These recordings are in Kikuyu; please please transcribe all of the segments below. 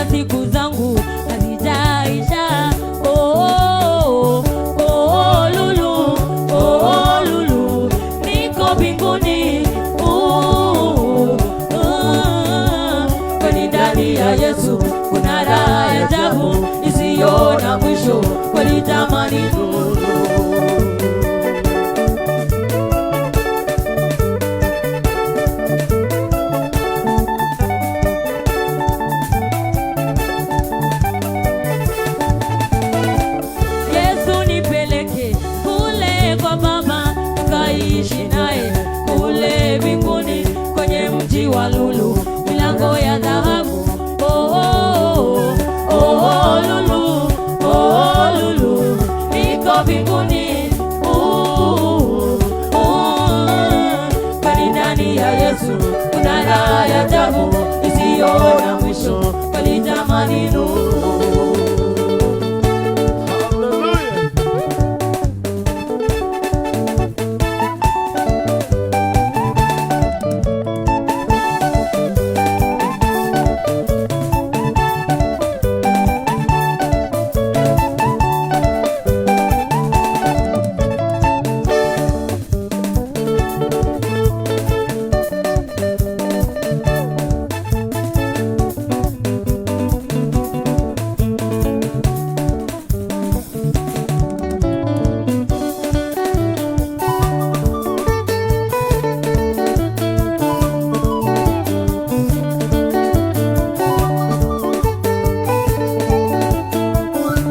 kabla siku zangu hazijaisha. Oh, oh, oh, lulu, oh, lulu, niko mbinguni. Kwani ndani ya Yesu kuna raha ya ajabu isiyo na mwisho, kweli jamani nuru. Yesu nipeleke kule kwa Baba, tukaishi naye kule mbinguni, kwenye mji wa lulu, milango ya dhahabu. Oh, oh, oh, oh, lulu, oh, lulu, niko mbinguni. Kwani ndani ya Yesu kuna raha ya ajabu isiyo na mwisho, kweli jamani nuru. Hallelujah.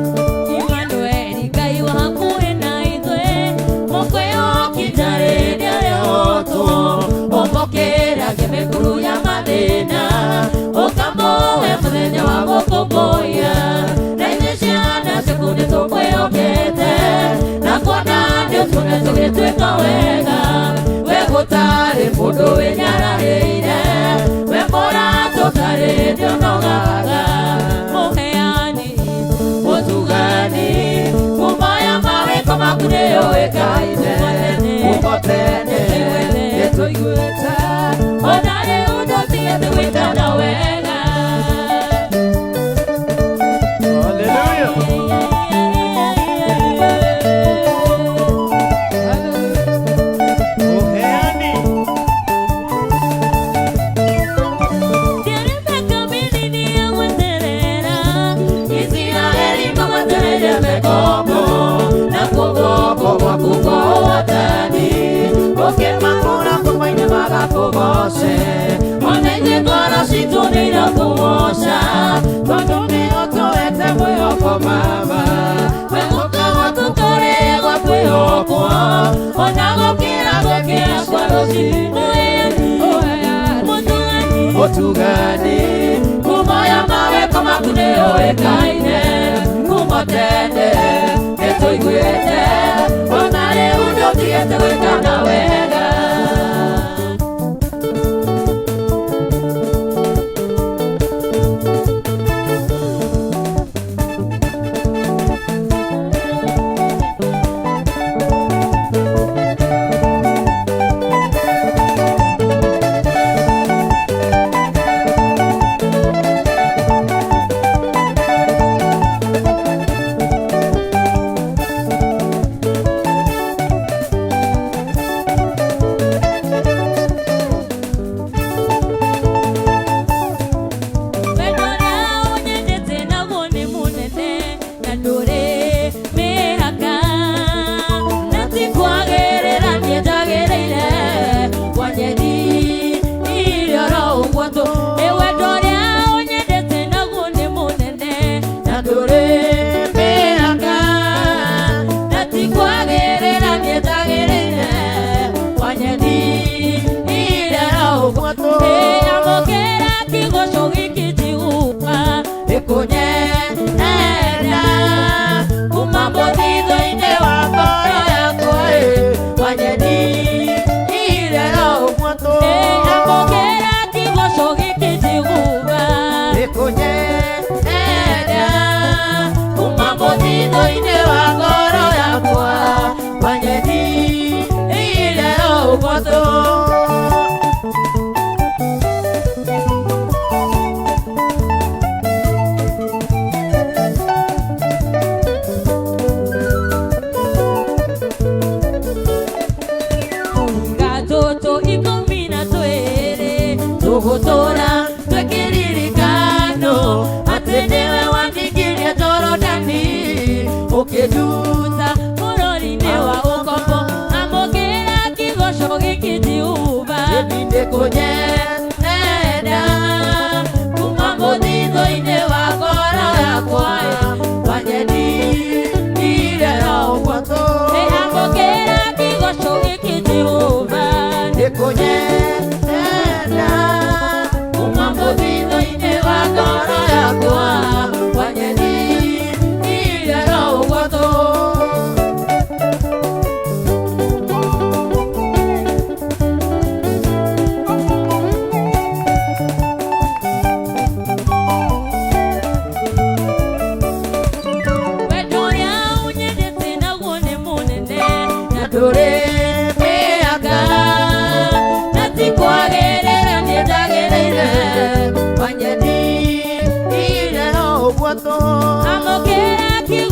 Emmanuel Ngai wa hakuhĩ na ithuĩ, mũkũyũ ũkitarĩria rĩotwo, ũmbũkĩragia mĩkuru ya mathĩna, ũkamũhe mũthenya wa gũkũngũiya. Na ithuĩ ciana ciaku nĩtũkwĩhokete, na kuona nĩũtũne tũgĩtuĩka wega. We gũtarĩ mũndũ wĩnyararĩire, we mũrata ũtarĩ nĩũnogaga. Mũheani mũtugani, kuma ya mawĩko maku nĩyũĩkaine, kuma tene nĩtũiguĩte, ona rĩu ndũtigĩte gwĩkana wega. Hallelujah. Uheani. Isiraeli mamwetereire mekombo, na kuguoko gwaku kwa ũhotani, ũkĩmakũũra kuma-inĩ magakũgooce. Ona ithuĩ ngoro citũ nĩirakũgooca, tondũ nĩũtũhete mwĩhoko Baba. Kwĩhoka gwaku kũrĩ gwa kwĩhokwo, ona gũkĩra gũkĩra kwa rũciinĩ. Ũtugani, kuma ya mawĩko maku nĩyũĩkaine, kuma tene nĩtũiguĩte, ona rĩu ndũtigĩte gwĩkana wega.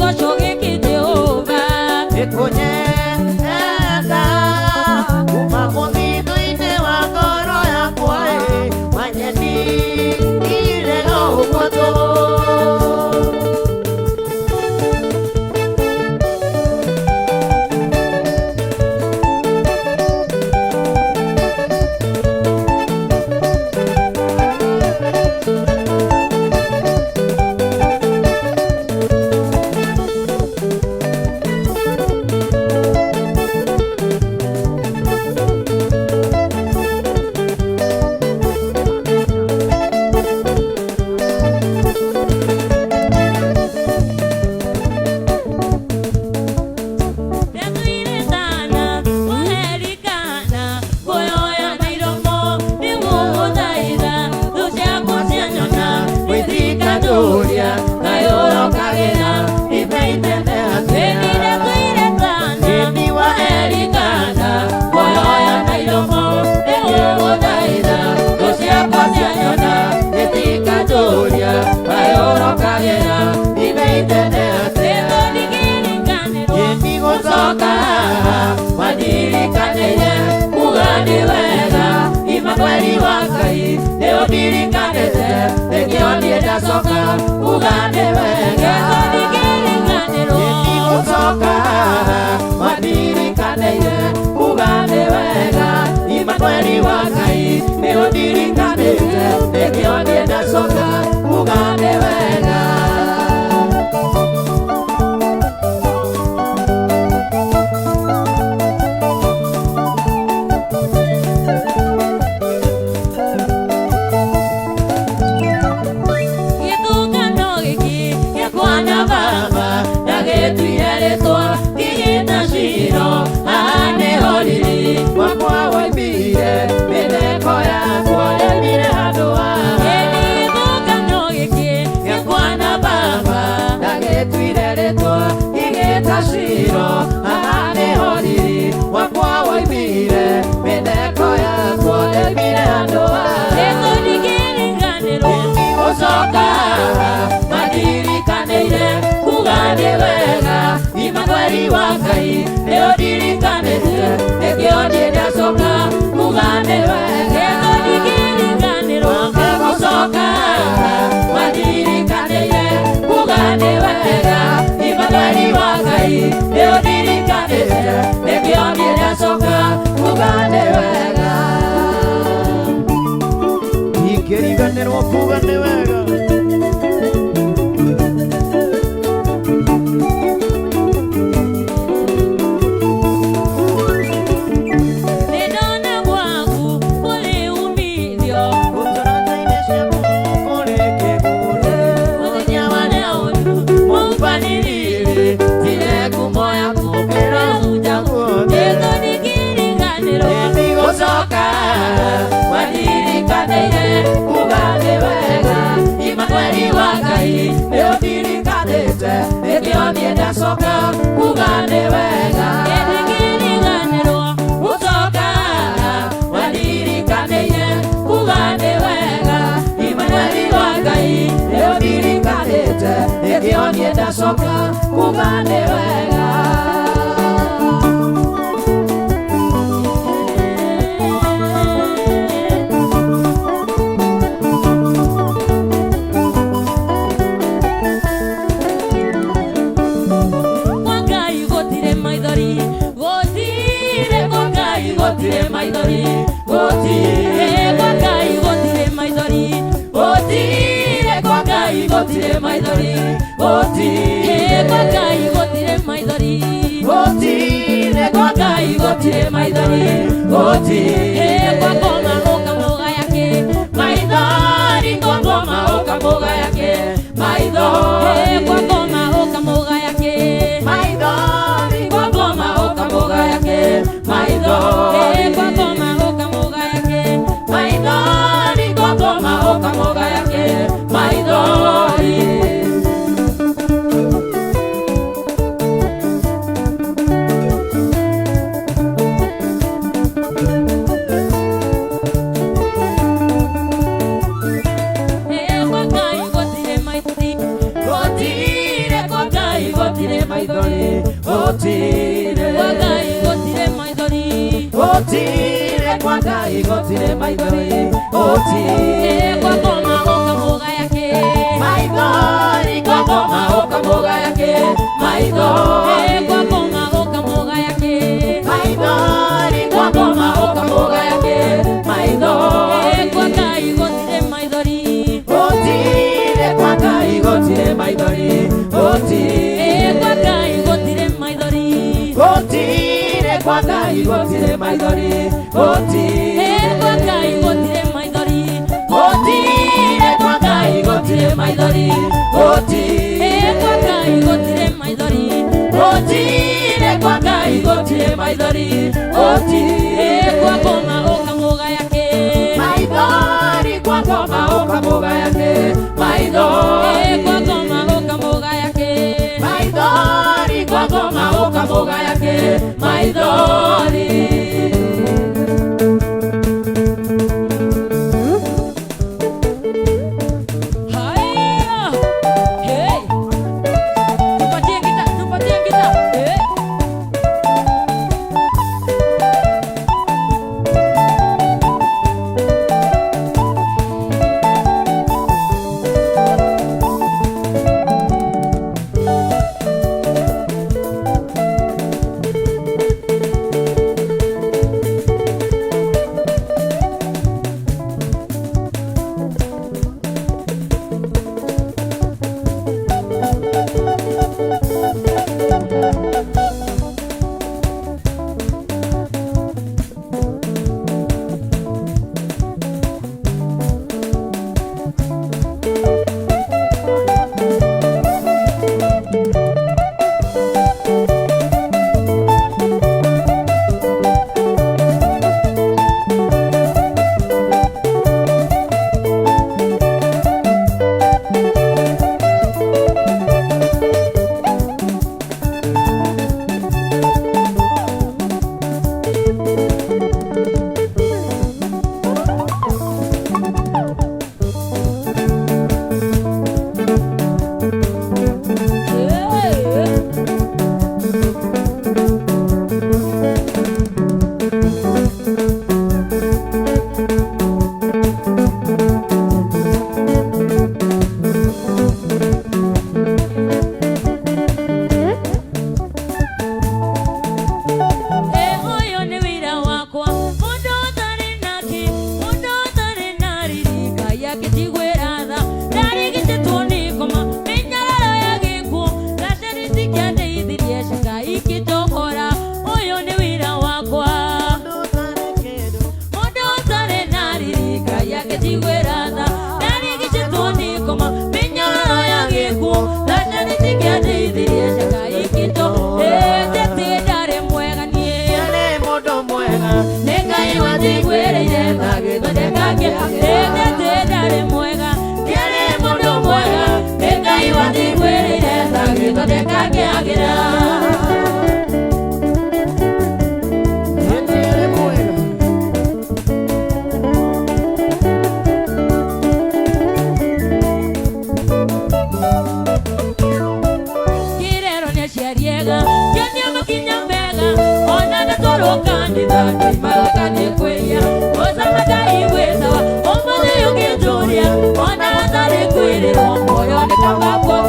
Kĩgoco gĩkĩ Jehova Nĩkũnyenda kuma mũthithũ-inĩ wa ngoro yakwa ĩ, wanyendire o ũguo tũ. Ndatuire thana kũherikana kũyoya na iromo nĩgũgũthaitha thũ ciakwa cianyona Gwĩtikatũria kayũrokagĩra imeitene atĩa. Ĩni ndatuire thana Ĩni kũherikana kũyoya na iromo nĩgũgũthaitha thũ ciakwa cianyona Gwĩtikatũria kayũrokagĩra imeitene atĩa. Nĩtũndingĩriganĩrwo Ĩni gũcoka wandirikanĩire kuga nĩ wega Imanueli wa Ngai nĩ ũndirikanĩte nĩkĩo niĩ ndacoka kuga nĩ wega. Nĩtũndingĩriganĩrwo Ĩni gũcoka wandirikanĩire kuga nĩ wega Imanueli wa Ngai nĩ ũndirikanĩte nĩkĩo niĩ ndacoka kuga nĩ wega. Gĩtũngano gĩkĩ gĩakwa na baba ndagĩtuire rĩtwa ngĩgĩta Shilo haha nĩho riri Wakwa waimire mĩtheko yakwa yaimire handũ haha. Ĩni gĩtũngano gĩkĩ gĩakwa na baba Ndagĩtuire rĩtwa ngĩgĩta Shilo haha nĩho riri wakwa waimire mĩtheko yakwa yaimire handũ haha. Nĩtũndingĩriganĩrwo Gũcoka mandirikanĩire kuga nĩ wega Imanueli wa Ngai nĩ ũndirikanĩte nĩkĩo niĩ ndacoka kuga nĩ wega. Nĩtũndingĩriganĩrwo Gũcoka mandirikanĩire kuga nĩ wega Imanueli wa Ngai nĩ ũndirikanĩte nĩkĩo niĩ ndacoka kuga nĩ wega. Ingĩriganĩrwo kuga nĩ wega. Nĩndona gwaku kũrĩ umithio Ũtarata-inĩ ciaku kũrĩ kĩguni. mũthenya wa ũru mũmbanĩrĩre tire ngumo yaku ĩrahunja guothe. Nĩtũndingĩriganĩrwo Gũcoka wandirikanĩire kuga nĩ wega Imanueli wa Ngai nĩ ũndirikanĩte nĩkĩo niĩ ndacoka kuga nĩ wega. Nĩndingĩriganĩrwo Gũcoka wandirikanĩire kuga nĩ wega Imanueli wa Ngai nĩ ũndirikanĩte nĩkĩo niĩ ndacoka kuga nĩ wega. Kwa Ngai gũtirĩ maithori gũtirĩ kwa Ngai gũtirĩ maithori gũtirĩ kwa Ngai gũtirĩ maithori gũtirĩ kwa Ngai gũtirĩ maithori gũtirĩ kwa Ngai gũtirĩ maithori Gũtirĩ kwa Ngai gũtirĩ maithori gũtirĩ kwa ngoma ũkamũga yake maithori kwa ngoma ũkamũga yake maithori kwa ngoma ũkamũga yake maithori kwa ngoma ũkamũga yake maithori kwa ngoma ũkamũga yake maithori kwa ngoma ũkamũga yake maithori. maithori gũtirĩ Kwa Ngai gũtirĩ maithori gũtirĩ kwa Ngai gũtirĩ maithori gũtirĩ Kwa ngoma ũkamũgaya kĩ maithori kwa ngoma ũkamũgaya kĩ maithori Kwa ngoma ũkamũgaya kĩ maithori kwa ngoma ũkamũgaya kĩ maithori Kwa Ngai gũtirĩ maithori gũtirĩ kwa Ngai gũtirĩ maithori gũtirĩ Kwa Ngai gũtirĩ maithori gũtirĩ kwa Ngai gũtirĩ maithori gũtirĩ Kwa Ngai gũtirĩ maithori gũtirĩ kwa Ngai gũtirĩ maithori gũtirĩ Kwa Ngai gũtirĩ maithori gũtirĩ kwa Ngai gũtirĩ maithori gũtirĩ Kwa ngoma ũkamũgaya kĩ maithori kwa ngoma ũkamũgaya kĩ maithori Kwa ngoma ũkamũgaya kĩ maithori kwa ngoma ũkamũgaya kĩ maithori Haya. Hey. Tupatie kita, tupatie kita. Hey. Ũyũ nĩ wĩra wakwa mũndũ ũtarĩ nake mũndũ ũtarĩ na riri Ngai akĩnjiguĩra tha ndarigitĩtwo nĩ ngoma mĩnyararo ya gĩkuũ gaceri cikĩandeithirie Ngai ikĩnjohora ũyũ nĩ wĩra wakwa mũndũ ũtarĩ na riri Ngai akĩnjiguĩra tha ndarigitĩtwo nĩ ngoma mĩnyararo ya gĩkuũ gaceri cikĩandeithirie Ngai ikĩnjohora Tete ndarĩ mwega niĩ Ndiarĩ mũndũ mwega nĩ Ngai wanjiguĩrĩire agĩthondeka Tete ndarĩ mwega ndiarĩ mũndũ mwega nĩ Ngai wanjiguĩrĩire agĩthondeka ngĩagĩra Ndiarĩ mwega Kĩrero nĩ aciari ega kĩonia makinya mega ona ndatwarwo kanitha ndoimaga ngathiĩ kwĩhia gũcama Ngai gwĩtawa ũmũthĩ ũkĩnjũria ona hatarĩ kwĩrĩrwo muoyo nĩ kaba kwa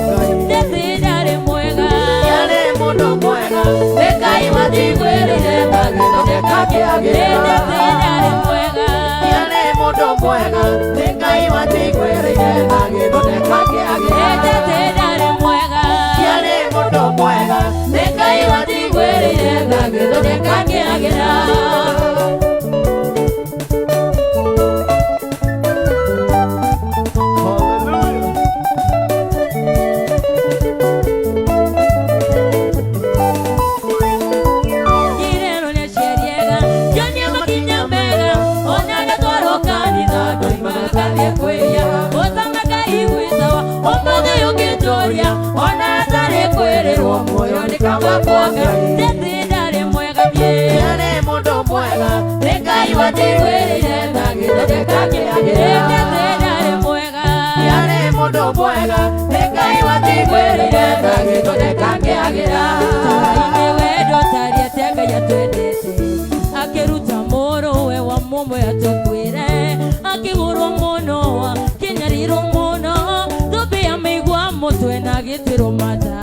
Tete ndarĩ mwega Ndiarĩ mũndũ mwega nĩ Ngai wanjiguĩrĩire agĩthondeka kĩagĩra Tete ndarĩ mwega Ndiarĩ mũndũ mwega nĩ Ngai wanjiguĩrĩire agĩthondeka kĩagĩra Tete ndarĩ mwega Ndiarĩ mũndũ mwega nĩ Ngai wanjiguĩrĩire agĩthondeka kĩagĩra Hallelujah. Kirero nĩ aciari ega kĩonia makinya mega ona ndatwarwo kanitha ndoimaga ngathiĩ kwĩhia gũcama Ngai gwĩtawa ũmũthĩ ũkĩnjũria ona hatarĩ kwĩrĩrwo muoyo nĩ kaba kwa Ngai Tete ndarĩ mwega niĩ Ndiarĩ mũndũ mwega nĩ Ngai wanjiguĩrĩire agĩthondeka kĩagĩra Tete ndarĩ mwega Ndiarĩ mũndũ mwega nĩ Ngai wanjiguĩrĩire agĩthondeka kĩagĩra Ndĩkagĩra tũraine wendo tariete Ngai atwendete akĩruta mũrũwe wa mũmwe atũkuĩre akĩgũrwo mũno akĩnyarirwo mũno thũmbĩ ya mĩigua mũtwe na agĩtuĩrwo mata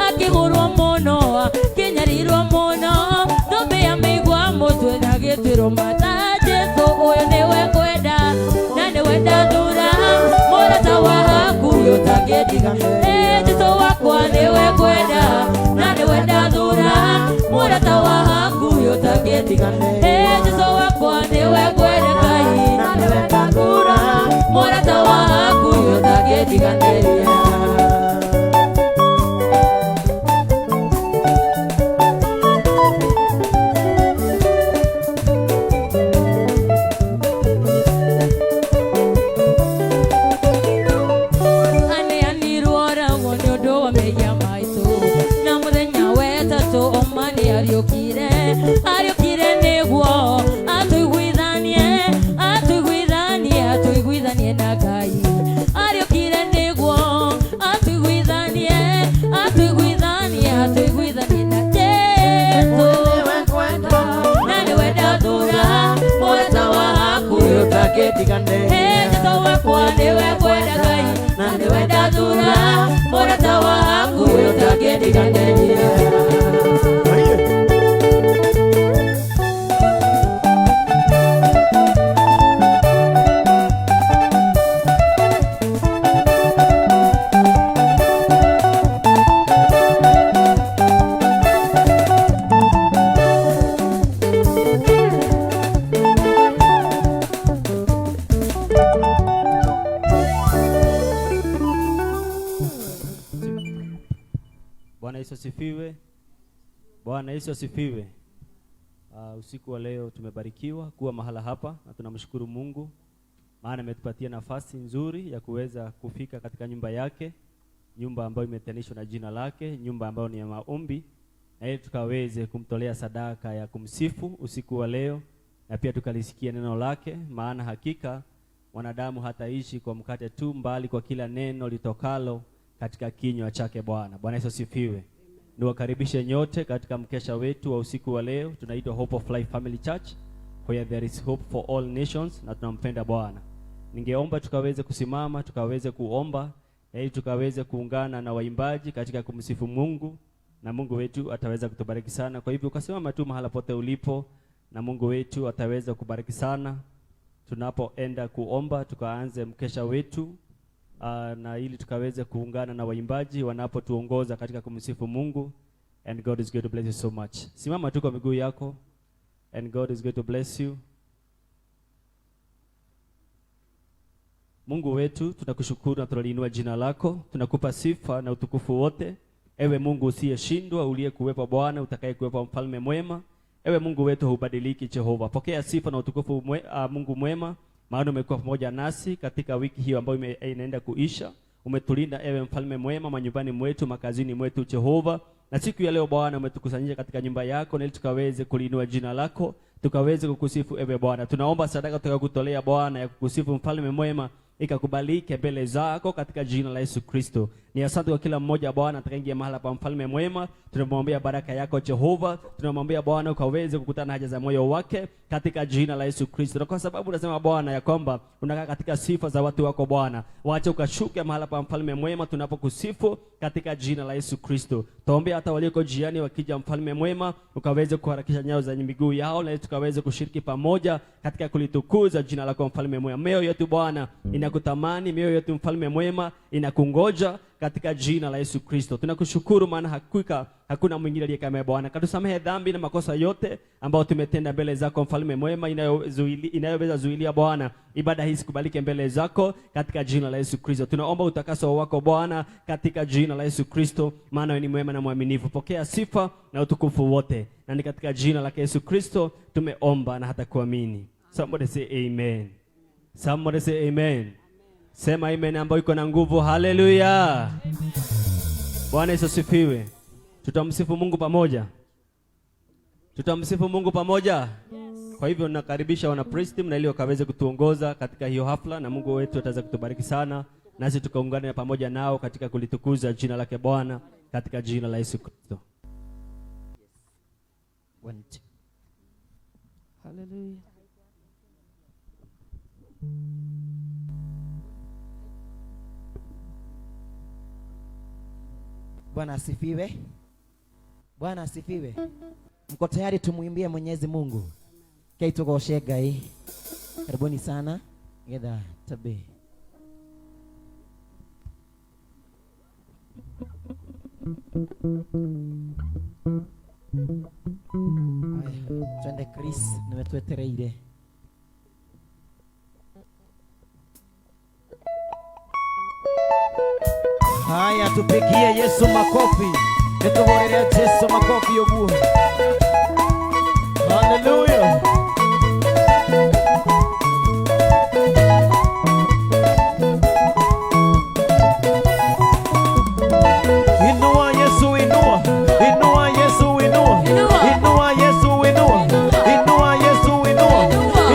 akĩgũrwo mũno akĩnyarirwo mũno thũmbĩ ya mĩigua mũtwe na agĩtuĩrwo mata. Jesu ũyũ nĩwe ngwenda na nĩwe ndathura mũrata wa hakuhĩ ũtangĩndiga. Jesu wakwa nĩwe ngwenda na nĩwe ndathura mũrata wa hakuhĩ ũtangĩndiga. Jesu wakwa nĩwe ngwenda Ngai na nĩwe ndathura mũrata wa hakuhĩ ũtangĩndiganĩria. Aneanirwo oragwo nĩ ũndũ wa mehia maitũ na mũthenya wetatũ oma nĩ ariũkire ariũkire nĩguo atũiguithanie atũiguithanie atũiguithanie na Ngai ariũkire nĩguo atũiguithanie atũiguithanie atũiguithanie na Jesu na nĩwe ndathura mũrata wa hakuhĩ Jesu wakwa nĩwe ngwenda Ngai na nĩwe ndathura mũrata wa hakuhĩ ũtangĩndiganĩria. Bwana Yesu asifiwe. Bwana Yesu asifiwe. Usiku wa leo tumebarikiwa kuwa mahala hapa na tunamshukuru Mungu maana ametupatia nafasi nzuri ya kuweza kufika katika nyumba yake, nyumba ambayo imetenganishwa na jina lake, nyumba ambayo ni ya maombi, na ili tukaweze kumtolea sadaka ya kumsifu usiku wa leo na pia tukalisikia neno lake, maana hakika mwanadamu hataishi kwa mkate tu, mbali kwa kila neno litokalo katika kinywa chake Bwana. Bwana Yesu asifiwe. Niwakaribishe nyote katika mkesha wetu wa usiku wa leo. Tunaitwa Hope of Life Family Church, where there is hope for all nations, na tunampenda Bwana. Ningeomba tukaweze kusimama, tukaweze kuomba, na ili tukaweze kuungana na waimbaji katika kumsifu Mungu, na Mungu wetu ataweza kutubariki sana. Kwa hivyo ukasimama tu mahala pote ulipo, na Mungu wetu ataweza kubariki sana. Tunapoenda kuomba, tukaanze mkesha wetu, na ili tukaweze kuungana na waimbaji wanapotuongoza katika kumsifu Mungu. And God is going to bless you so much. Simama tu kwa miguu yako, and God is going to bless you. Mungu wetu, tunakushukuru na tunaliinua jina lako, tunakupa sifa na utukufu wote. Ewe Mungu usiyeshindwa, uliyekuwepo Bwana, utakayekuwepo mfalme mwema. Ewe Mungu wetu hubadiliki, Jehova. Pokea sifa na utukufu Mungu mwema, maana umekuwa pamoja nasi katika wiki hiyo ambayo inaenda kuisha. Umetulinda ewe mfalme mwema, manyumbani mwetu, makazini mwetu, Jehova. Na siku ya leo Bwana umetukusanyisha katika nyumba yako, na ili tukaweze kuliinua jina lako, tukaweze kukusifu ewe Bwana. Tunaomba sadaka tutakayokutolea Bwana ya kukusifu mfalme mwema ikakubalike mbele zako katika jina la Yesu Kristo. Ni asante kwa kila mmoja Bwana atakayeingia mahala pa mfalme mwema. Tunamwombea baraka yako Jehova. Tunamwombea Bwana ukaweze kukutana haja za moyo wake katika jina la Yesu Kristo. Na kwa sababu unasema Bwana ya kwamba unakaa katika sifa za watu wako Bwana, waache ukashuke mahala pa mfalme mwema tunapokusifu katika jina la Yesu Kristo. Tuombe hata walioko jiani wakija mfalme mwema, ukaweze kuharakisha nyayo za miguu yao, na tukaweze kushiriki pamoja katika kulitukuza jina lako mfalme mwema. Mioyo yetu Bwana inakutamani, mioyo yetu mfalme mwema inakungoja katika jina la Yesu Kristo. Tunakushukuru maana hakika hakuna mwingine aliye kama Bwana. Katusamehe dhambi na makosa yote ambayo tumetenda mbele zako mfalme mwema, inayoweza zuilia Bwana ibada hii sikubalike mbele zako katika jina la Yesu Kristo. Tunaomba utakaso wako Bwana katika jina la Yesu Kristo, maana wewe ni mwema na mwaminifu. Pokea sifa na utukufu wote, na ni katika jina la Yesu Kristo tumeomba na hata kuamini. Somebody say amen. Somebody say amen. Sema amen ambayo iko na nguvu. Haleluya. Bwana Yesu asifiwe. Tutamsifu Mungu pamoja. Tutamsifu Mungu pamoja. Yes. Kwa hivyo nakaribisha wana praise team na ili wakaweze kutuongoza katika hiyo hafla, na Mungu wetu ataweza kutubariki sana, nasi tukaungana pamoja nao katika kulitukuza jina lake Bwana. katika jina la Yesu Kristo. One, two. Hallelujah. Bwana asifiwe. Bwana asifiwe. Mko tayari tumuimbie Mwenyezi Mungu? Kei tugocee Ngai. Karibuni sana getha tabe. Aya, twende Chris, niwe twetereire. Haya, tupigie Yesu makofi. Nituhurire Yesu makofi uguo. Hallelujah. Inua Yesu, inua. Inua Yesu, inua. Inua Yesu, inua. Inua Yesu, inua.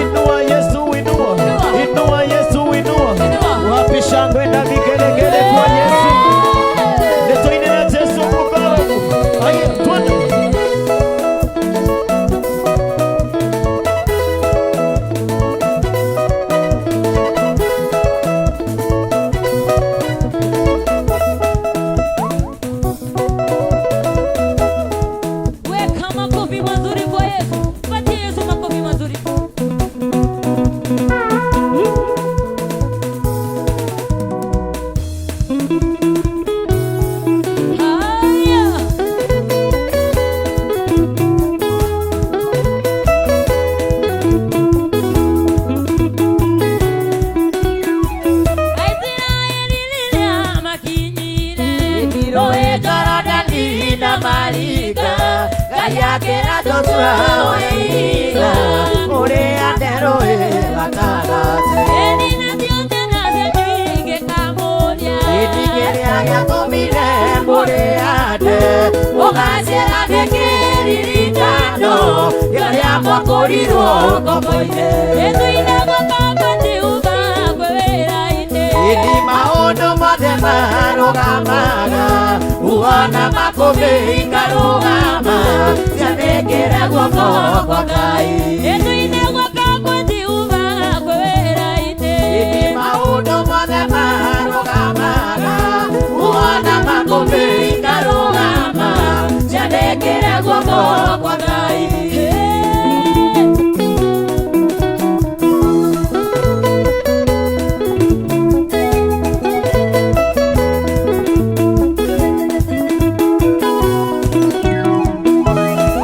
Inua Yesu, inua. Inua Yesu, inua. Wapi shangwe na vigelegele kwa Yesu? Nitoinira Yesu mukarabu. Haya, twende. Weka makofi mazuri kwa Yesu. Patie Yesu makofi mazuri. Haya. Aisraeli rĩrĩa makinyire Rũĩ Jorodani na marika, Ngai akĩra Joshua oiga, ũrĩa nderũĩ gatagatĩ. Eni nacio ciana cianyu ingĩkamũria. Gĩti kĩrĩa gĩatũmire mũrĩande, mũgacĩra nĩ kĩririkano kĩrĩa mwakũrirwo ngombo-inĩ. Ĩtuire guoko Jehova kwĩ wĩra-inĩ. Ĩni maũndũ mothe marũgamaga, uona makũmbĩ ikarũgama, cianĩkĩre guoko kwa Ngai. Ĩtuire guoko kwa Jehova kwĩ wĩra-inĩ. Ĩni maũndũ mothe marũgamaga, uona makũmbĩ ikarũgama, cianĩkĩre guoko kwa Ngai.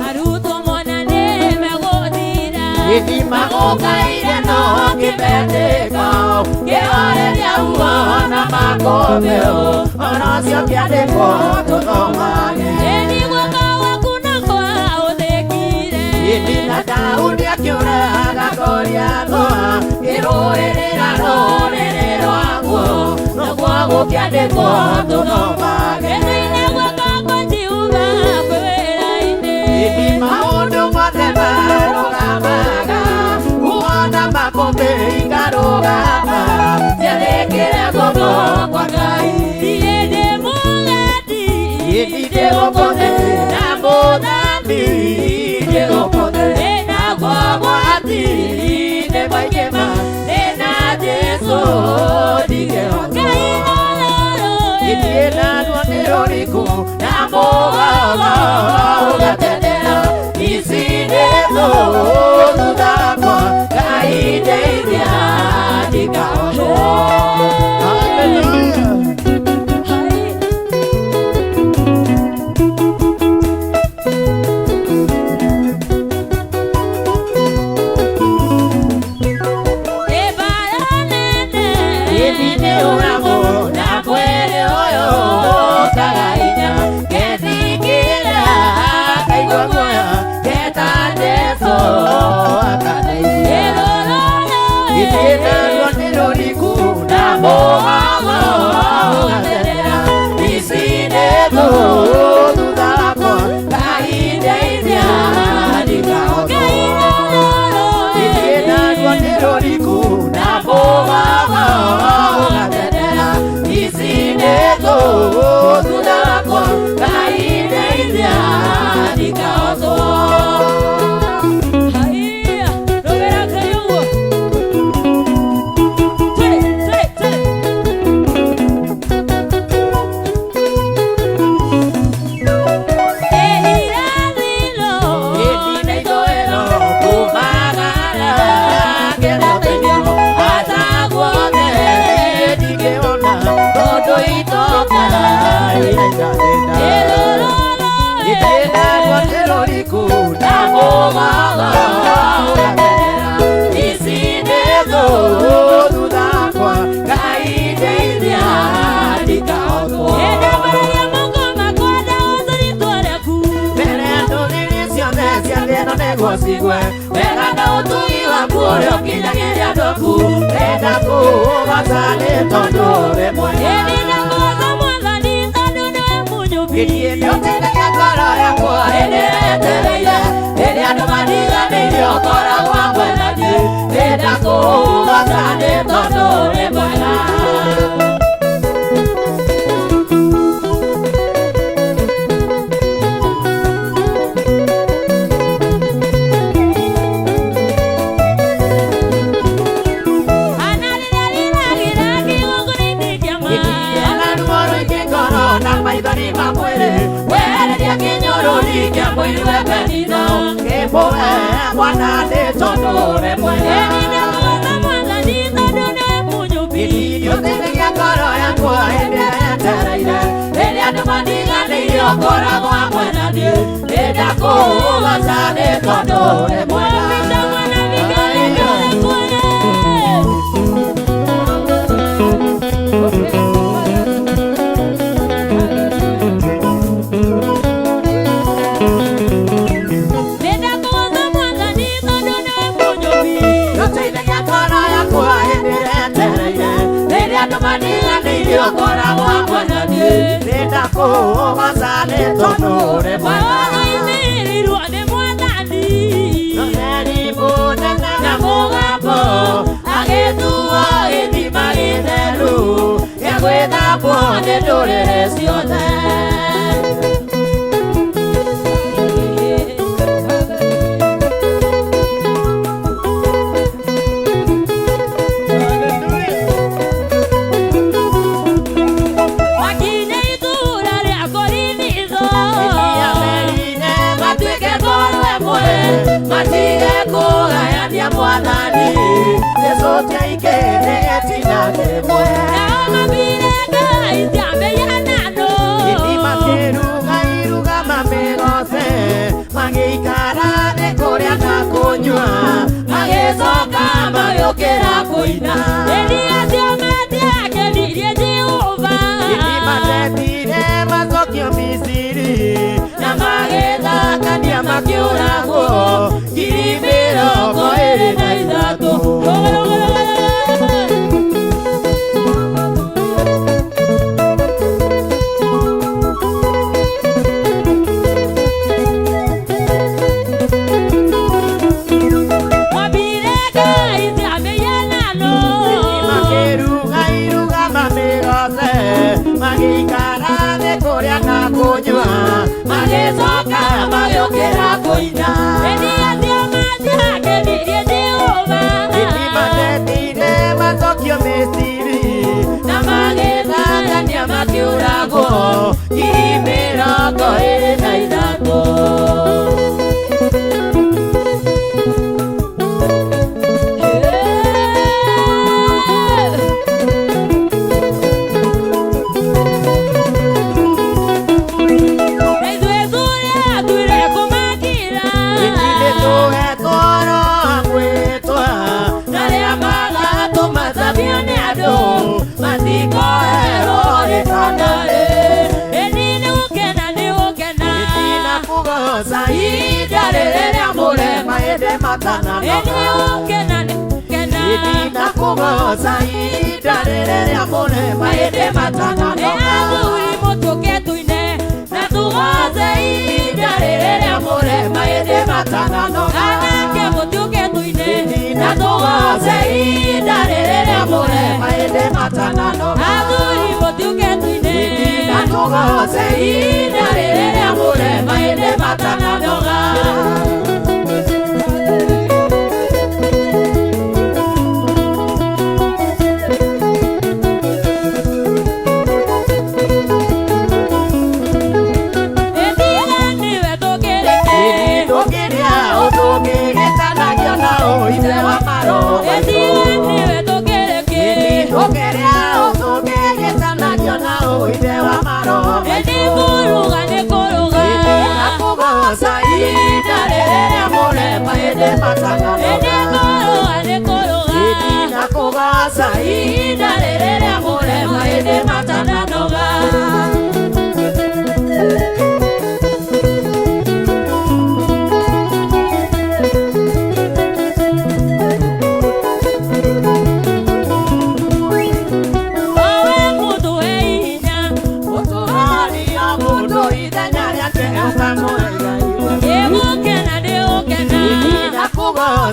Arutwo mona nĩmegũthira. Gĩthima ũkaire no kĩbetĩko, kĩoreria uona makũmbĩ, onocio kĩandĩkwo tũthomage. Ĩni guoko gwaku no kwahũthĩkire. Ĩni na Daudi akĩũraga Goliathũ, ĩrũĩrĩra rũrĩrĩ rwaguo, noguo gũkĩandĩkwo tũthomage. Ĩtuire guoko kwa Jehova kwĩ wĩra-inĩ. Ĩni maũndũ mothe marũgamaga, uona makũmbĩ ikarũgama, ciathĩkĩre guoko kwa Ngai. Niĩ ndĩ mũgendi. Ĩni ndĩ gũkũ thĩ na mũthami, ndĩ gũkũ thĩ na gwagwati, nĩ maingĩ ma ndĩ na Jesũ ndigehotwo. Ngai rũrũ. Ithiĩ naruo nĩ rũriku na mũgogo ũgatendera, ici nĩ thũ thutha wakwa, Ngai ndeithia ndikahotwo. Hallelujah. Hai. Ĩbara nene. Ĩni nĩ ũragwo na mwĩrĩ ũyũ ũkaga hinya, gĩthingithia Nĩguo cigwe wega na ũtugi waku ũrĩa ũkinyagĩria andũ aku. Ndĩrenda kũgoca nĩ tondũ wĩ mwega. Nĩndakũgoca Mwathani tondũ nĩwe mũnyũmbi. Nĩũteithagia ngoro yakwa hĩndĩ ĩrĩa yetereire, rĩrĩa andũ mandiganĩirie ũkoragwo hamwe na niĩ. Ndĩrenda kũgoca nĩ tondũ wĩ mwega. Ana rĩrĩa rĩragĩra kĩgongona-inĩ kĩa ma. Ona ruo rũingĩ ngoro na maithori ma mwĩrĩ, wehereria kĩnyũrũri kĩa mũiru we Penina, kĩmũhe mwana nĩ tondũ wĩ mwega. Nĩndakũgoca Mwathani tondũ nĩwe mũnyũmbi. Nĩũteithagia ngoro yakwa hĩndĩ ĩrĩa yetereire, rĩrĩa andũ mandiganĩirie ũkoragwo hamwe na niĩ. Nĩndakũgoca nĩ tondũ wĩ mwega. Mwapita mwana vigelegele kule. Nĩndakũgoca Mwathani tondũ nĩwe mũnyũmbi. Nĩũteithagia ngoro yakwa hĩndĩ ĩrĩa yetereire, rĩrĩa andũ mandiganĩirie ũkoragwo hamwe na niĩ. Nĩndakũgoca nĩ tondũ wĩ mwega. Waroimĩrĩirwo nĩ Mwathani. Ũtheri mũnene na mũgambo, agĩtuo gĩthima gĩtheru gĩa gwĩthambwo nĩ ndũrĩrĩ ciothe. Makinya itũũra rĩa Korinitho. Amerire matuĩke ngoro ĩmwe, matige kũgayania Mwathani. Jesũ ti aingĩ nĩ gĩtina kĩmwe. Nao mambire Ngai ciamĩhianano. Makĩruga iruga mamĩgoce, magĩikara thĩ kũrĩa na kũnyua, Magĩcoka magĩũkĩra kũina. Ĩni acio matiakenirie Jehova. Matetire macokio Misiri, Na magĩthakania makĩũragwo 23,000. Mwambire Ngai ciamĩhianano. Makĩruga iruga mamĩgoce, magĩikara thĩ kũrĩa na kũnyua, Magĩcoka magĩũkĩra kũina. Ĩni acio matiakenirie Jehova. Matetire macokio Misiri, Na magĩthakania makĩũragwo 23,000. Na ithuĩ tũrĩa kũmakĩra. Nĩtũhetwo roho gwĩtwa, Arĩa magatũmathabio nĩ andũ matikoerwo rĩtana rĩ. Ĩni nĩgũkena nĩgũkena. Nĩndakũgoca Ihinda rĩrĩ rĩamũre maĩndĩ Ĩni matananoga. gũkena nĩgũkena. Nĩndakũgoca ihinda rĩrĩ rĩamũre maĩndĩ Ĩ matananoga. athuri mũtũke tũine na tũgoce ihinda rĩrĩ rĩamũre maĩndĩ matananoga. Anake mũtũke tũine Na tũgoce ihinda rĩrĩ rĩamũre Maĩndĩ matananoga. Athuri mũtũke tũine Na tũgoce ihinda rĩrĩ rĩamũre maĩndĩ matananoga. Ĩtiga nĩwe tũkĩrĩke. Tũkĩrĩa ũtũngĩgĩtanagio na ũithe wa maroho Ĩtiga nĩwe tũkĩrĩke. Tũkĩrĩa ũtũngĩgĩtanagio na ũithe wa maroho Ĩni kũrũga nĩ kũrũga. Nakũgoca Ihinda rĩrĩ rĩamũre maĩndĩ Ĩni matananoga. kũrũga nĩ kũrũga. Nakũgoca ihinda rĩrĩ rĩamũre maĩndĩ matananoga.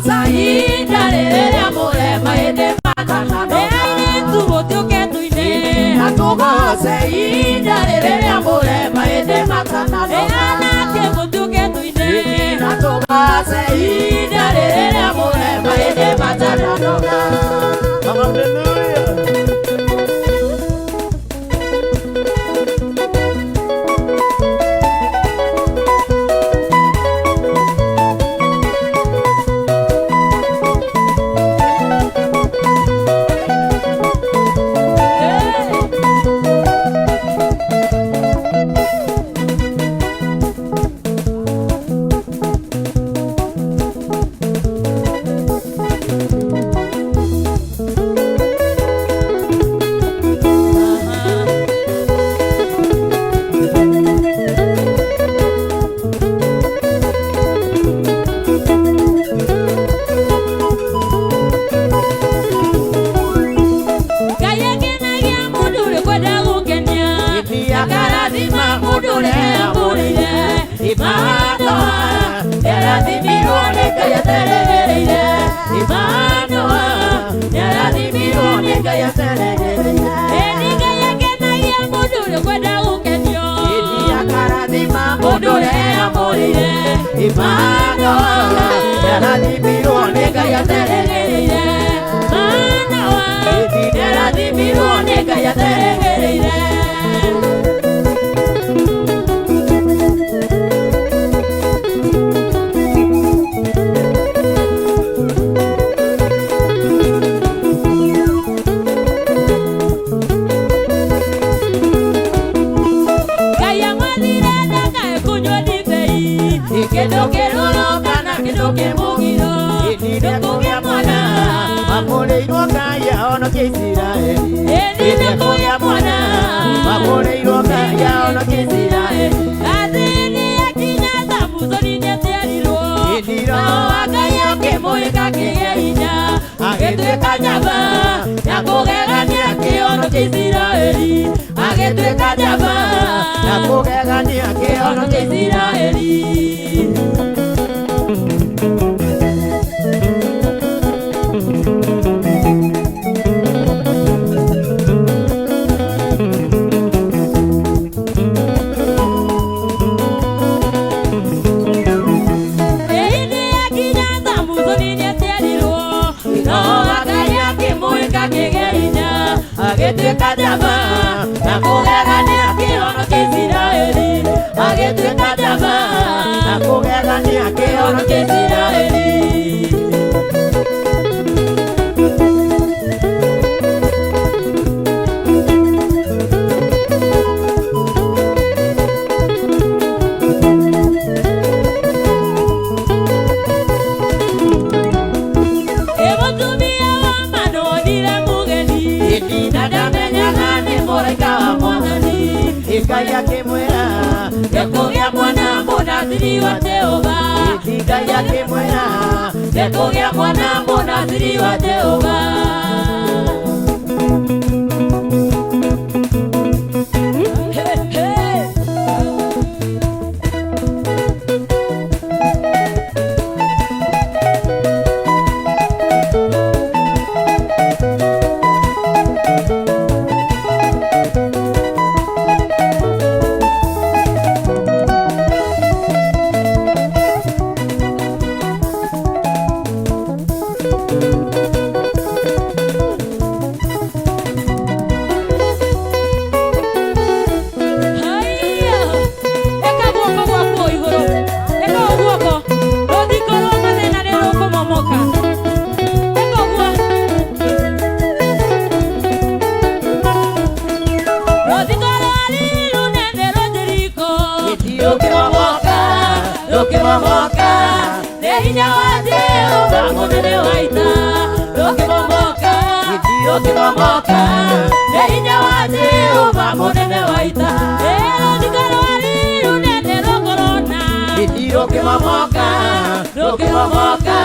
Tũgoce ihinda rĩrĩa mũrema hĩndĩ matananoka. Airĩtu mũtiũke tũine. Na tũgoce ihinda rĩrĩa mũrema hĩndĩ matananoka. Anake mũtiũke tũine. Na tũgoce ihinda rĩrĩa mũrema hĩndĩ matananoka. Hallelujah. Ngai akenagia mũndũ ũrĩa ũkwenda gũkenia. Akarathima mũndũ ũrĩa amũrĩire. Imanoa nĩarathimirwo nĩ Ngai aterĩgĩrĩire. Imanoa nĩarathimirwo nĩ Ngai aterĩgĩrĩire. Ĩni Ngai akenagia mũndũ ũrĩa ũkwenda gũkenio. Akarathima mũndũ ũrĩa amũrĩire. Imanoa nĩarathimirwo nĩ Ngai aterĩgĩrĩire. Manoa Nĩarathimirwo nĩ Ngai aterĩgĩrĩire. Ngai amwathire ndakae kũnyua ndibei. Kĩndũ kĩrũrũ kana kĩndũ kĩmũgiro. Ndũkũgĩa mwana. Makũrĩirwo Ngai ahonokie Isiraeli. Ĩni ndũkũgĩa mwana. Makũrĩirwo Ngai ahonokie Isiraeli. Athĩni akinya Samusoni nĩaciarirwo. Roho wa Ngai akĩmũĩka kĩgĩe hinya. Agĩtuĩka njamba ya kũgegania kĩhonokia Isiraeli. Agĩtuĩka njamba Na kũgegania kĩhonokia kĩhonokie Isiraeli. Hĩndĩ yakinya Samusoni nĩaciarirwo. Roho wa Ngai akĩmũĩka kĩgĩe hinya. Agĩtuĩka njamba ya kũgegania kĩhonokia Isiraeli. Agĩtuĩka njamba Na kũgegania kĩhonokia kĩhonokie Isiraeli. Ĩ mũtumia wa Manoa onire mũgeni. Na ndamenyaga nĩ mũraika wa Mwathani. Ngai akĩmwĩra Nĩkũgĩa mwana mũnathiri wa Jehova. Ngai akĩmwĩra Nĩkũgĩa mwana mũnathiri wa Jehova. Hey, hey. Haiya. Eka guoko gwaku o igũrũ. Eka o guoko. Rũthingo rwa mathĩna nĩ rũkũmomoka. Eka ũguo. Rũthingo rwarĩ rũnene rwa Jeriko. Rũkĩmomoka, rũkĩmomoka. Nĩ hinya wa Jehova mũnene wa ita. Rũkĩmomoka, rũkĩmomoka. Nĩ hinya wa Jehova mũnene wa ita. Ĩ rũthingo rwarĩ rũnene rwa korona. Rũkĩmomoka, rũkĩmomoka.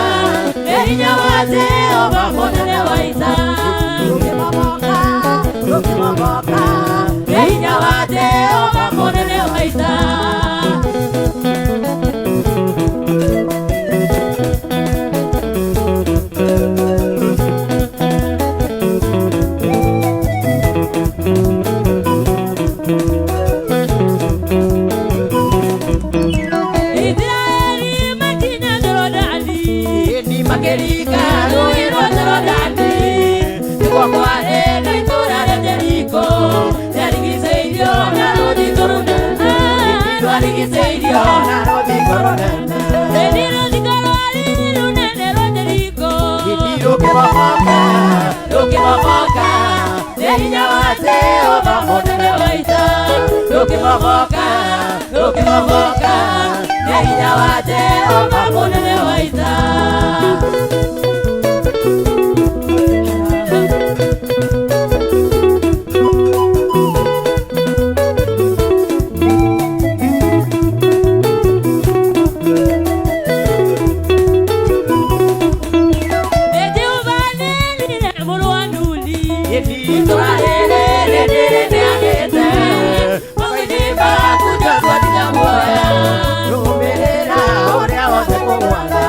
Nĩ hinya wa Jehova mũnene wa ita. Rũkĩmomoka, rũkĩmomoka. Nĩ hinya wa Jehova mũnene wa ita. Na rũthingo rũnene. Rũthingo rũnene rwa Jeriko. Rũkĩmomoka, rũkĩmomoka, nĩ hinya wa Jehova mũnene wa ita. Rũkĩmomoka, rũkĩmomoka, nĩ hinya wa Jehova mũnene wa ita. Jehova nĩerire mũrũ wa Nuni. Itũũra rĩrĩ nĩrĩneanĩte, moko-inĩ maku Joshua nginya muoya. Rũmĩrĩra ũrĩa wothe kũgwatha.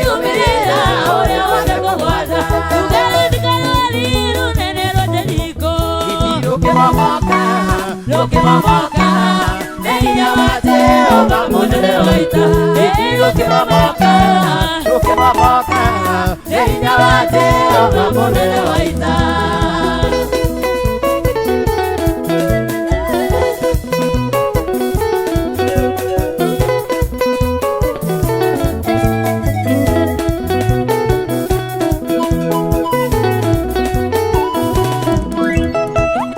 Rũmĩrĩra ũrĩa wothe kũgwatha. Tuge rũthingo rũrĩ rũnene rwa Jeriko. Rũkĩmomoka, Rũkĩmomoka, nĩ hinya wa Jehova mũnene wa ita. Rũkĩmomoka, rũkĩmomoka, nĩ hinya wa Jehova mũnene wa ita.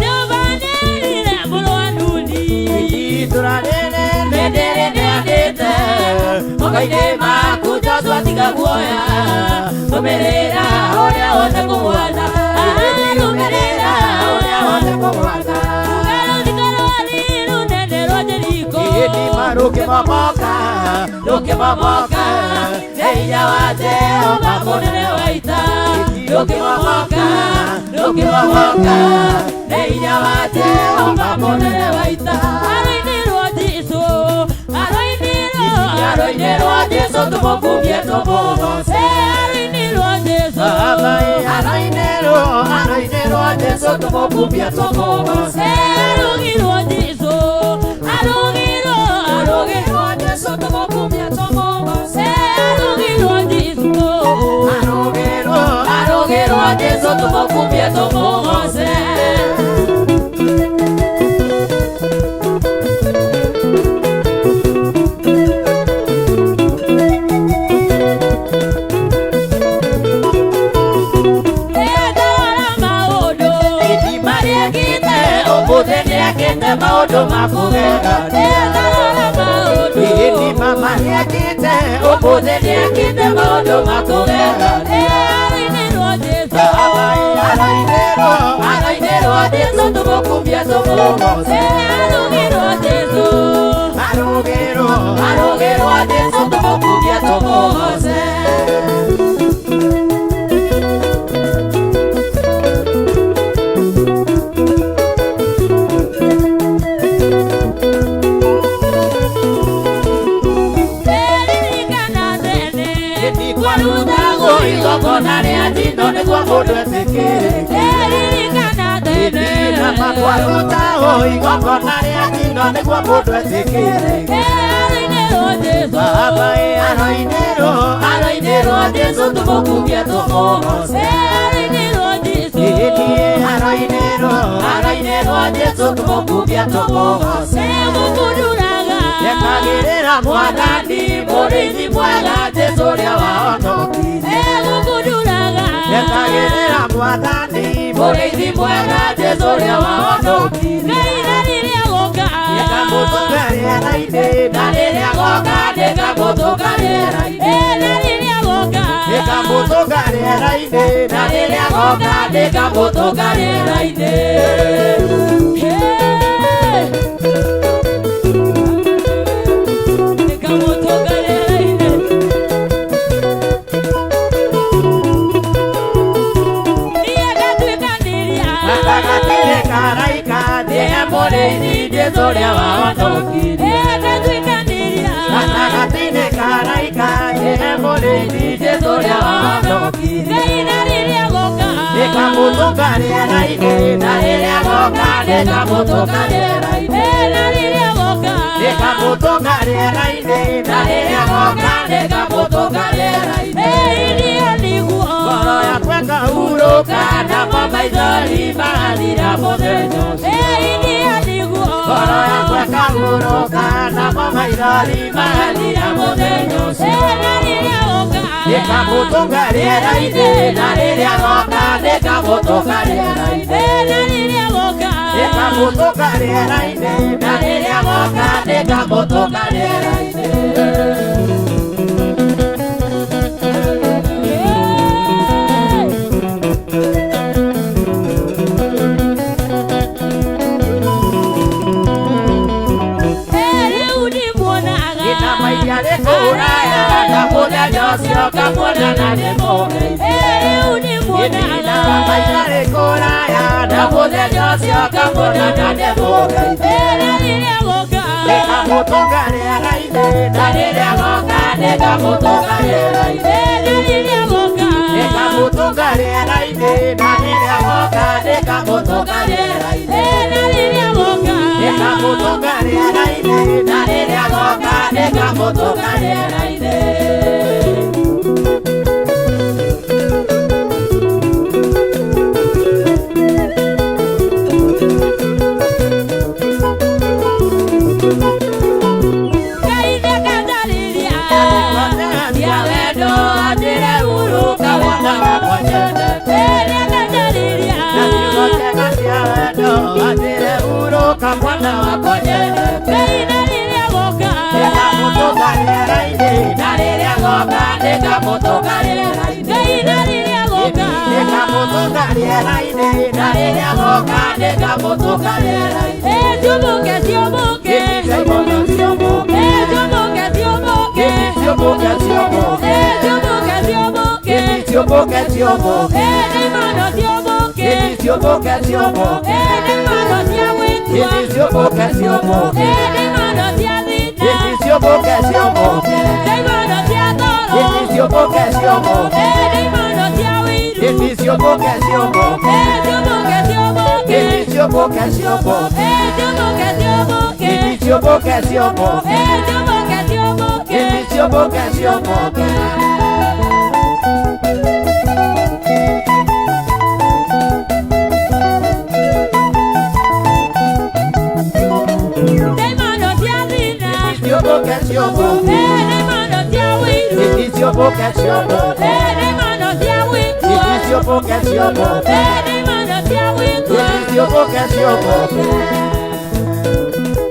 Jehova nĩerire mũrũ wa Nuni. Itũũra rĩrĩ Nĩndĩrĩneanĩte, moko-inĩ maku Joshua tiga guoya. Rũmĩrĩra ũrĩa wothe ngũgwatha. Rũmĩrĩra ũrĩa wothe kũgwatha. Tuge rũthingo rũrĩ rũnene rwa Jeriko. Rũkĩmomoka, Rũkĩmomoka, nĩ hinya wa Jehova mũnene wa ita. Rũkĩmomoka, rũkĩmomoka, nĩ hinya wa Jehova mũnene wa ita. Arũinĩ rwa Jesũ, arũinĩ rwa, Arũinĩ rwa Jesũ tũmũkumie tũmũgoce. Arũinĩ rwa Jesũ. Arũinĩ rwa, arũinĩ rwa Jesũ tũmũkumie tũmũgoce. Arũgi rwa Jesũ, arũgi rwa, Arũgi rwa Jesũ tũmũkumie tũmũgoce. Arũgi rwa Jesũ. Arũgi rwa, Arũgi rwa Jesũ tũmũkumie tũmũgoce. Ndarora maũndũ Marĩa ekĩte ũmũthĩ nĩekĩte maũndũ ma kũgegania. Ndarora maũndũ Mama nĩekĩte Ũmũthĩ nĩekĩte maũndũ ma kũgegania. Arũinĩ rwa Jesũ. Arũinĩ rwa, Arũinĩ rwa Jesũ tũmũkumie tũmũgoce. Arũgi rwa Jesũ. Arũgi rwa, Arũgi rwa Jesũ tũmũkumie tũmũgoce. Ririkana tene Kwarutagwo igongona rĩa njino nĩguo mũndũ etĩkĩrĩke. Ririkana tene Kwarutagwo igongona rĩa njino nĩguo mũndũ etĩkĩrĩke. Arũinĩ rwa Jesũ. Arũinĩ rwa, Arũinĩ rwa Jesũ tũmũkumie tũmũgoce. Arũinĩ rwa Jesũ. Arũinĩ rwa, Arũinĩ rwa Jesũ tũmũkumie tũmũgoce. Gũkunduraga Yekagĩrĩra Mwathani mũrĩithi mwega Jesũ ũrĩa wahonokirie. Gũkunduraga Yekagĩrĩra Mwathani Mũrĩithi mwega Jesũ ũrĩa wahonokirie. Ngai na rĩrĩa agoka. Nĩkamũtũnga rĩera-inĩ. Na rĩrĩa agoka nĩkamũtũnga rĩera-inĩ. Na rĩrĩa agoka. Nĩkamũtũnga rĩera-inĩ. Na rĩrĩa agoka nĩkamũtũnga rĩera-inĩ. Nĩkamũtũnga rĩera-inĩ. Niĩ ngatuĩkanĩria. Gatagatĩ ka araika Nĩe mũrĩithi Jesũ ũrĩa wahonokirie. Ngatuĩkanĩria. Gatagatĩ ka araika nĩe mũrĩithi Jesũ ũrĩa wahonokirie. Ngai na rĩrĩa agoka. Nĩkamũtũnga rĩera-inĩ. Na rĩrĩa agoka nĩkamũtũnga rĩera-inĩ. Na rĩrĩa agoka. Nĩkamũtũnga rĩera-inĩ. Na rĩrĩa agoka nĩkamũtũnga rĩera-inĩ. Iria nĩguo. Ngoro yakwa ĩkahurũka Namo maithori magathira mũthenya ũcio. Iria nĩguo. Ngoro yakwa ĩkahurũka namo maithori Maria mũthenya ũcio Nĩkamũtũnga rĩera-inĩ na rĩrĩa agoka nĩkamũtũnga rĩera-inĩ Nĩkamũtũnga rĩera-inĩ na rĩrĩa agoka nĩkamũtũnga rĩera-inĩ.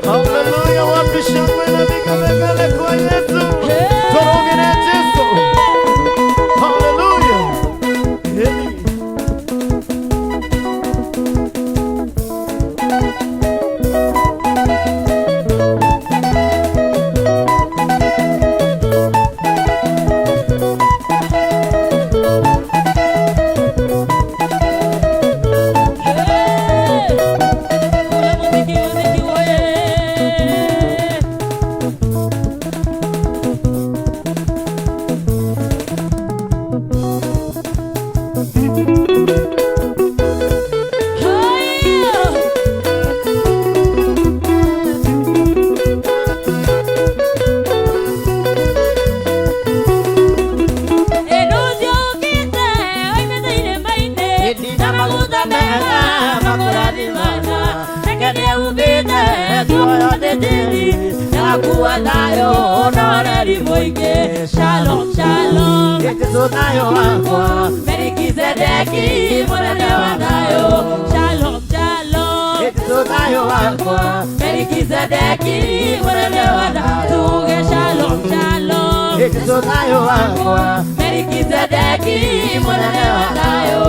Hallelujah, wapi shangwe na vigelegele kwa Yesu. Tuongere Yesu. Hallelujah. Amen. Shalom, shalom. Melkizedeki, munene wa thayo. Shalom, shalom. Melkizedeki, munene wa thayo. Tuge shalom, shalom. Melkizedeki, munene wa thayo.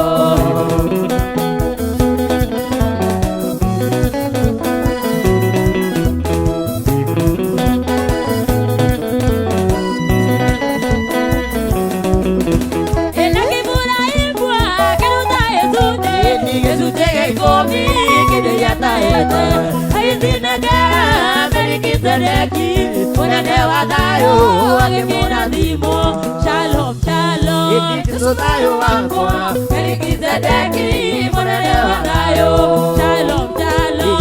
Shalom, shalom. Melkizedeki, munene wa thayo. Shalom, shalom.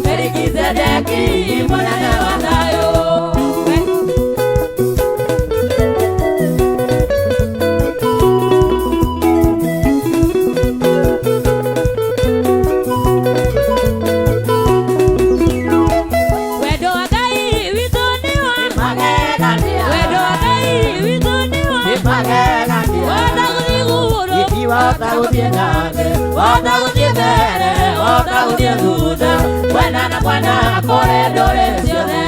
Melkizedeki, munene wa thayo. Wendo wa gũthiĩ na thĩ, wahota gũthiĩ mbere, wahota gũthiĩ thutha, mwena na mwena kũrĩ ndũrĩrĩ ciothe,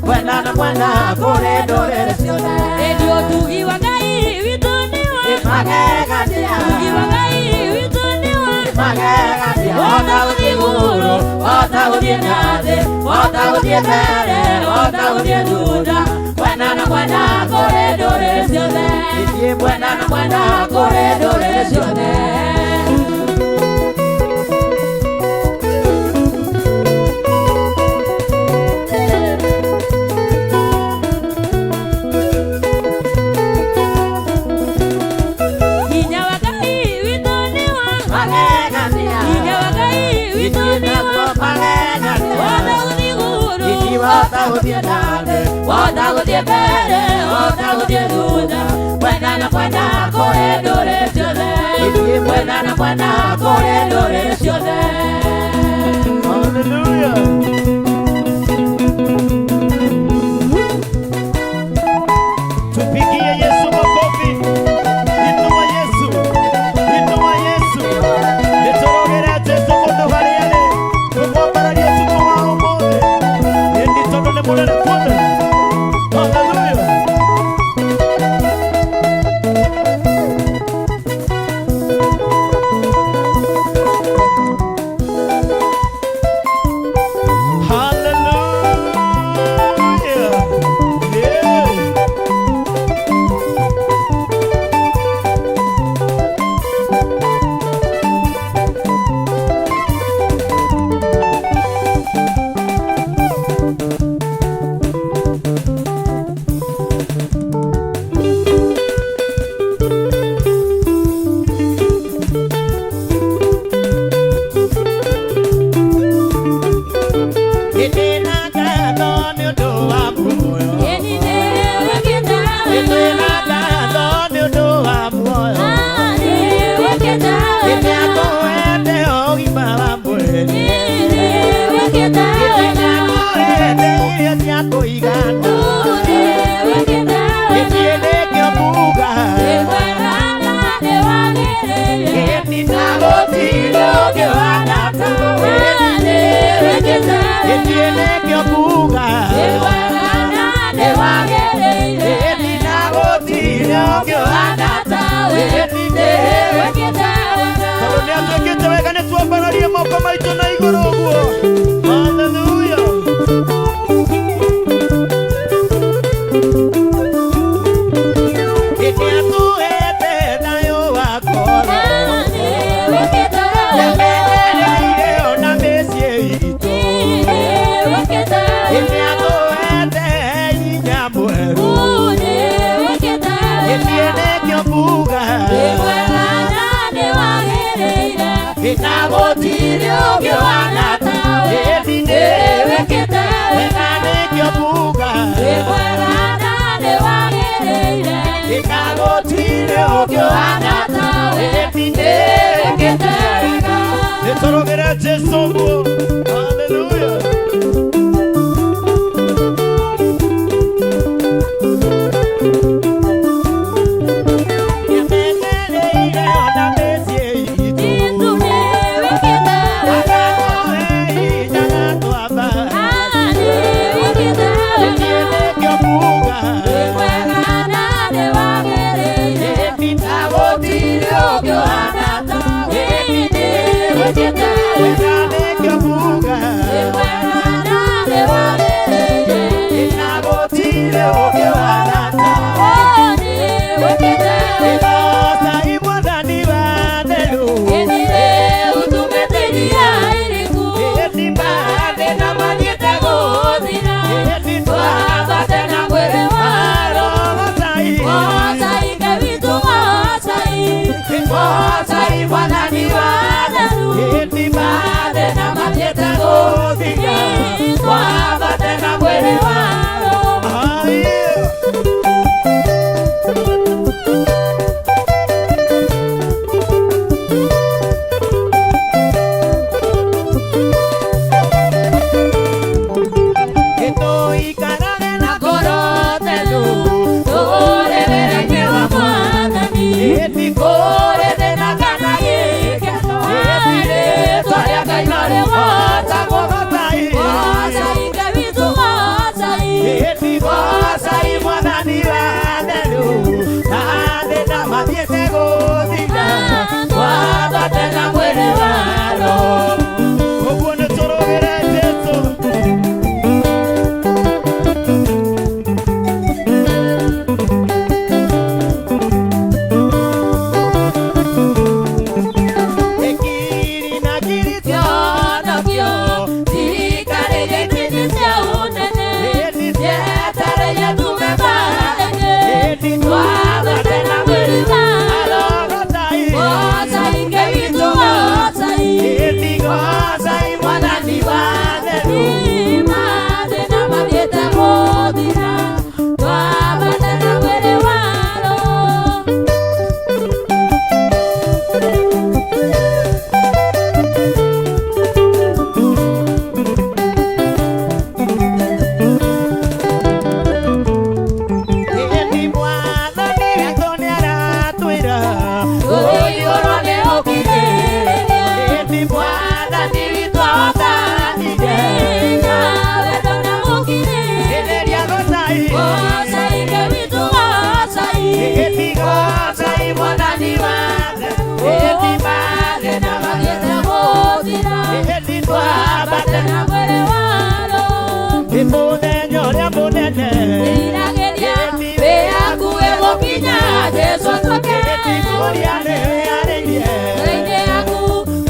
mwena na mwena kũrĩ ndũrĩrĩ ciothe. Ĩndĩ ũtugi wa Ngai witũ nĩ wa Magegania, ũtugi wa Ngai witũ nĩ wa magegania, wahota gũthiĩ igũrũ, wahota gũthiĩ na thĩ, wahota gũthiĩ mbere, wahota gũthiĩ thutha, mwena na mwena kũrĩ ndũrĩrĩ ciothe, mwena na mwena kũrĩ ndũrĩrĩ ciothe. Hinya wa Ngai witũ nĩ wa Magegania, hinya wa Ngai witũ nĩ wa magegania, wahota gũthiĩ igũrũ, wahota gũthiĩ na thĩ, wahota gũthiĩ mbere, wahota gũthiĩ thutha, mwena na mwena kũrĩ ndũrĩrĩ ciothe, mwena na mwena kũrĩ ndũrĩrĩ ciothe. Hallelujah. Tupigie Yesu makofi. Inua Yesu. Inua Yesu. Nĩtũrogere Jesu mũndũ harĩa arĩ. Tũmwambararie ũtukũ wa ũmũthĩ. Ĩndĩ tondũ nĩ mũnene tuone. Hallelujah. Hallelujah. Yeah. Ndĩna ngatho nĩ ũndũ wa muoyo. Ĩni nĩwĩkĩte Ndĩna wega, ngatho nĩ ũndũ wa muoyo. nĩwĩkĩte wega, Nĩakũhete ũgima wa mwĩrĩ. nĩwĩkĩte wega, Nĩakũhete irio cia kũigana. nĩwĩkĩte Gĩthiĩ wega. nĩkĩo nguga. Nĩ mwega na nĩwagĩrĩire, Ĩni na gũtirĩ ũngĩ ũhaana tawe. nĩwĩkĩte Gĩthiĩ wega, nĩkĩo nguga. nĩ mwega na nĩwagĩrĩire, Ĩni na gũtirĩ ũngĩ ũhaana tawe, nĩwĩkĩte wega. Tondũ nĩ atwĩkĩte wega nĩ twambararie moko maitũ na igũrũ ũguo. Hallelujah. Nĩatũhete thayũ wa ngoro. Nĩwĩkĩte wega, Nĩamenyereire ona mĩciĩ itũ. nĩwĩkĩte wega, Nĩatũhete hinya mwerũ. nĩwĩkĩte Gĩthiĩ wega. nĩkĩo nguga. Nĩ mwega na nĩwagĩrĩire, Na gũtirĩ ũngĩ ũhaana tawe. nĩwĩkĩte Wega wega, nĩkĩo nguga. nĩ mwega na nĩwagĩrĩire, Na gũtirĩ ũngĩ ũhaana tawe, nĩwĩkĩte wega. Nĩtũrogere Jesu ũguo. Hallelujah. Nĩamenyereire ona mĩciĩ itũ. Jesũ nĩwĩkĩte wega, Agatũhe hinya na twamba. nĩwĩkĩte Gĩthiĩ wega, nĩkĩo nguga. nĩ mwega na nĩwagĩrĩire, Na gũtirĩ ũngĩ ũhaana tawe. nĩwĩkĩte wega, Wega nĩkĩo nguga. nĩ mwega na nĩwagĩrĩire. Na gũtirĩ ũngĩ ũhaana tawe. Nĩwĩkĩte wega. Ndĩroca Mwathani wa theru. Ĩnire ũtungatĩri iriku, Ĩni mathĩna mathiĩte gũthira, Ĩni twambate na mwĩrĩ wa Ũrĩa nĩarĩirie. Ngoro-inĩ yaku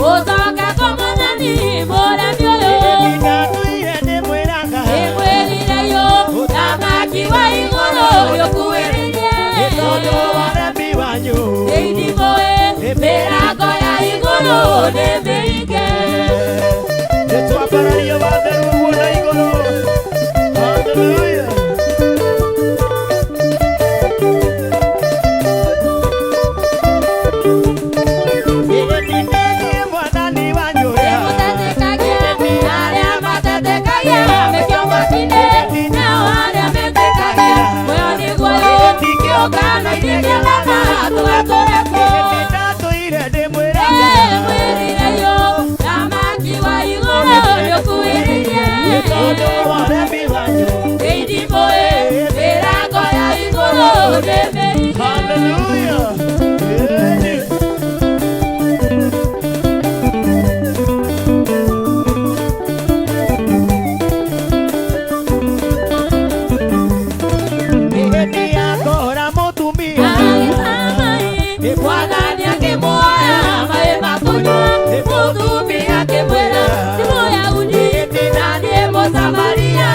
ũcoke kwa Mwathani mũremi ũyũ. Ndatũire ndĩmwĩraga. Ĩmwĩrire yo thamaki wa igũrũ nĩũkuhĩrĩirie. Tondũ wa ũremi wanyu. Ĩindimũĩ mĩrango ya igũrũ nĩ mĩhinge. Nĩtwambarario watheru guo na igũrũ. Hallelujah. Ĩĩ Mwathani wanyu ũrĩa. Ĩmũtetekagia arĩa matetekagia mekio mwaki-inĩ, nao arĩa metĩkagia muoyo nĩguo kĩũngano-inĩ kĩa Baba tũgatũre kuo. Ndatũire ndĩmwĩraga. Ĩmwĩrire yo thamaki wa igũrũ nĩũkuhĩrĩirie. Tondũ wa ũremi wanyu. Ĩindimũĩ mĩrango ya igũrũ nĩ mĩhinge. Hallelujah. Ĩĩ. Ĩĩ akora mũtumia. Mwathani akĩmuoya maĩ ma kũnyua, mũtumia akĩmwĩra, "Ti Mũyahudi na niĩ Mũsamaria,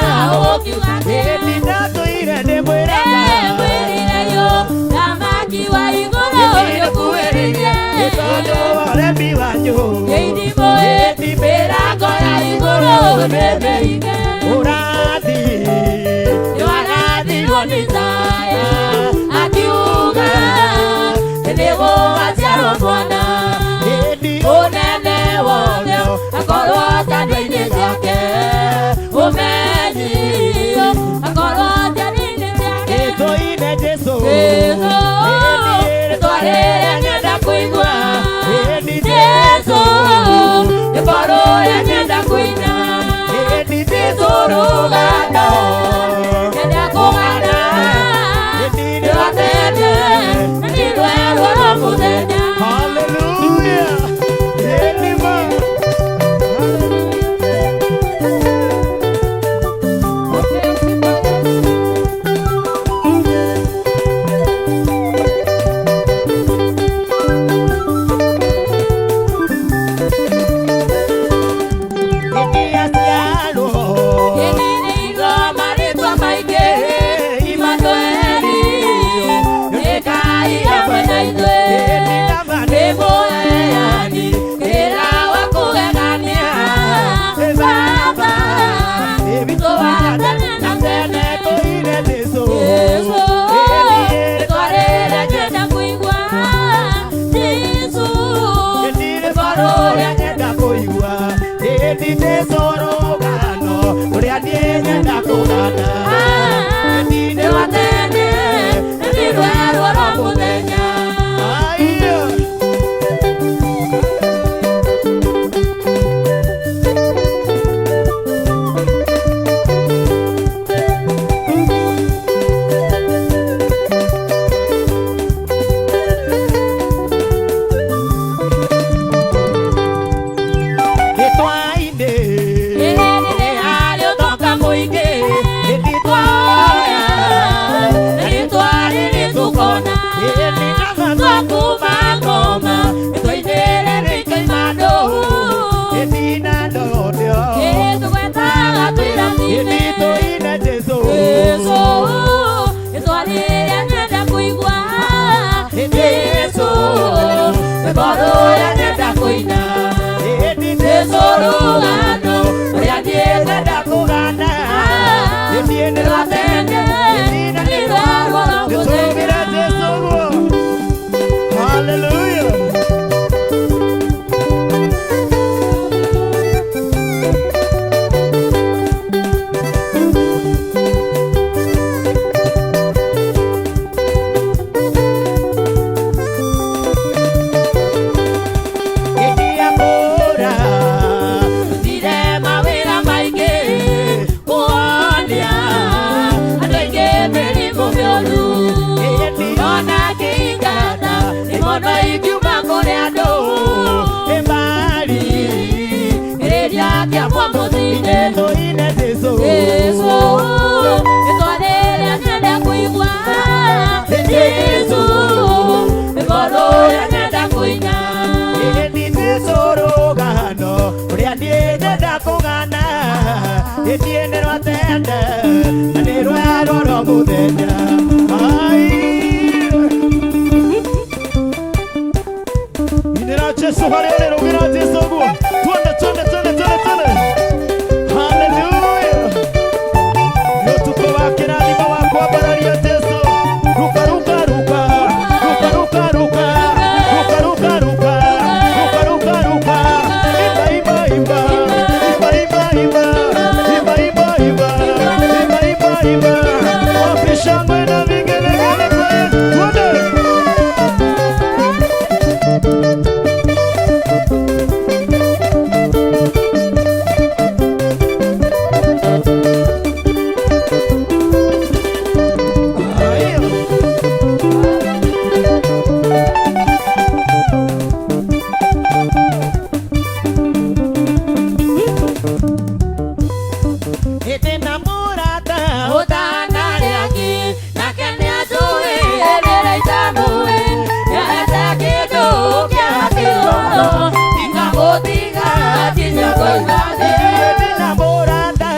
ũkiuga atĩa?" Ĩĩ ndatũire ndĩmwĩraga. Ĩmwĩrire yo thamaki wa igũrũ nĩũkuhĩrĩirie. Tondũ wa ũremi wanyu. Ĩindimũĩ mĩrango ya igũrũ nĩ mĩhinge. Ũrathi. Nĩwarathirwo nĩ Isaya akiuga, nĩgũgaciarwo mwana. Ĩĩ Ũnene wothe akorwo ciande-inĩ ciake, ũmenyio akorwo ciande-inĩ ciake. Tũine Jesũ. Jesũ, rĩtwa rĩrĩa nyenda kũigua. Jesũ, rwĩmbo rũrĩa nyenda kũina. Jesũ rũgano, nyenda kũgana. Nĩ rwa tene, na nĩ rwerũ oro mũthenya. Hallelujah. Ĩĩ nĩ ma. Ĩĩ aciarwo. Ĩnĩrĩirwo marĩtwa maingĩ, Imanueli, nĩ Ngai hamwe na ithuĩ. Nĩ mũheani kĩrĩra wa kũgegania, Baba witũ wa tene na tene. Tũine Jesũ. Jesũ, rĩtwa rĩrĩa nyenda kũigua. Jesũ, rwĩmbo rũrĩa nyenda kũigua. Ĩĩ Jesũ rũgano ũrĩa niĩ nyenda kũgana. Nĩ rwa tene, na nĩ rwerũ oro mũthenya. Aiyo. Gĩtwainĩ. Nĩ harĩ ũtonga mũingĩ, twoya, na rĩtwa rĩrĩ tũkona. Ĩĩ nĩ Twakuma ngoma, nĩtwainĩre rĩkaima ndũ. Ĩĩ na ndondio. Ĩĩ tũgwetaga twĩrathime. Ĩĩ tũine Jesũ. Jesũ, rĩtwa rĩrĩa nyenda kũigua. Jesũ, rwĩmbo rũrĩa nyenda kũina. Ĩĩ Jesũ rũgano, rũrĩa niĩ nyenda kũgana. Ĩĩ nĩ rwa tene, na nĩ rwerũ oro mũthenya. Nĩtũigĩre Jesũ guo. Hallelujah. Ĩĩ akũra. Ndire mawĩra maingĩ kuonia andũ aingĩ mĩrimũ mĩũru. Ona kĩingata imono ingiuma kũrĩ andũ. Ĩmari. Rĩrĩa kĩamwa mũthĩ-inĩ. Tũine Jesũ. Jesũ, rĩtwa rĩrĩa nyenda kũigua. Jesũ, rwĩmbo rũrĩa Ĩthiĩ nĩ rwa tene na nĩ rwerwo rwa mũthenya. Ai. Inĩra Jesu harĩa ũrĩ, rũgĩra Jesu ũguo. Twende, twende, twende, twende, twende. Hallelujah. Nĩ ũtukũ wa kĩrathimo wa kwambararia Jesu. Ruka, ruka, ruka. Ruka, ruka, ruka. Ruka, ruka, ruka. Ruka, ruka, ruka. Imba, imba, imba. Imba, imba, imba. Imba, imba, imba. Imba, imba, imba. Wapi shangwe na vigelegele kwa Yesu? Twende. Haya. Ĩtĩ na mũrata Ĩtĩ na mũrata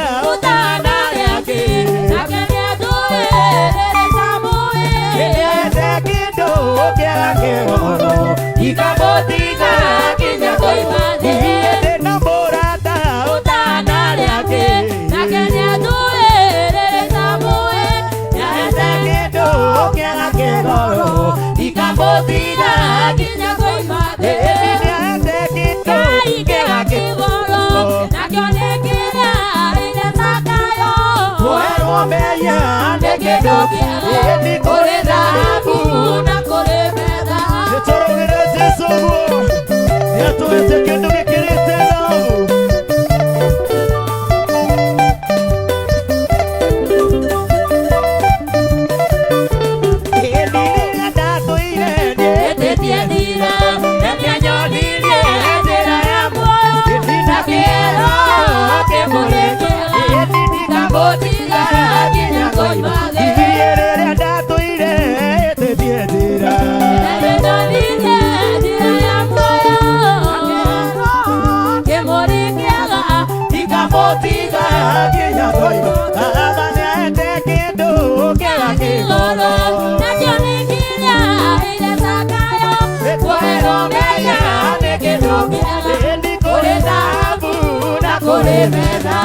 Ĩte kĩndũ kĩa kĩgoro Ikamũtiga kinya koima thĩ. Ĩtĩ na mũrata Ĩte kĩndũ kĩa kĩgoro Ikamũtiga kinya koima thĩ. Ĩte kĩndũ kĩa kĩgoro Kwerwo mehia nĩ kĩndũ Ĩtĩ kũrĩ thahabu Nĩtũrũgĩre Jesu ũguo. Nĩatũhete kĩndũ gĩkĩrĩte thahabu. Hĩndĩ ĩrĩa ndatũire Ithiĩ rĩrĩa ndatũire ĩtĩtie njĩra. Ikamũtiga nginya koima. Baba nĩahete kĩndũ kĩa kĩgoro. Kwerwo mehia nĩ kĩndũ Ĩndĩ kũrĩ thahabu na kũrĩ betha.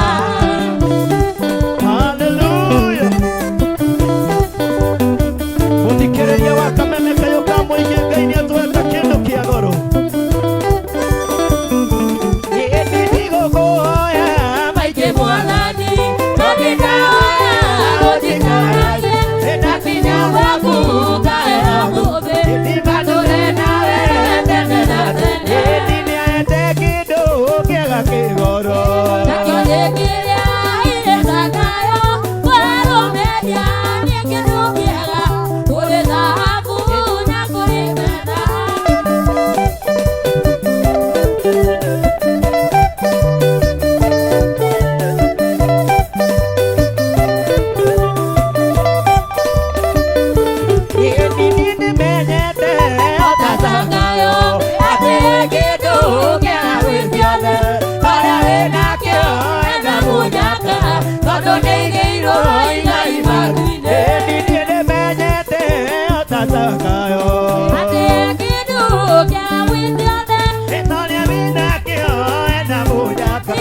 Hallelujah. Mũthikĩrĩria wa kameme kayũ ka mũingĩ Ngai nĩatũhete kĩndũ kĩa goro. Ĩndĩ ndigũkũhoya Maingĩ mwathani, no ndĩrahoya ũnjikaragie, ndakinya gwaku ngahera mũthĩ, ngatũre nawe tene na tene. Ĩndĩ nĩahete kĩndũ kĩega kĩgoro. Nakĩo nĩ kĩrĩa irĩ Zakayo, kwarũmĩria nĩ kĩndũ kĩega, kũrĩ thahabu na kũrĩ betha. Ĩndĩ niĩ nĩmenyete Ta Zakayo, atĩ kĩndũ kĩega gwĩ ciothe, harĩa wĩnakĩo ena mũnyaka, tondũ nĩigĩirwo igai matu-inĩ. Ĩndĩ niĩ nĩmenyete ta Zakayo. Atĩ kĩndũ kĩega gwĩ ciothe, Ĩtorĩa wĩnakĩo ena mũnyaka.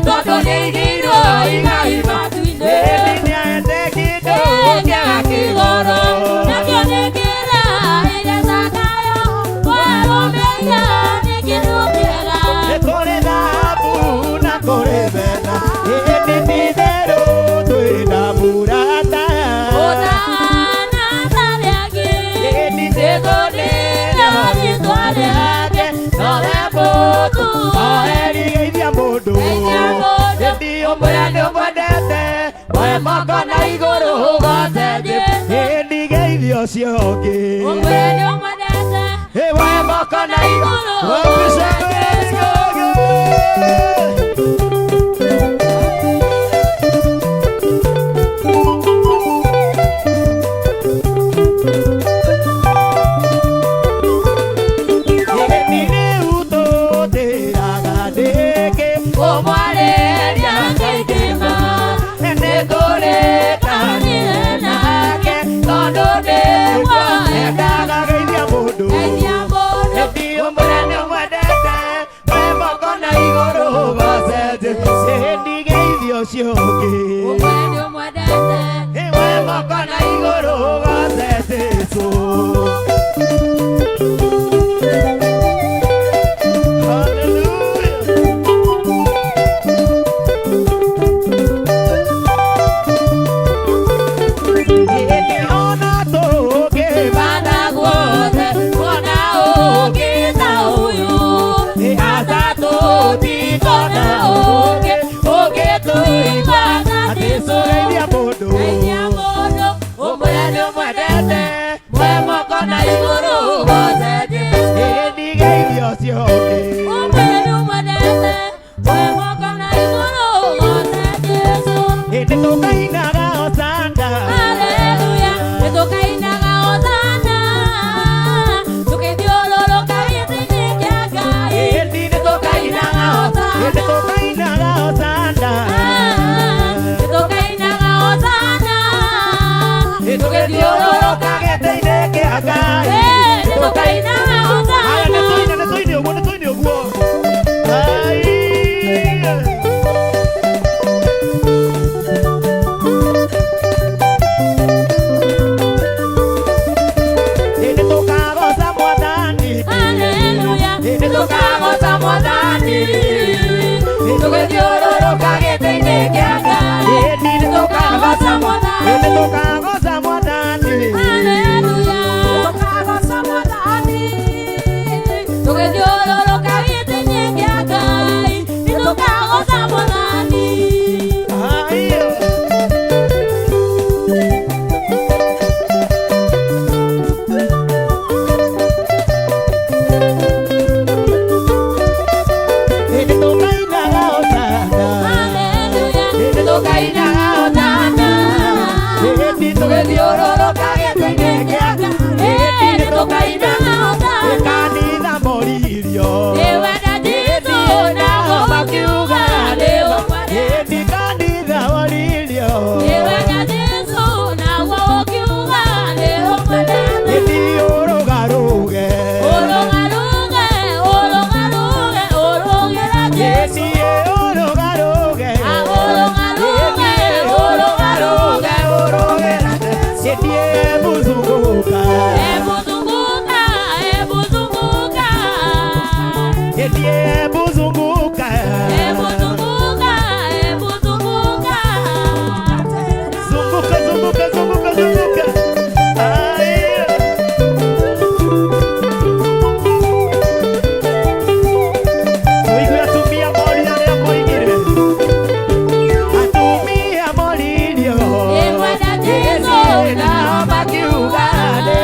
Tondũ nĩigĩirwo igai matu-inĩ. Ĩndĩ nĩahete kĩndũ Kĩega kĩgoro. Nakĩo nĩ kĩrĩa irĩ Zakayo, kwarũmĩria nĩ kĩndũ kĩega. Nĩ kũrĩ thahabu na kũrĩ betha. Ĩndĩ ti-itherũ twĩna mũrata. Ũtana tarĩ angĩ, Ĩndĩ rĩtwa rĩake, nowe mũtu. Oerigeithia mũndũ. Geithia mũndũ. Ĩndĩ ũmwĩre nĩũmwendete. Oe moko na igũrũ ũgoce Jesũ. Ĩndĩ geithia ũcio ũngĩ. Ũmwĩre nĩũmwendete. Ĩ Oe moko na igũrũ Wapi ũgoce shangwe na Jesũ. vigelegele? Ĩndĩ rĩu tũtĩraga ndĩkĩ. Kũmwarĩria Ngai kĩma. Nĩgeithio ũcio ũngĩ. Ũmwĩre nĩ ũmwendete. Ĩwe moko na igũrũ ũgoce Jesũ. Hallelujah. Ĩndĩ ona tũngĩba Banda guothe kuona ũngĩ ta ũyũ. Asa tũtikona Ũngĩ ũngĩtũigua ta Jesũ Jesũ. geithia mũndũ. Geithia mũndũ, Ũmwĩre nĩ ũmwendete. Mwe moko na igũrũ ũgoce Jesũ. Ĩndĩ geithia ũcio ũngĩ. Ũmwĩre nĩ ũmwendete. Mwe moko na igũrũ ũgoce Jesũ. Ĩndĩ tũkainaga Hosana. Haleluya, nĩtũkainaga Hosana, tũkĩthiũrũrũka gĩtĩ-inĩ kĩa Ngai. Ĩndĩ nĩtũkainaga Hosana. Ĩndĩ tũkainaga Hosana. Nĩtũkainaga Hosana, Tũgĩthiũrũrũka gĩtĩ-inĩ kĩa Ngai. Nĩtũkainaga Aya, Hosana. nĩtũine, nĩtũine ũguo, nĩtũine ũguo. Ai. Ĩndĩ tũkagoca Mwathani. Haleluya, Nĩtũkagoca Mwathani. Tũgĩthiũrũrũka gĩtĩ-inĩ kĩa Ngai. Ĩndĩ Nĩtũkagoca Mwathani. Ĩndĩ tũkagoca Mwathani. Haleluya, Nĩtũkagoca Mwathani. tũgĩthiũrũrũka gĩtĩ-inĩ kĩa Ngai. Nĩtũkagoca Mwathani. Ai. Ĩndĩ tũkainaga Hosana. Haleluya, Nĩtũkainaga Hosana. Ĩndĩ Tũgĩthiũrũrũka gĩtĩ-inĩ kĩa Ngai. Nĩtũkainaga Hosana. Kanitha moririo. Nĩwenda Jesũ nao makiuga nĩũmwendete. Ĩndĩ kanitha moririo. Nĩwenda Jesũ nao ũkiuga nĩũmwendete. Ĩndĩ ũrũgarũge. Ũrũgarũge, ũrũgarũge, ũrũgĩra Jesũ. Ĩndĩ ũrũgarũge. Ũrũgarũge, ũrũgarũge, Ũrũgĩra Ĩndĩ ebuzunguka. Hebu zunguka, hebu zunguka. Ĩndĩ ebuzunguka. Hebu zunguka, hebu zunguka. Zunguka, zunguka, zunguka, zunguka. Ai. Ũigue atumia moria ũrĩa moigire. Atumia moririo. Nĩwenda Jesũ Nao makiuga nĩ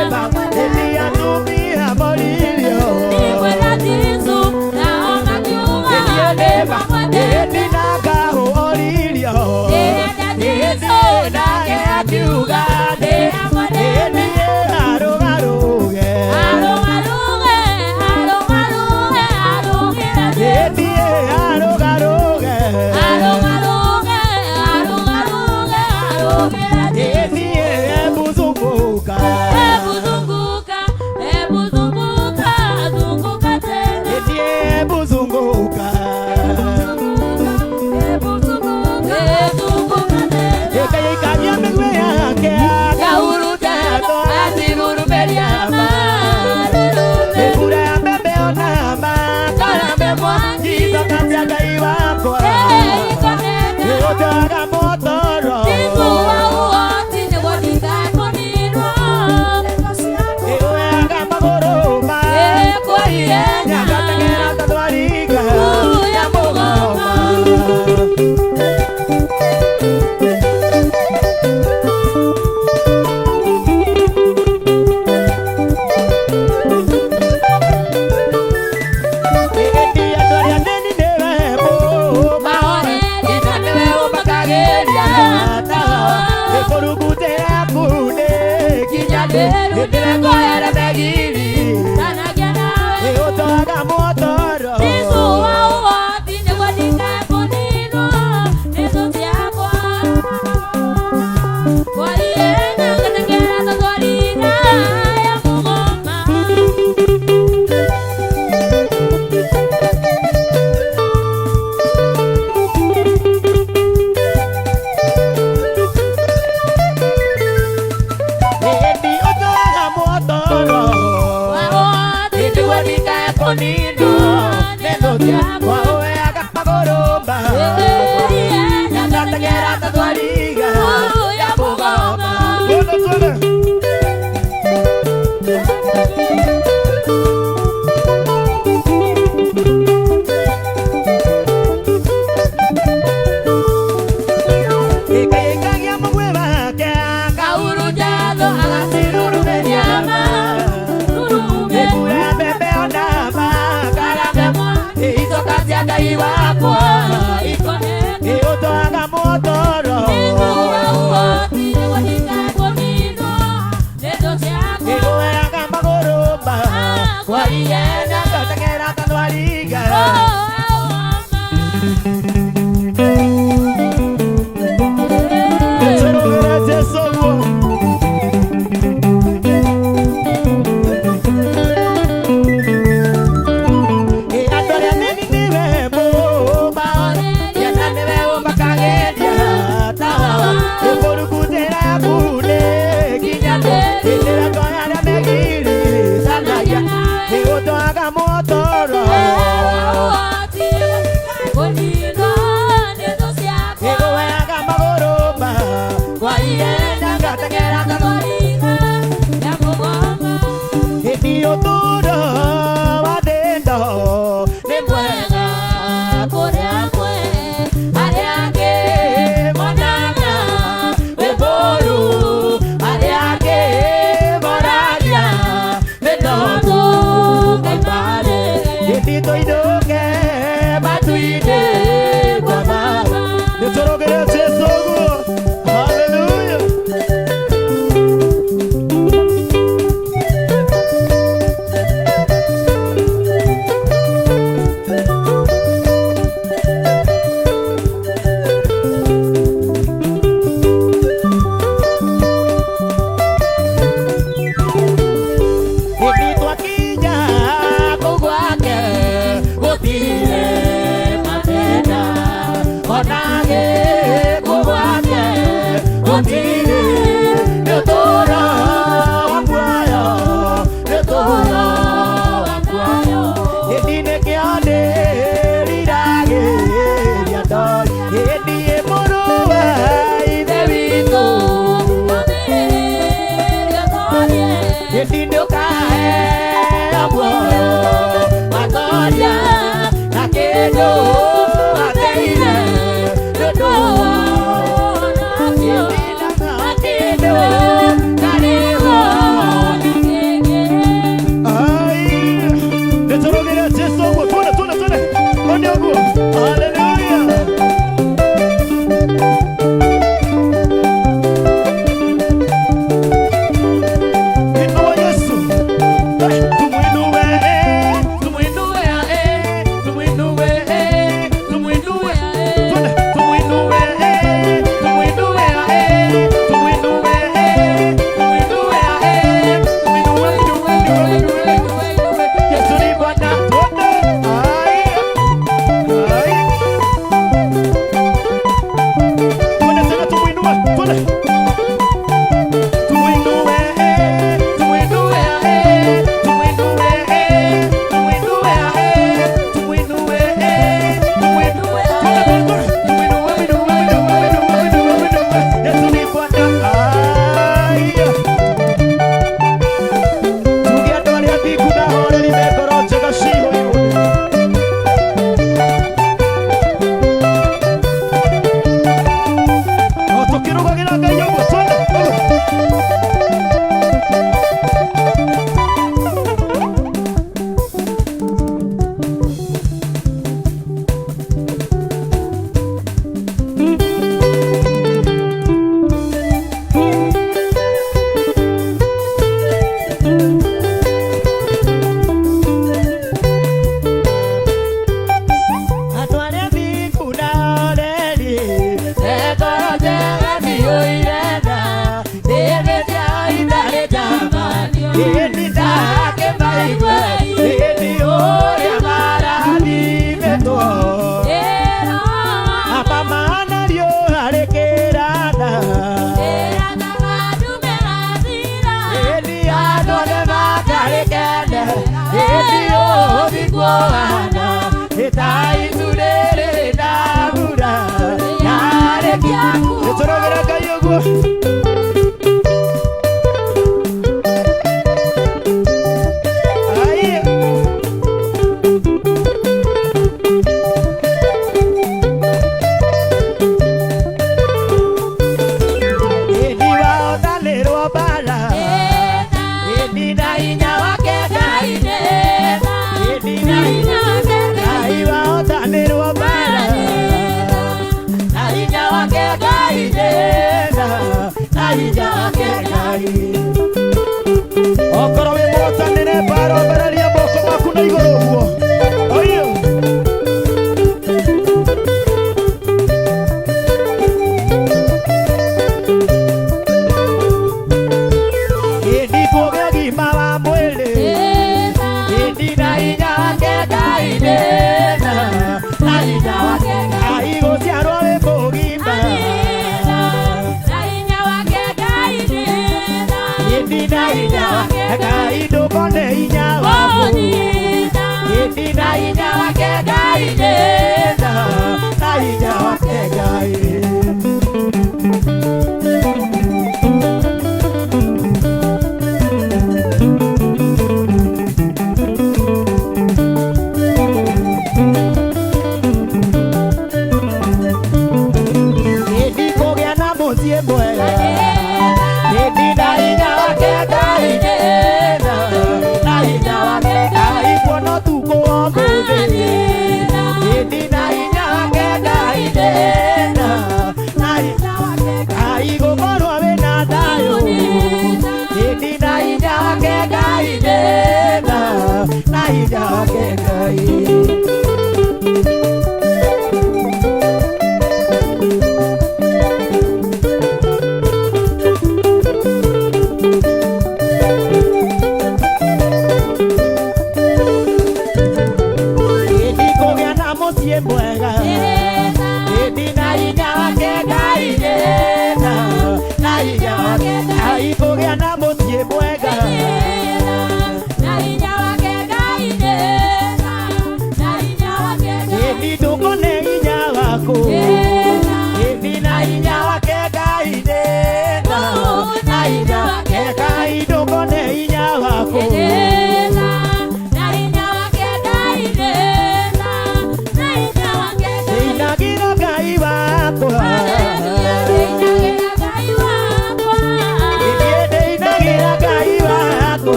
Ĩndĩ atumia moririo. Nĩwenda Jesũ nao makiuga nĩmamwendete. Ĩndĩ na ngahũ oririo. Nĩwenda Jesũ nake akiuga nĩamwendete. Ĩndĩ arũgarũge. Arũgarũge, arũgarũge, arũgĩra Jesũ. Ĩndĩ arũgarũge. Arũgarũge, arũgarũge, arũgĩra Jesũ. Ĩndĩ ebuzunguka. Hebu zunguka, hebu zunguka, zunguka tena. Ĩndĩ ebuzunguka. Hebu zunguka, zunguka tena. Ĩkaikagia mĩguĩ yake. Kahuruta atihurumeria Marurume, Mbura ya mbembe ona ma. Karambe mwaki Ithoka cia Ngai wakwa. eh, iko nene. Nĩũtwaga motoro. Siku wa uoti nĩguo ndikakunirwo. Ĩũyaga magũrũ ma. Eh, kwa ihenya. Nyagateng'era ta thwariga. Ya mũgoma. Ĩndĩ andũ arĩa athĩni nĩwe Mahoreria Ina nĩwe ũmakagĩria Ĩkũrugutĩra kunĩ. Kinya rĩu nĩwe megiri Ndanagia nawe. Ĩũtwaga motoro. Siku wa uoti nĩguo ndikakunirwo.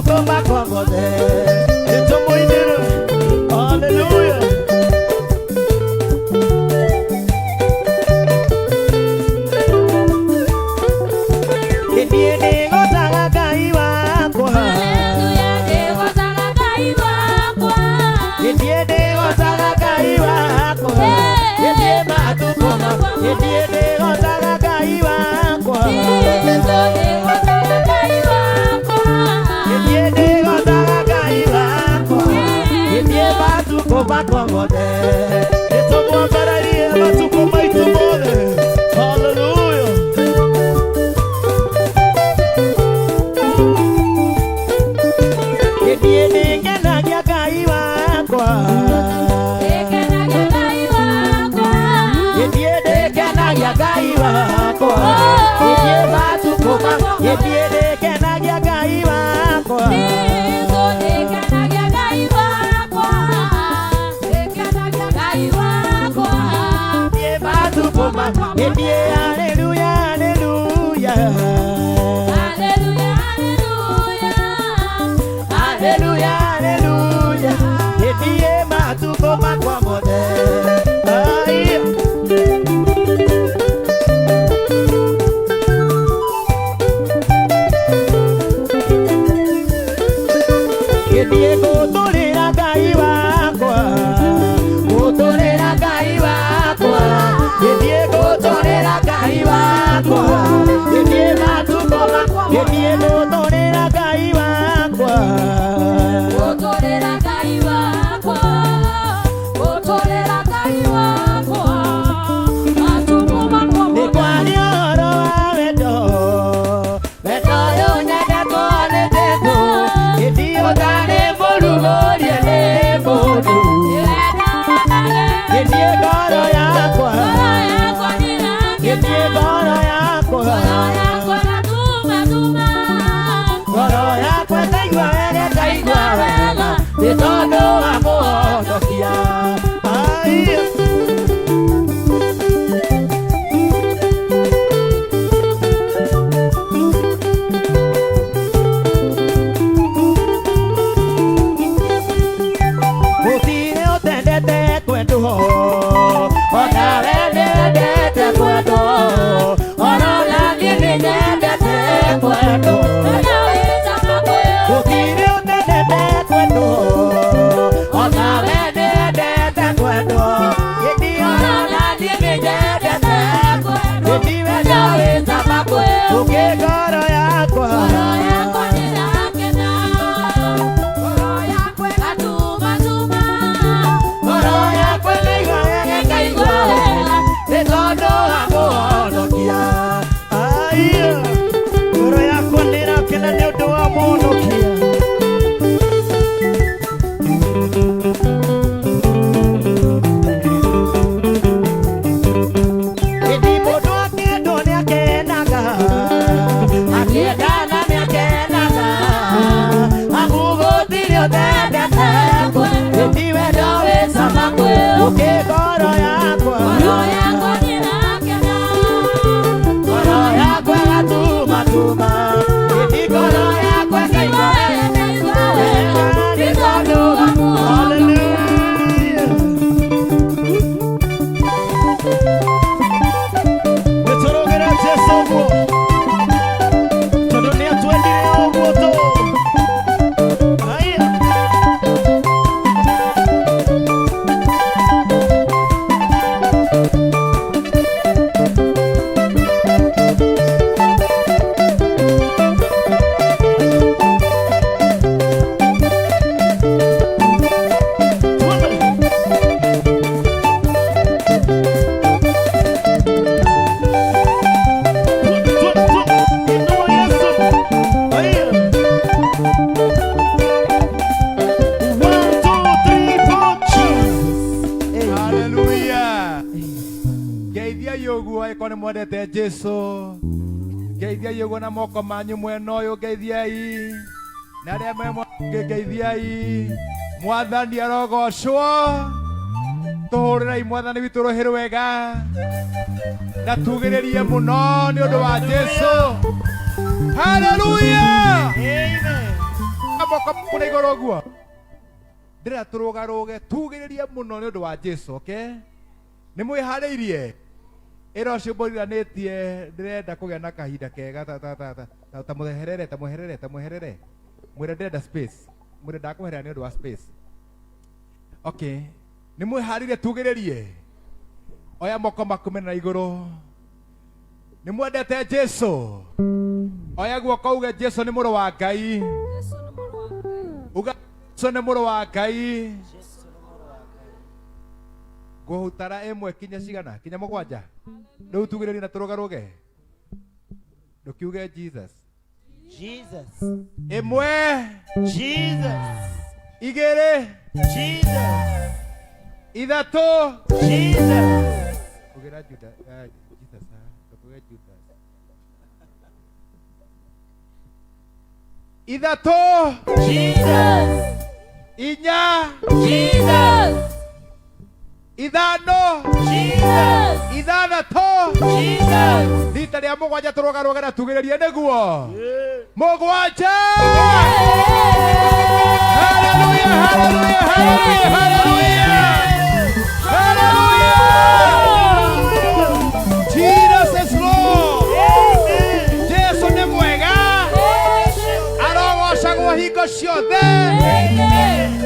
matukũ makwa mothe. Nĩtũmũinĩre. Hallelujah. Niĩ nĩngocaga Ngai wakwa. Hallelujah, nĩngocaga Ngai wakwa. Niĩ nĩngocaga Ngai wakwa. Niĩ matukũ makwa. Niĩ nĩngocaga Ngai wakwa. Jesu, nĩngocaga Ngai wakwa. Niĩ nĩngocaga Ngai wakwa. Niĩ matukũ makwa mothe. Nĩtũmwambararie matukũ maitũ mothe. Hallelujah. Niĩ nĩngenagia Ngai wakwa. Nĩngenagia Ngai wakwa. Niĩ nĩngenagia Ngai wakwa. Niĩ matukũ makwa. Niĩ nĩngenagia Ngai wakwa. Jesu, nĩngenagia Ngai wakwa. Nĩngenagia Ngai wakwa. Niĩ matukũ makwa. Niĩ haleluya, haleluya. Hallelujah, hallelujah. Haleluya, haleluya. Niĩ matukũ makwa mothe. Ai. Niĩ ngũtũrĩra Ngai wakwa. Ngũtũrĩra Ngai wakwa. Niĩ ngũtũrĩra Ngai wakwa. Niĩ matukũ makwa. Niĩ ngũtũrĩra Ngai wakwa. Gũtũrĩra Ngai wakwa, gũtũrĩra Ngai wakwa, matukũ makwa Nĩ mothe. kwaria ũhoro wa wendo. Wendo ũyũ nyendetwo nĩ Jesũ. Gĩthiĩ ũtarĩ mũrugũrie nĩ mũndũ. Gĩthiĩ ngoro yakwa. Ngoro yakwa nĩĩrakena. Gĩthiĩ ngoro yakwa. Ngoro yakwa ĩratuma-tuma. Ngoro yakwa ĩkaigua wega, ĩkaigua wega, nĩ tondũ wa mũhonokia. Ai. Gũtirĩ ũtendete kwendwo, onawe nĩwendete kwendwo, ona niĩ nĩnyendete kwendwo. Gũtirĩ ũtendete kwendwo, onawe nĩwendete kwendwo, gĩtĩ ona niĩ nĩnyendete kwendwo. Gĩtĩ wendo wĩ cama ũkĩ ngoro yakwa. Ngoro yakwa nĩĩrakena. Ngoro yakwa ĩgatuma-tuma. Ngoro yakwa ĩkaigua wega, ĩkaigua wega, nĩ tondũ wa mũhonokia. Ai. Ngoro yakwa nĩĩrakena nĩ ũndũ wa mũhonokia. Ĩndĩ mũndũ akĩendwo nĩakenaga, akĩendana nĩakenaga, amu gũtirĩ ũtendete kwendwo. Ĩndĩ wendo wĩ cama ũkĩ ngoro yakwa. Ngoro yakwa nĩĩrakena. Ngoro yakwa ĩgatuma-tuma, ĩndĩ ngoro yakwa ĩkaigua wega, Ĩkaigua wega, nĩ tondũ wa mũhonokia. Hallelujah. Nĩtũrũgĩre Jesũ ũguo, tondũ nĩatwendire ũguo tũ. Aya. Twende. Inua Yesu. Aya. 1, 2, 3, 4, Jesus. Haleluya. Ngeithiai ũguo angĩkorwo nĩ mwendete Jesũ. Ngeithiai ũguo na moko manyu mwena ũyũ ngeithiai. Na arĩa me mwena ũngĩ ngeithiai. Mwathani arogocwo. Tũhũrĩrei mwathani witũ rũhĩ rwega. Na tugĩrĩrie mũno nĩ ũndũ wa Jesũ. Haleluya. Amen. Moko maku na igũrũ ũguo. Ndĩrenda tũrũgarũge tugĩrĩrie mũno nĩ ũndũ wa Jesu, okay? Nĩ mwĩharĩirie? Ĩra ũcio mũriganĩtie ndĩrenda kũgĩa na kahinda kega ta ta ta ta ta ta mũheherere ta mũheherere ta mũheherere. Mwĩre ndĩrenda space. Mwĩre ndakũherera nĩ ũndũ wa space. Okay. Nĩ mwĩharĩirie tugĩrĩrie? Oya moko maku mena na igũrũ. Nĩ mwendete Jesu? Oya guoko uge Jesu nĩ mũrũ wa Ngai. Uga Jesu nĩ mũrũ wa Ngai. Ngũhutara ĩmwe kinya cigana? Kinya mũgwanja? Rĩu tugĩrĩrie na tũrũgarũge. Ndũkiuge Jesus. Jesus. Ĩmwe, Jesus. igĩrĩ, Jesus. ithatũ. Jesus. Ugĩra Juda, Jesus, ah, ndũkuge Judas. Ithatũ, Jesus. inya, Jesus. ithano, Jesus. ithathatũ. Jesus. Rita rĩa mũgwanja tũrũgarũge na tugĩrĩrie nĩguo. Mũgwanja! Hallelujah, hallelujah, hallelujah, hallelujah. Hallelujah! Jesus is Lord. Jesu nĩ mwega. Arogocagwo hingo ciothe.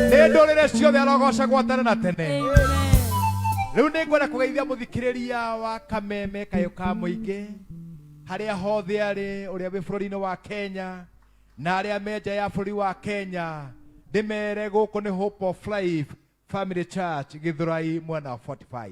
Nĩ ndũrĩrĩ ciothe arogocagwo tene na tene. Rĩu nĩ ngwenda kũgeithia mũthikĩrĩria wa Kameme Kayũ ka Mũingĩ harĩa hothe arĩ, ũrĩa wĩ bũrũri-inĩ wa Kenya na arĩa me nja ya bũrũri wa Kenya, ndĩmere gũkũ nĩ Hope of Life Family Church Gĩthũrai mwena wa 45.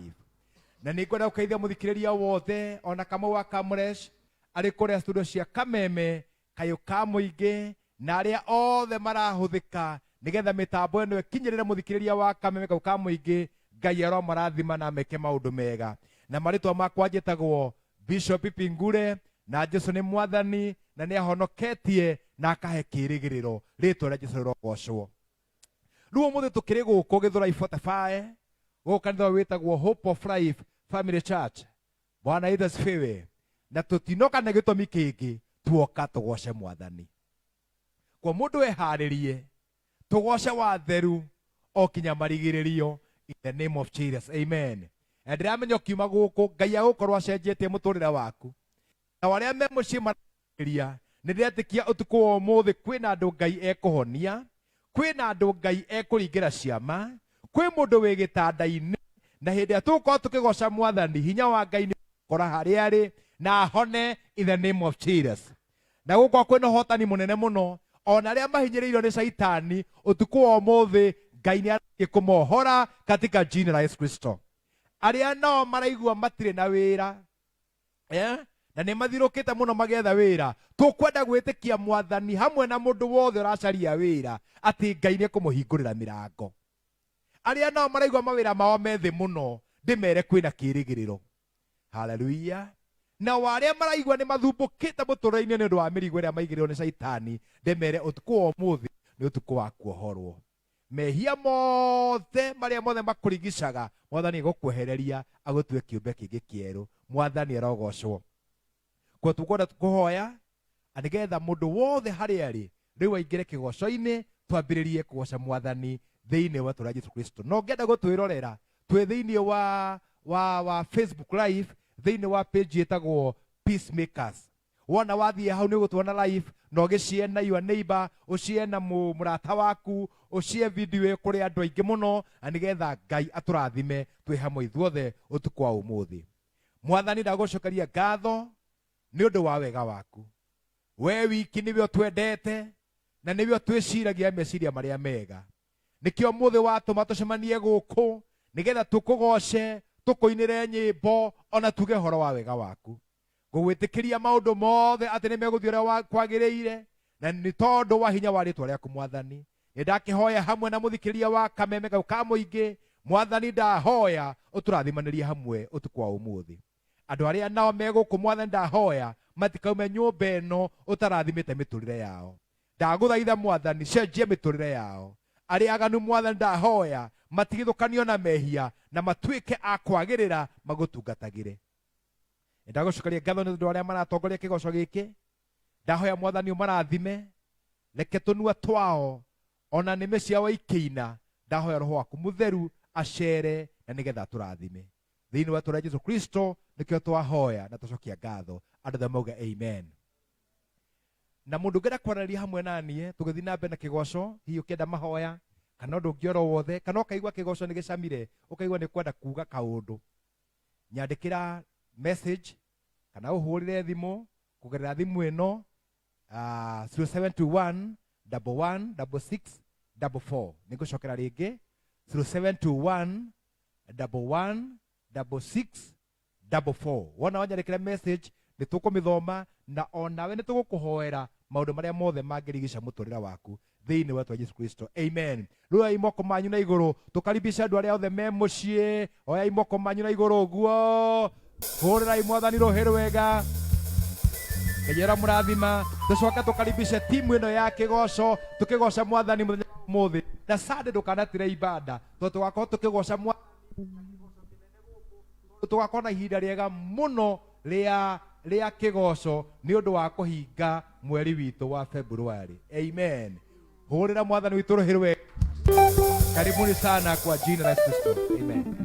Na nĩ ngwenda gũkeithia mũthikĩrĩria wothe ona Kamau wa Kamresh arĩ kũrĩa studio cia Kameme Kayũ ka Mũingĩ na arĩa othe marahũthĩka nĩgetha mĩtambo ĩno ĩkinyĩrĩre mũthikĩrĩria wa Kameme Kayũ ka Mũingĩ. Ngai aromarathima na meke maũndũ mega. Na marĩtwa makwa njĩtagwo Bishop Pingure, na Jesu nĩ mwathani na nĩ ahonoketie na akahe kĩĩrĩgĩrĩro. Rĩtwa rĩa Jesu rĩrogocwo. Rĩu ũmũthĩ tũkĩrĩ gũkũ Gĩthũrai 45, gũkũ kanitha ũyũ wĩtagwo Hope of Life Family Church. Bwana Yesu asifiwe. Na tũtinoka na gĩtũmi kĩngĩ, tuoka tũgoce mwathani. Kwa mũndũ eharĩrie tũgoce watheru o kinya marigĩrĩrio, in the name of Jesus, amen. Na ndĩramenya ũkiuma gũkũ Ngai agũkorwo acenjetie mũtũrĩre waku. Na arĩa me mũciĩ mararĩria, nĩ ndĩretĩkia ũtukũ wa ũmũthĩ kwĩna andũ Ngai ekũhonia, kwĩna andũ Ngai ekũringĩra ciama, kwĩ mũndũ wĩ gĩtanda-inĩ, na hĩndĩ ĩrĩa tũgũkorwo tũkĩgoca mwathani, hinya wa Ngai nĩ ũgũkora harĩa arĩ na ahone in the name of Jesus. Na gũkorwo kwĩna ũhotani mũnene mũno, ona arĩa mahinyĩrĩirio nĩ caitani ũtukũ wa ũmũthĩ Ngai nĩ arathiĩ kũmohora katika jina la Yesu Kristo. Arĩa nao maraigua matirĩ na wĩra, na nĩ mathirũkĩte mũno magĩetha wĩra, tũkwenda gwĩtĩkia mwathani hamwe na mũndũ wothe ũracaria wĩra atĩ Ngai nĩ ekũmũhingũrĩra mĩrango. Arĩa nao maraigua mawĩra mao me thĩ mũno, ndĩmere kwĩna kĩĩrĩgĩrĩro. Hallelujah. Na arĩa maraigua nĩ mathumbũkĩte mũtũrĩre-inĩ nĩ ũndũ wa mĩrigo ĩrĩa maigĩrĩirwo nĩ caitani, ndĩmere ũtukũ wa ũmũthĩ nĩ ũtukũ wa kuohorwo. Mehia mothe marĩa mothe makũrigicaga, mwathani egũkwehereria agũtue kĩũmbe kĩngĩ kĩerũ. Mwathani arogocwo. Kwa tũkwenda kũhoya nĩgetha mũndũ wothe harĩa arĩ rĩu aingĩre kĩgoco-inĩ, twambĩrĩrie kũgoca mwathani thĩinĩ wa tũrĩa Jesu Kristo. Na ũngĩenda gũtwĩrorera twĩ thĩinĩ wa Facebook Live, thĩinĩ wa page ĩtagwo Peacemakers. Wona wathiĩ hau nĩ ũgũtuona live, na ũgĩshare na your neighbor, ũshare na mũrata waku, ũshare video ĩyo kũrĩ andũ aingĩ mũno, na nĩgetha Ngai atũrathime twĩ hamwe ithuothe ũtukũ wa ũmũthĩ. Mwathani, ndagũcokeria ngatho nĩ ũndũ wa wega waku. We wiki nĩwe ũtwendete na nĩwe ũtwĩciragia meciria marĩa mega. Nĩkĩo ũmũthĩ watũma tũcemanie gũkũ nĩgetha tũkũgoce, tũkũinĩre nyĩmbo, ona tuge ũhoro wa wega waku. Ngũgwĩtĩkĩria maũndũ mothe atĩ nĩ megũthiĩ ũrĩa kwagĩrĩire, na nĩ tondũ wa hinya wa rĩtwa rĩaku mwathani. Nĩ ndakĩhoya hamwe na mũthikĩrĩria wa Kameme kau ka mũingĩ. Mwathani, ndahoya ũtũrathimanĩrie hamwe ũtukũ wa ũmũthĩ. Andũ arĩa nao me gũkũ mwathani, ndahoya matikaume nyũmba ĩno ũtarathimĩte mĩtũrĩre yao. Ndagũthaitha mwathani, cenjia mĩtũrĩre yao. Arĩa aganu mwathani, ndahoya matigithũkanio na mehia na matuĩke a kwagĩrĩra magũtungatagĩre. Ndagũcokeria ngatho nĩ ũndũ wa arĩa maratongoria kĩgoco gĩkĩ. Ndahoya mwathani ũmarathime Reke tũnua twao ona nĩmĩ ciao ikĩina. Ndahoya roho waku mũtheru acere na nĩgetha tũrathime. Thĩinĩ wa tũrĩa Jesu Kristo nĩkĩo twahoya na tũcokia ngatho. Andũ othe mauge amen. Na mũndũ ũngĩenda kwaranĩria hamwe na niĩ tũgĩthiĩ na mbere na kĩgoco, hihi ũkĩenda mahoya kana ũndũ ũngĩ oro wothe, kana ũkaigua kĩgoco nĩ gĩcamire, ũkaigua nĩ kwenda kuga kaũndũ, nyandĩkĩra message kana ũhũrĩre thimũ kũgerera thimũ ĩno 0721 11 66 44. Nĩngũcokera rĩngĩ 0721 11 66 44. Wona wanyandĩkĩra message nĩ tũkũmĩthoma na onawe nĩ tũgũkũhoera maũndũ marĩa mothe mangĩrigica mũtũrĩre waku thĩinĩ wa Jesu Kristo. Amen. Rĩu oyai moko manyu na igũrũ tũkaribisha andũ arĩa othe me mũciĩ. Oyai moko manyu na igũrũ ũguo, hũrĩrai mwathani rũhĩ rwega, ngenyera mũrathima. Tũcoke tũkaribishe timu ĩno ya kĩgoco tũkĩgoca mwathani mũthenya wa ũmũthĩ. Na Sunday ndũkanatire ibada tondũ tũgakorwo tũkĩgoca mwathani, tũgakorwo na ihinda rĩega mũno rĩa kĩgoco nĩ ũndũ wa kũhinga mweri witũ wa February. Amen. Hũrĩra mwathani witũ rũhĩ rwega. Karibuni sana kwa jina la Yesu Kristo. Amen.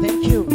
Thank you.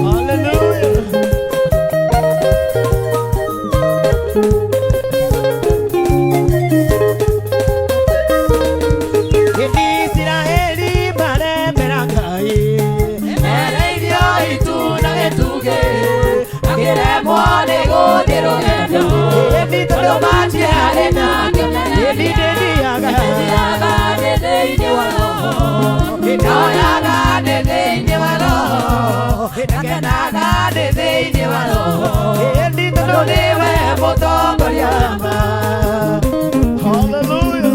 Hallelujah. Isiraeli maremera Ngai, Emereirio itu na gĩtugĩ, akĩremwo nĩ gũthiĩ rũgendo, tondũ matiarĩ na kĩonereria. Nĩthiaga ndĩ thĩinĩ wa Roho, ndoyaga ndĩ thĩinĩ wa Roho, ndakenaga ndĩ thĩinĩ wa Roho, tondũ nĩwe mũtongoria wa ma. Hallelujah.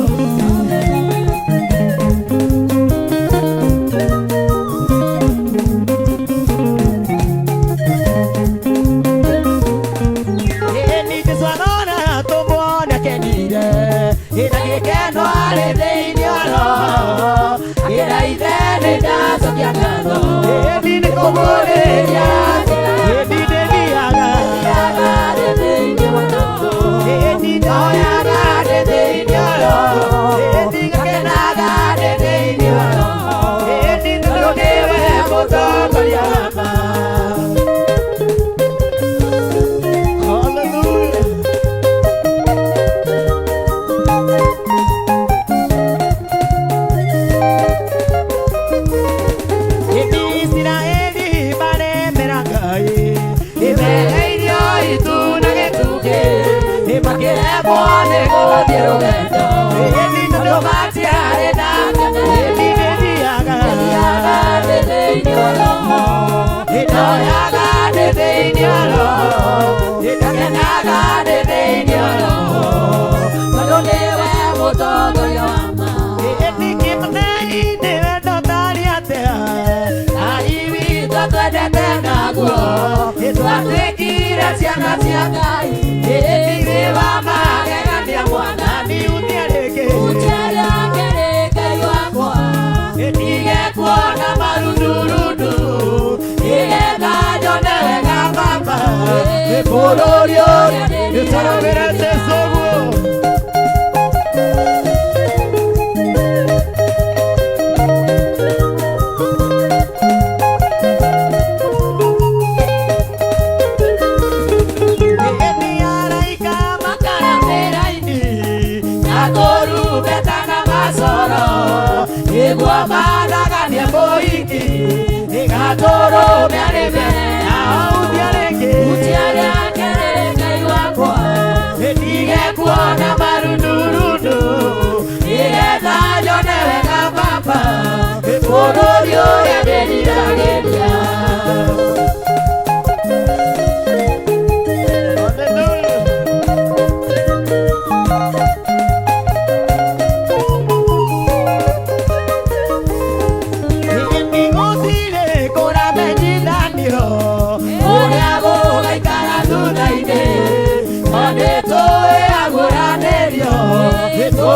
Hallelujah. Isiraeli maremera Ngai, Emereirio itu na gĩtugĩ, makĩremwo nĩ gũthiĩ rũgendo, tondũ matiarĩ na kĩonereria. Nĩthiaga ndĩ thĩinĩ wa Roho, ndoyaga ndĩ thĩinĩ wa Roho, ndakenaga ndĩ thĩinĩ wa Roho, tondũ nĩwe mũtongoria wa ma. Ngai witũ twendete naguo, twatuĩkire ciana cia Ngai, ĩtithĩ wa magegania Mwathani. Ũtiarĩakĩrĩ Ngai wakwa, ndige kuona marundurundu, nĩgetha nyone wega Baba, bũrũri ũrĩa Nĩtũrũmĩre Jesũ ũguo.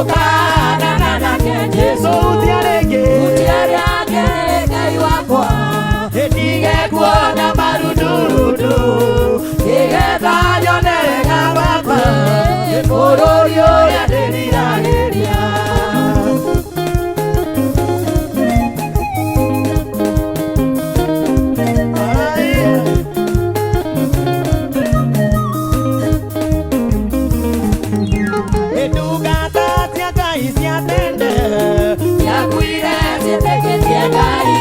Tũkanana nake Jesu utiareke Utiareke Ngai wakwa Ndige kuona marundurundu Nĩgetha nyone wega Baba Bũrũri ũrĩa ndĩriragĩria. Ndungata cia Ngai cia tene Ciakuire ciĩtĩkĩtie Ngai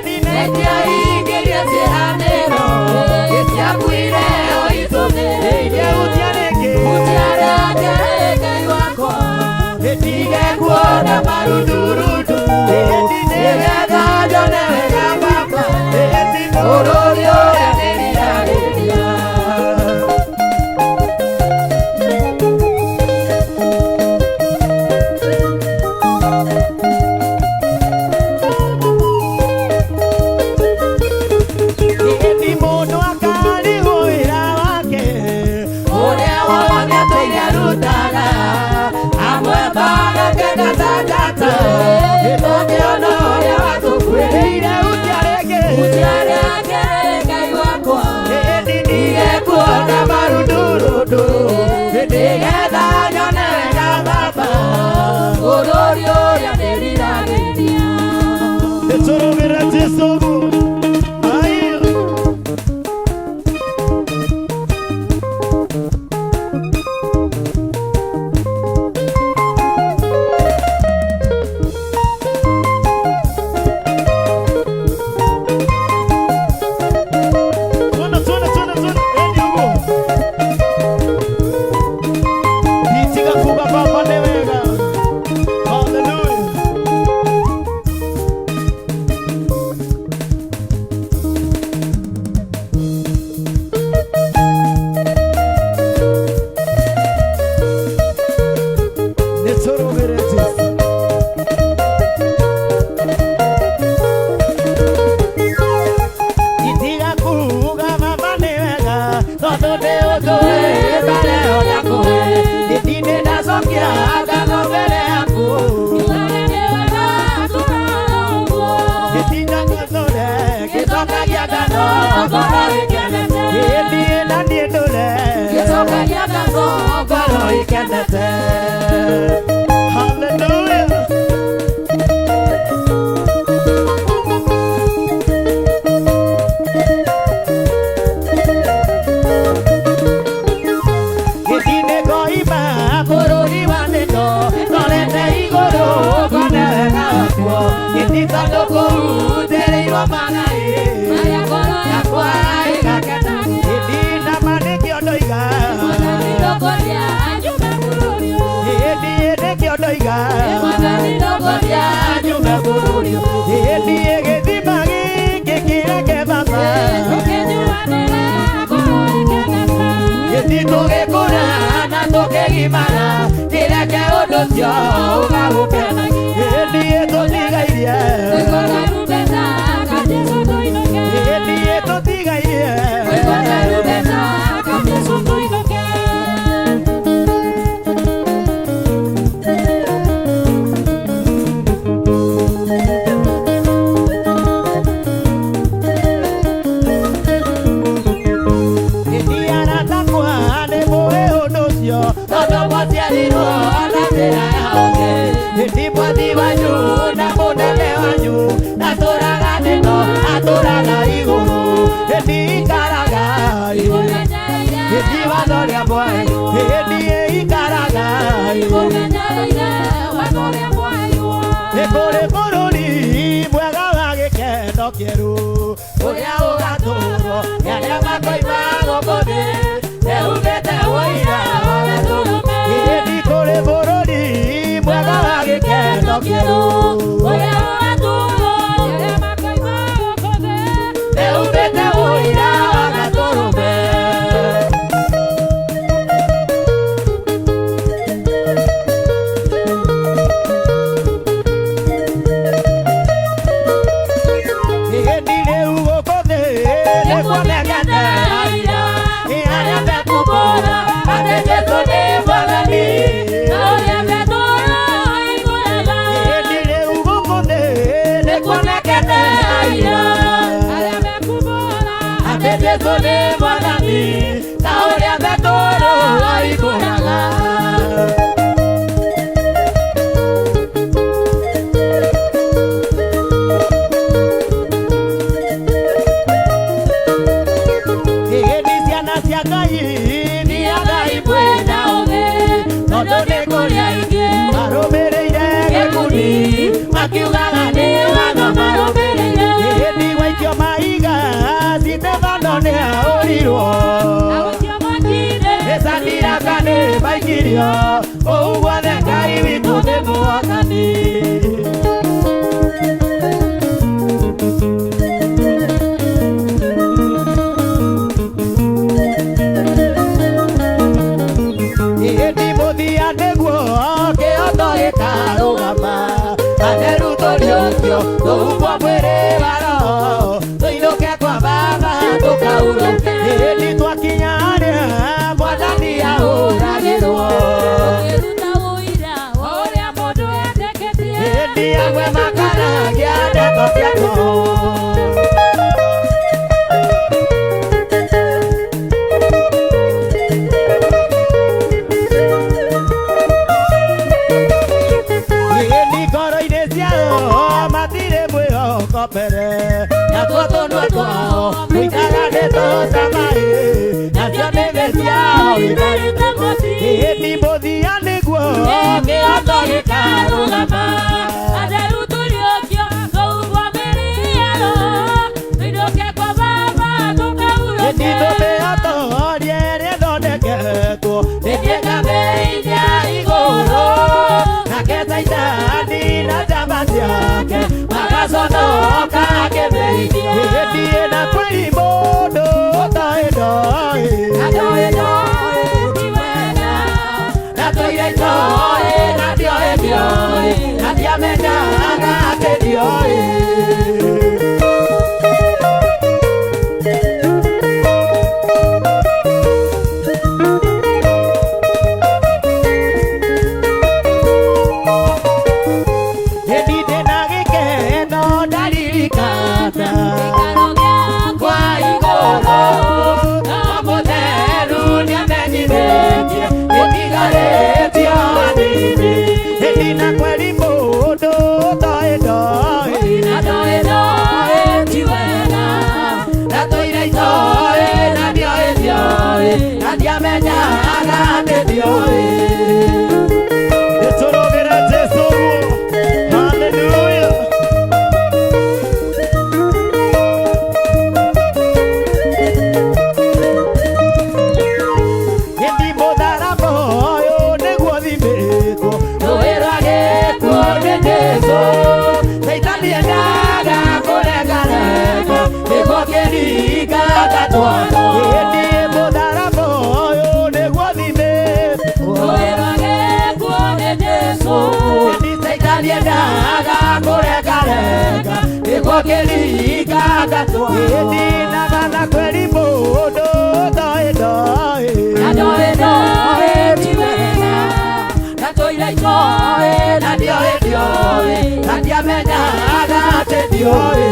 Nĩciaingĩrie ciĩranĩro Ciakuire o itũmĩrĩirie utiareke Utiareke Ngai wakwa Ndige kuona marundurundu Nĩgetha nyone wega Baba Bũrũri ũrĩa ndĩriragĩria. Ĩni mũndũ akarigwo wĩra wake Ũrĩa wothe atũire arutaga amwe magakena ta njata tũkĩona ũrĩa watũkuĩrĩire. Utiareke Utiareke Ngai wakwa Ĩni ndige kuona marundurundu nĩgetha nyone wega Baba bũrũri ũrĩa ndĩriragĩria. Nĩtũrũmĩrĩre Jesu Ai. Tuna, tuna, tuna, tuna. Endi uguo. Itiga kuga Baba nĩ wega. Hallelujah. Nĩtũrũmĩrĩre Jesu. Itiga kuga Baba nĩ wega Tondũ nĩ ũnjũĩ mbere o yakũhe Ndini ndacokia ngatho mbere yaku Gĩtinda ng'ethũre Gĩcokagia ngatho ngoro ĩkenete Gĩthiĩ na niĩ ndũre Gĩcokagia ngatho ngoro ĩkenete. Hallelujah. Gĩtindĩ koima Bũrũri wa nĩndo ndorete igũrũ ngone wega wakuo Gĩti tondũ kũu ndĩrĩirwo magai yakwa ĩgakena. Gĩtinda ma nĩkĩo ndoiga Gĩthiĩ nĩkĩo ndoiga Nyume bũrũri Gĩthiĩ gĩthima gĩkĩ kĩreke Baba Gĩti tũgĩkũra na tũkĩgimara Ndireke ũndũ ũcio ũgagũkenagia. Gĩthiĩ tũtigairie Gĩthiĩ tũtigairie Gĩthiara takwa nĩ mũĩ ũndũ ũcio Tondũ mwaciarirwo na njĩra ya ũngĩ Gĩti mwathi wanyu na mũnene wanyu Ndatũraga nĩno atũraga igũrũ Gĩti ikaraga Gĩti watho rĩa mwayo Gĩthiĩ ikaraga Nĩ kũrĩ bũrũri mwega wa gĩkeno kĩerũ Ũrĩa ũgatũrwo nĩ arĩa makoima gũkũ thĩ Ehumbĩte ũira wa gatũrũme. Gĩthiĩ kũrĩ bũrũri mwega wa gĩkeno kĩerũ Ehumbĩte ũira wa gatũrũme. Gĩthiĩ rĩu gũkũ thĩ nĩ kuonekete Nĩ arĩa mekumbũra atĩ Jesũ nĩ Mwathani. Thank you. Jesu nĩ Mwathani ta ũrĩa Petero oimbũraga. Ĩni ciana cia Ngai nĩ Ngai mwena ũgĩ tondũ nĩ kũrĩ aingĩ marũmĩrĩire gĩkundi makiugaga nĩ watho marũmĩrĩire. Ĩni gwaikio mahiga Stefano nĩ ahũrirwo nĩ Sadiraka nĩ maikirio ũũ guothe Ngai witũ nĩ Mwathani. Ĩni mũthia nĩguo kĩoto gĩkarũgama atheru tũriũkio tũhumbwo mwĩrĩ wa roho tũinũke kwa Baba tũkaurũke. Ĩni twakinya harĩa Mwathani ahũragĩrwo ĩni amwe makaragia ndeto cia tũhũ. Ĩni ngoro-inĩ ciao matirĩ mwĩhoko mbere natuo tũnua twao tũikaga ndeto ta maĩ nacio nĩmĩ ciao ĩni mũthia nĩguo kĩoto gĩkarũgama ĩni tũmĩotorie ĩrĩa ĩthondeketwo nĩ kĩng'amĩinya igũrũ nake Caitani na njamba ciake magaconoka akĩmĩinia. Ĩni na kwĩ mũndũ ũtoĩ ndoĩ na tũire itoĩ na ndioĩ ndioĩ na ndiamenyaga atĩ ndioĩ. Ĩni ndĩna gĩkeno ndaririkana kwa igũrũ no mũtheru nĩamenyithĩtie gĩtigarĩtio hanini. Ĩni na kweri mũndũ ũtoĩ ndoĩ na tũire itoĩ na ndioĩ ndioĩ na ndiamenyaga atĩ ndioĩ. Nĩtũrũgĩre Jesu ũguo. Hallelujah. Ĩni mũtharaba ũyũ nĩguo thimĩtwo rũĩ rwa gĩkuũ nĩ Jesũ. Caitani endaga kũrengarengo nĩguo kĩringa ngatwarwo. Ĩni mũtharaba ũyũ nĩguo thimĩtwo Ĩni Caitani endaga kũrengarenga nĩguo kĩringa ngatwarwo. Ĩni nagana kweri mũndũ ũtoĩ ndoĩ na ndioĩ ndioĩ na ndiamenyaga atĩ ndioĩ.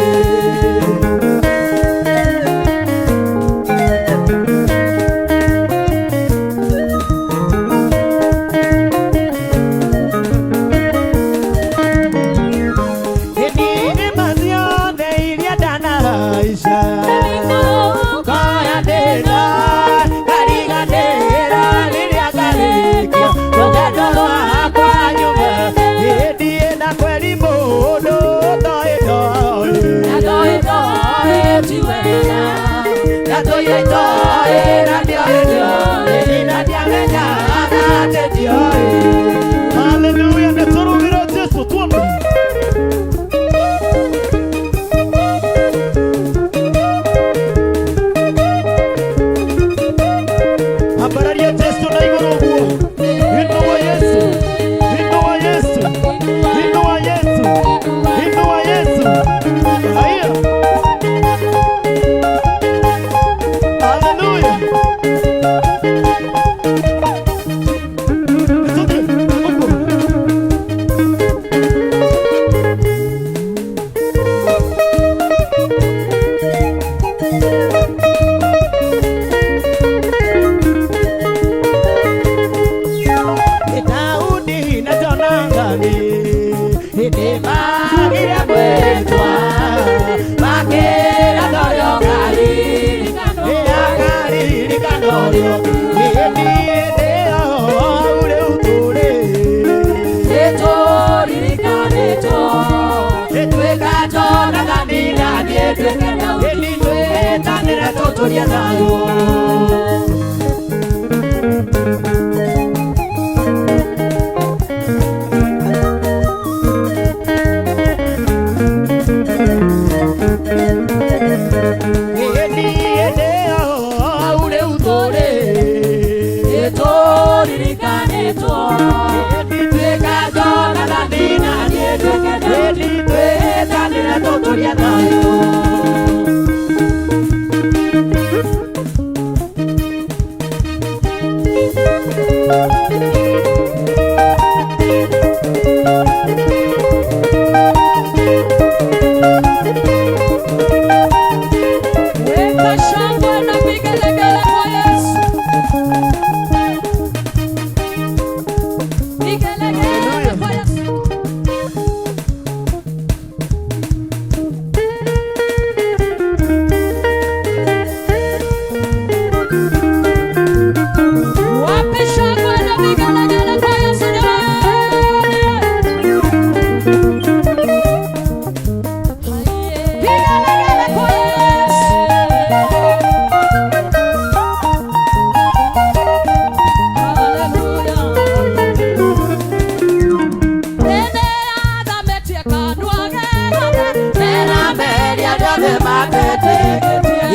Ĩni irĩma ciothe iria ndanahaica ngoya ndĩna ngariganĩra rĩrĩa ngarĩkia rũgendo rwakwa nyume. Ĩni na kweri mũndũ ũtoĩ ndoĩ na tũire itoĩ na ndioĩ ndioĩ na ndiamenyaga atĩ ndioĩ. Hallelujah. Nĩtũrũgĩre Jesu tuone. Ambararia Jesu na igũrũ ũguo. Inua Yesu. Inua Yesu. Inua Yesu. Inua Yesu. Haya. Hallelujah. It's okay. Tuweke Daudi. Ĩni twĩtanĩre tũtũrie thayũ. Ĩni ĩndĩ hau rĩu tũrĩ Nĩtũririkanĩtwo. Ĩni tuĩka Jonathani na niĩ Tuweke Daudi. Ĩni twĩtanĩre tũtũrie thayũ. Weka shangwe na vigelegele kwa Yesu. Vigelegele kwa Yesu. Wapi shangwe na vigelegele kwa Yesu jamani? Vigelegele kwa Yesu.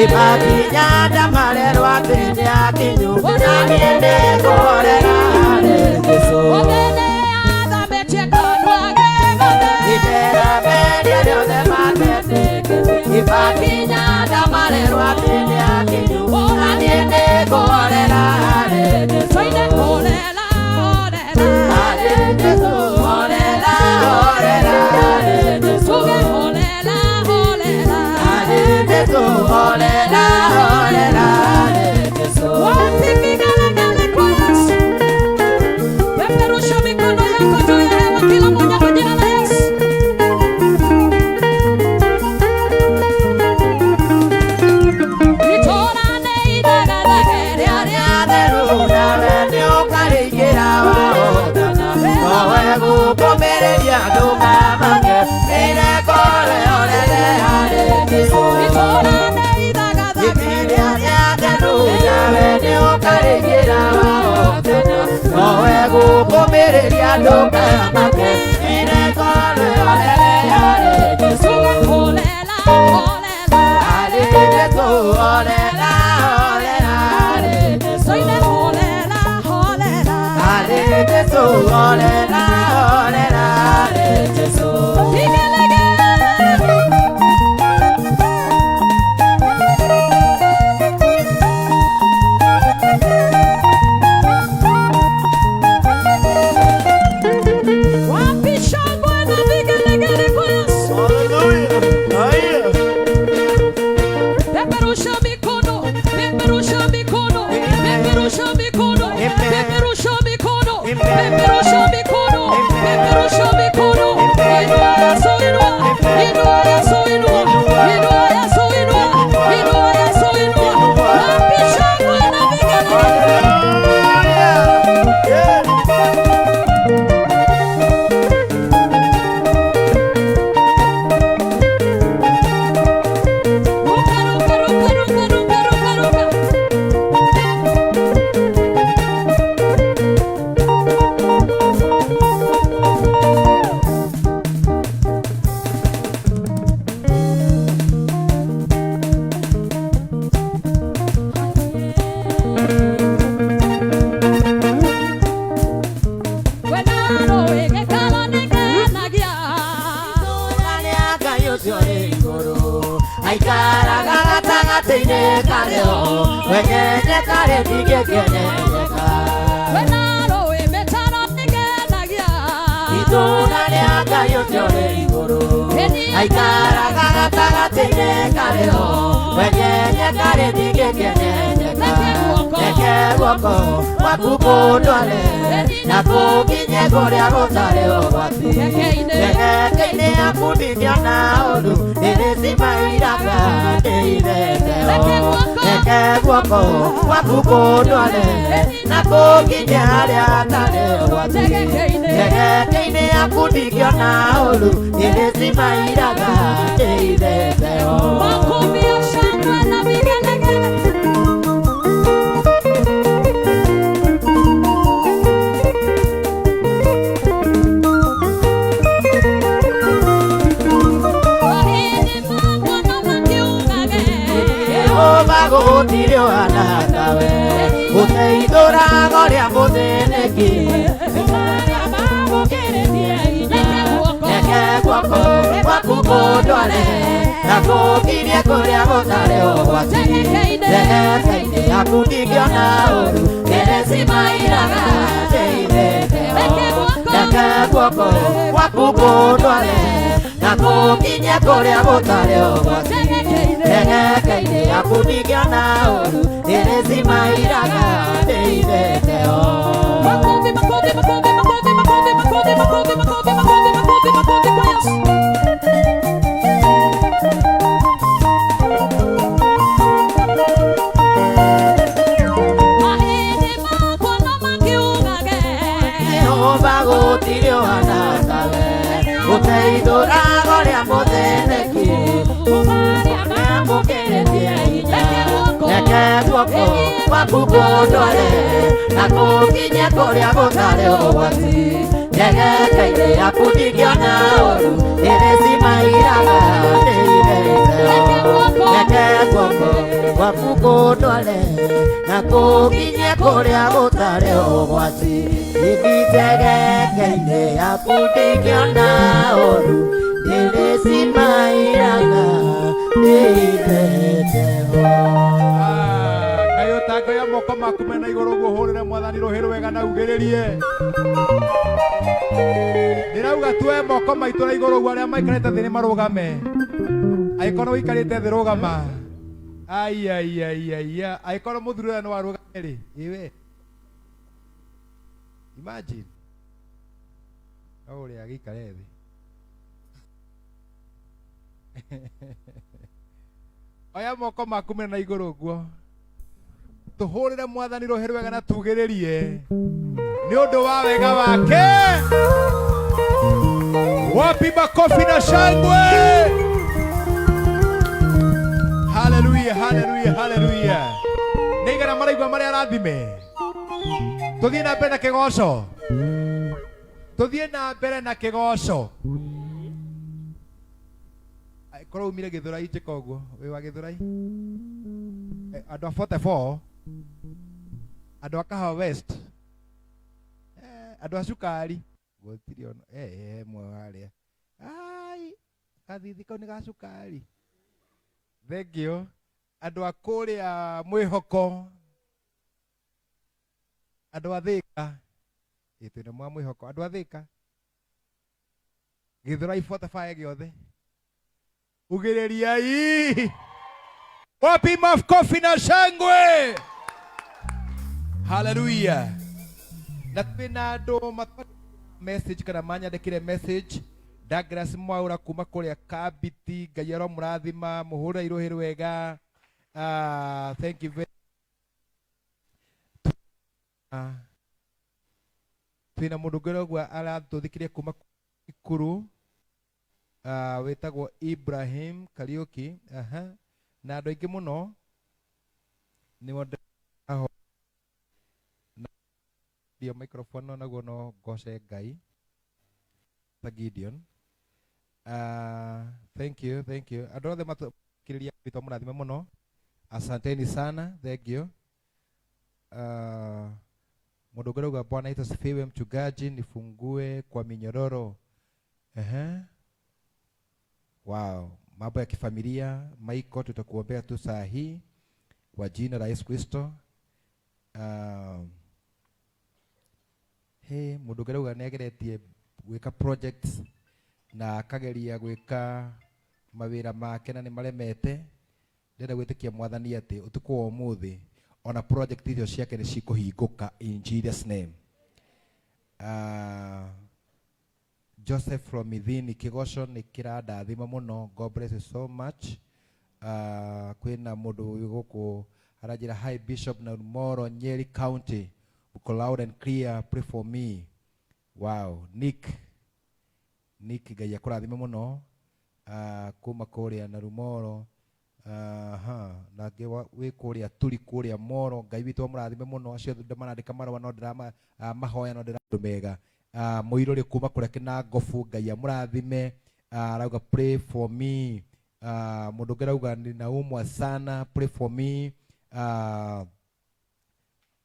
Imakinya ndamarerwo atĩ nĩ akinyu na niĩ nĩngũhorera harĩ Jesũ. Itera meria rĩothe matetĩkĩtie. Imakinya ndamarerwo atĩ nĩ akinyu na niĩ nĩngũhorera harĩ Jesũ. Harĩ Jesũ, horera, horera, harĩ Jesũ. Harĩ Jesũ, horera, horera, harĩ Jesũ. Peperusha mikono yako juu ya hewa, kila mmoja kwa jina la Yesu. Itorane idagadaga Rĩrĩa theru nawe nĩũkarĩingĩra wahotana. Nowe gũkũmĩrĩria ndũkamake, nĩrekore orere harĩ Jesũ. Itorane idagadaga Rĩrĩa theru nawe nĩũkarĩingĩra wahotana. Nowe gũkũmĩrĩria ndũkamake, nĩrekore orere harĩ Jesũ. Holela, holela. Harĩ Jesũ, orera, orera, harĩ Jesũ. Soine holela, holela. Harĩ Jesũ, orera, orera, harĩ Jesũ. Vigelegele. Wapi shangwe na vigelegele kwa Yesu? Hallelujah. Haya. Peperusha mikono, peperusha mikono, peperusha mikono, peperusha mikono, peperusha mikono, peperusha mikono. Inua Yesu, inua, inua Yesu, inua, inua Yesu, inua, inua Yesu, inua. Wapi shangwe na vigelegele? Yeah. Ruka, ruka, ruka, ruka, ruka, ruka, ruka. Wenaro wegekalo nĩngenagia. Itũũra rĩa Ngai ũcio rĩ igũrũ, aikaraga gatagatĩ-inĩ karĩo, wenyenyeka rĩ ndingĩkenyenyeka. Wenaro wĩ mĩtaro nĩngenagia. Itũũra rĩa Ngai ũcio rĩ igũrũ, aikaraga gatagatĩ-inĩ karĩo, wenyenyeka rĩ ndingĩkenyenyeka. Reke guoko gwaku kũndware na kũnginye kũrĩa gũtarĩ ũgwati. Mĩheke-inĩ yaku ndingĩona ũũru, ĩrĩcimairaga ndĩithete ho. Reke guoko Guoko gwaku kũndware na kũnginyia harĩa hatarĩ ũgwati. Njegeke-inĩ yaku ndingĩona ũũru, nĩndĩcimairaga ndĩithĩte ho. Makofi ya shangwe na vigelegele. Mahĩndĩ makwa no makiugage. Jehova gũtirĩ ũhana tawe, ũteithũraga ũrĩa mũthĩnĩki. Arĩa mamũkĩrĩtie hinya. Reke guoko. Reke guoko gwaku kũndware na kũnginyie kũrĩa gũtarĩ ũgwati. Njegeke-inĩ. Njegeke-inĩ yaku ndingĩona ũũru, nĩndĩcimairaga ndĩithĩte ho. Reke guoko. Reke guoko gwaku kũndware na kũnginyie kũrĩa gũtarĩ ũgwati. Njegeke-inĩ. Njegeke-inĩ yaku ndingĩona ũũru, nĩndĩcimairaga ndĩithĩte ho. Makofi, makofi, makofi, makofi, makofi, makofi, makofi, makofi, makofi, makofi, makofi kwa Yesu. Mahĩndĩ makwa no makiugage. Jehova gũtirĩ ũhana tawe, ũteithũraga ũrĩa mũthĩnĩki. Arĩa mamũkĩrĩtie hinya. Reke guoko. Reke guoko gwaku kũndware na kũnginyie kũrĩa gũtarĩ ũgwati. Njegeke-inĩ yaku ndingĩona ũũru, nĩndĩcimairaga ndĩithĩte ho. Reke guoko gwaku kũndware na kũnginyie kũrĩa gũtarĩ ũgwati. Njegeke-inĩ yaku ndingĩona ũũru, nĩndĩcimairaga ndĩithĩte ho. Ngai ũtangoya moko maku mena igũrũ ũguo ũhũrĩre mwathani rũhĩ rwega na ugĩrĩrie. Ndĩrauga tuoe moko maitũ na igũrũ ũguo arĩa maikarĩte thĩ nĩ marũgame. Angĩkorwo ũikarĩte thĩ rũgama. Ai ai ai ai ai. Angĩkorwo mũthuri ũrĩa nĩ warũgame rĩ, ĩwe. Imagine. No ũrĩa agĩikare thĩ. Oya moko maku mena na igũrũ ũguo. Tũhũrĩre mwathani rũhĩ rwega na tugĩrĩrie nĩ ũndũ wa wega wake. Wapi makofi na shangwe? Haleluya, haleluya, haleluya. Nĩ igana maraigua marĩa arathime. Tũthiĩ na mbere na kĩgoco. Tũthiĩ na mbere na kĩgoco. Korwo umire Gĩthũrai njĩka ũguo, wĩ wa Gĩthũrai? Andũ a 44, andũ a Kahawa West, andũ a cukari, gũtirĩ ona mwe harĩa. Ai, kathithi kau nĩ ga cukari. Thank you. Andũ a kũrĩa Mwĩhoko, andũ a Thĩka, ĩ twĩna mwa Mwĩhoko, andũ a Thĩka, Gĩthũrai 45 gĩothe. Ugĩrĩriai. Wapi makofi na shangwe? Haleluya. Na twĩna andũ message kana manyandĩkĩre message. Douglas Mwaura kuma kũrĩa Kabiti, Ngai aromũrathima, mũhũre irũhĩ rwega. Thank you very twĩna mũndũ ũngĩ ũrauga aratũthikĩria kuma Ikuru, wĩtagwo Ibrahim Kariuki. Aha. Na andũ aingĩ mũno nĩo ndĩraho na ndio microphone naguo no ngoce Ngai ta Gideon. Thank you, thank you. Andũ othe matũkĩrĩria witũ mũrathime mũno. Asanteni sana, thank you. Mũndũ ũngĩ ũrauga Bwana Yesu asifiwe, mchungaji, nifungue kwa minyororo. Ehe. Wow, mambo ya kifamilia, Michael, tutakuombea tu saa hii kwa jina la Yesu Kristo. He, mũndũ ũngĩ arauga nĩageretie gwĩka projects na akageria gwĩka mawĩra make na nĩ maremete. Ndĩrenda gwĩtĩkia mwathani atĩ ũtukũ wa ũmũthĩ ona project icio ciake nĩ cikũhingũka in Jesus name. Joseph from Ithini, kĩgoco nĩ kĩrandathima mũno. God bless you so much. Kwĩna mũndũ wĩ gũkũ Aranjĩra hi Bishop Narumoro, Nyeri County, uko loud and clear, pray for me. Wow, Nick Nick, Ngai akũrathime mũno, kuma kũrĩa Narumoro. Aha, nake wĩ kũrĩa turi kũrĩa Moro, Ngai witũ amũrathime mũno. Acio othe marandĩka marũa no ndĩra mahoya no ndĩra andũ mega. Mũirũrĩ kuma kũrĩa Kĩnangobu, Ngai amũrathime. Arauga pray for me. Mũndũ ũngĩ arauga ninaumwa sana, pray for me.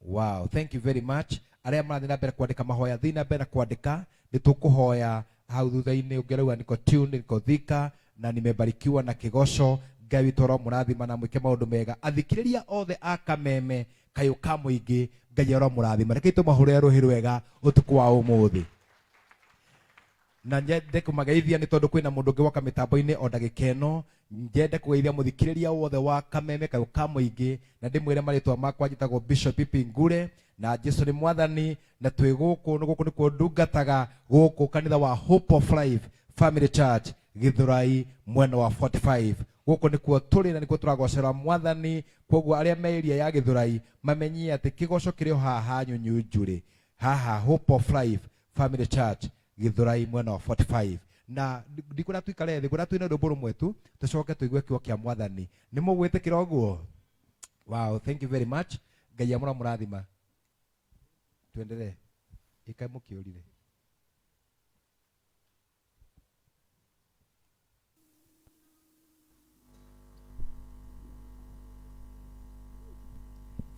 Wow, thank you very much. Arĩa marathiĩ na mbere kwandĩka mahoya, thiĩ na mbere na kwandĩka, nĩ tũkũhoya hau thutha-inĩ. Ũngĩ arauga niko tuned, niko Thika na nimebarikiwa na kĩgoco. Ngai witũ aromũrathima na mwĩke maũndũ mega. Athikĩrĩria othe a Kameme kayũ ka mũingĩ, Ngai aromũrathima. Rekei tũmahũrĩre rũhĩ rwega ũtukũ wa ũmũthĩ. Na nyende kũmageithia nĩ tondũ kwĩna mũndũ ũngĩ woka mĩtambo-inĩ o ndagĩka ĩno. Nyende kũgeithia mũthikĩrĩria wothe wa Kameme kayũ ka mũingĩ na ndĩmwĩre marĩtwa makwa, njĩtagwo Bishop Pipi Ngure na Jesu nĩ mwathani, na twĩ gũkũ nĩ gũkũ nĩkuo ndungataga gũkũ kanitha wa Hope of Life Family Church Githurai mwena wa 45. Gũkũ nĩkuo tũrĩ na nĩkuo tũragocera mwathani. Kwoguo arĩa me area ya Githurai mamenyie atĩ kĩgoco kĩrĩ o haha Nyunyunjurĩ, haha Hope of Life Family Church Githurai mwena wa 45. Na ndikwenda tuikare thĩ, ngwenda tuine rwĩmbo rũmwe tu tũcoke tũigue kiugo kĩa mwathani. Nĩ mũgwĩtĩkĩra ũguo? Wow, thank you very much. Ngai amũramũrathima. Tuendelee, ĩkaĩ mũkĩũrire.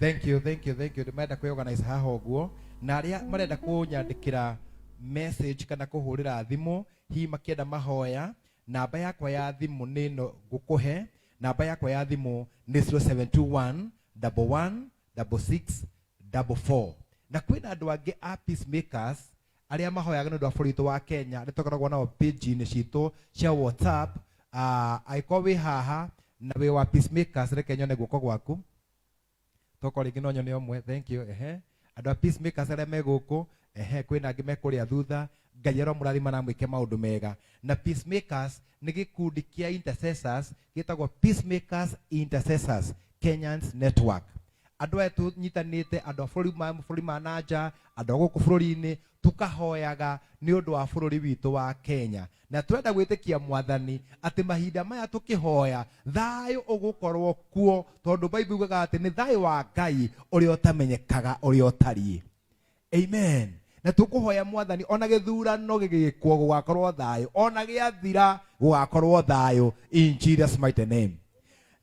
Thank you, thank you, thank you. Marenda kwĩorganize haha ũguo, na arĩa marenda kũnyandĩkĩra message kana kũhũrĩra thimũ hihi makĩenda mahoya, namba yakwa ya thimũ nĩ ĩno ngũkũhe. Namba yakwa ya thimũ nĩ 0721 11 66 44. Na kwĩna andũ angĩ a peacemakers arĩa mahoyaga nĩ ũndũ wa bũrũri witũ wa Kenya, nĩ tũkoragwo nao page-inĩ citũ cia WhatsApp. Angĩkorwo wĩ haha na wĩ wa peacemakers, reke nyone guoko gwaku, tokorwo rĩngĩ no nyone ũmwe. Thank you. Ehe, andũ a peacemakers arĩa me gũkũ, ehe, kwĩna angĩ me kũrĩa thutha. Ngai aromũrathima na amwĩke maũndũ mega. Na peacemakers nĩ gĩkundi kĩa intercessors gĩtagwo Peacemakers Intercessors Kenyans Network. Andũ aya tũnyitanĩte, andũ a bũrũri ma bũrũri ma na nja, andũ a gũkũ bũrũri-inĩ, tũkahoyaga nĩ ũndũ wa bũrũri witũ wa Kenya, na tũrenda gwĩtĩkia mwathani atĩ mahinda maya tũkĩhoya thayũ ũgũkorwo kuo, tondũ Bible yugaga atĩ nĩ thayũ wa Ngai ũrĩa ũtamenyekaga ũrĩa ũtariĩ. Amen. Na tũkũhoya mwathani ona gĩthurano gĩgĩkwo gũgakorwo thayũ, ona gĩathira gũgakorwo thayũ, in Jesus mighty name.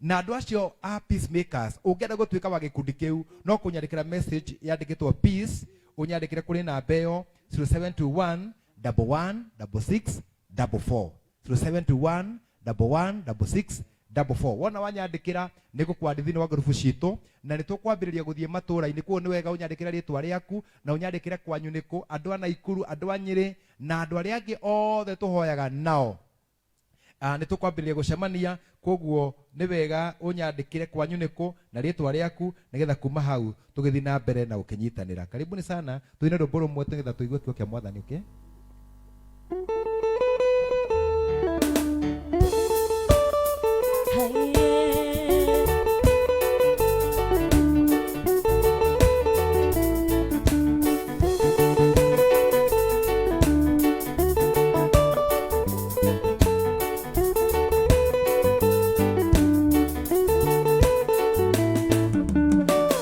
Na andũ acio a peacemakers, ũngĩenda gũtuĩka wa gĩkundi kĩu, no kũnyandĩkĩra message yandĩkĩtwo peace, ũnyandĩkĩre kũrĩ namba ĩyo 0721 11 66 44, 0721 11 66 44. Wona wanyandĩkĩra, nĩ ngũkwandi thĩinĩ wa ngurubu citũ na nĩ tũkwambĩrĩria gũthiĩ matũũra-inĩ. Koguo nĩ wega ũnyandĩkĩre rĩtwa rĩaku na ũnyandĩkĩre kwanyu nĩkũ, andũ a Naikuru, andũ a Nyĩrĩ na andũ arĩa angĩ othe tũhoyaga nao. Nĩ tũkwambĩrĩria gũcemania, koguo nĩ wega ũnyandĩkĩre kwanyu nĩkũ na rĩtwa rĩaku, nĩgetha kuma hau tũgĩthiĩ na mbere na gũkĩnyitanĩra. Karibuni sana, tuine rwĩmbo rũmwe nĩgetha tũigue kiugo kĩa mwathani, okay?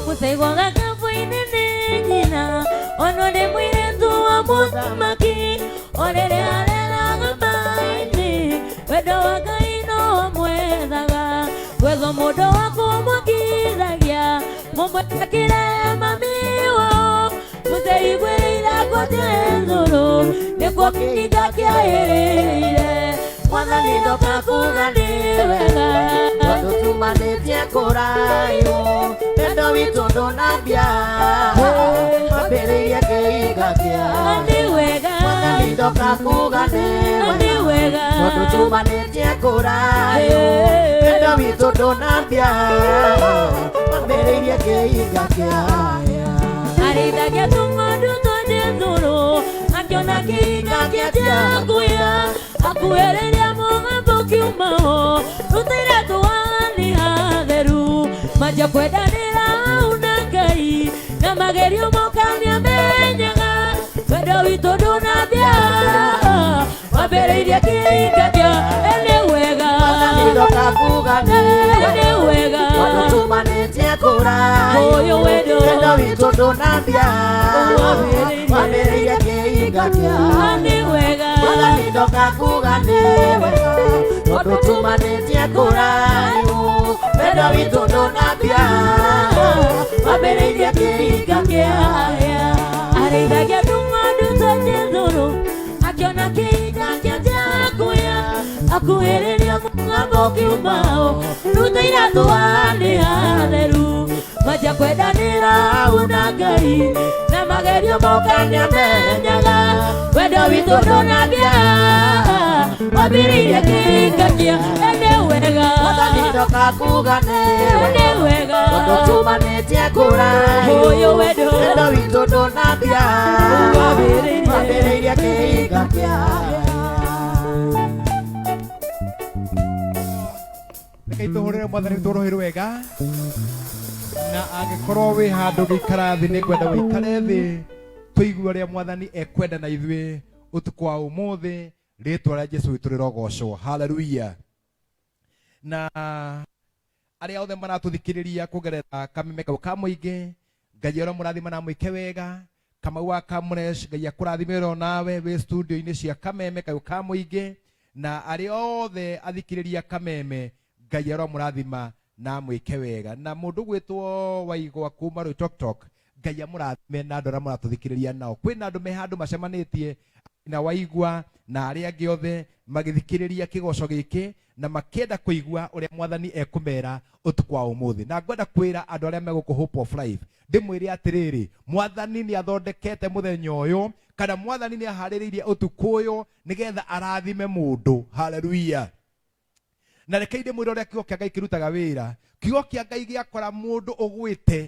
Mũteigwaga kabu-inĩ nĩ nyina, ona nĩ mũirĩtu wa mũthamaki, o rĩrĩa areraga maĩ-inĩ, wendo wa Ngai no mwethaga, gwethwo mũndũ wa kũmwakithagia, mũmwĩkĩre mami wao, mũteiguĩrĩire ngũtĩ thũrũ, nĩkuo kĩhinga kĩaĩrĩire, mwathani ndoka kuga nĩ wega. Tondũ tumanĩtie kũraihu, wendo witũ ndũnambia, wambĩrĩirie kĩhinga kĩa. Nĩ wega. Mwathani ndoka kuga nĩ Nĩ wega. Tondũ tumanĩtie kũraihu, wendo witũ ndũnambia, wambĩrĩirie kĩhinga kĩa. Arĩithagia tũng'ondu twa Jethũrũ, akĩona kĩhinga kĩa akuhĩrĩria mũgambo kiumao, rutĩire tũwani hatheru, manjia kwendanĩra. magerio moka nĩamenyaga wendo witũ ndũnathia wambĩrĩirie kĩhinga kĩa nĩ wega nĩ wega tumanĩtie kũraihu ũyũ wendo wendo witũ ndũnambia wambĩrĩirie kĩhinga kĩa nĩ wega Mwathani ndoka kuga nĩ wega tondũ tumanĩtie kũraihu wendo witũ ndũnambia wambĩrĩirie kĩhinga kĩa arĩithagia tũng'ondu twa Jethũrũ akĩona kĩhinga kĩa Jakuya akuhĩrĩria mũgambo ũkiumao ruta iratũ nĩ hatheru manjia kwendanĩra hau na Ngai na magerio moka nĩamenyaga wendo witũ ndũnambia wambĩrĩirie kĩhinga kĩa nĩ wega Mwathani ndoka kuga nĩ nĩ wega tondũ tumanĩtie kũraihu ũyũ wendo wendo witũ ndũnambia wambĩrĩirie kĩhinga kĩa Reke itũhũrĩre mwathani witũ rũhĩ rwega na angĩkorwo wĩ handũ gĩikara thĩ nĩ ngwenda wĩikare thĩ tũigue ũrĩa mwathani ekwenda na ithuĩ ũtukũ wa ũmũthĩ rĩtwa rĩa Jesũ witũ rĩrogocwo haleluya na arĩa othe maratũthikĩrĩria kũgerera kameme kau ka mũingĩ Ngai aromũrathima na mwĩke wega Kamau wa Kamresh Ngai akũrathime oro nawe wĩ studio-inĩ cia kameme kau ka mũingĩ na arĩa othe athikĩrĩria kameme Ngai aromũrathima na mwĩke wega na mũndũ gwĩtwo Waigwa kuma Rũitoktok Ngai amũrathime na andũ arĩa mũratũthikĩrĩria nao kwĩna andũ me handũ macemanĩtie na Waigwa na arĩa angĩ othe magĩthikĩrĩria kĩgoco gĩkĩ na makĩenda kũigua ũrĩa mwathani ekũmera ũtukũ wa ũmũthĩ na ngwenda kwĩra andũ arĩa me gũkũ Hope of Life ndĩmwĩre atĩrĩrĩ mwathani nĩ athondekete mũthenya ũyũ kana mwathani nĩ aharĩrĩirie ũtukũ ũyũ nĩgetha arathime mũndũ haleluya na reke ndĩmwĩre ũrĩa kiugo kĩa Ngai kĩrutaga wĩra kiugo kĩa Ngai gĩakora mũndũ ũgwĩte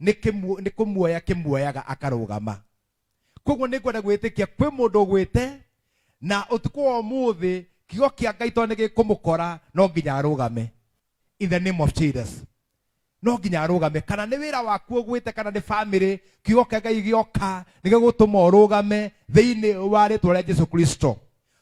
nĩ kũmuoya kĩmuoyaga akarũgama koguo nĩ ngwenda gwĩtĩkia kwĩ mũndũ ũgwĩte na ũtukũ wa ũmũthĩ kiugo kĩa Ngai tondũ nĩ gĩkũmũkora no nginya arũgame in the name of Jesus no nginya arũgame kana nĩ wĩra waku ũgwĩte kana nĩ family kiugo kĩa Ngai gĩoka nĩ gĩgũtũma ũrũgame thĩinĩ wa rĩtwa rĩa Jesu Kristo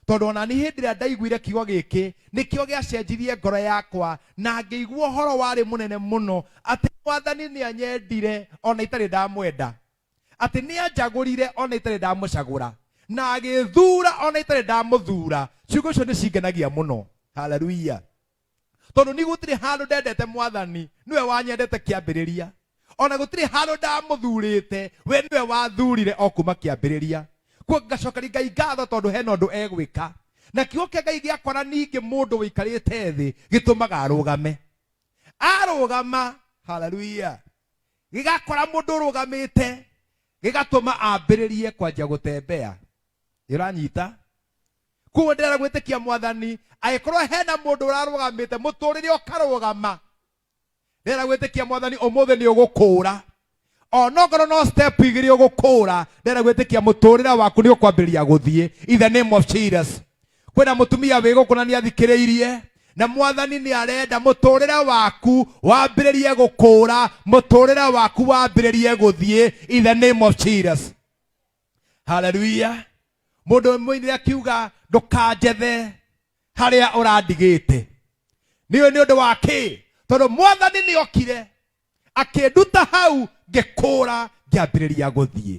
tondũ ona niĩ hĩndĩ ĩrĩa ndaiguire kiugo gĩkĩ nĩkĩo gĩacenjirie ngoro yakwa na ngĩigua ũhoro warĩ mũnene mũno atĩ mwathani nĩ anyendire ona itarĩ ndamwenda atĩ nĩ anjagũrire ona itarĩ ndamũcagũra na agĩthura ona itarĩ ndamũthura ciugo icio nĩ cingenagia mũno haleluya tondũ ni gũtirĩ handũ ndendete mwathani nĩwe wanyendete kĩambĩrĩria ona gũtirĩ handũ ndamũthurĩte we nĩwe wathurire o kuma kĩambĩrĩria kuo ngacokeria Ngai ngatho tondũ hena ũndũ egwĩka na kiugo kĩa Ngai gĩakora ningĩ mũndũ wĩikarĩte thĩ gĩtũmaga arũgame arũgama haleluya gĩgakora mũndũ ũrũgamĩte gĩgatũma ambĩrĩrie kwanjia gũtembea ĩranyita koguo ndĩrenda gwĩtĩkia mwathani angĩkorwo hena mũndũ ũrarũgamĩte mũtũrĩre ũkarũgama ndĩrenda gwĩtĩkia mwathani ũmũthĩ nĩ ũgũkũra onokorwo no step igĩrĩ ũgũkũra ndĩrenda gwĩtĩkia mũtũrĩre waku nĩ ũkwambĩrĩria gũthiĩ in the name of Jesus kwĩna mũtumia wĩ gũkũ na nĩ athikĩrĩirie na mwathani nĩ arenda mũtũrĩre waku wambĩrĩrie gũkũra mũtũrĩre waku wambĩrĩrie gũthiĩ in the name of Jesus haleluya mũndũ mũinire akiuga ndũkanjethe harĩa ũrandigĩte nĩũĩ nĩ ũndũ wa kĩ tondũ mwathani nĩ okire akĩnduta hau ngĩkũra ngĩambĩrĩria gũthiĩ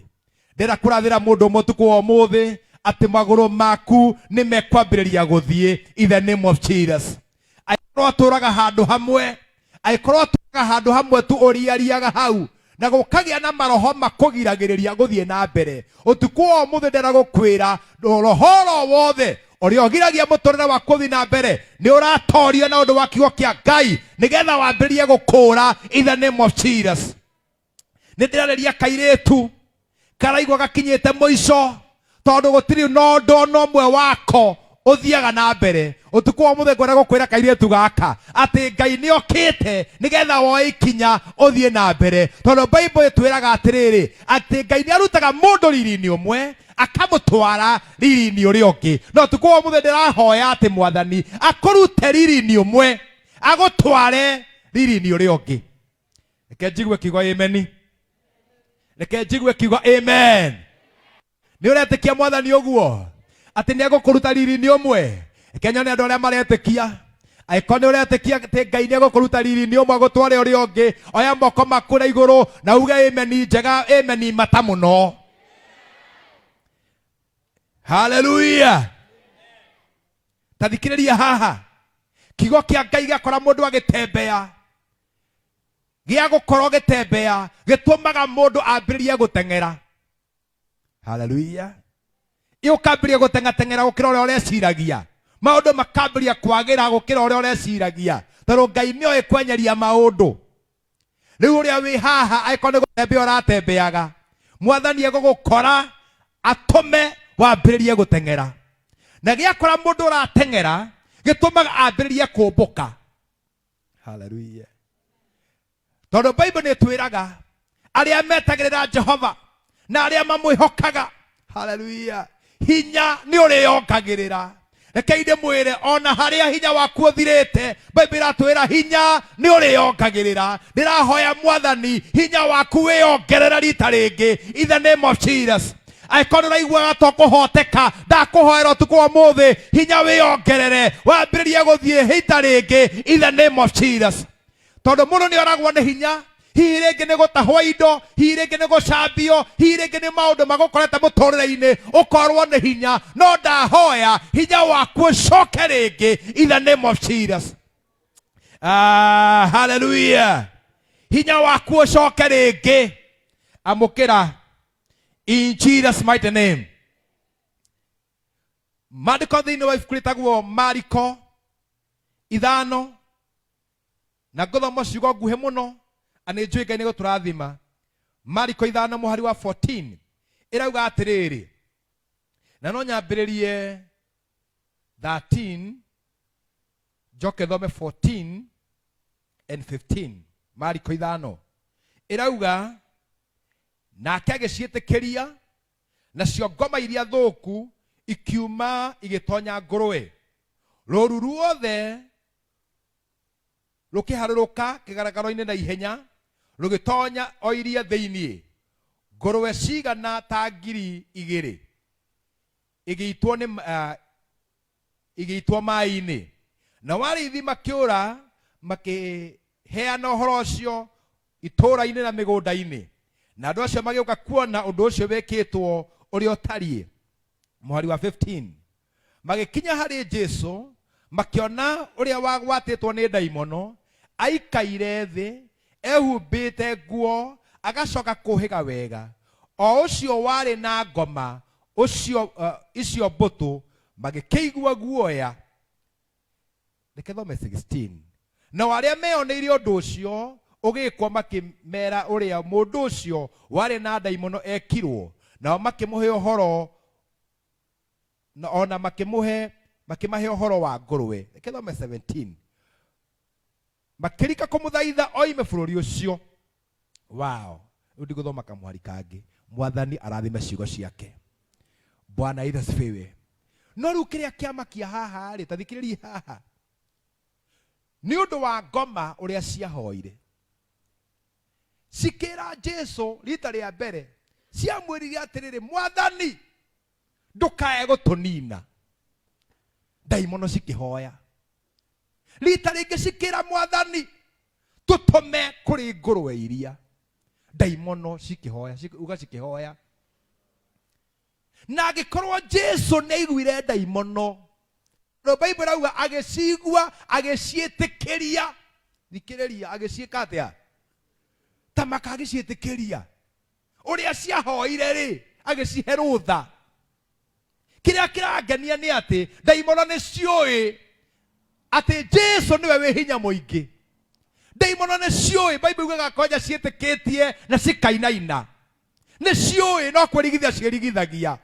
ndĩrenda kũrathĩra mũndũ ũmwe ũtukũ wa ũmũthĩ atĩ magũrũ maku nĩ mekwambĩrĩria gũthiĩ in the name of Jesus angĩkorwo atũraga handũ hamwe angĩkorwo atũraga handũ hamwe tu ũriariaga hau na gũkagĩa na maroho makũgiragĩrĩria gũthiĩ na mbere ũtukũ wa ũmũthĩ ndĩrenda gũkwĩra roho oro wothe ũrĩa ũgiragia mũtũrĩre waku ũthiĩ na mbere nĩ ũratorio na ũndũ wa kiugo kĩa Ngai nĩgetha wambĩrĩrie gũkũra in the name of Jesus nĩ ndĩrarĩria kairĩtu karaigua gakinyĩte mũico tondũ gũtirĩ na ũndũ ona ũmwe wako ũthiaga na mbere ũtukũ wa ũmũthĩ ngwenda gũkwĩra kairĩtu gaka atĩ Ngai nĩ okĩte nĩgetha woe ikinya ũthiĩ na mbere tondũ Bible ĩtwĩraga atĩrĩrĩ atĩ Ngai nĩ arutaga mũndũ riri-inĩ ũmwe akamũtwara riri-inĩ ũrĩa ũngĩ no ũtukũ wa ũmũthĩ ndĩrahoya atĩ mwathani akũrute riri-inĩ ũmwe agũtware riri-inĩ ũrĩa ũngĩ reke njigue kiugo ameni Reke njigue kiugo amen. Nĩ ũretĩkia Mwathani ũguo atĩ nĩ egũkũruta riri-inĩ ũmwe? Reke nyone andũ arĩa maretĩkia. Angĩkorwo nĩ ũretĩkia atĩ Ngai nĩ egũkũruta riri-inĩ ũmwe agũtware ũrĩa ũngĩ, oya moko maku na igũrũ na uge amen njega, amen mata mũno. Haleluya. Ta thikĩrĩria haha, kiugo kĩa Ngai gĩakora mũndũ agĩtembea, gĩa gũkorwo gĩtembea gĩtũmaga mũndũ ambĩrĩrie gũteng'era. Haleluya. Ũkambĩrĩria gũteng'ateng'era gũkĩra ũrĩa ũreciragia, maũndũ makambĩrĩria kwagĩra gũkĩra ũrĩa ũreciragia, tondũ Ngai nĩoĩ kwenyeria maũndũ. Rĩu ũrĩa wĩ haha, angĩkorwo nĩ gũtembea ũratembeaga, Mwathani egũgũkora atũme wambĩrĩrie gũteng'era. Na gĩakora mũndũ ũrateng'era, gĩtũmaga ambĩrĩrie kũmbũka. Haleluya. Tondũ Bible nĩ ĩtwĩraga arĩa metagĩrĩra Jehova na arĩa mamwĩhokaga, haleluya, hinya nĩ ũrĩongagĩrĩra. Rekei ndĩmwĩre, ona harĩa hinya waku ũthirĩte, Bible ĩratwĩra hinya nĩ ũrĩongagĩrĩra. Ndĩrahoya Mwathani hinya waku wĩongerere rita rĩngĩ, in the name of Jesus. Angĩkorwo nĩ ũraiguaga to kũhoteka, ndakũhoera ũtukũ wa ũmũthĩ hinya wĩongerere, wambĩrĩrie gũthiĩ rita rĩngĩ, in the name of Jesus. Tondũ mũndũ nĩ oragwo nĩ hinya, hihi rĩngĩ nĩ gũtahwo indo, hihi rĩngĩ nĩ gũcambio, hihi rĩngĩ nĩ maũndũ magũkorete mũtũrĩre-inĩ, ũkorwo nĩ hinya. No ndahoya hinya waku ũcoke rĩngĩ, in the name of Jesus. Hallelujah. Hinya waku ũcoke rĩngĩ, amũkĩra in Jesus mighty name. Maandĩko thĩinĩ wa ibuku rĩtagwo Mariko 5, na ngũthoma ciugo nguhĩ mũno, na nĩ njũĩ Ngai nĩ gũtũrathima. Mariko 5 mũhari wa 14 ĩrauga atĩrĩrĩ, na no nyambĩrĩrie 13 njoke thome 14 and 15. Mariko 5 ĩrauga, nake agĩciĩtĩkĩria, nacio ngoma iria thũku ikiuma igĩtonya ngũrwe. Rũũru ruothe rũkĩharũrũka kĩgaragaro-inĩ na ihenya, rũgĩtonya o iria thĩinĩ, ngũrwe cigana ta 2,000 igĩitwo nĩ igĩitwo maĩ-inĩ. Nao arĩithi makĩũra makĩheana ũhoro ũcio itũũra-inĩ na mĩgũnda-inĩ, na andũ acio magĩũka kuona ũndũ ũcio wĩkĩtwo ũrĩa ũtariĩ. Mũhari wa 15, magĩkinya harĩ Jesu, makĩona ũrĩa wagwatĩtwo nĩ ndaimono aikaire thĩ ehumbĩte nguo, agacoka kũhĩga wega, o ũcio warĩ na ngoma ũcio icio mbũtũ, magĩkĩigua guoya. Reke thome 16. Nao arĩa meyoneire ũndũ ũcio ũgĩkwo makĩmera ũrĩa mũndũ ũcio warĩ na ndaimono ekirwo, nao makĩmũhe ũhoro, na ona makĩmũhe makĩmahe ũhoro wa ngũrwe. Reke thome 17. Makĩrika kũmũthaitha oime bũrũri ũcio wao. Rĩu ndigũthoma kamũhari kangĩ. Mwathani arathime ciugo ciake. Bwana Yesu asifiwe. No rĩu kĩrĩa kĩamakia haha rĩ, ta thikĩrĩria haha, nĩ ũndũ wa ngoma ũrĩa ciahoire cikĩra Jesu rita rĩa mbere, ciamwĩrire atĩrĩrĩ, Mwathani ndũkae gũtũnina. Ndaimono cikĩhoya rita rĩngĩ cikĩra Mwathani tũtũme kũrĩ ngũrwe iria. Ndaimono cikĩhoya, uga cikĩhoya. Na angĩkorwo Jesu nĩ aiguire ndaimono, no Bible ĩrauga agĩcigua agĩciĩtĩkĩria. Thikĩrĩria, agĩciĩka atĩa? Ta maka agĩciĩtĩkĩria ũrĩa ciahoire rĩ, agĩcihe rũtha. Kĩrĩa kĩrangenia nĩ atĩ ndaimono nĩ ciũĩ atĩ Jesu nĩwe wĩ hinya mũingĩ. Ndaimono nĩ ciũĩ, Bible yugaga kwanja ciĩtĩkĩtie na cikainaina. Nĩ ciũĩ no kwĩrigithia ciĩrigithagia.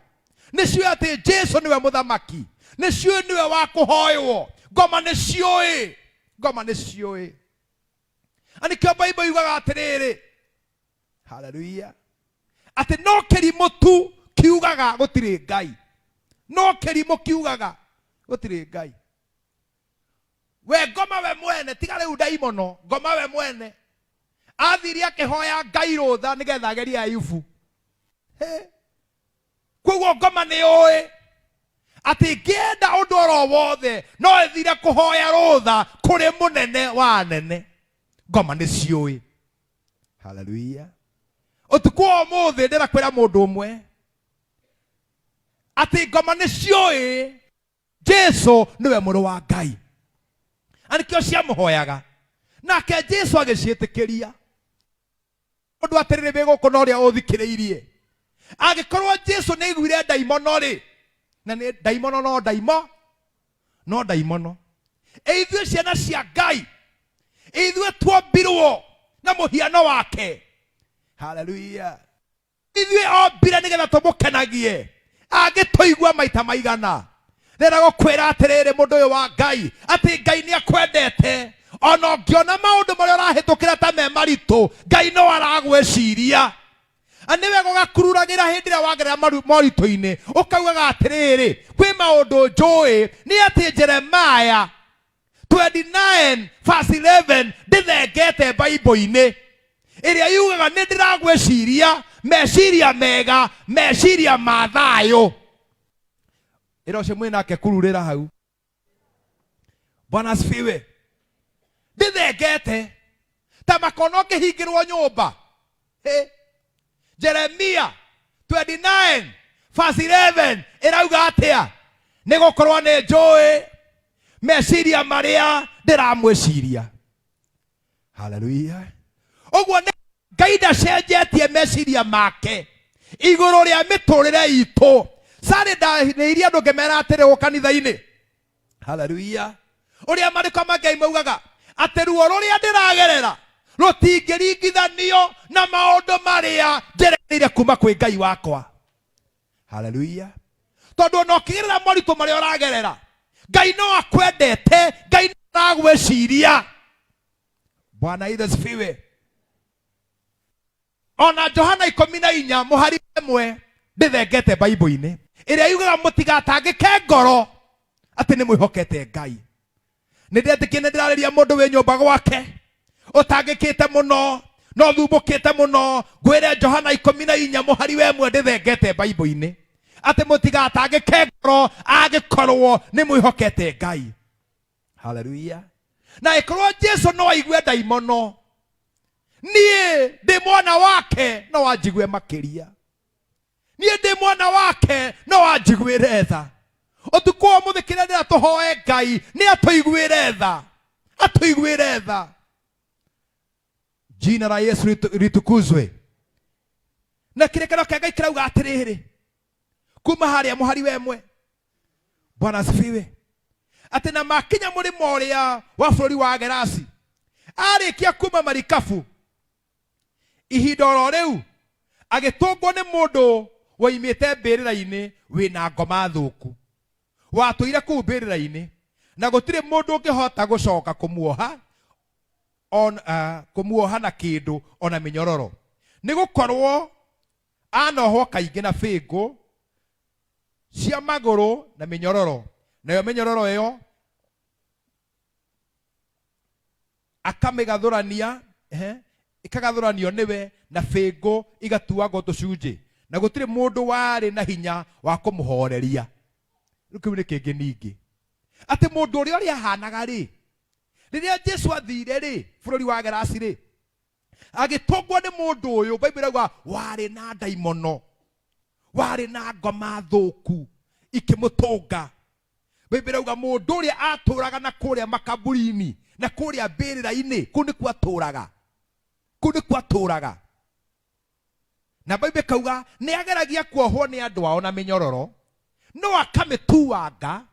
Nĩ ciũĩ atĩ Jesu nĩwe mũthamaki. Nĩ ciũĩ nĩwe wa kũhoywo. Ngoma nĩ ciũĩ, ngoma nĩ ciũĩ. Na nĩkĩo Bible yugaga atĩrĩrĩ, haleluya, atĩ no kĩrimũ tu kiugaga gũtirĩ Ngai. No kĩrimũ kiugaga gũtirĩ Ngai. We ngoma we mwene, tiga rĩu ndaimono, ngoma we mwene. Athire akĩhoya Ngai rũtha nĩgetha agerie Ayubu. He. Koguo ngoma nĩ ũĩ atĩ ingĩenda ũndũ oro wothe no ĩthire kũhoya rũtha kũrĩ mũnene wa anene. Ngoma nĩ ciũĩ. Haleluya. Ũtukũ wa ũmũthĩ ndĩra kwĩra mũndũ ũmwe atĩ ngoma nĩ ciũĩ Jesu nĩwe mũrũ wa Ngai, na nĩkĩo ciamũhoyaga, nake Jesu agĩciĩtĩkĩria. Ũndũ atĩrĩrĩ, wĩ gũkũ na ũrĩa ũthikĩrĩirie, angĩkorwo Jesu nĩ aiguire ndaimono rĩ, na nĩ ndaimono no ndaimo no ndaimono, ithuĩ ciana cia Ngai, ithuĩ tuombirwo na mũhiano wake. Haleluya. Ithuĩ ombire nĩgetha tũmũkenagie. Angĩtũigua maita maigana. Ndĩrenda gũkwĩra atĩrĩrĩ, mũndũ ũyũ wa Ngai, atĩ Ngai nĩ akwendete. Ona ũngĩona maũndũ marĩa ũrahĩtũkĩra ta me maritũ, Ngai no aragwĩciria. Na nĩ wega ũgakururagĩra hĩndĩ ĩrĩa wagerera moritũ-inĩ, ũkaugaga atĩrĩrĩ, kwĩ maũndũ njũĩ, nĩ atĩ Jeremiah 29 verse 11 ndĩthengete Baibũ-inĩ ĩrĩa yugaga nĩ ndĩragwĩciria meciria mega, meciria ma thayũ. Ĩra ũcio mwĩ nake kururĩra hau. Bwana asifiwe. Ndĩthengete ta makona ũkĩhingĩrwo nyũmba. Hey. Jeremia 29 verse 11 ĩrauga atĩa? Nĩ gũkorwo nĩ njũĩ meciria marĩa ndĩramwĩciria. Haleluya. Ũguo nĩ Ngai ndacenjetie meciria make igũrũ rĩa mĩtũrĩre itũ. Sarĩ ndarĩirie andũ ngĩmera atĩrĩ gũ kanitha-inĩ. Haleluya. Ũrĩa marĩko ma Ngai maugaga atĩ ruo rũrĩa ndĩragerera rũtingĩringithanio na maũndũ marĩa njerereire kuma kwĩ Ngai wakwa. Haleluya. Tondũ ona ũkĩgerera moritũ marĩa ũragerera, Ngai no akwendete, Ngai no aragwĩciria. Bwana Yesu asifiwe. Ona Johana 14 mũhari ĩmwe ndĩthengete Baibũ-inĩ ĩrĩa yugaga mũtigatangĩke ngoro atĩ nĩ mwĩhokete Ngai. Nĩ ndetĩkia nĩ ndĩrarĩria mũndũ wĩ nyũmba gwake ũtangĩkĩte mũno na ũthumbũkĩte mũno, ngwĩre Johana 14 mũhari wa ĩmwe ndĩthengete Baibũ-inĩ atĩ mũtigatangĩke ngoro angĩkorwo nĩ mwĩhokete Ngai. Haleluya. Na ĩkorwo Jesu no aigue ndaimono, niĩ ndĩ mwana wake no anjigue makĩria. Niĩ ndĩ mwana wake no anjiguĩre tha. Ũtukũ wa ũmũthĩ kĩrĩa ndĩra tũhoe Ngai nĩ atũiguĩre tha, atũiguĩre tha. Jina la Yesu litukuzwe. Na kĩrĩkanĩro kĩa Ngai kĩrauga atĩrĩrĩ, kuma harĩa mũhari wa ĩmwe, Bwana asifiwe, atĩ na makinya mũrĩmo ũrĩa wa bũrũri wa Gerasi, arĩkia kuma marikabu ihinda oro rĩu agĩtũngwo nĩ mũndũ woimĩte mbĩrĩra-inĩ wĩna ngoma thũku, watũire kũu mbĩrĩra-inĩ, na gũtirĩ mũndũ ũngĩhota gũcoka kũmuoha kũmuoha na kĩndũ ona mĩnyororo, nĩ gũkorwo anohwo kaingĩ na bĩngũ cia magũrũ na mĩnyororo, nayo mĩnyororo ĩyo akamĩgathũrania, ĩkagathũranio nĩwe na bĩngũ igatuagwo tũcunjĩ, na gũtirĩ mũndũ warĩ na hinya wa kũmũhoreria. Rĩu kĩu nĩ kĩngĩ ningĩ, atĩ mũndũ ũrĩa ũrĩa ahanaga rĩ, rĩrĩa Jesu athire rĩ bũrũri wa Gerasi rĩ, agĩtũngwo nĩ mũndũ ũyũ, Bible ĩrauga warĩ na ndaimono, warĩ na ngoma thũku ikĩmũtũnga. Bible ĩrauga mũndũ ũrĩa atũraga na kũrĩa makaburi-inĩ, na kũrĩa mbĩrĩra-inĩ, kũu nĩkuo atũraga, kũu nĩkuo atũraga. Na Bible ĩkauga nĩ ageragia kuohwo nĩ andũ ao na mĩnyororo, no akamĩtuanga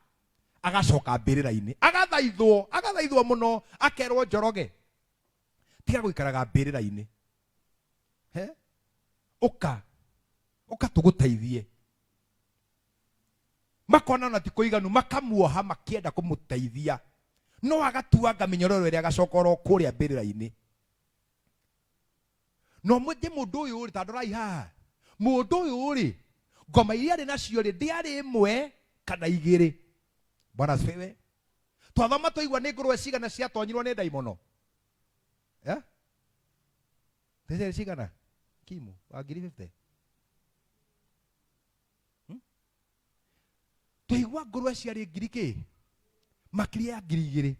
agacoka mbĩrĩra-inĩ, agathaithwo, agathaithwo mũno, akerwo Njoroge, tiga gũikaraga mbĩrĩra-inĩ, he ũka, ũka tũgũteithie. Makona ona ti kũiganu, makamuoha makĩenda kũmũteithia, no agatuanga mĩnyororo ĩrĩa agacoka oro kũrĩa mbĩrĩra-inĩ. No mũndũ mũndũ ũyũ rĩ, ta ndorai haha, mũndũ ũyũ rĩ, ngoma iria arĩ nacio rĩ, ndĩarĩ ĩmwe kana igĩrĩ. Bwana asifiwe. Twathoma twaigua nĩ ngũrwe cigana ciatonyirwo nĩ ndaimono. Tese cigana kimu wa ngiri 50. Twaigua ngũrwe ciarĩ ngiri kĩ makĩria ya 2000.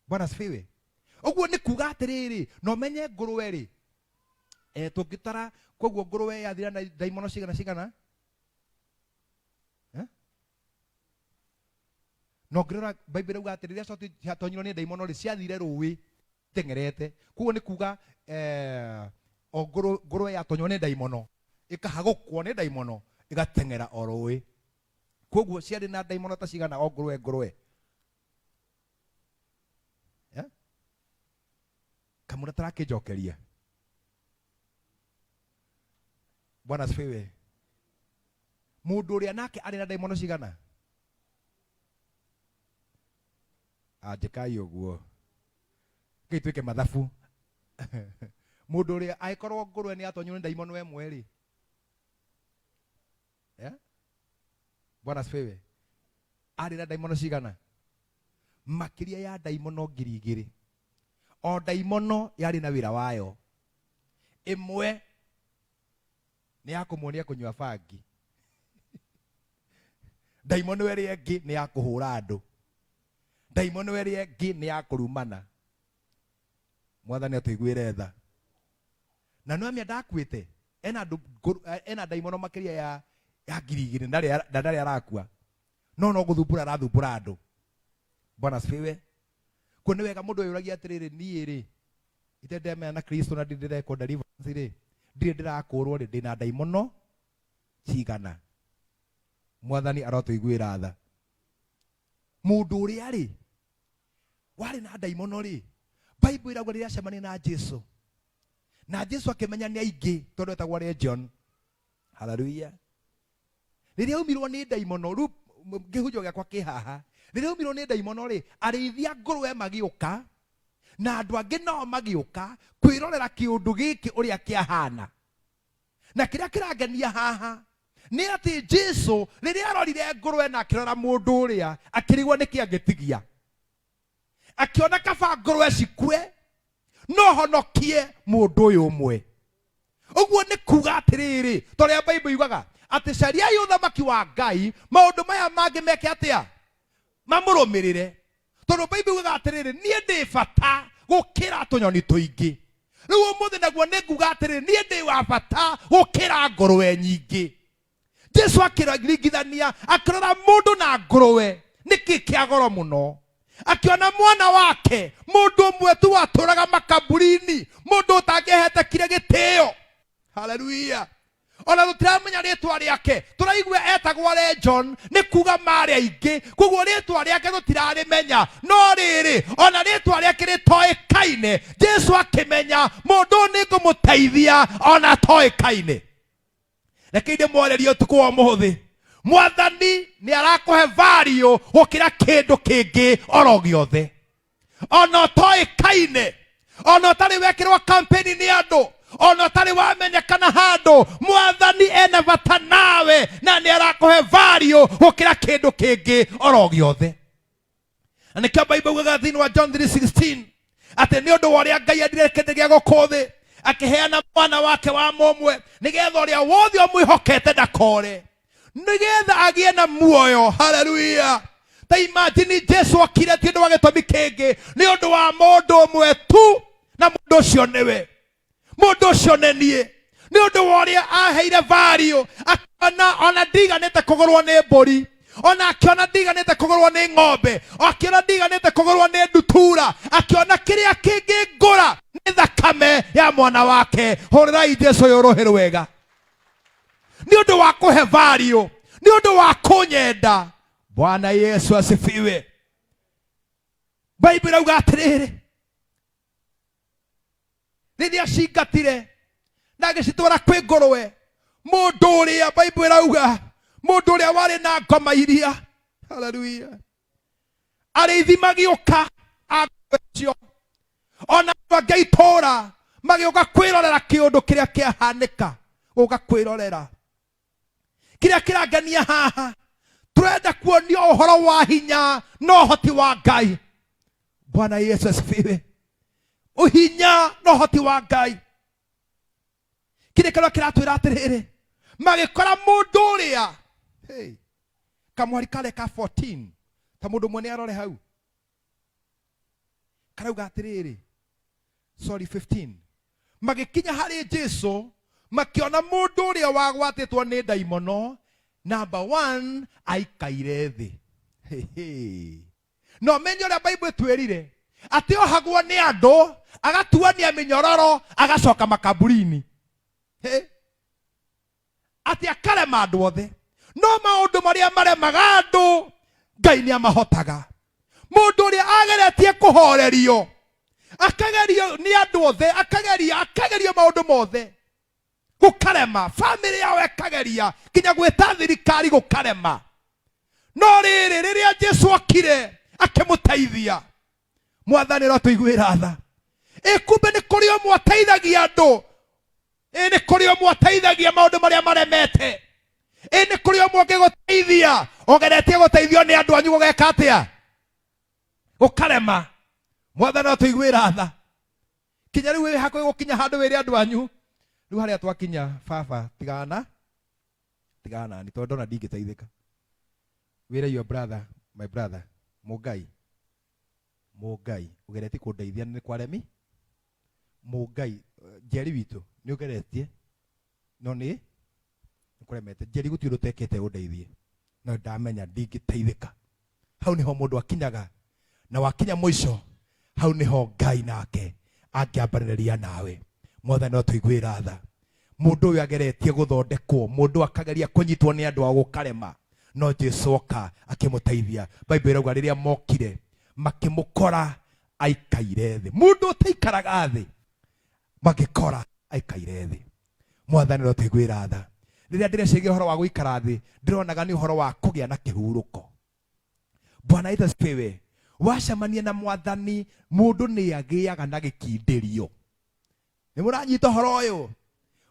Bwana asifiwe. Ũguo nĩ kuga atĩrĩrĩ, na ũmenye ngũrwe rĩ, tũngĩtara koguo ngũrwe yathira na ndaimono cigana cigana? Eh? Na ũngĩrora Bible ĩrauga atĩ rĩrĩa ciatonyirwo nĩ ndaimono rĩ, ciathire rũĩ itengerete. Koguo nĩ kuga o ngũrwe yatonywo nĩ ndaimono ĩkahagũkwo nĩ ndaimono ĩgateng'era o rũĩ. Koguo ciarĩ na ndaimono ta cigana o ngũrwe ngũrwe? Eh? Kamũra tarakĩnjokeria. Bwana asifiwe. Mũndũ ũrĩa nake arĩ na ndaimono cigana? Anjĩkai ũguo. Kĩi twĩke mathabu. Mũndũ ũrĩa angĩkorwo ngũrwe nĩ atonywo nĩ ndaimono ĩmwe rĩ. Eh? Bwana asifiwe. Arĩ na ndaimono cigana? Makĩria ya ndaimono 2000. O ndaimono yarĩ na wĩra wayo. Ĩmwe nĩ ya kũmuonia kũnyua bangi. Ndaimono ĩrĩa ĩngĩ nĩ ya kũhũra andũ. Ndaimono ĩrĩa ĩngĩ nĩ ya kũrumana. Mwathani atũiguĩre tha. Na nĩ amenya ndakuĩte, ena andũ ena ndaimono makĩria ya 2000 na ndarĩ arakua. No no gũthumbũra arathumbũra andũ. Bwana asifiwe. Kuo nĩ wega mũndũ eyũragia atĩrĩrĩ, niĩ rĩ, ite ndemenya na Kristo na ndirĩ ndĩrekwo deliverance rĩ, ndirĩ ndĩrakũrwo rĩ, ndĩna ndaimono cigana? Mwathani arotũiguĩra tha. Mũndũ ũrĩa rĩ, warĩ na ndaimono rĩ, Bible ĩrauga rĩrĩa acemania na Jesu, na Jesu akĩmenya nĩ aingĩ tondũ etagwo Legion. Hallelujah. Rĩrĩa aumirwo nĩ ndaimono, rĩu kĩhunjio gĩakwa kĩ haha. Rĩrĩa aumirwo nĩ ndaimono rĩ, arĩithia ngũrwe magĩũka, na andũ angĩ nao magĩũka kwĩrorera kĩũndũ gĩkĩ ũrĩa kĩahana. Na kĩrĩa kĩrangenia haha nĩ atĩ Jesu rĩrĩa arorire ngũrwe na akĩrora mũndũ ũrĩa, akĩrigwo nĩkĩ angĩtigia. Akĩona kaba ngũrwe cikue, no honokie mũndũ ũyũ ũmwe. Ũguo nĩ kuga atĩrĩrĩ, ta ũrĩa Bible yugaga atĩ cariai ũthamaki wa Ngai, maũndũ maya mangĩ meke atĩa? Mamũrũmĩrĩre. Tondũ Bible yugaga atĩrĩrĩ, niĩ ndĩ bata gũkĩra tũnyoni tũingĩ. Rĩu ũmũthĩ naguo nĩ nguga atĩrĩrĩ, niĩ ndĩ wa bata gũkĩra ngũrwe nyingĩ. Jesu akĩringithania, akĩrora mũndũ na ngũrwe, nĩkĩ kĩa goro mũno? Akĩona mwana wake, mũndũ ũmwe tu watũraga makaburi-inĩ, mũndũ ũtangĩhetekire gĩtĩo. Hallelujah. Ona tũtiramenya rĩtwa rĩake, tũraigua etagwo Legion, nĩ kuga marĩ aingĩ, koguo rĩtwa rĩake tũtirarĩmenya. No rĩrĩ, ona rĩtwa rĩake rĩtoĩkaine, Jesu akĩmenya mũndũ ũyũ nĩ ngũmũteithia ona atoĩkaine. Reke ndĩmwarĩrie ũtukũ wa ũmũthĩ, Mwathani nĩ arakũhe value gũkĩra kĩndũ kĩngĩ oro gĩothe. Ona ũtoĩkaine, ona ũtarĩ wekĩrwo campaign nĩ andũ, ona ũtarĩ wamenyekana handũ, Mwathani ena bata nawe na nĩ arakũhe value gũkĩra kĩndũ kĩngĩ oro gĩothe. Na nĩkĩo Bible yugaga thĩinĩ wa John 3:16 atĩ nĩ ũndũ wa ũrĩa Ngai endire kĩndũ gĩa gũkũ thĩ, akĩheana mwana wake wa mũmwe, nĩgetha ũrĩa wothe ũmwĩhokete ndakore, nĩgetha agĩe na muoyo. Hallelujah. Ta imagine Jesu okire ti ũndũ wa gĩtũmi kĩngĩ, nĩ ũndũ wa mũndũ ũmwe tu, na mũndũ ũcio nĩwe. Mũndũ ũcio nĩ niĩ. Nĩ ũndũ wa ũrĩa aheire value, akĩona ona ndiganĩte kũgũrwo nĩ mbũri, ona akĩona ndiganĩte kũgũrwo nĩ ng'ombe, akĩona ndiganĩte kũgũrwo nĩ ndutura, akĩona kĩrĩa kĩngĩngũra nĩ thakame ya mwana wake. Hũrĩrai Jesu ũyũ rũhĩ rwega. Nĩ ũndũ wa kũhe value, nĩ ũndũ wa kũnyenda. Bwana Yesu asifiwe. Bible ĩrauga atĩrĩrĩ, rĩrĩa cingatire na agĩcitwara kwĩ ngũrwe, mũndũ ũrĩa Bible ĩrauga mũndũ ũrĩa warĩ na ngoma iria, haleluya, arĩithi magĩũka a ngũrwe icio, ona andũ angĩ a itũũra magĩũka kwĩrorera kĩũndũ kĩrĩa kĩahanĩka, gũka kwĩrorera kĩrĩa kĩrangenia haha. Tũrenda kuonio ũhoro wa hinya na ũhoti wa Ngai. Bwana Yesu asifiwe. Ũhinya na ũhoti wa Ngai. Kĩrĩkanĩro kĩratwĩra atĩrĩrĩ, magĩkora mũndũ ũrĩa, hey, kamwari karĩa ka 14, ta mũndũ ũmwe nĩ arore hau, karauga atĩrĩrĩ, sorry, 15, magĩkinya harĩ Jesu makĩona mũndũ ũrĩa wagwatĩtwo nĩ ndaimono, number 1, aikaire thĩ. Hey. No menye ũrĩa Bible ĩtwĩrire, atĩ ohagwo nĩ andũ, agatuania mĩnyororo, agacoka makaburi-inĩ. Hey. Atĩ akarema andũ othe, no maũndũ marĩa maremaga andũ Ngai nĩ amahotaga. Mũndũ ũrĩa ageretie kũhorerio, akagerio nĩ andũ othe, akageria, akagerio maũndũ mothe, gũkarema, famĩlĩ yao ĩkageria nginya gwĩta thirikari gũkarema. No rĩrĩ, rĩrĩa Jesu okire akĩmũteithia, Mwathani arotũiguĩra tha. Ĩ kumbe nĩ kũrĩ ũmwe ateithagia andũ, ĩ nĩ kũrĩ ũmwe ateithagia maũndũ marĩa maremete, ĩ nĩ kũrĩ ũmwe ũngĩgũteithia ũgeretie gũteithio nĩ andũ anyu gũgeka atĩa, gũkarema. Mwathani arotũiguĩra tha. Kinya rĩu wĩ hakuhĩ gũkinya handũ wĩre andũ anyu, rĩu harĩa twakinya baba, tigana, tigana nani, tondũ ndona ndingĩteithĩka. Wĩre your brother, my brother, Mũngai, Mũngai, ũgeretie kũndeithia nĩ kwaremi. Mũngai, Njeri witũ, nĩ ũgeretie, no nĩ kũremete. Njeri gũtirĩ ũndũ ũtekĩte ũndeithie, no ndamenya ndingĩteithĩka. Hau niho mũndũ akinyaga, na wakinya mũico, hau niho Ngai nake angĩambarĩrĩria nawe. Mwathani no tũiguĩra tha. Mũndũ ũyũ ageretie gũthondekwo, mũndũ akageria kũnyitwo nĩ andũ ao gũkarema, no Jesu oka akĩmũteithia. Bible ĩrauga rĩrĩa mokire makĩmũkora aikaire thĩ. Mũndũ ũtaikaraga thĩ, magĩkora aikaire thĩ. Mwathani no tũiguĩra tha. Rĩrĩa ndĩreciria ũhoro wa gũikara thĩ, ndĩronaga nĩ ũhoro wa kũgĩa na kĩhurũko. Bwana Yesu asifiwe. Wacemania na Mwathani, mũndũ nĩ agĩaga na gĩkindĩrio. Nĩ mũranyita ũhoro ũyũ?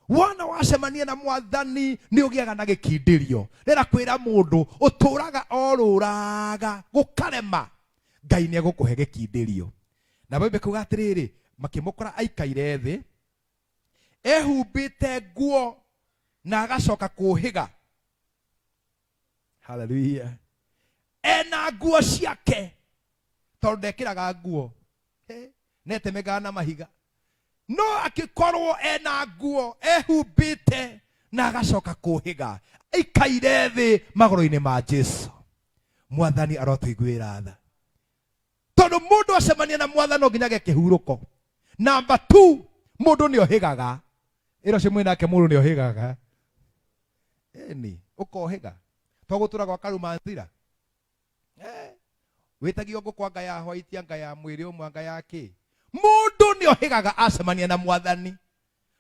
Wona wacemania na Mwathani nĩ ũgĩaga na gĩkindĩrio. Rĩra kwĩra mũndũ ũtũraga o rũraga gũkarema, Ngai nĩ egũkũhe gĩkindĩrio. Na Bible ĩkuga atĩrĩrĩ, makĩmũkora aikaire thĩ ehumbĩte nguo na agacoka kũhĩga. Hallelujah. Ena nguo ciake, tondũ ndekĩraga nguo, netemegaga na mahiga, no akĩkorwo ena nguo ehumbĩte na agacoka kũhĩga, aikaire thĩ magũrũ-inĩ ma Jesu. Mwathani arotũiguĩra tha, tondũ mũndũ acemania na Mwathani no nginya agĩe kĩhurũko. Number 2, mũndũ nĩ ohĩgaga. Ĩro cio mwĩ nake, mũndũ nĩ ohĩgaga. Ĩni ũkohĩga to gũtũra gwa karuma nzira. Wĩtagio ngũkũ anga ya white, anga ya mwĩrĩ ũmwe, anga ya kĩ. Mũndũ nĩ ohĩgaga acemania na Mwathani.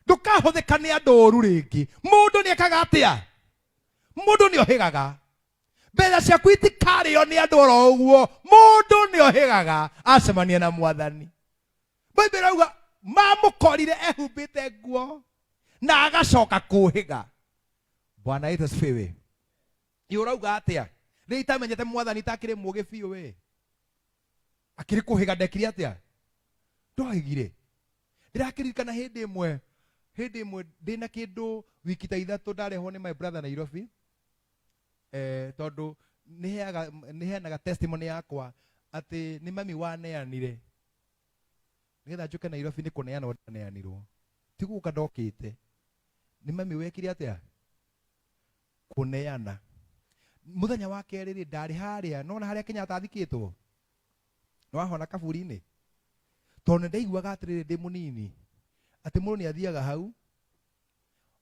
Ndũkahũthĩka nĩ andũ ũru rĩngĩ. Mũndũ nĩ ekaga atĩa? Mũndũ nĩ ohĩgaga. Mbeca ciaku itikarĩo nĩ andũ oro ũguo. Mũndũ nĩ ohĩgaga acemania na Mwathani. Bible ĩrauga mamũkorire ehumbĩte nguo na agacoka kũhĩga. Bwana Yesu asifiwe. Ĩ ũrauga atĩa? Rĩrĩa itamenyete Mwathani itakĩrĩ mũũgĩ biũ we. Akĩrĩ kũhĩga ndekire atĩa? Ndohĩgire. Ndĩrakĩririkana hĩndĩ ĩmwe, hĩndĩ ĩmwe ndĩna kĩndũ wiki ta ithatũ ndarehwo nĩ my brother Nairobi. Tondũ nĩheanaga testimony yakwa atĩ nĩ mami waneanire. Nĩgetha njũke Nairobi nĩ kũneanwo ndaneanirwo. Ti gũka ndokĩte. Nĩ mami wekire atĩa? Kũneana. Mũthenya wa kerĩ rĩ, ndarĩ harĩa, nona harĩa Kenyatta athikĩtwo? Nĩwahona kaburi-inĩ? Tondũ nĩndaiguaga atĩrĩrĩ ndĩ mũnini, atĩ mũndũ nĩathiaga hau,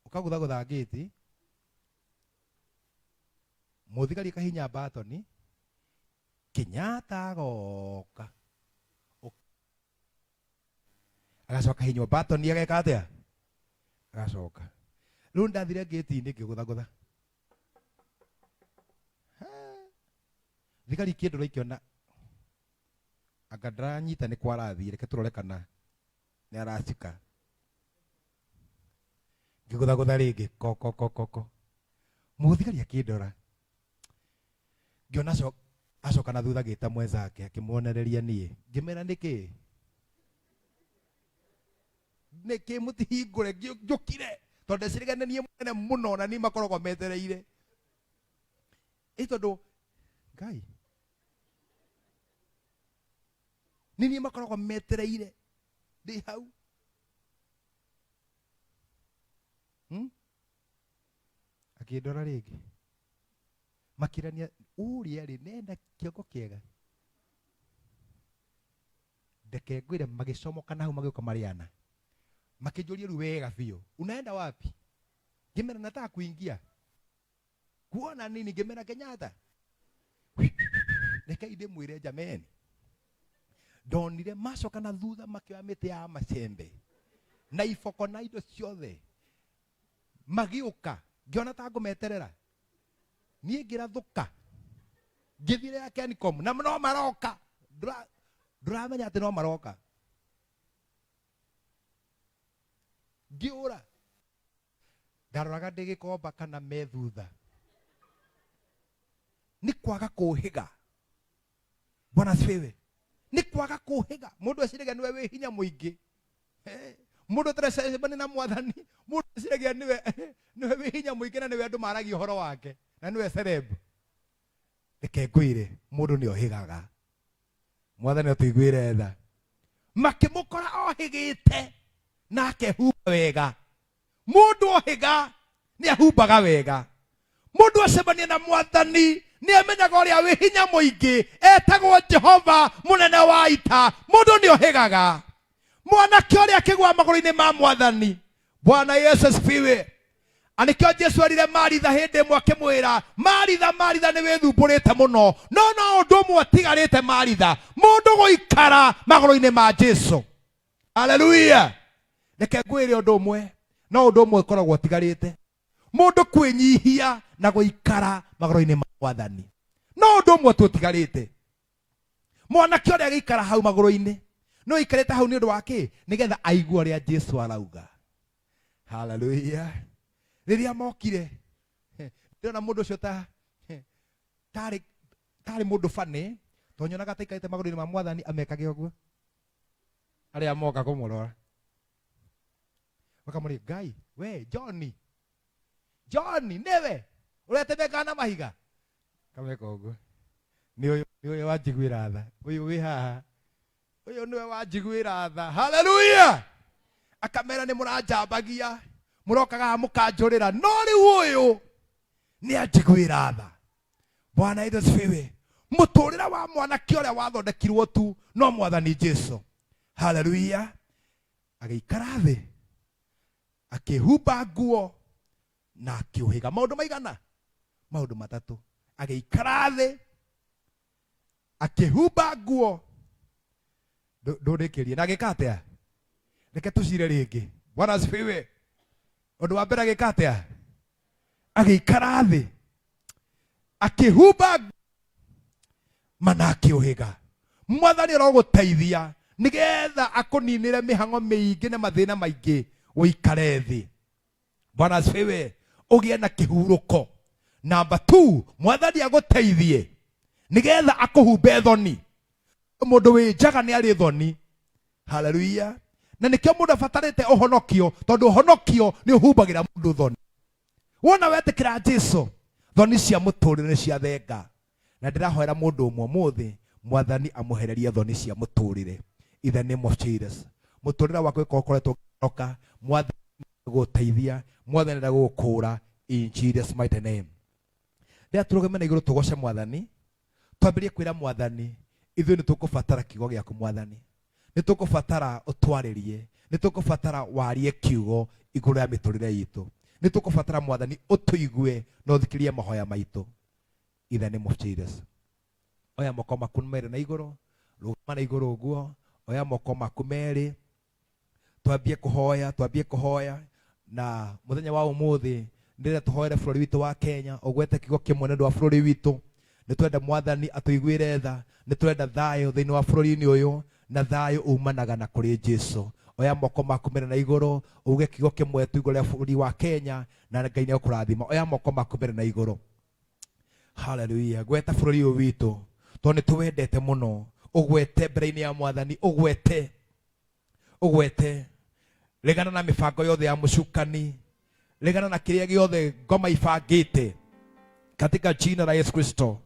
ũkagũthagũtha ngĩti, mũthigari akahihinya mbatoni, Kenyatta agoka. Agacoka hinywo mbatoni ageka atĩa? Agacoka. Rĩu ndathire ngĩti-inĩ ngĩgũthagũtha. Thigari ikĩndora ikĩona anga ndaranyita nĩ kwarathiĩ, reke tũrore kana nĩ aracika. Ngĩgũthagũtha rĩngĩ ko ko ko ko ko. Mũthigari akĩndora. Ngĩona acoka na thutha agĩta mwenzake akĩmuonereria niĩ. Ngĩmera nĩkĩ? Nĩkĩ mũtihingũre njũkire? Tondũ ndeciragia nĩ niĩ mũnene mũno na niĩ makoragwo metereire. Ĩ tondũ Ngai nĩ niĩ makoragwo metereire ndĩ hau. Akĩndora rĩngĩ makĩrania ũrĩa rĩ nenda kĩongo kĩega ndeke ngwĩre magĩcomoka na hau magĩũka marĩ ana makĩnjũria rĩu wega biũ, unaenda wapi? Ngĩmera nataka kuingia kuona nini. Ngĩmera Kenyatta. Reke ndĩmwĩre jameni, ndonire macoka na thutha makĩoya mĩtĩ ya macembe na iboko na indo ciothe magĩũka, ngĩona ta ngũmeterera niĩ ngĩrathũka ngĩthiĩ ya Kencom na no maroka. Ndũramenya atĩ no maroka, ngĩũra ndaroraga ndĩ gĩkomba kana me thutha nĩ kwaga kũhĩga. Bwana asifiwe. Nĩ kwaga kũhĩga. Mũndũ eciragia nĩwe wĩ hinya mũingĩ. Mũndũ ũtaracemania na mwathani, mũndũ eciragia nĩwe wĩ hinya mũingĩ na nĩwe andũ maragia ũhoro wake na nĩwe celeb. Reke ngwĩre, mũndũ nĩ ohĩgaga. Mwathani atũiguĩre tha. Makĩmũkora ohĩgĩte na akehumba wega. Mũndũ ohĩga nĩ ahumbaga wega. Mũndũ acemania na mwathani nĩ amenyaga ũrĩa wĩ hinya mũingĩ etagwo Jehova mũnene wa ita. Mũndũ nĩ ohĩgaga. Mwanake ũrĩa akĩgwa magũrũ-inĩ ma mwathani. Bwana Yesu asifiwe. Anikĩo Jesu erire Maritha hĩndĩ ĩmwe akĩmwĩra, Maritha, Maritha, nĩ wĩthumbũrĩte mũno, no no ũndũ ũmwe ũtigarĩte Maritha, mũndũ gũikara magũrũ-inĩ ma Jesu. Haleluya. Reke ngwĩre ũndũ ũmwe, no ũndũ ũmwe ũkoragwo ũtigarĩte, mũndũ kwĩnyihia na gũikara magũrũ-inĩ ma mwathani. No ũndũ ũmwe tu ũtigarĩte. Mwanake ũrĩa agĩikara hau magũrũ-inĩ, no aikarĩte hau nĩ ũndũ wa kĩ? Nĩgetha aigue ũrĩa Jesu arauga. Haleluya. Rĩrĩa mokire, ndĩrona mũndũ ũcio ta tarĩ tarĩ mũndũ bani, tondũ nyonaga ta aikarĩte magũrũ-inĩ ma mwathani amekage ũguo. Arĩa moka kũmũrora makamũria, Ngai we John, John nĩwe ũretemeka na mahiga? Kameka ũguo, nĩ ũyũ, nĩ ũyũ wanjiguĩra tha, ũyũ wĩ haha, ũyũ nĩwe wanjiguĩra tha. Haleluya. Akamera nĩ mũranjambagia, mũrokaga haha mũkanjũrĩra, no rĩu ũyũ nĩ anjiguĩra tha. Bwana Yesu asifiwe. Mũtũrĩre wa mwanake ũrĩa wathondekirwo tu no mwathani Jesu. Haleluya. Agĩikara thĩ, akĩhumba nguo na akĩũhĩga. Maũndũ maigana? Maũndũ matatũ. Agĩikara thĩ, akĩhumba nguo, ndũndĩkĩrie na agĩka atĩa? Reke tũcire rĩngĩ. Bwana asifiwe. Ũndũ wa mbere agĩka atĩa? Agĩikara thĩ, akĩhumba mana akĩũhĩga. Mwathani arogũteithia nĩgetha akũninĩre mĩhang'o mĩingĩ na mathĩna maingĩ, ũikare thĩ. Bwana asifiwe. Ũgĩe na kĩhurũko. Namba 2, mwathani agũteithie nĩgetha akũhumbe thoni. Mũndũ wĩ njaga nĩ arĩ thoni. Haleluya. Na nĩkĩo mũndũ abatarĩte ũhonokio, tondũ ũhonokio nĩ ũhumbagĩra mũndũ thoni. Wona wetĩkĩra Jesu, thoni cia mũtũrĩre nĩ cia thenga. Na ndĩrahoera mũndũ ũmwe ũmũthĩ, mwathani amũhererie thoni cia mũtũrĩre in the name of Jesus. Mũtũrĩre waku ũkorwo ũkoretwo ũkĩroka, mwathani gũteithia, mwathani arenda gũgũkũra in Jesus mighty name. Rĩrĩa tũrũgame na igũrũ tũgoce mwathani, twambĩrĩrie kwĩra mwathani, ithuĩ nĩ tũkũbatara kiugo gĩaku mwathani, nĩ tũkũbatara ũtwarĩrie, nĩ tũkũbatara warie kiugo igũrũ rĩa mĩtũrĩre itũ, nĩ tũkũbatara mwathani ũtũigue na ũthikĩrĩrie mahoya maitũ in the name of Jesus. Oya moko maku merĩ na igũrũ, rũgama na igũrũ ũguo, oya moko maku merĩ, twambie kũhoya, twambie kũhoya. Na mũthenya wa ũmũthĩ ndĩrenda tũhoere bũrũri witũ wa Kenya. Ũgwete kiugo kĩmwe nĩ ũndũ wa bũrũri witũ. Nĩ twenda mwathani atũiguĩre tha, nĩ tũrenda thayũ thĩinĩ wa bũrũri-inĩ ũyũ, na thayũ umanaga na kũrĩ Jesu. Oya moko maku merĩ na igũrũ, uge kiugo kĩmwe tu igũrũ rĩa bũrũri wa Kenya, na Ngai nĩ egũkũrathima. Oya moko maku merĩ na igũrũ. Haleluya. Gweta bũrũri ũyũ witũ, tondũ nĩ tũwendete mũno. Ũgwete mbere-inĩ ya mwathani, ũgwete, ũgwete, regana na mĩbango yothe ya mũcukani. Regana na kĩrĩa gĩothe ngoma ibangĩte katika jina la Yesu Kristo.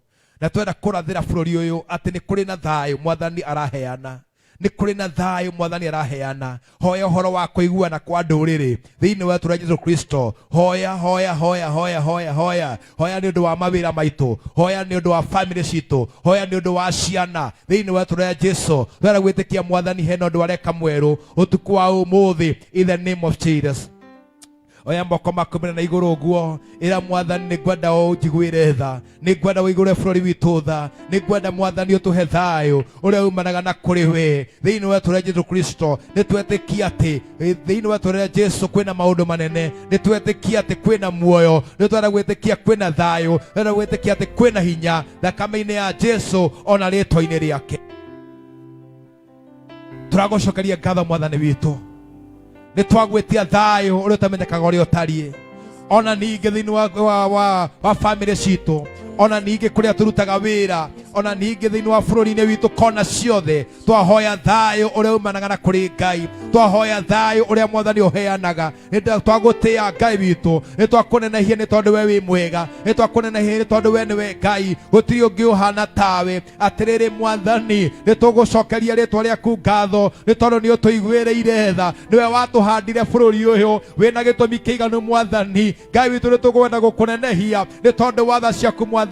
Na twenda kũrathĩra bũrũri ũyũ atĩ nĩ kũrĩ na thayũ mwathani araheana, nĩ kũrĩ na thayũ mwathani araheana. Hoya ũhoro wa kũiguana kwa ndũrĩrĩ thĩinĩ wa rĩĩtwa rĩa Jesu Kristo. Hoya, hoya, hoya, hoya, hoya, hoya, hoya nĩ ũndũ wa mawĩra maitũ, hoya nĩ ũndũ wa famĩlĩ citũ, hoya nĩ ũndũ wa ciana thĩinĩ wa rĩĩtwa rĩa Jesu. Twenda gwĩtĩkia mwathani hena ũndũ areka mwerũ ũtukũ wa ũmũthĩ, in the name of Jesus. Oya moko maku mena na igũrũ ũguo, ĩra mwathani, nĩ ngwenda ũnjiguĩre tha, nĩ ngwenda ũigũre bũrũri witũ tha, nĩ ngwenda mwathani ũtũhe thayũ ũrĩa umanaga na kũrĩ we thĩinĩ wa rĩĩtwa rĩa Jesu Kristo. Nĩ twetĩkia atĩ thĩinĩ wa rĩĩtwa rĩa Jesu kwĩna maũndũ manene, nĩ twetĩkia atĩ kwĩna muoyo, nĩ twenda gwĩtĩkia kwĩna thayũ, twenda gwĩtĩkia atĩ kwĩna hinya thakame-inĩ ya Jesu ona rĩĩtwa-inĩ rĩake. Tũragũcokeria ngatho mwathani witũ, nĩ twagwĩtia thayũ ũrĩa ũtamenyekaga ũrĩa ũtariĩ, ona ningĩ thĩinĩ wa famĩlĩ citũ, ona ningĩ kũrĩa tũrutaga wĩra, ona ningĩ thĩinĩ wa bũrũri-inĩ witũ, kona ciothe. Twahoya thayũ ũrĩa umanaga na kũrĩ Ngai, twahoya thayũ ũrĩa mwathani ũheanaga. Nĩ twagũtĩa Ngai witũ, nĩ twakũnenehia nĩ tondũ we wĩ mwega, nĩ twakũnenehia nĩ tondũ we nĩwe Ngai, gũtirĩ ũngĩ ũhana tawe. Atĩrĩrĩ mwathani, nĩ tũgũcokeria rĩtwa rĩaku ngatho nĩ tondũ nĩ ũtũiguĩrĩire tha, nĩwe watũhandire bũrũri ũyũ wĩna gĩtũmi kĩiganu. Mwathani Ngai witũ, nĩ tũkwenda gũkũnenehia nĩ tondũ wa tha ciaku mwathani.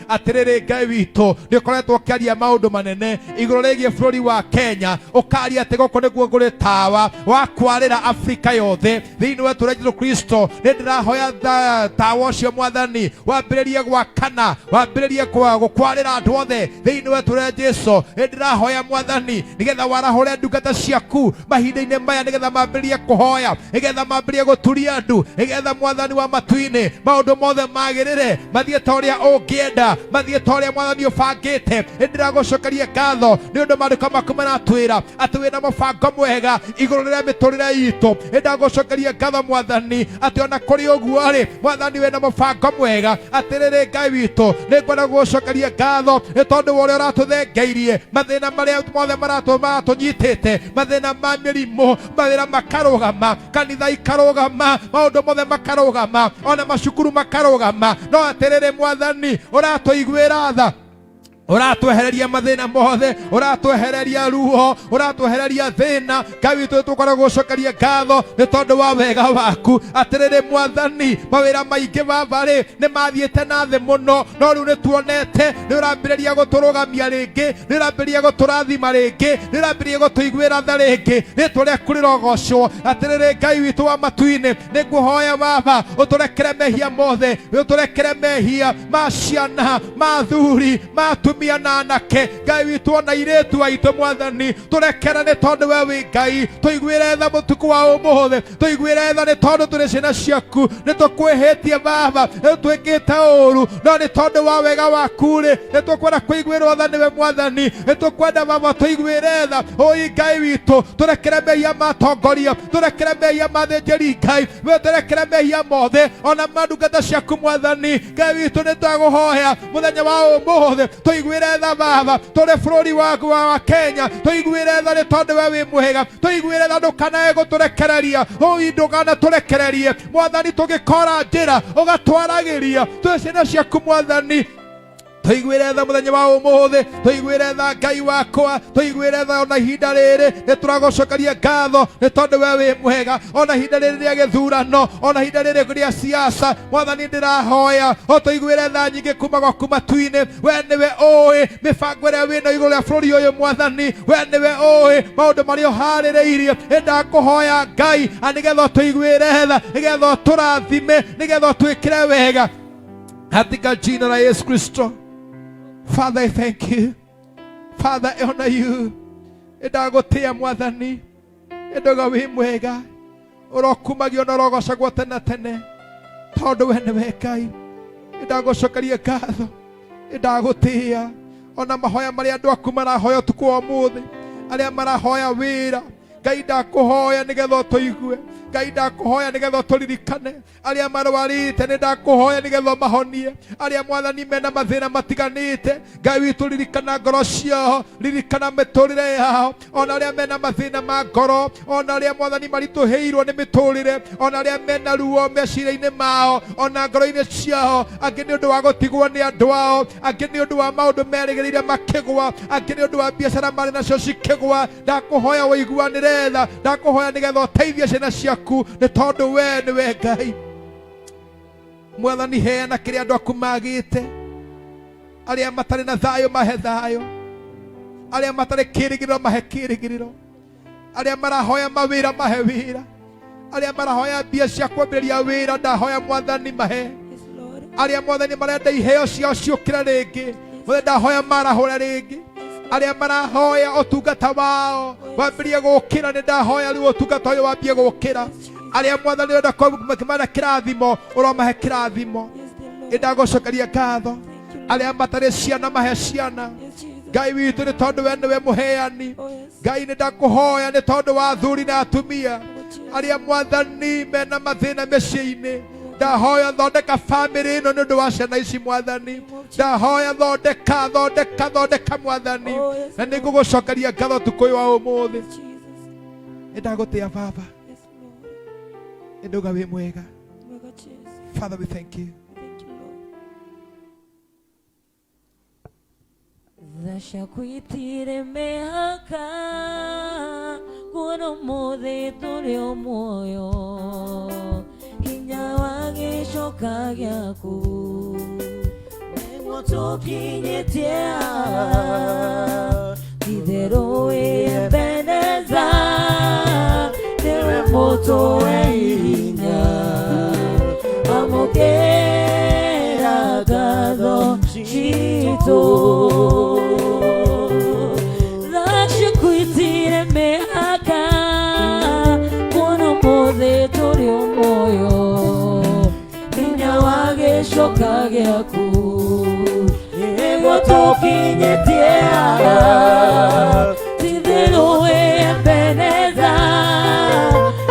Atĩrĩrĩ Ngai witũ, nĩ ũkoretwo ũkĩaria maũndũ manene igũrũ rĩgiĩ bũrũri wa Kenya, ũkaria atĩ gũkũ nĩguo kũrĩ tawa wa kwarĩra Afrika yothe thĩinĩ wa rĩĩtwa rĩa Jesu Kristo. Nĩ ndĩrahoya tawa ũcio mwathani wambĩrĩrie gwakana, wambĩrĩrie gũkwarĩra andũ othe thĩinĩ wa rĩĩtwa rĩa Jesu. Nĩ ndĩrahoya mwathani nĩgetha warahũre ndungata ciaku mahinda-inĩ maya, nĩgetha mambĩrĩrie kũhoya, nĩgetha mambĩrĩrie gũturia ndu, nĩgetha mwathani wa matu-inĩ maũndũ mothe magĩrĩre, mathiĩ ta ũrĩa ũngĩenda, mathiĩ ta ũrĩa mwathani ũbangĩte. Nĩ ndĩragũcokeria ngatho nĩ ũndũ maandĩko maku maratwĩra atĩ wĩna mũbango mwega igũrũ rĩa mĩtũrĩre itũ. Nĩ ndagũcokeria ngatho mwathani atĩ ona kũrĩ ũguo rĩ, mwathani wĩna mũbango mwega. Atĩrĩrĩ Ngai witũ, nĩ ngwenda gũgũcokeria ngatho nĩ tondũ wa ũrĩa ũratũthengeirie mathĩna marĩa mothe maratũnyitĩte, mathĩna ma mĩrimũ, mawĩra makarũgama, kanitha ikarũgama, maũndũ mothe makarũgama, ona macukuru makarũgama. No atĩrĩrĩ mwathani, ũratũiguĩra tha, ũratwehereria mathĩna mothe, ũratwehereria ruo, ũratwehereria thĩna. Ngai witũ, tũkoragwo gũcokeria ngatho nĩ tondũ wa wega waku. Atĩrĩrĩ mwathani, mawĩra maingĩ baba-rĩ nĩ mathiĩte na thĩ mũno, no rĩu nĩ tuonete nĩ ũrambĩrĩria gũtũrũgamia rĩngĩ, nĩ ũrambĩrĩria gũtũrathima rĩngĩ, nĩ ũrambĩrĩria gũtũiguĩra tha rĩngĩ. Rĩtwa rĩaku rĩrogocwo. Atĩrĩrĩ Ngai witũ wa matu-inĩ, nĩ ngũhoya baba ũtũrekere mehia mothe, ũtũrekere mehia ma ciana, ma athuri, ma atumia na anake, Ngai witũ, ona airĩtu aitũ. Mwathani, tũrekere nĩ tondũ we wĩ Ngai. Tũiguĩre tha mũtukũ wa ũmũthĩ, tũiguĩre tha nĩ tondũ tũrĩ ciana ciaku. Nĩ tũkwĩhĩtie baba, nĩ twĩkĩte ũru, no nĩ tondũ wa wega waku rĩ, nĩ tũkwenda kũiguĩrwo tha nĩwe mwathani. Nĩ tũkwenda baba tũiguĩre tha. Ũi Ngai witũ, tũrekere mehia ma atongoria, tũrekere mehia ma thĩnjĩri Ngai, we tũrekere mehia mothe ona ma ndungata ciaku. Mwathani Ngai witũ, nĩ twagũhoya mũthenya wa ũmũthĩ tũiguĩre tha baba, tũrĩ bũrũri waku wa Kenya. Tũiguĩre tha nĩ tondũ we wĩ mwega. Tũiguĩre tha, ndũkanae gũtũrekereria. Ũi ndũkana tũrekererie mwathani, tũgĩkora njĩra ũgatwaragĩria twĩ ciana ciaku. Mwathani, tũiguĩre tha mũthenya wa ũmũthĩ, tũiguĩre tha Ngai wakwa, tũiguĩre tha. Ona ihinda rĩrĩ nĩ tũragũcokeria ngatho nĩ tondũ we wĩ mwega. Ona ihinda rĩrĩ rĩa gĩthurano, ona ihinda rĩrĩ rĩa siasa, mwathani, ndĩrahoya ũtũiguĩre tha nyingĩ kuma gwaku matu-inĩ. We nĩwe ũĩ mĩbango ĩrĩa wĩna igũrũ rĩa bũrũri ũyũ. Mwathani, we nĩwe ũĩ maũndũ marĩa ũharĩrĩirie. Nĩndakũhoya Ngai a nĩgetha ũtũiguĩre tha, nĩgetha ũtũrathime, nĩgetha ũtwĩkĩre wega katika jina la Yesu Kristo. Father, I thank you. Father, I honor you. Ndagũtĩa mwathani, ndoga wĩ mwega, ũrokumagio na ũrogocagwo tene tene tondũ we nĩwe Ngai. Ndagũcokeria ngatho, ndagũtĩa. Ona mahoya marĩa andũ aku marahoya ũtukũ wa ũmũthĩ, arĩa marahoya wĩra. Ngai ndakũhoya nĩgetha ũtũigue. Ngai ndakũhoya nĩgetha ũtũririkane. Arĩa marwarĩte nĩ ndakũhoya nĩgetha ũmahonie. Arĩa Mwathani mena mathĩna matiganĩte, Ngai witũ ririkana ngoro ciao, ririkana mĩtũrĩre yao. Ona arĩa mena mathĩna ma ngoro, ona arĩa Mwathani maritũhĩirwo nĩ mĩtũrĩre, ona arĩa mena ruo meciria-inĩ mao, ona ngoro-inĩ ciao, angĩ nĩ ũndũ wa gũtigwo nĩ andũ ao, angĩ nĩ ũndũ wa maũndũ merĩgĩrĩire makĩgwa, angĩ nĩ ũndũ wa biacara marĩ nacio cikĩgwa. Ndakũhoya ũiguanĩre tha, ndakũhoya nĩgetha ũteithie ciana ciaku, nĩ tondũ we nĩwe Ngai. Mwathani, heana kĩrĩa andũ aku magĩte. Arĩa matarĩ na thayũ mahe thayũ, arĩa matarĩ kĩrĩgĩrĩro mahe kĩrĩgĩrĩro, arĩa marahoya mawĩra mahe wĩra, arĩa marahoya mbia cia kwambĩrĩria wĩra ndahoya Mwathani mahe, arĩa Mwathani marenda iheo ciao ciũkĩre rĩngĩ, Mwathani ndahoya marahũre rĩngĩ, arĩa marahoya ũtungata wao wambĩrĩrie gũkĩra, nĩ ndahoya rĩu ũtungata ũyũ wambie gũkĩra. Arĩa Mwathani ũrenda kũmana kĩrathimo, ũromahe kĩrathimo. Ĩndagũcokeria ngatho. Arĩa matarĩ ciana mahe ciana, Ngai witũ, nĩ tondũ we nĩwe mũheani. Ngai, nĩ ndakũhoya nĩ tondũ wa athuri na atumia arĩa Mwathani mena mathĩna mĩciĩ-inĩ. Ndahoya thondeka bamĩrĩ ĩno nĩ ũndũ wa ciana ici. Mwathani, ndahoya thondeka, thondeka, thondeka, Mwathani. Na nĩ ngũgũcokeria ngatho tukũ ũyũ wa ũmũthĩ. Nĩ ndagũtĩa Baba, nĩ ndauga wĩ mwega. Father, we thank you. Tha ciaku itirĩ mĩhaka, kuona ũmũthĩ tũrĩ o muoyo, hinya wa gĩcoka gĩaku nĩguo tũkinyĩtie haha. Itherũ Ebeneza, nĩwe mũtũe hinya, amũkĩra ngatho citũ. Tha ciaku itirĩ mĩhaka, kuona ũmũthĩ tũrĩ o muoyo, hinya wa gĩcoka gĩaku nĩguo tũkinyĩtie haha. Titherũ Ebeneza,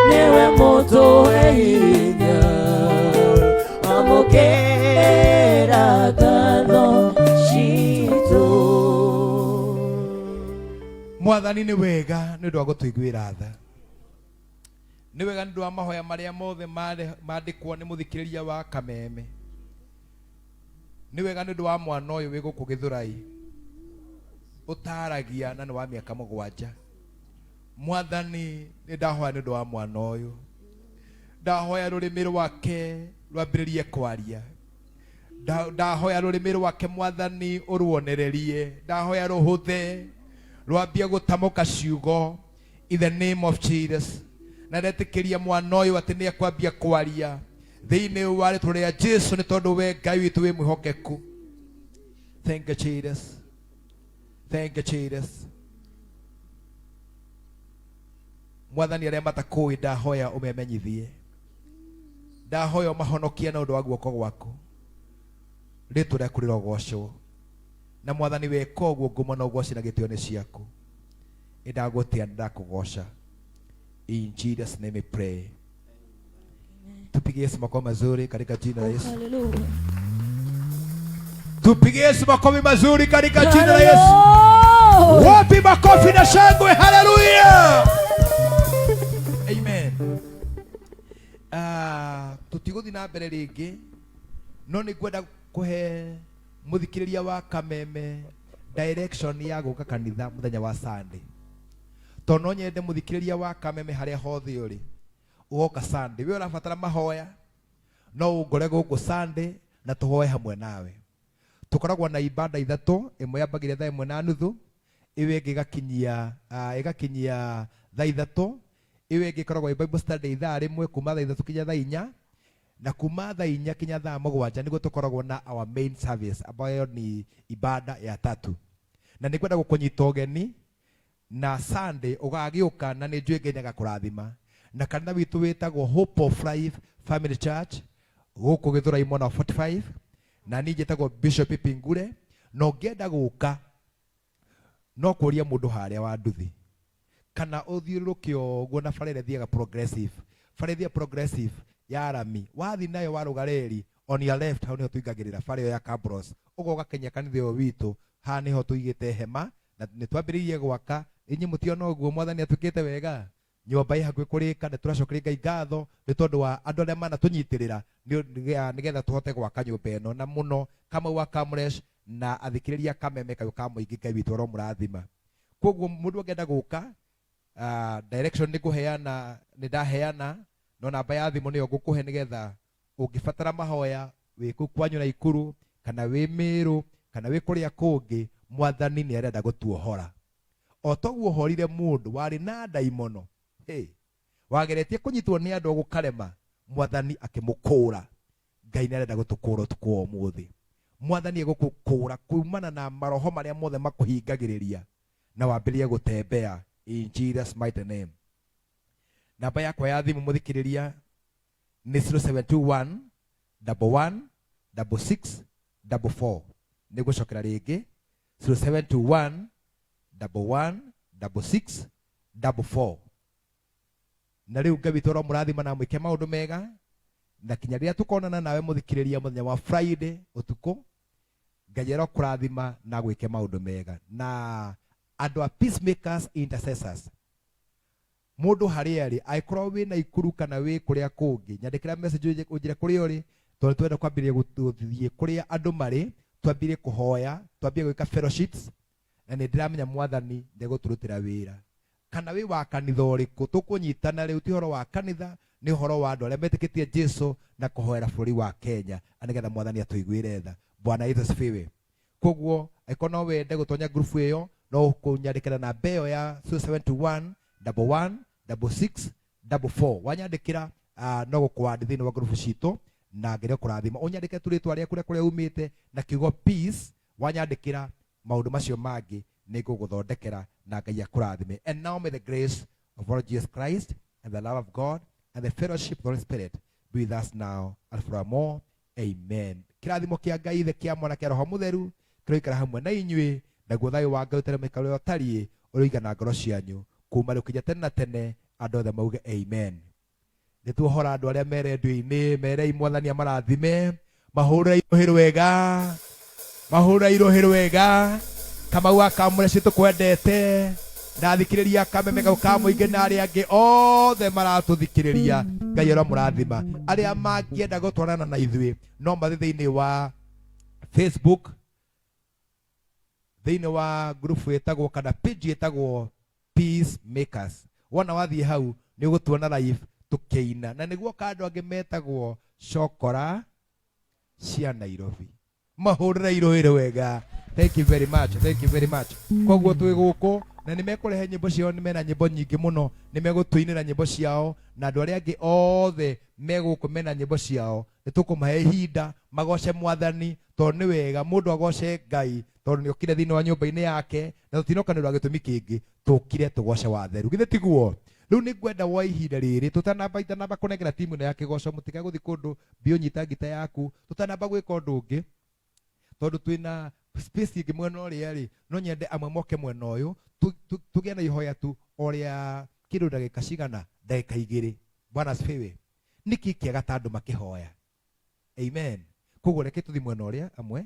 nĩwe mũtũe hinya, amũkĩra ngatho citũ. Mwathani nĩ wega nĩ ũndũ wa gũtũiguĩra tha, nĩ wega nĩ ũndũ wa mahoya marĩa mothe mandĩkwo nĩ mũthikĩrĩria wa kameme, nĩ wega nĩ ũndũ wa mwana ũyũ wĩ gũkũ Gĩthũrai ũtaragia na nĩ wa mĩaka 7. Mwathani, nĩ ndahoya nĩ ũndũ wa mwana ũyũ, ndahoya rũrĩmĩ rwake rwambĩrĩrie kwaria. Ndahoya rũrĩmĩ rwake, Mwathani, ũruonererie. Ndahoya rũhũthe rwambie gũtamũka ciugo, in the name of Jesus. Na ndetĩkĩria mwana ũyũ atĩ nĩ ekwambia kwaria thĩinĩ wa rĩtwa rĩa Jesu, nĩ tondũ we Ngai witũ wĩ mwĩhokeku. Thank you, Jesus. Thank you, Jesus. Mwathani, arĩa matakũĩ ndahoya ũmemenyithie, ndahoya ũmahonokie na ũndũ wa guoko gwaku. Rĩtwa rĩaku rĩrogocwo. Na Mwathani, weka ũguo, ngumo na ũgoci na gĩtĩo nĩ ciaku. Nĩndagũtĩa, nĩndakũgoca. In Jesus' name we pray. Tupige Yesu makofi mazuri katika jina la Yesu. Hallelujah. Tupige Yesu makofi mazuri katika jina la Yesu. Wapi makofi na shangwe? Haleluya, amen. Ah, tũtigũthiĩ na mbere rĩngĩ, no nĩ ngwenda kũhe mũthikĩrĩria wa kameme direction ya gũka kanitha mũthenya wa Sunday, tondũ no nyende mũthikĩrĩria wa kameme harĩa hothe ũrĩ ũgoka Sunday. We ũrabatara mahoya, no ũngore gũkũ Sunday na tũhoe hamwe nawe. Tũkoragwo na ibada ithatũ. Ĩmwe yambagĩrĩria thaa 1:30, ĩyo ĩngĩ ĩgakinyia thaa 3, ĩyo ĩngĩ ĩkoragwo ĩ Bible study ithaa rĩmwe kuma thaa 3 kinya thaa 4, na kuma thaa 4 kinya thaa 7 nĩguo tũkoragwo na our main service ambayo ni ibada ya tatu. Na nĩ ngwenda gũkũnyita ũgeni na Sunday ũgagĩũka, na nĩ njũĩ Ngai nĩagakũrathima. Na kanitha witũ wĩtagwo Hope of Life Family Church gũkũ Gĩthũrai mwena wa 45, na niĩ njĩtagwo Bishop Pingure. Na ũngĩenda gũka, no kũria mũndũ harĩa wa nduthi. Kana ũthiũrũrũke ũguo na bara ĩrĩa ĩthiaga progressive. Bara ĩthiaga progressive ya rami. Wathiĩ nayo warũga reri, on your left hau nĩho tũingagĩrĩra bara ĩyo ya Cabros. Ũguo ũgakinya kanitha ũyũ witũ, haha nĩho tũigĩte hema na nĩ twambĩrĩirie gwaka. Inyuĩ mũtiona ũguo Mwathani atwĩkĩte wega? Nyũmba ĩ hakuhĩ kũrĩka, nĩ tũracokeria Ngai ngatho nĩ tondũ wa andũ arĩa manatũnyitĩrĩra nĩgetha tũhote gwaka nyũmba ĩno, na mũno Kamau wa Kamresh na athikĩrĩria Kameme kayũ ka mũingĩ, Ngai witũ aromũrathima. Koguo mũndũ angĩenda gũka, direction nĩ ngũheana, nĩ ndaheana, no namba ya thimũ nĩyo ngũkũhe nĩgetha ũngĩbatara mahoya wĩ kũu kwanyu Naikuru, kana wĩ Meru, kana wĩ kũrĩa kũngĩ, Mwathani nĩ arenda gũtuohora. O toguo ohorire mũndũ warĩ na ndaimono, hey, wageretie kũnyitwo nĩ andũ gũkarema, Mwathani akĩmũkũra. Ngai nĩ arenda gũtũkũra ũtukũ wa ũmũthĩ. Mwathani egũkũkũra kumana na maroho marĩa mothe makũhingagĩrĩria na wambĩrĩrie gũtembea in Jesus mighty name. Namba yakwa ya thimũ mũthikĩrĩria nĩ 0721 11 66 44. Nĩ gũcokera rĩngĩ 0721 11 66 44. Na rĩu Ngai witũ aromũrathima na amwĩke maũndũ mega, na kinya rĩrĩa tũkonana nawe mũthikĩrĩria mũthenya wa Friday ũtukũ, Ngai arokũrathima na agwĩke maũndũ mega. Na andũ a Peacemakers Intercessors, mũndũ harĩa arĩ, angĩkorwo wĩ Naikuru kana wĩ kũrĩa kũngĩ, nyandĩkĩra message ũnjĩre kũrĩa ũrĩ, tondũ twenda kwambĩrĩria gũthiĩ kũrĩa andũ marĩ, twambĩrĩrie kũhoya, twambĩrĩrie gwĩka fellowships, na nĩ ndĩramenya Mwathani nĩegũtũrutĩra wĩra. Kana wĩ wa kanitha ũrĩkũ, tũkũnyitana rĩu, ti ũhoro wa kanitha, nĩ ũhoro wa andũ arĩa metĩkĩtie Jesu na kũhoera bũrũri wa Kenya, nĩgetha Mwathani atũiguĩre tha. Bwana Yesu asifiwe. Koguo angĩkorwo no wende gũtonya ngurubu ĩyo, no kũnyandĩkĩra namba ĩyo ya 071 11 66 44. Wanyandĩkĩra, no gũkũandi thĩinĩ wa ngurubu citũ, na Ngai nĩekũrathima. Ũnyandĩke tu rĩtwa rĩaku rĩa kũrĩa umĩte na kiugo peace. Wanyandĩkĩra maũndũ macio mangĩ nĩngũgũthondekera na Ngai akũrathime. And now may the grace of our Lord Jesus Christ and the love of God and the fellowship of the Holy Spirit be with us now and forevermore. Amen. Kĩrathimo kĩa Ngai Ithe, kĩa Mwana, kĩa Roho Mũtheru kĩroikara hamwe na inyuĩ, naguo thayũ wa Ngai ũtarĩ mũika ũrĩa ũtariĩ ũroigana ngoro cianyu kuma rĩu kinya tene na tene. Andũ othe mauge amen. Nĩ tuohora andũ arĩa me rendio-inĩ, merei Mwathani amarathime, mahũrĩre irũhĩ rwega, mahũrĩre irũhĩ rwega. Kamau wa Kamũreci tũkwendete, na athikĩrĩria Kameme kau ka mũingĩ na arĩa angĩ othe maratũthikĩrĩria, Ngai aromũrathima. Arĩa mangĩenda gũtwarana na ithuĩ no mathiĩ thĩinĩ wa Facebook, thĩinĩ wa group ĩtagwo kana page ĩtagwo Peacemakers. Wona wathiĩ hau nĩ ũgũtuona live tũkĩina, na nĩguo ka andũ angĩ metagwo Cokora cia Nairobi. Mahũrĩre irũhĩ wega. Thank you very much, thank you very much. Koguo twĩ gũkũ na nĩ mekũrehe nyĩmbo ciao, nĩ mena nyĩmbo nyingĩ mũno, nĩ megũtũinĩra nyĩmbo ciao, na andũ arĩa angĩ othe me gũkũ mena nyĩmbo ciao, nĩ tũkũmahe ihinda magoce Mwathani, tondũ nĩ wega mũndũ agoce Ngai, tondũ nĩ okire thĩinĩ wa nyũmba-inĩ yake, na tũtinoka nĩ ũndũ wa gĩtũmi kĩngĩ, tũkire tũgoce watheru. Githĩ tiguo? Rĩu nĩ ngwenda woe ihinda rĩrĩ, tũtanamba itanamba kũnengera timu ĩno ya kĩgoco, mũtigae gũthiĩ kũndũ, thiĩ ũnyita ngita yaku, tũtanamba gwĩka ũndũ ũngĩ, tondũ twĩna space ĩngĩ mwena ũrĩa rĩ, no nyende amwe moke mwena ũyũ, tũgĩe na ihoya tu o rĩa kĩndũ ndagĩka cigana, ndagĩka igĩrĩ. Bwana asifiwe. Nĩkĩ kĩega ta andũ makĩhoya? Amen. Koguo reke tũthiĩ mwena ũrĩa amwe.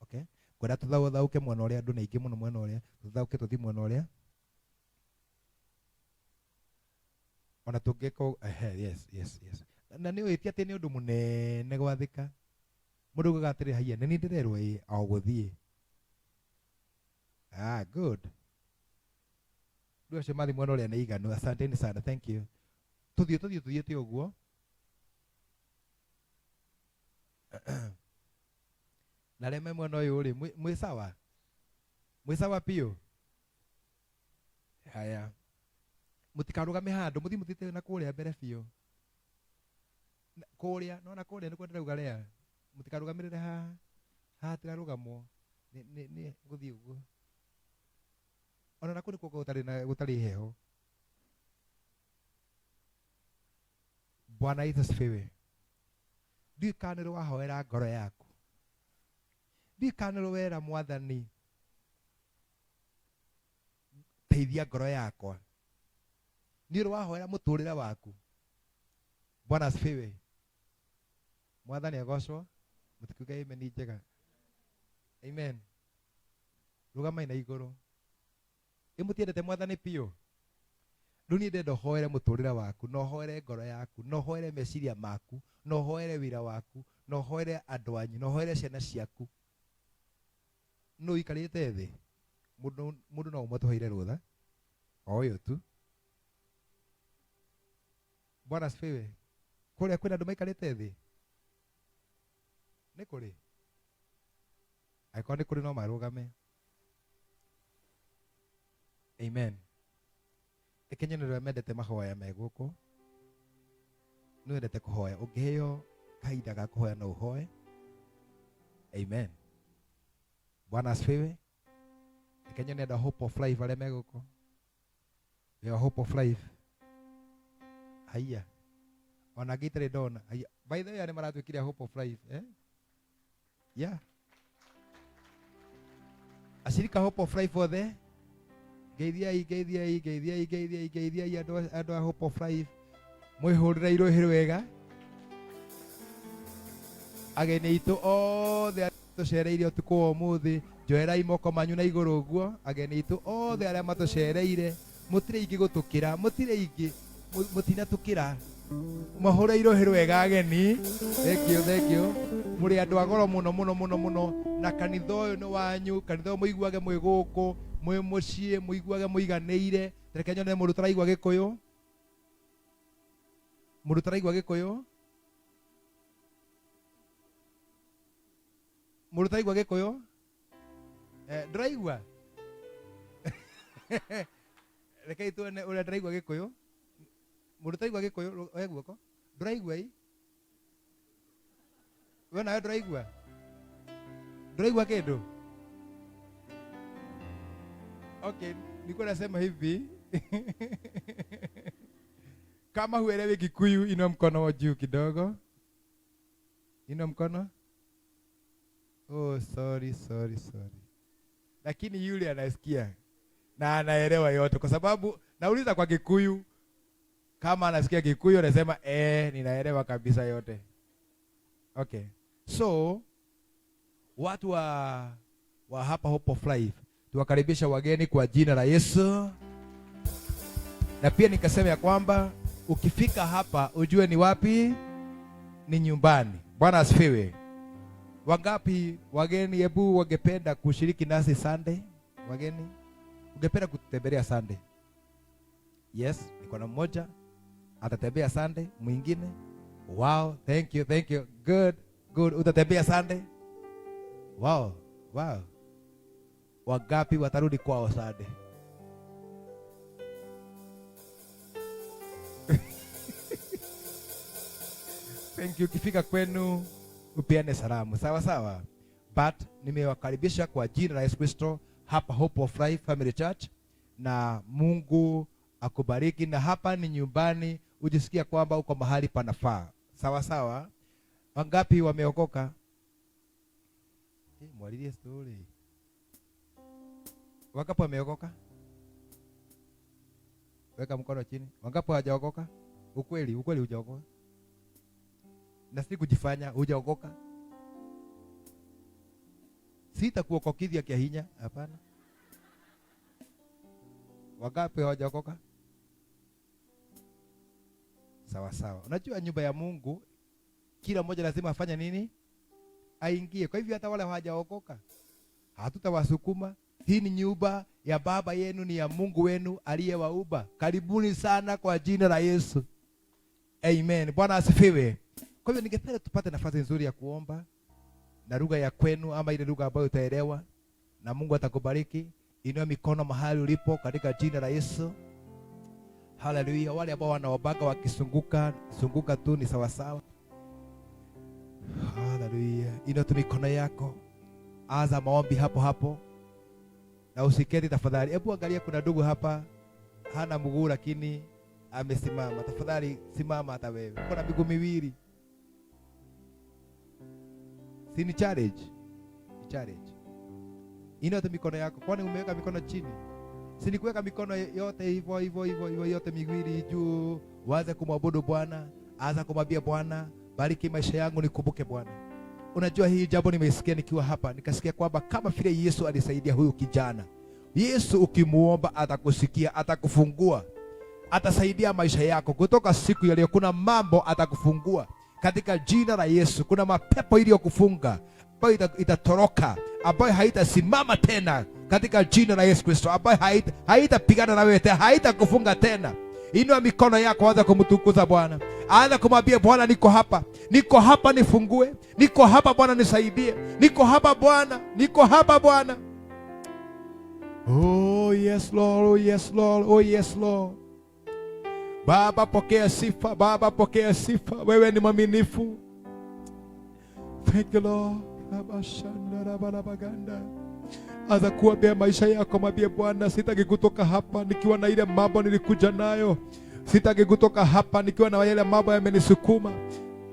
Okay. Ngwenda tũthaũke mwena ũrĩa, andũ nĩ aingĩ mũno mwena ũrĩa, tũthaũke tũthiĩ mwena ũrĩa. Ona tũngĩka ehe, yes, yes, yes. Na nĩ ũĩ ti atĩ nĩ ũndũ mũnene gwathĩka. Mũndũ augaga atĩrĩ, haiya, nĩ niĩ ndĩrerwo ĩ, o gũthiĩ. Ah, good. Rĩu acio mathiĩ mwena ũrĩa nĩ aiganu. Asanteni sana, thank you. Tũthiĩ, tũthiĩ, tũthiĩte ũguo. Na arĩa me mwena ũyũ rĩ, mwĩ sawa? Mwĩ sawa biũ? Haya. Mũtikarũgame handũ, mũthiĩ mũthiĩte na kũrĩa mbere biũ. Kũrĩa, nona kũrĩa nĩkuo ndĩrauga rĩa. Mũtikarũgamĩrĩre haha. Haha hatirarũgamwo. Nĩ gũthiĩ ũguo. Ona na kũu nĩkuo gũtarĩ na gũtarĩ heho. Bwana Yesu asifiwe. Ndiũĩ kana nĩ wahoera ngoro yaku. Ndiũĩ kana nĩ wera Mwathani teithia ngoro yakwa. Nĩ ũrĩ wahoera mũtũrĩre waku? Bwana asifiwe. Mwathani agocwo. Mũtikuge amen njega. Amen. Rũgamai na igũrũ. Ĩ mũtiendete Mwathani biũ? Rĩu niĩ ndĩrenda ũhoere mũtũrĩre waku, na ũhoere ngoro yaku, na ũhoere meciria maku, na ũhoere wĩra waku, na ũhoere andũ anyu, na ũhoere ciana ciaku. Nũ ũikarĩte thĩ? Mũndũ no ũmwe tũheire rũtha. O ũyũ tu. Bwana asifiwe. Kũrĩa kwĩna andũ maikarĩte thĩ? Nĩ kũrĩ? Angĩkorwo nĩ kũrĩ no marũgame. Amen. Reke nyone ũrĩa mendete mahoya me gũkũ. Nĩ wendete kũhoya. Ũngĩheo kahinda ga kũhoya no ũhoe. Amen. Bwana asifiwe. Reke nyone andũ a Hope of Life arĩa me gũkũ. We are Hope of Life. Haiya. Ona angĩ itarĩ ndona. Haiya. By the way, arĩa maratuĩkire Hope of Life, eh? Yeah. Ashirika Hope of Life othe. Ngeithiai, ngeithiai, ngeithiai, ngeithiai, ngeithiai andũ a Hope of Life. Mwĩhũrĩre irũhĩ rwega. Ageni aitũ othe arĩa matũcereire ũtukũ wa ũmũthĩ, njoerai moko manyu na igũrũ ũguo. Ageni aitũ othe arĩa matũcereire, mũtirĩ ingĩ gũtũkĩra, mũtirĩ ingĩ, mũtinatũkĩra. Mahũre irũhĩ rwega ageni. Thank you, thank you. Mũrĩ andũ a goro mũno mũno mũno mũno, na kanitha ũyũ nĩ wanyu. Kanitha ũyũ mũiguage mwĩ gũkũ, mwĩ mũciĩ, mũiguage mũiganĩire. Reke nyone mũndũ ũtaraigua Gĩkũyũ. Mũndũ ũtaraigua Gĩkũyũ. Mũndũ ũtaraigua Gĩkũyũ. Ndũraigua? Rekei tuone ũrĩa ndĩraigua Gĩkũyũ. Mũndũ ũtaraigua Gĩkũyũ, oya guoko. Ndũraigua ĩ? We nawe ndũraigua? Ndũraigua kĩndũ? Okay, nilikuwa nasema hivi. Kama huelewi Kikuyu, inua mkono juu kidogo. Inua mkono. Oh, sorry, sorry, sorry. Lakini yule anasikia na anaelewa yote, kwa sababu nauliza kwa Kikuyu. Kama anasikia Kikuyu anasema ninaelewa kabisa yote. Okay. So watu wa hapa Hope of Life, tuwakaribisha wageni kwa jina la Yesu. Na pia nikasema ya kwamba ukifika hapa ujue ni wapi, ni nyumbani. Bwana asifiwe. Wangapi wageni hebu wangependa kushiriki nasi Sunday? Wageni ungependa kutembelea Sunday? Yes, niko na mmoja atatembea Sunday, mwingine. Wow, thank you, thank you. Good, good. Utatembea Sunday? Wow, wow. Wangapi watarudi kwao Sunday? Thank you. Ukifika kwenu upeane salamu. Sawa sawa. But nimewakaribisha kwa jina la Yesu Kristo hapa Hope of Life Family Church, na Mungu akubariki. Na hapa ni nyumbani, ujisikia kwamba uko mahali panafaa. Sawa sawa. Wangapi wameokoka? Mwalilie story. Wangapi wameokoka? Weka mkono chini. Wangapi hawajaokoka? Ukweli, ukweli hujaokoka. Na si kujifanya hujaokoka. Sitakuokokithia kia hinya, hapana. Wangapi hawajaokoka? Sawa sawa. Unajua nyumba ya Mungu kila mmoja lazima afanye nini? Aingie. Kwa hivyo hata wale hawajaokoka hatutawasukuma. Hii ni nyumba ya baba yenu, ni ya Mungu wenu aliyewaumba. Karibuni sana kwa jina la Yesu. Amen. Bwana asifiwe. Kwa hivyo ningependa tupate nafasi nzuri ya kuomba na lugha ya kwenu ama ile lugha ambayo utaelewa, na Mungu atakubariki. Inua mikono mahali ulipo katika jina la Yesu. Haleluya. Wale ambao wanaobaga wakisunguka sunguka tu ni sawa sawa. Haleluya. Inua tu mikono yako. Anza maombi hapo hapo. Na usiketi tafadhali. Hebu angalia, kuna ndugu hapa hana mguu lakini amesimama. Tafadhali simama hata wewe. Uko na miguu miwili. Si ni challenge? Ni challenge. Inua tu mikono yako. Kwani umeweka mikono chini? Si ni kuweka mikono yote hivyo hivyo hivyo hivyo yote miwili juu, uanze kumwabudu Bwana, anza kumwambia Bwana, bariki maisha yangu, nikumbuke Bwana. Unajua hii jambo nimeisikia nikiwa hapa, nikasikia kwamba kama vile Yesu alisaidia huyu kijana. Yesu ukimuomba atakusikia, atakufungua, atasaidia maisha yako. Kutoka siku ya leo kuna mambo atakufungua katika jina la Yesu. Kuna mapepo iliyokufunga ambayo itatoroka, ambayo haitasimama tena katika jina la Yesu Kristo, ambayo haitapigana na wewe tena, haitakufunga tena. Inua mikono yako, anza kumtukuza Bwana, anza kumwambia Bwana, niko hapa, niko hapa, nifungue, niko hapa Bwana, nisaidie, niko hapa Bwana, niko hapa Bwana. Oh yes Lord, oh yes Lord, oh yes Lord. Baba, pokea sifa, Baba, pokea sifa. Wewe ni mwaminifu. Thank you Lord. Rabashanda, rabarabaganda. Anza kuambia maisha yako, mwambie Bwana, sitaki kutoka hapa nikiwa na ile mambo nilikuja nayo. Sitaki kutoka hapa nikiwa na yale mambo yamenisukuma.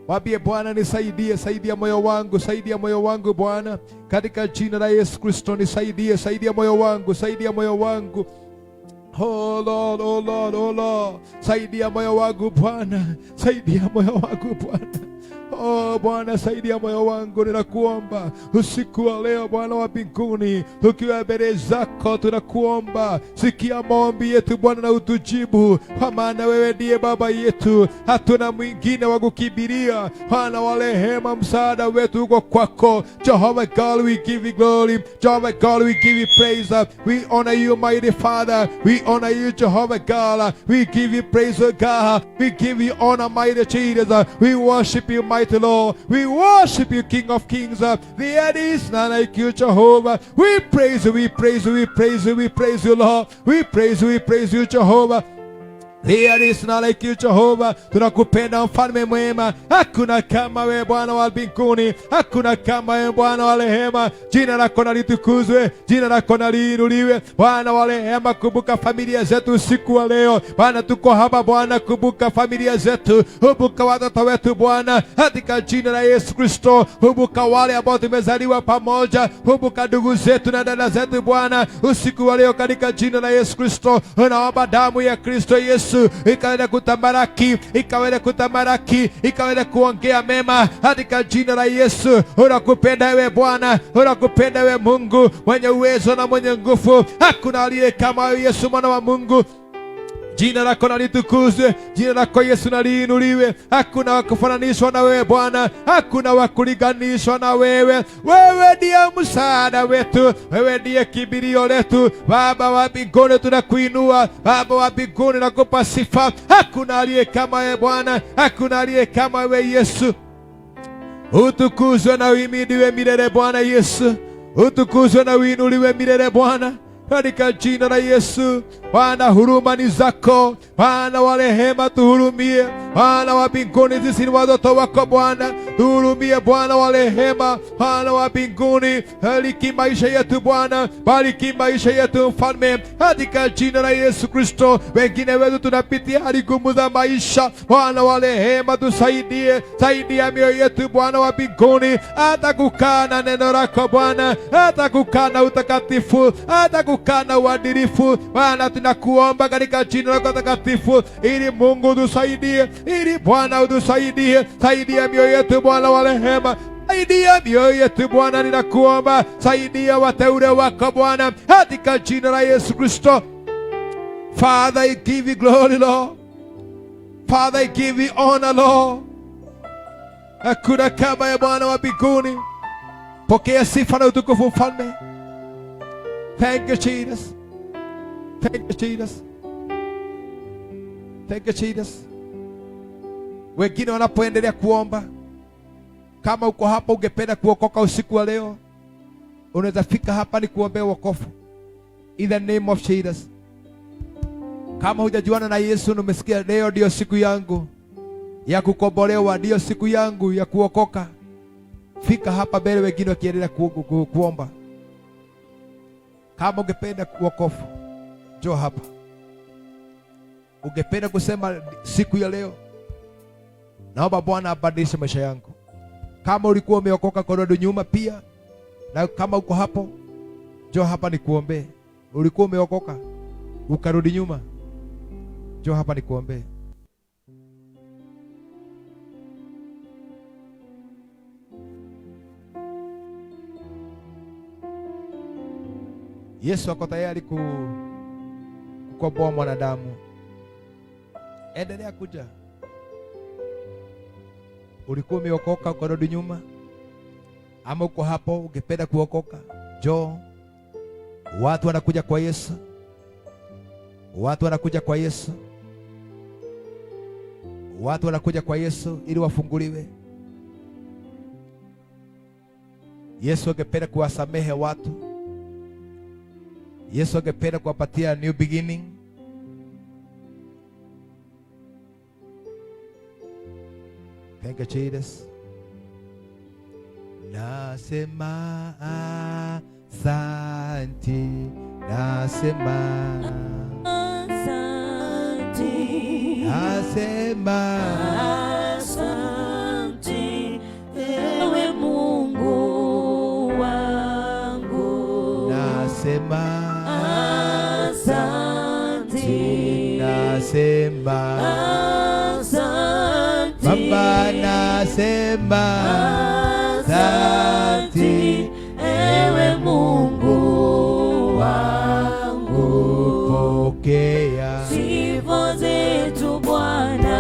Mwambie Bwana, nisaidie, saidia moyo wangu, saidia moyo wangu Bwana, katika jina la Yesu Kristo, nisaidie, saidia moyo wangu, saidia moyo wangu. Oh Lord, oh Lord, oh Lord, saidia moyo wangu Bwana, saidia moyo wangu Bwana. Oh Bwana, saidia moyo wangu, ninakuomba usiku wa leo Bwana wa mbinguni, tukiwa mbele zako tunakuomba, sikia maombi yetu Bwana na utujibu, kwa maana wewe ndiye baba yetu, hatuna mwingine wa kukimbilia. Bwana wa rehema, msaada wetu uko kwako. Jehovah God, we give you glory. Jehovah God, we give you praise. We honor you, mighty Father. We honor you, Jehovah God. We give you praise, O God. We give you honor, mighty Jesus. We worship you, mighty Lord. We worship you, King of Kings. There is none like you, Jehovah. We praise you, we praise you, we praise you, we praise you, Lord. We praise you, we praise you, Jehovah. There is none like you, Jehovah. Tunakupenda mfalme mwema, hakuna kama wewe Bwana wa mbinguni, hakuna kama wewe Bwana wa rehema. Jina lako na litukuzwe, jina lako na liinuliwe. Bwana wa rehema, kumbuka familia zetu usiku wa leo. Bwana, tuko hapa Bwana, kumbuka familia zetu, kumbuka watoto wetu Bwana, katika jina la Yesu Kristo. Kumbuka wale ambao tumezaliwa pamoja, kumbuka ndugu zetu na dada zetu Bwana, usiku wa leo, katika jina la Yesu Kristo. Naomba damu ya Kristo Yesu ikaweze kutamalaki, ikaweze kutamalaki, ikaweze kuongea mema katika jina la Yesu. Unakupenda wewe Bwana, unakupenda wewe Mungu mwenye uwezo na mwenye nguvu. Hakuna aliye kama wewe Yesu, mwana wa Mungu. Jina lako na litukuzwe, jina lako Yesu na liinuliwe. Hakuna wa kufananishwa na wewe Bwana, hakuna wa kulinganishwa na wewe. Wewe ndiye msaada wetu, wewe ndiye kimbilio letu. Baba wa mbinguni, tunakuinua. Baba wa mbinguni, nakupa sifa. Hakuna aliye kama wewe Bwana, hakuna aliye kama wewe Yesu. Utukuzwe na uhimidiwe milele Bwana Yesu, utukuzwe na uinuliwe milele Bwana, katika jina la Yesu. Bwana, huruma ni zako Bwana wa rehema, tuhurumie Bwana wa mbinguni, sisi ni watoto wako Bwana, tuhurumie Bwana wa rehema, Bwana wa mbinguni, bariki maisha yetu Bwana, bariki maisha yetu Mfalme, katika jina la Yesu Kristo. Wengine wetu tunapitia hali ngumu za maisha, Bwana wa rehema, tusaidie, saidia mioyo yetu Bwana wa mbinguni, hata kukaa na neno lako Bwana, hata kukaa na utakatifu, hata kukaa na uadilifu Bwana, tunakuomba katika jina lako takatifu, ili Mungu tusaidie, ili Bwana utusaidie, saidia mioyo yetu Bwana wa rehema, saidia mioyo yetu Bwana, ninakuomba, saidia wateule wako Bwana, katika jina la Yesu Kristo. Father, I give you glory, Lord. Father, I give you honor, Lord. Hakuna kama ya Bwana wa mbinguni. Pokea sifa na utukufu Mfalme. Thank you, Jesus. Thank you, Jesus. Thank you, Jesus. Wengine wanapoendelea kuomba, kama uko hapa ungependa kuokoka usiku wa leo, unaweza fika hapa ni kuombea wokovu. In the name of Jesus. Kama hujajuana na Yesu na umesikia leo ndio siku yangu ya kukombolewa, ndiyo siku yangu ya kuokoka, fika hapa mbele, wengine wakiendelea kuomba. Kama ungependa wokovu, njoo hapa. Ungependa kusema siku ya leo, naomba Bwana abadilishe maisha yangu. Kama ulikuwa umeokoka kurudi nyuma pia, na kama uko hapo, njoo hapa nikuombee. Ulikuwa umeokoka. ukarudi nyuma, njoo hapa nikuombee. Yesu ako tayari kukomboa mwanadamu. Endelea kuja. Ulikuwa umeokoka ukarudi nyuma, ama uko hapo ungependa kuokoka, njoo. Watu wanakuja kwa Yesu. Watu wanakuja kwa Yesu. Watu wanakuja kwa Yesu ili wafunguliwe. Yesu angependa kuwasamehe watu. Yesu angependa kuwapatia new beginning. Thank you, Jesus. Nasema asante, nasema Asante. Nasema asante, ewe Mungu wangu. Nasema asante, nasema asante, Baba, nasema asante, ewe Mungu wangu. Pokea sifa zetu Bwana,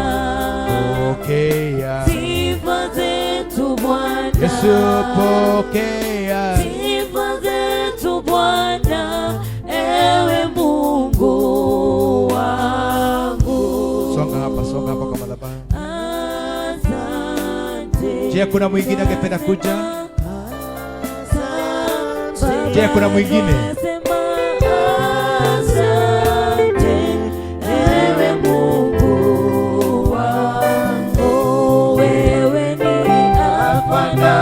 pokea sifa zetu Bwana, Yesu, pokea sifa zetu Bwana, ewe Mungu wangu. Songa hapa, songa hapa kwa madhabahu. Asante. Je, kuna mwingine angependa kuja? Asante. Je, kuna mwingine? Sema asante, ewe Mungu wangu. Wewe ni Alfa na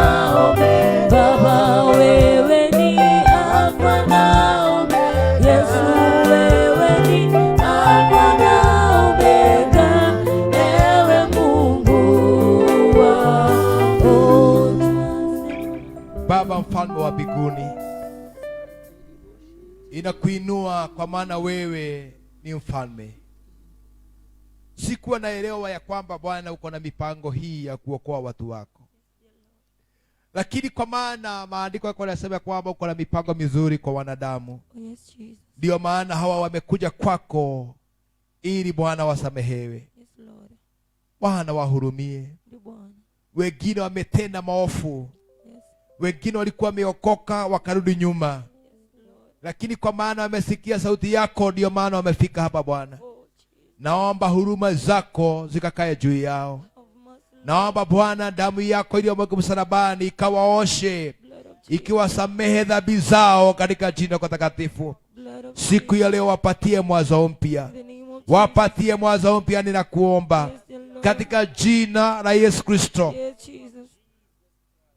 Omega. Baba, wewe ni Alfa na Omega. Yesu, wewe ni Alfa na Omega. Ewe Mungu wangu. Baba mfalme wa mbinguni, inakuinua kwa maana wewe ni mfalme. Sikuwa naelewa ya kwamba Bwana uko na mipango hii ya kuokoa watu wako, lakini kwa maana maandiko yako yanasema kwamba uko na mipango mizuri kwa wanadamu, Oh, yes, Jesus. ndio maana hawa wamekuja kwako ili Bwana wasamehewe. Yes, Lord. Bwana wahurumie. Ndio Bwana. Wengine wametenda maovu, Yes. wengine walikuwa wameokoka wakarudi nyuma, lakini kwa maana wamesikia sauti yako, ndio maana wamefika hapa Bwana. Oh, Jesus. Naomba huruma zako zikakae juu yao. Of mercy, Lord. Naomba Bwana damu yako iliyomwagwa msalabani ikawaoshe, Blood of Jesus. ikiwasamehe dhambi zao katika jina lako takatifu. Blood of Siku ya leo wapatie mwanzo mpya, In the name of Jesus. wapatie mwanzo mpya, ninakuomba Yes, dear Lord. katika jina la Yesu Kristo. Yes, Jesus.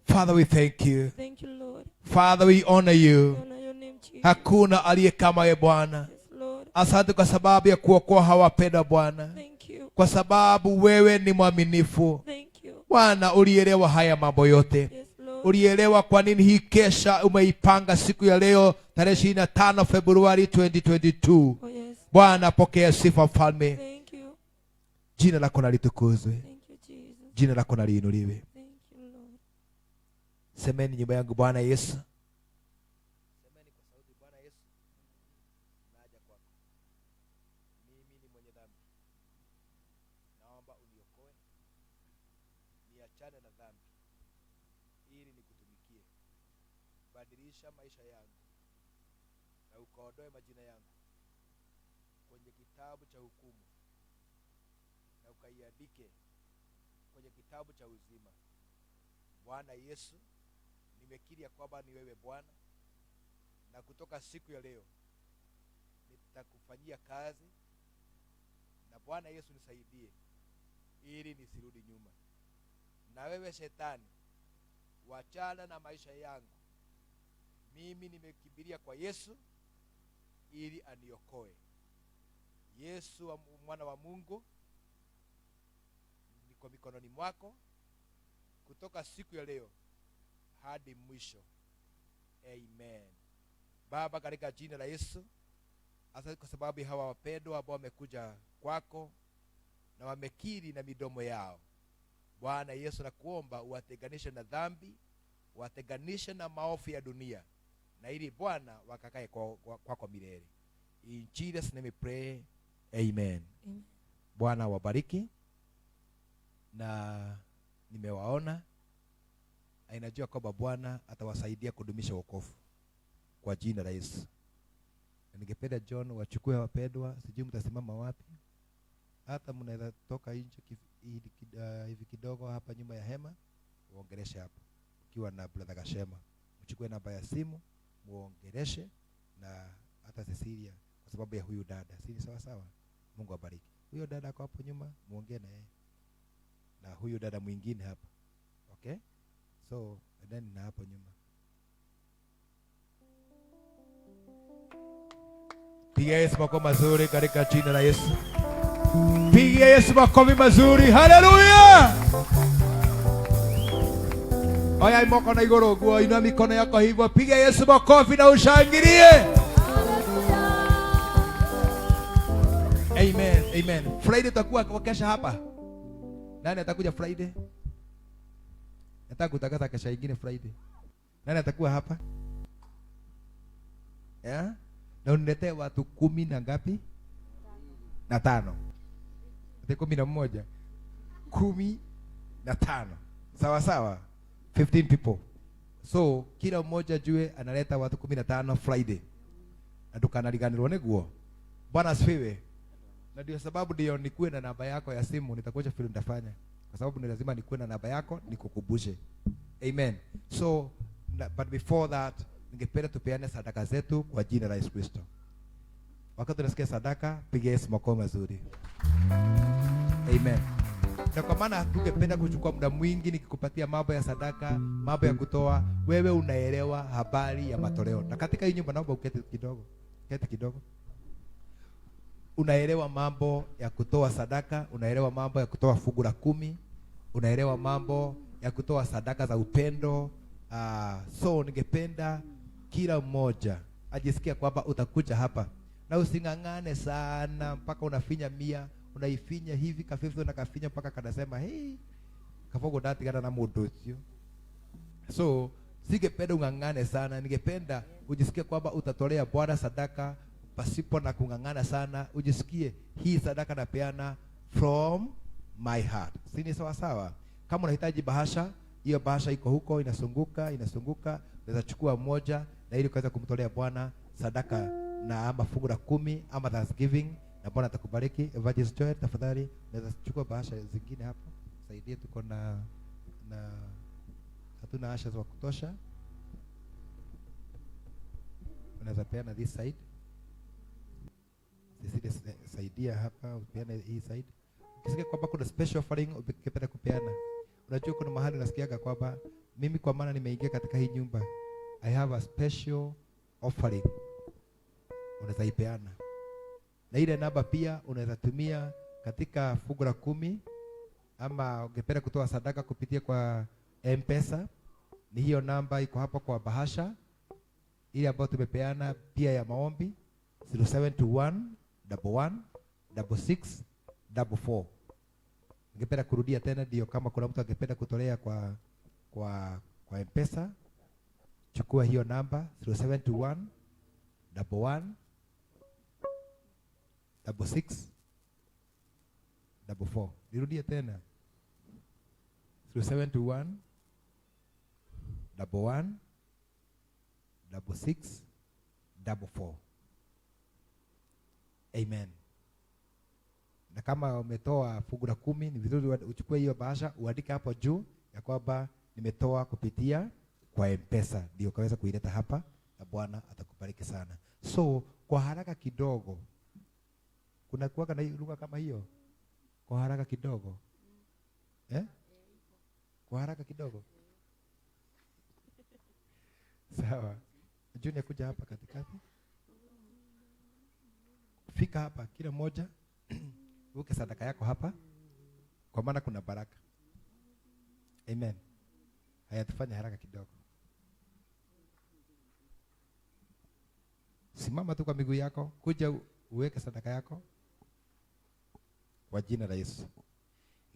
Father, we thank you. Thank you, Lord. Father, we honor you. Honor your name, Jesus. Hakuna aliye kama wewe Bwana. Yes, Lord. Asante kwa sababu ya kuokoa hawa wapendwa Bwana, Thank you. kwa sababu wewe ni mwaminifu Thank you. Bwana. Ulielewa haya mambo yote, Yes, Lord. ulielewa kwa nini hii kesha umeipanga siku ya leo tarehe 25 Februari 2022. Oh, yes. Bwana, pokea sifa mfalme, Thank you. jina lako na litukuzwe, Thank you, Jesus. jina lako na liinuliwe. Thank you, Lord. Semeni nyuma yangu, Bwana Yesu. Semeni kwa sauti, Bwana Yesu, naja kwako. Mimi ni mwenye dhambi, naomba uniokoe, niachane na dhambi ili nikutumikie. Badilisha maisha yangu na ukaondoe majina yangu kwenye kitabu cha hukumu na ukaiandike kwenye kitabu cha uzima. Bwana Yesu, nimekiri ya kwamba ni wewe Bwana, na kutoka siku ya leo nitakufanyia kazi, na Bwana Yesu nisaidie ili nisirudi nyuma. Na wewe shetani, wachana na maisha yangu. Mimi nimekimbilia kwa Yesu ili aniokoe. Yesu mwana wa Mungu, niko mikononi mwako kutoka siku ya leo hadi mwisho. Amen. Baba, katika jina la Yesu, Asante kwa sababu ya hawa wapendwa ambao wamekuja kwako na wamekiri na midomo yao. Bwana Yesu, nakuomba uwatenganishe na dhambi, uwatenganishe na maovu ya dunia, na ili Bwana wakakae kwako milele. In Jesus name we pray. Amen. Amen. Bwana wabariki. Na nimewaona, na inajua kwamba Bwana atawasaidia kudumisha wokovu kwa jina la Yesu. Na ningependa John wachukue wapendwa, sijui mtasimama wapi. Hata mnaweza toka nje hivi kidogo hapa nyuma ya hema, uongeleshe hapo ukiwa na brother Gashema. Mchukue namba ya simu muongeleshe, na hata Cecilia kwa sababu ya huyu dada. Si ni sawa sawa? Mungu abariki. Huyo dada ako hapo nyuma, muongee na yeye. Na huyu dada mwingine hapa. Okay? So, and then na hapo nyuma. Piga Yesu makofi mazuri katika jina la Yesu. Piga Yesu makofi mazuri. Haleluya! Oya mkono iguru guo, inua mikono yako hivyo. Piga Yesu makofi na ushangilie. Amen, amen. Friday tutakuwa kwa kesha hapa. Nani atakuja Friday? Nataka kutangaza kesha nyingine Friday. Nani atakuwa hapa? Yeah? Na uniletee watu 10 na ngapi? Na 5. Ati 11. 15. Sawa sawa. 15 people. So kila mmoja jue analeta watu 15 Friday. Na tukanaliganirwa niguo. Bwana asifiwe. Na ndio sababu ndio nikuwe na namba yako ya simu, nitakuacha vile nitafanya. Kwa sababu ni lazima nikuwe na namba yako nikukumbushe. Amen. So but before that, ningependa tupeane sadaka zetu kwa jina la Yesu Kristo. Wakati tunasikia sadaka, piga Yesu makofi mazuri. Amen. Na kwa maana tungependa kuchukua muda mwingi nikikupatia mambo ya sadaka, mambo ya kutoa, wewe unaelewa habari ya matoleo. Na katika hii nyumba naomba uketi kidogo. Keti kidogo. Unaelewa mambo ya kutoa sadaka, unaelewa mambo ya kutoa fungu la 10, unaelewa mambo ya kutoa sadaka za upendo. So ningependa kila mmoja ajisikia kwamba utakuja hapa na using'ang'ane sana mpaka unafinya 100, unaifinya hivi kafifu na kafinya mpaka kanasema hey, kafogo ndatigana na mundu ucio. So singependa ung'ang'ane sana, ningependa ujisikie kwamba utatolea Bwana sadaka pasipo na kung'ang'ana sana. Ujisikie hii sadaka napeana from my heart. Si ni sawa sawa? Kama unahitaji bahasha, hiyo bahasha iko huko, inasunguka, inasunguka. Unaweza chukua moja na ili ukaweza kumtolea Bwana sadaka na ama fungu la 10 ama thanksgiving, na Bwana atakubariki. Evangelist Joel, tafadhali unaweza chukua bahasha zingine hapo. Saidie, tuko na hatuna asha za kutosha. Unaweza peana this side. Sisi saidia hapa, upeane hii side. Ukisikia kwamba kuna special offering ukipenda kupeana. Unajua kuna mahali unasikiaga kwamba mimi kwa maana nimeingia katika hii nyumba, I have a special offering. Unaweza ipeana. Na ile namba pia unaweza tumia katika fungu la 10, ama ungependa kutoa sadaka kupitia kwa M-Pesa, ni hiyo namba iko hapa kwa bahasha ile ambayo tumepeana pia ya maombi, 0721 11 66 44. Ningependa kurudia tena ndio kama kuna mtu angependa kutolea kwa M-Pesa, chukua hiyo namba 0721 11 66 44. Nirudie tena 0721 11 66 44. Amen. Na kama umetoa fungu la 10, ni vizuri uchukue hiyo bahasha uandike hapo juu ya kwamba nimetoa kupitia kwa M-Pesa, ndio ukaweza kuileta hapa na Bwana atakubariki sana. So kwa haraka kidogo, kuna kuwa na lugha kama hiyo, kwa haraka kidogo. Kwa haraka kidogo. Sawa. Junior, kuja hapa katikati. Fika hapa kila mmoja uweke sadaka yako hapa, kwa maana kuna baraka. Amen. Haya, tufanye haraka kidogo. Simama tu kwa miguu yako, kuja uweke sadaka yako kwa jina la Yesu.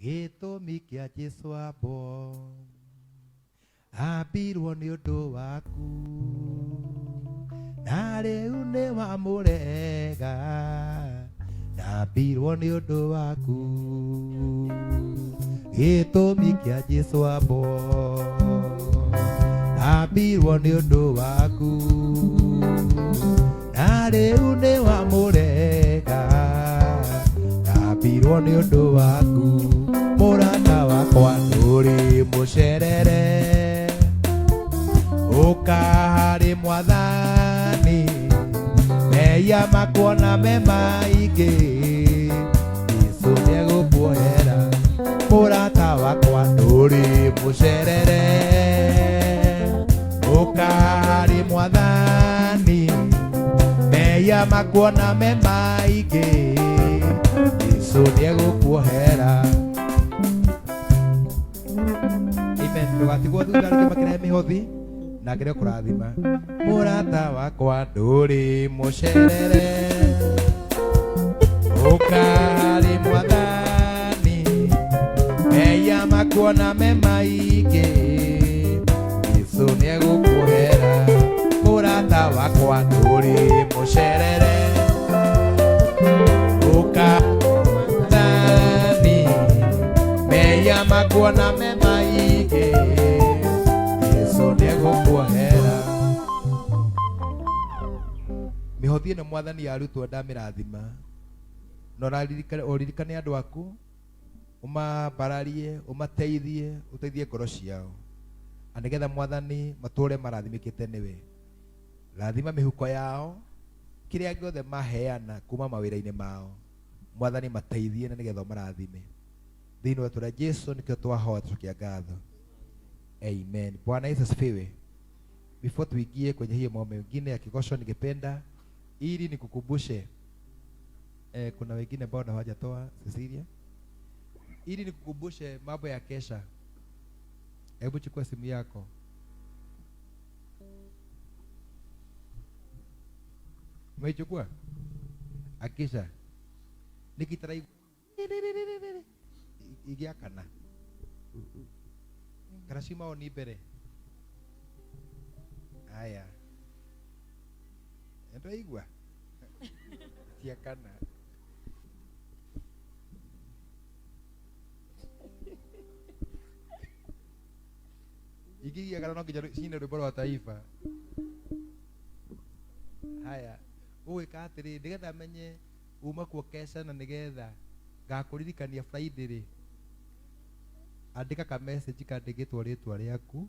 Gĩtũmi kĩa Jesũ ambwo ambirwo nĩ ũndũ waku na rĩu nĩ wamũrega ndambirwo nĩ ũndũ waku gĩtũmi kĩa Jesũ ambwo ambirwo nĩ ũndũ waku na rĩu nĩ wamũrega ndambirwo nĩ ũndũ waku mũrata wakwa ndũrĩ mũcerere ũka harĩ mwathani mehia makuona me maingĩ Jesũ nĩegũkuohera mũrata wakwa ndũrĩ mũcerere ũka harĩ mwathani mehia makuona me maingĩ Jesũ nĩegũkuohera. Amen. Ndũgatigwo thutha rĩngĩ makĩrehe mĩhothi na ngere kũrathima mũrata wakwa ndũrĩ mũcerere ũka harĩ mwathani mehia makuona me maingĩ Jesũ nĩegũkuohera mũrata wakwa ndũrĩ mũcerere ũka mwathani mehia makuona me maingĩ Jesũ nĩegũkuohera. Mĩhothi ĩno mwathani yarutwo ndamĩrathima na ũririkane andũ aku ũmambararie ũmateithie ũteithie ngoro ciao na nĩgetha mwathani matũre marathimĩkĩte nĩwe. Rathima mĩhuko yao kĩrĩa gĩothe maheana kuma mawĩra-inĩ mao mwathani mateithie na nĩgetha ũmarathime thĩinĩ wa rĩtwa rĩa Jesũ nĩkĩo twahoya tũcokia ngatho. Amen. Bwana Yesu asifiwe. Before tuingie kwenye hiyo mambo mengine ya kikosho, ningependa ili nikukumbushe kuna wengine ambao hawajatoa Cecilia, ili nikukumbushe mambo ya kesha. Hebu chukua simu yako. Umeichukua? Akisha nikitarai igiakana karacima ni mbere aya ndaigua tiakana igiakana no nginya cine rwĩmbo rwa taifa. Haya ũgwĩka atĩrĩ nĩgetha menye uma kuo kesha na nĩgetha ngakũririkania Friday rĩ andĩka ka message kandĩkĩtwo rĩtwa rĩaku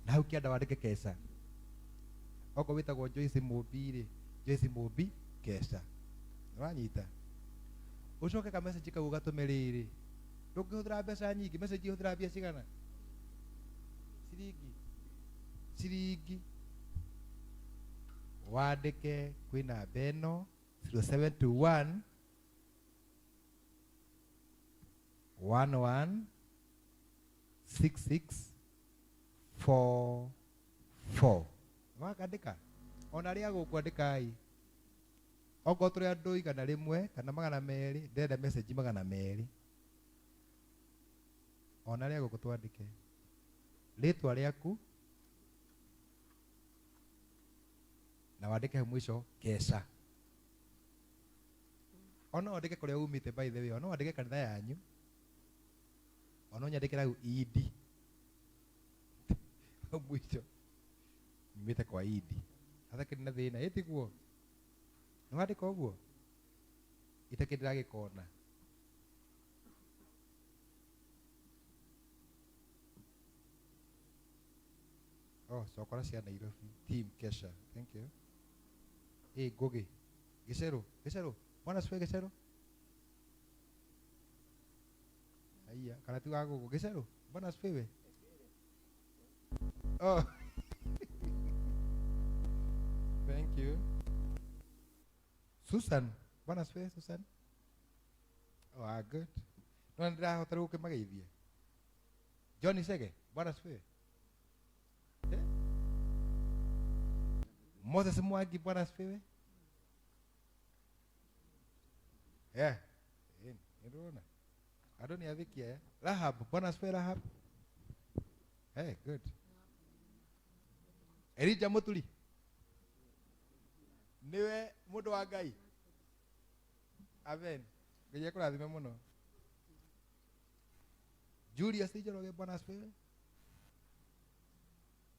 na hau kĩanda wandĩke kesha. Okorwo wĩtagwo Joyce Mũmbi rĩ, Joyce Mũmbi kesha. Nĩwanyita? Ũcoke ka message kau ũgatũme rĩrĩ ndũngĩhũthĩra mbeca nyingĩ, message ihũthĩra mbia cigana? Ciringi ciringi wandĩke kwĩ namba ĩno 0721 11 66 44. Wakandĩka ona arĩa gũkũ andĩkai okorwo tũrĩ andũ 100 kana 200 ndĩrenda message 200 ona arĩa gũkũ twandĩke rĩtwa rĩaku na wandĩke mwisho kesha. Ona wandĩke kũrĩa umĩte, by the way, ona wandĩke kanitha yanyu, ona ũnyandĩkĩre hau idi hau mwisho nyumĩte kwa idi hatakĩrĩ na thĩna ĩtiguo nĩwandĩka ũguo itakĩ ndĩragĩkona. Oh, cokora cia Nairobi team kesha, thank you. Hey, Ngugi Gĩcerũ Gĩcerũ mwana cwe Gĩcerũ aiya kana ti wa gũkũ Gĩcerũ bwana asifiwe. Oh. Thank you. Susan, bwana asifiwe Susan. Oh, ah, good. No ndĩrahota rĩu gũkĩmageithia. John Isege, bwana asifiwe. Eh? Moses Mwangi, Bwana asifiwe. Yeah. Ndio. Adoni athikia eh? Rahab, Bwana asifiwe Rahab. Hey, good. Elijah Muturi. Niwe mundu wa Ngai. Amen. Ngai akurathime muno. Julius Njoroge, Bwana asifiwe.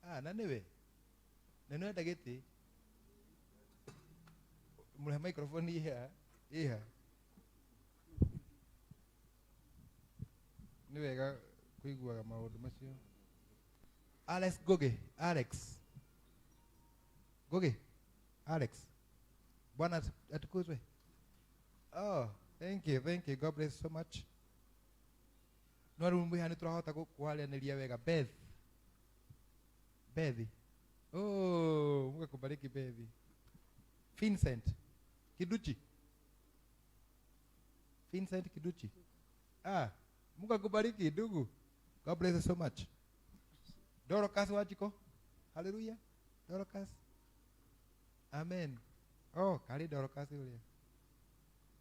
Ah, na niwe. Na niwenda giti. Murehe microphone iha. Iha. Nĩ wega kũiguaga maũndũ macio. Alex Goge, Alex Goge, Alex. Bwana atukuzwe. Oh, thank you, thank you. God bless you so much. No rĩu mwĩha nĩ tũrahota kwaranĩria wega. Beth. Beth. Oh, Mungu akubariki Beth. Vincent Kiduchi. Vincent Kiduchi. Ah, Mungu akubariki ndugu. God bless you so much. Dorcas Wajiko. Hallelujah. Dorcas. Amen. Oh, kari Dorcas uria.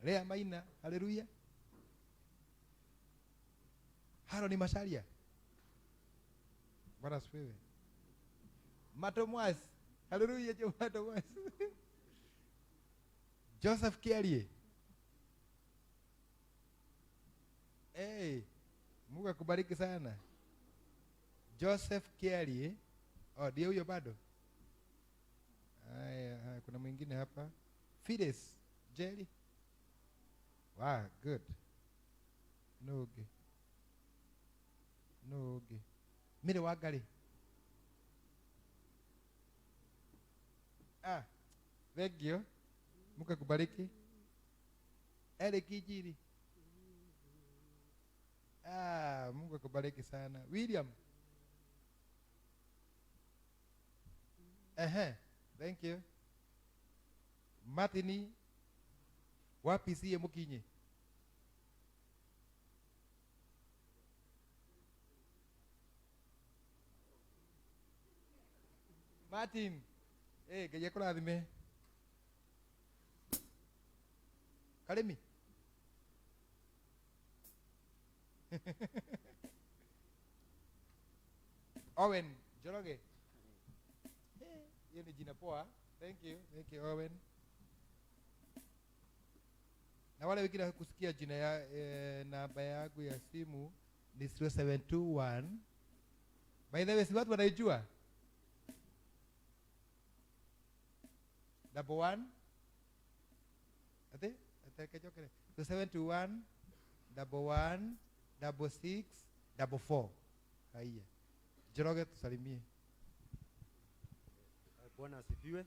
Lea Maina. Hallelujah. Haroni Macharia. Bwana asifiwe. Matomwas. Hallelujah, Matomwas. Joseph Kiarie. Hey, Mungu akubariki sana. Joseph Kiarie. Oh, ndio huyo bado. Haya, kuna mwingine hapa. Fides Jerry. Wow, good. No okay. No okay. Mire Wangari. Ah, thank you. Mungu akubariki. Eric Ijiri. Ah, Mungu akubariki sana. William. Ehe, thank you. Martini wapi siye mukinye. Martin, eh, Ngai akũrathime. Karimi. Owen Njoroge. Hiyo ni jina poa. Thank you. Thank you Owen. Na wale wengine kusikia jina ya namba yangu ya simu ni 0721. By the way, si watu wanaijua? 11. Ate? Ate kechokere. 0721 11 66 44. Haya. Njoroge tusalimie. Bwana asifiwe.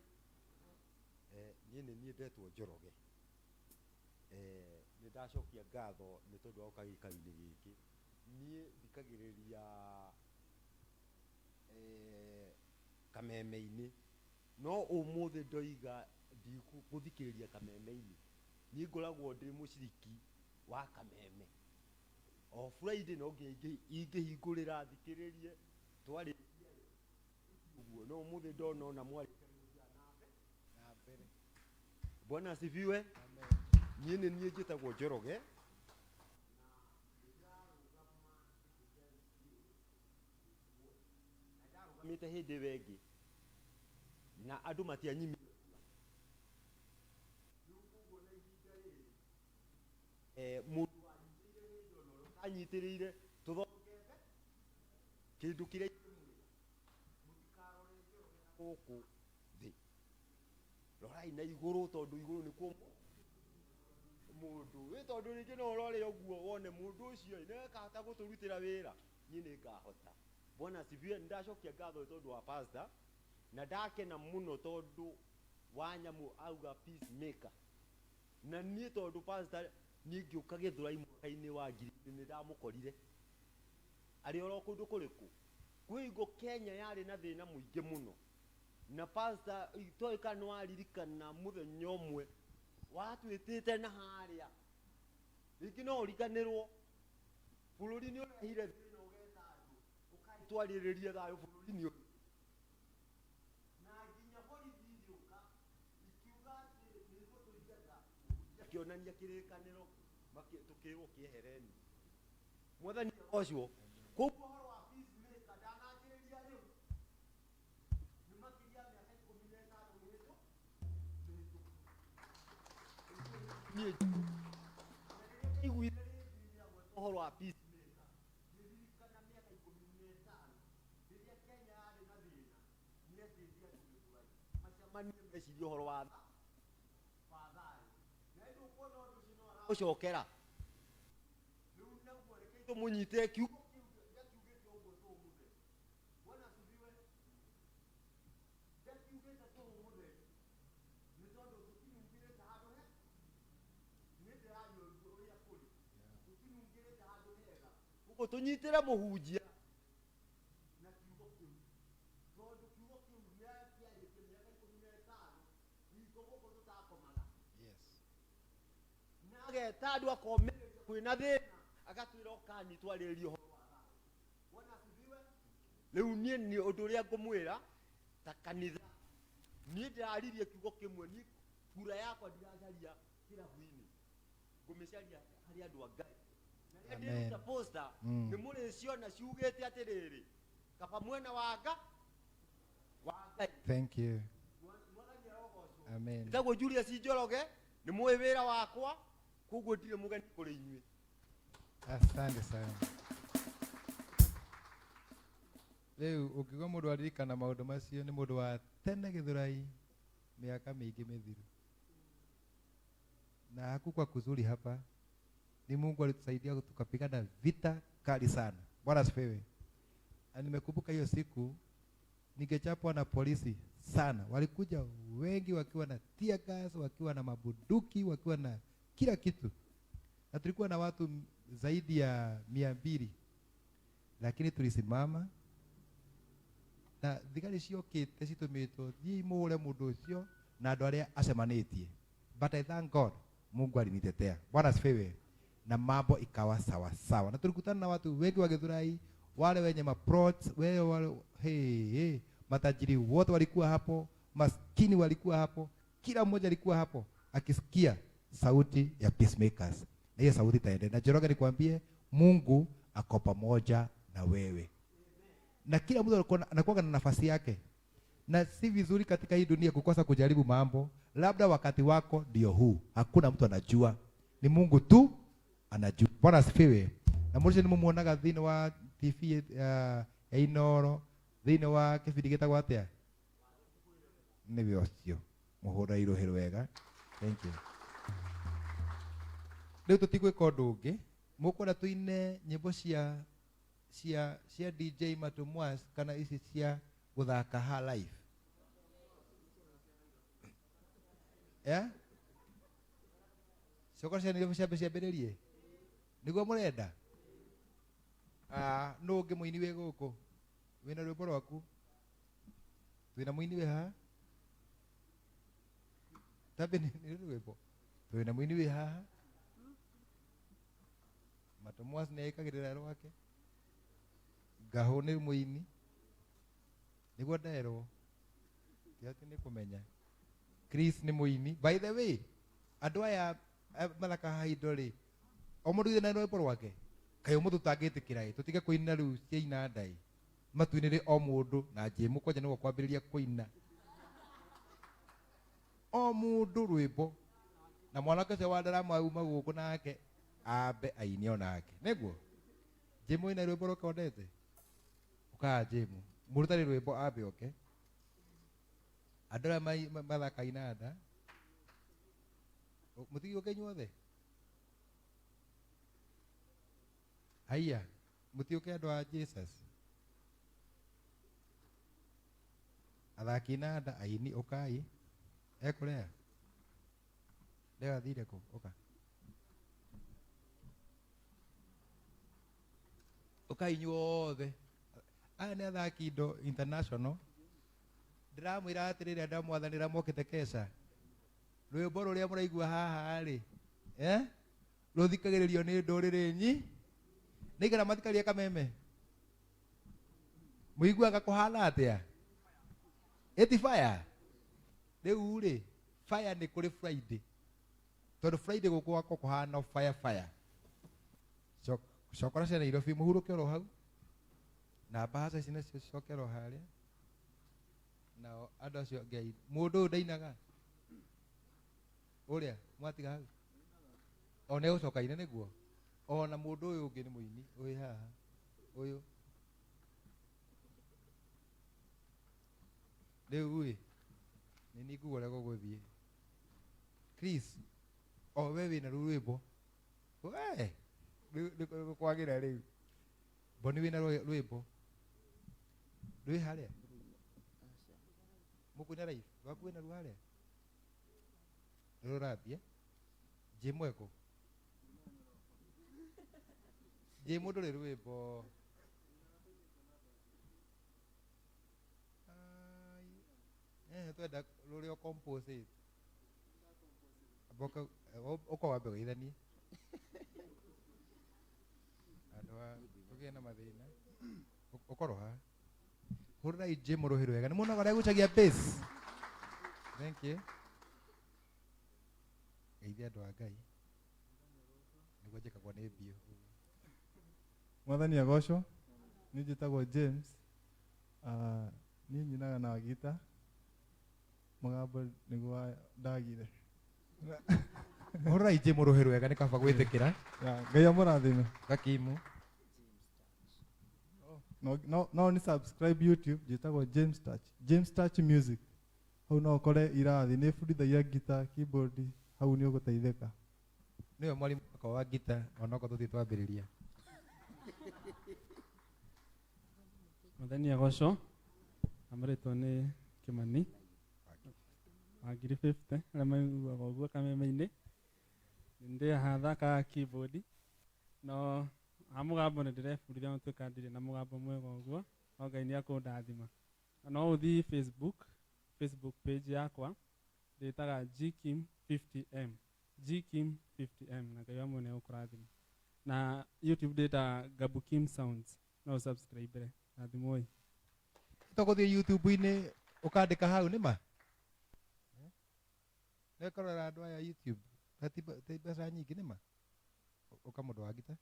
Niĩ nĩ niĩ ndetwo Njoroge. Nĩ ndacokia ngatho nĩ tondũ wa gũka gĩikaro-inĩ gĩkĩ. Niĩ thikagĩrĩria kameme-inĩ, no ũmũthĩ ndoiga ndigũthikĩrĩria kameme-inĩ. Niĩ ngoragwo ndĩ mũciriki wa kameme. O Friday no nginya ingĩhingũrĩra thikĩrĩrie twarĩ ũguo, no ũmũthĩ ndona ona mwarĩ na mbere. Bwana asifiwe. Niĩ nĩ niĩ njĩtagwo Njoroge. Ndarũgamĩte hĩndĩ ĩyo ĩngĩ na andũ matianyimire. Mũndũ anyitĩrĩire tũthondekete kĩndũ kĩrĩa mũtikarore Njoroge na gũkũ thĩ, rorai na igũrũ tondũ igũrũ nĩkuo mũndũ wĩ, tondũ rĩngĩ no ũrore ũguo wone mũndũ ũcio nĩakahota gũtũrutĩra wĩra, niĩ nĩngahota. Bwana asifiwe. Nĩndacokia ngatho tondũ wa pastor na ndakena mũno tondũ wa nyamũ auga peacemaker, na niĩ tondũ pastor niĩ ngĩũka Gĩthũrai mwaka-inĩ wa ngiri nĩ ndamũkorire arĩ oro kũndũ kũrĩkũ kwĩ hingo Kenya yarĩ na thĩna mũingĩ mũno, na pastor itoĩ kana nĩwaririkana mũthenya ũmwe watwĩtĩte na harĩa rĩngĩ no ũriganĩrwo bũrũri nĩ ũrehire thĩna ũgeta andũ ũkaitwarĩrĩrie thayũ bũrũri-inĩ ũyũ, na nginya borithi Akĩonania kĩrĩkanĩro tũkĩrwo kĩehereni. Mwathani ũcio koguo ũhoro wa peacemaker ndananjĩrĩria rĩu nĩ makĩria ya mĩaka 15 mĩhĩtũ niĩ iguire ũhoro wa peacemaker ngĩririkana mĩaka 15 rĩrĩa Kenya yarĩ na thĩna nĩetĩtie andũ Gĩthũrai macemanie mecirie ũhoro wa thayũ na ĩndĩ ũkuona ũndũ ũcio no araũcokera rĩu naguo reke tũmũnyite kiugo kĩu ndakiugĩte ũguo tũũ mũtheri. Bwana asifiwe. Ndakiugĩte tũũ mũtheri nĩ tondũ tũtinungĩrĩte handũ he nĩ ndĩraria ũrĩa kũrĩ tũtinungĩrĩte handũ hega koguo tũnyitĩre mũhunjia na kiugo kĩu tondũ kiugo kĩu kĩarĩtie mĩaka 15 hingo gũkũ tũtakomaga. Yes. Na ageta andũ akomĩrĩria kwĩna thĩna agatwĩra ũkani twarĩrĩrie ũhoro wa thayũ. Bwana asifiwe. Rĩu niĩ nĩ ũndũ ũrĩa ngũmwĩra ta kanitha niĩ ndĩraririe kiugo kĩmwe niĩ kura yakwa ndiracaria kĩrabu-inĩ ngũmĩcaria harĩ andũ a Ngai na rĩrĩa Amen. ndĩruta poster Mm. nĩ mũrĩciona ciugĩte atĩrĩrĩ kaba mwena wa wa Ngai. Thank you. Mwathani arogocwo. Amen. Njĩtagwo Julius Njoroge nĩ mũĩ wĩra wakwa koguo ndirĩ mũgeni kũrĩ inyuĩ. Asante sana. Rĩu ũngĩigua mũndũ aririkana maũndũ macio nĩ mũndũ wa tene Gĩthũrai mĩaka mĩingĩ mĩthiru. Na hakukuwa kuzuri hapa, ni Mungu alitusaidia tukapigana vita kali sana. Bwana asifiwe. Na nimekumbuka hiyo siku ningechapwa na polisi sana. Walikuja wengi wakiwa na tear gas, wakiwa na mabunduki, wakiwa na kila kitu. Na tulikuwa na watu zaidi ya 200. Lakini tulisimama na thigari ciokĩte citũmĩtwo thiĩ mũhũre mũndũ ũcio na andũ arĩa acemanĩtie. But I thank God, Mungu alinitetea. Bwana asifiwe. Na mambo ikawa sawa sawa. Na tulikutana na watu wengi wa Githurai, wale wenye maplots, wale hey, hey, matajiri wote walikuwa hapo, maskini walikuwa hapo, kila mmoja alikuwa hapo akisikia sauti ya peacemakers. Na hiyo sauti itaendelea. Na Njoroge nikwambie, Mungu ako pamoja na wewe. Na kila mtu anakuwa na nafasi yake. Na si vizuri katika hii dunia kukosa kujaribu mambo. Labda wakati wako ndio huu. Hakuna mtu anajua. Ni Mungu tu anajua. Bwana asifiwe. Na mũrũcio nĩmũmuonaga thĩinĩ wa TV ya Inooro, thĩinĩ wa kĩbindi gĩtagwo atĩa? Nĩwe ũcio. Mũhũra irũhĩ rwega. Thank you. Rĩu tũtigwĩka ũndũ ũngĩ. Mũkwenda tũine nyĩmbo cia DJ Matumwas kana ici cia gũthaka ha live? Yeah? Ciokorwo cia nĩcio ciambe ciambĩrĩrie? Nĩguo mũrenda? Nũ ũngĩ mũini wĩ gũkũ? Wĩna rwĩmbo rwaku? Twĩna mũini wĩ haha? Tambe nĩ rwĩmbo. Twĩna mũini wĩ haha? Matumwas nĩ ekagĩrĩra rwake. Ngahũ nĩ mũini. Nĩguo nderwo. Ti atĩ nĩ kũmenya. Chris nĩ mũini. By the way, andũ aya mathakaga haha indo rĩ, o mũndũ ithe na rwĩmbo rwake. Kaĩ ũmũthĩ tũtangĩtĩkĩra ĩ, tũtige kũina rĩu cia inanda ĩ. Matuinĩre o mũndũ na Jĩmũ kwanja nĩwe kwambĩrĩria kũina. O mũndũ rwĩmbo. Na mwanake ũcio wa ndarama auma gũkũ nake ambe aine onake. Nĩguo? Jĩmũ ĩna rwĩmbo rũkondete? Ũkaga Jĩmũ. Mũrutani rwĩmbo ambe oke. Andũ arĩa mathakaga inanda. Mũtigĩũke inyuothe? Haiya, mũtiũke andũ a Jesus. Athaki inanda, aini, ũkai. Ekũrea? Leo athire kũ? Ũka. Ũkai inyuothe. Aya nĩ athaki indo international. Ndĩramwĩra atĩrĩrĩ andũ a Mwathani arĩa mokĩte Kesha. Rwĩmbo rũrĩa mũraigua haha rĩ, Rũthikagĩrĩrio nĩ ndũrĩrĩ nyi. Nĩigana mathikagĩrĩria kameme? Mũiguaga kũhana atĩa? Ĩti fire? Rĩu rĩ, fire nĩ kũrĩ Friday. Tondu Friday guku gwakwa kuhana fire fire. Cokora cia Nairobi muhuruke oro hau. Na mbahaca ici nacio cicoke oro haria. Nao andu acio ngai mundu uyu ndainaga. Uria mwatiga hau. O ne gucoka ine niguo. Ona mundu uyu ungi ni muini wi haha. Uyu. Riu ĩ nĩ ningũgua ũrĩa gũgũthiĩ. Chris, o we wĩna rũu rwĩmbo. We, rĩu kwagĩra rĩu. Boni wĩna rwĩmbo. Rwĩ harĩa? Mũkũina live? Waku wĩna ruo harĩa? Rũrambia? Jim weko? Jim ndũrĩ rwĩmbo. Twenda rũrĩa ũcompose. Mboka ũka wambe ũgeithanie. Andũ a tũgĩe na mathĩna. Ũkorwo haha. Hũrĩrai Jim rũhĩ rwega. Nĩ muonaga ũrĩa agucagia bass. Thank you. Geithia andũ a Ngai. Nĩguo njĩkagwo nĩ mbio. Mwathani agocwo. Niĩ njĩtagwo James. Niĩ nyinaga na gita. Mũgambo nĩguo ndagire. Hũrĩrai Jim rũhĩ rwega nĩ kaba gwĩtĩkĩra. Ngai amũrathime. Gakimu. No ni subscribe YouTube njĩtagwo James Touch. James Touch Music. Hau no ũkore irathi nĩ bundithagia gita, keyboard, hau nĩ ũgũteithĩka. Nĩwe mwarimũ wakwa wa gita onokorwo tũthiĩ twambĩrĩria. Mwathani agocwo. Amũrĩtwo nĩ Kĩmani. Wa ngiri 50 arĩa maiguaga ũguo kameme-inĩ. Ndĩ haha thakaga keyboard no ha mũgambo nĩ ndĩrebundithia gũtuĩka ndirĩ na mũgambo mwega ũguo no Ngai nĩ akũndathima. No ũthiĩ Facebook page yakwa ndĩtaga Gkim 50M Gkim 50M na Ngai wa muoyo nĩ egũkũrathima. Na YouTube ndĩtaga Gabukim Sounds no subscribe rathimwoi. Tũgũthiĩ YouTube-inĩ ũkandĩka hau nĩ ma? Nĩkũrora andũ aya YouTube ti mbeca nyingĩ nĩ ma? Ũka mũndũ wa ngita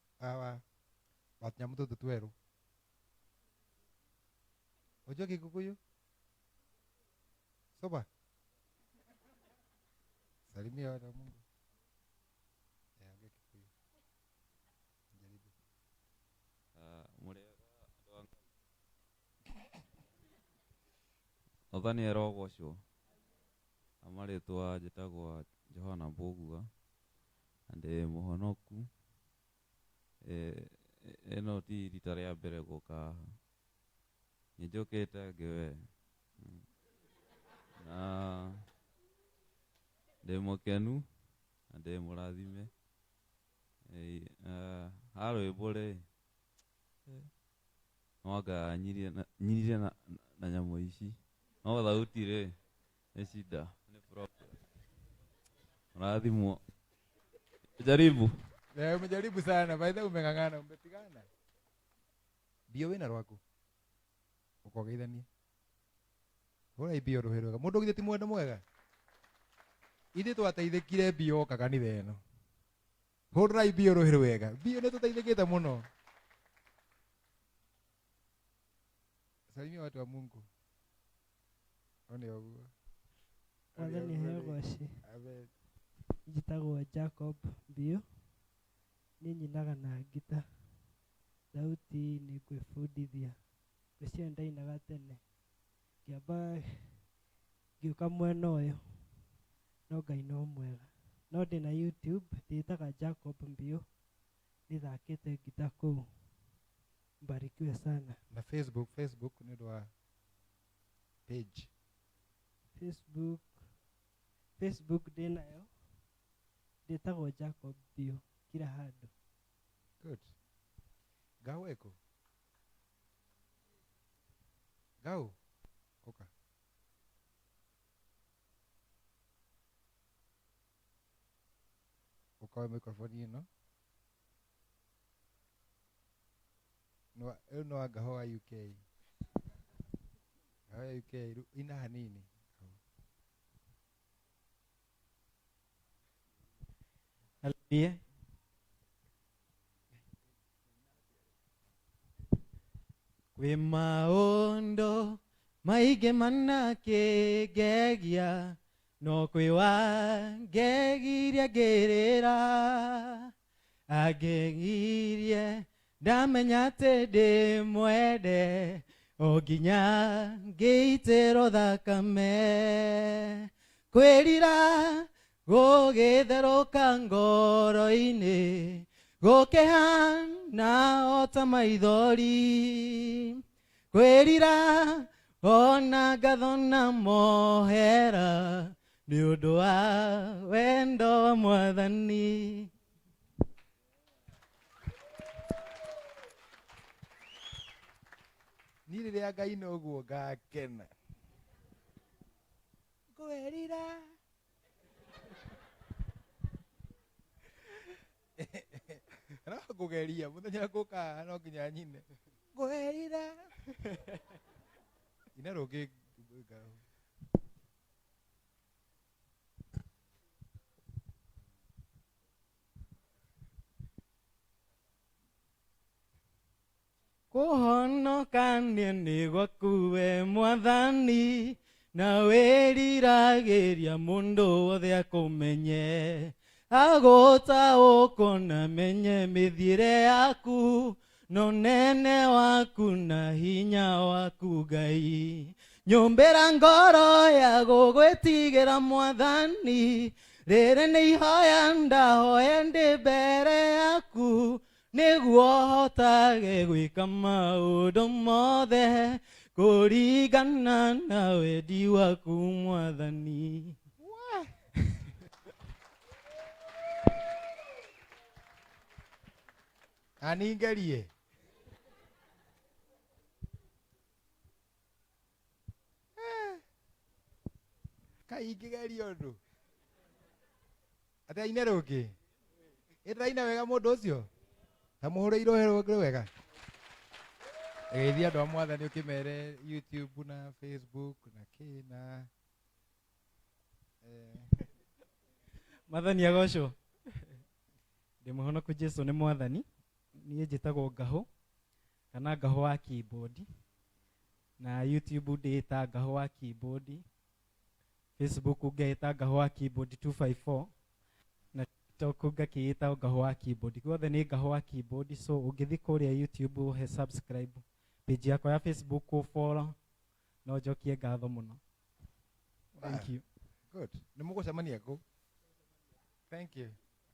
wa tũnyamũ tũtũ twerũ. Ũnjũĩ Gĩkũyũ? Soba. Salimia watu wa Mungu. Ongea Kikuyu. Jaribu. Mũrĩega andũ a Ngai. Mwathani arogocwo. Amarĩtwa njĩtagwo Johana Mbũgua na ndĩ mũhonoku. Ĩno ti rita rĩa mbere gũka haha. Nĩ njũkĩte ngĩwe. Na ndĩ mũkenu na ndĩ mũrathime. Ha rwĩmbo rĩ, no anga nyirire na nyamũ ici. No thauti rĩ, nĩ shida, nĩ problem. Mũrathimwo. Jaribu. Umejaribu sana, by the way umeng'ang'ana, umepigana. Mbio wĩna rwaku. Ũkogeithania. Hũra mbio rũhĩ rwega. Mũndũ githĩ ti mwendo mwega? Ithuĩ twateithĩkire mbio oka kanitha ĩno. Hũrĩrai mbio rũhĩ rwega. Mbio nĩ tũteithĩkĩte mũno. Salimia watu wa Mungu. One ũguo. Mwathani aheo goci. Amen. Njĩtagwo Jacob Mbio. Niĩ nyinaga na ngita. Thauti nĩ ngwĩbundithia. Ngwĩciria ndainaga tene. Ngĩamba ngĩũka mwena ũyũ. No Ngai no mwega. No ndĩna YouTube ndĩtaga Jacob Mbio. Nĩthakĩte ngita kũu. Mbarikiwe sana. Na Facebook nĩ ũndũ wa page. Facebook ndĩnayo. Ndĩtagwo Jacob Mbio kila handũ. Good. Gau eko. Gau. Oka. Ukawe microphone ĩno. No, ĩyo no ngaho wa UK. Ngaho ya UK ina hanini. Niĩ kwĩ maũndũ maingĩ manakĩngegia no kwĩ wangegirie ngĩrĩra angegirie ndamenya atĩ ndĩ mwende o nginya ngĩitĩrwo thakame kwĩrira gũgĩtherũka ngoro-inĩ gũkĩhana o ta maithori kwĩrira ona ngatho na mohera nĩ ũndũ wa wendo wa mwathani. Niĩ rĩrĩa ngaina ũguo ngakena ngwĩrira no ngũgeria mũthenya ngũka haha no nginya nyine ngwĩrira ina rũngĩ. Kũhonokania nĩ gwaku we mwathani na wĩriragĩria mũndũ wothe akũmenye agũtaũkwo na menye mĩthiĩre yaku na ũnene waku na hinya waku Ngai. Nyũmbĩra ngoro ya gũgwĩtigĩra mwathani rĩrĩ nĩ ihoya ndahoya ndĩ mbere yaku nĩguo hotage gwĩka maũndũ mothe kũringana na wendi waku mwathani. Aningerie kai ingĩgeria ũndũ atĩ aine rũngĩ ĩndĩraina wega mũndũ ũcio ta mũhũrĩirwo rũngĩ wega. Geithia andũ a mwathani ũkĩmere YouTube na Facebook na kĩ na Mwathani agocwo. Ndĩ mũhonoku Jesu nĩ mwathani. Niĩ njĩtagwo Ngahũ kana Ngahũ wa keyboard na YouTube ndĩĩta Ngahũ wa keyboard, Facebook ngeĩta Ngahũ wa keyboard 254 na TikTok ngakĩĩta Ngahũ wa keyboard. Guothe nĩ Ngahũ wa keyboard, so ũngĩthiĩ kũrĩa YouTube ũhe subscribe page yakwa ya Facebook ũfollow no njokie ngatho mũno. Thank you. Good. Nĩ mũgũcemania kũ? Thank you.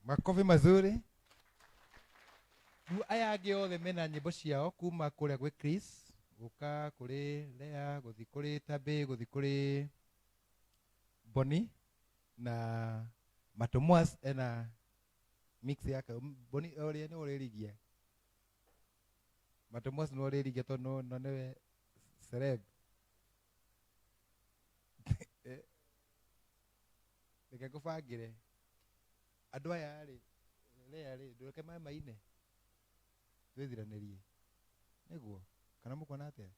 Makofi mazuri. Rĩu aya angĩ othe mena nyĩmbo ciao kuma kũrĩa gwĩ Chris gũka kũrĩ Lea gũthiĩ kũrĩ Tabĩ gũthiĩ kũrĩ Boni na Matomwas ena mix yake. Boni ũrĩa nĩ ũrĩrigia Matomwas nĩ ũrĩrigia tondũ no nĩwe celeb. Reke ngũbangĩre andũ aya rĩ Lea rĩ ndũreke maĩ maine twĩthiranĩrie nĩguo kana mũkuona atĩa?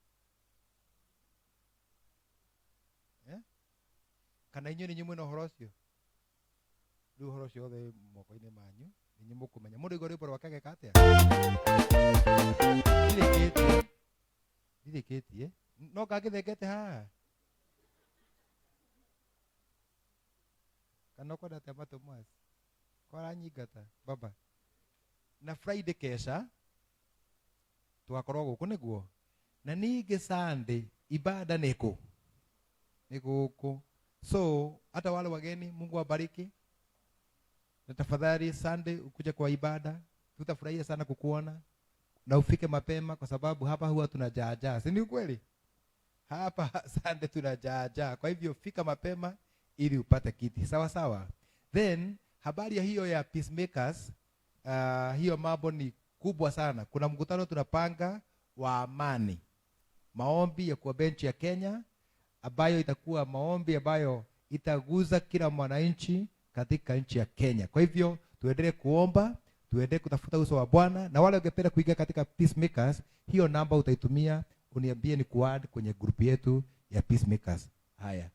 Kana inyuĩ nĩ inyuĩ mwĩna ũhoro ũcio? Rĩu ũhoro ũcio wothe wĩ moko-inĩ manyu nĩ inyuĩ mũkũmenya mũndũ aigua rwĩmbo rwake ageka atĩa? Ndirĩkĩtie ndirĩkĩtie no ngangĩthengete haha kana ũkwenda atĩa Matomwas kwaranyingata baba na Friday kesha tũgakorwo gũkũ nĩguo na ningĩ Sunday ibada nĩ kũ nĩ gũkũ. So hata wale wageni Mungu awabariki na tafadhali Sunday ukuje kwa ibada, tutafurahia sana kukuona na ufike mapema kwa sababu hapa huwa tunajaajaa, si ni ukweli? Hapa Sunday tunajaajaa, kwa hivyo fika mapema ili upate kiti sawa sawa. Then habari ya hiyo ya peacemakers, hiyo mambo ni kubwa sana. Kuna mkutano tunapanga wa amani, maombi ya kwa benchi ya Kenya ambayo itakuwa maombi ambayo itaguza kila mwananchi katika nchi ya Kenya. Kwa hivyo tuendelee kuomba, tuendelee kutafuta uso wa Bwana, na wale ungependa kuingia katika Peacemakers, hiyo namba utaitumia uniambie ni kuadd kwenye group yetu ya Peacemakers. Haya,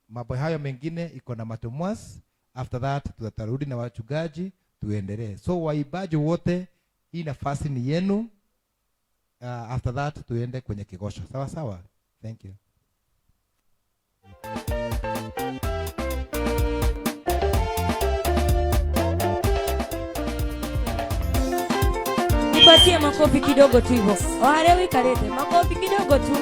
mambo hayo mengine iko na Matomwas. After that tutarudi na wachungaji Tuendelee. So waimbaji wote, hii nafasi ni yenu. After that tuende kwenye kigosho. Sawa sawa. Thank you. Nipatie makofi kidogo tu hivyo. Wale wikalete makofi kidogo tu.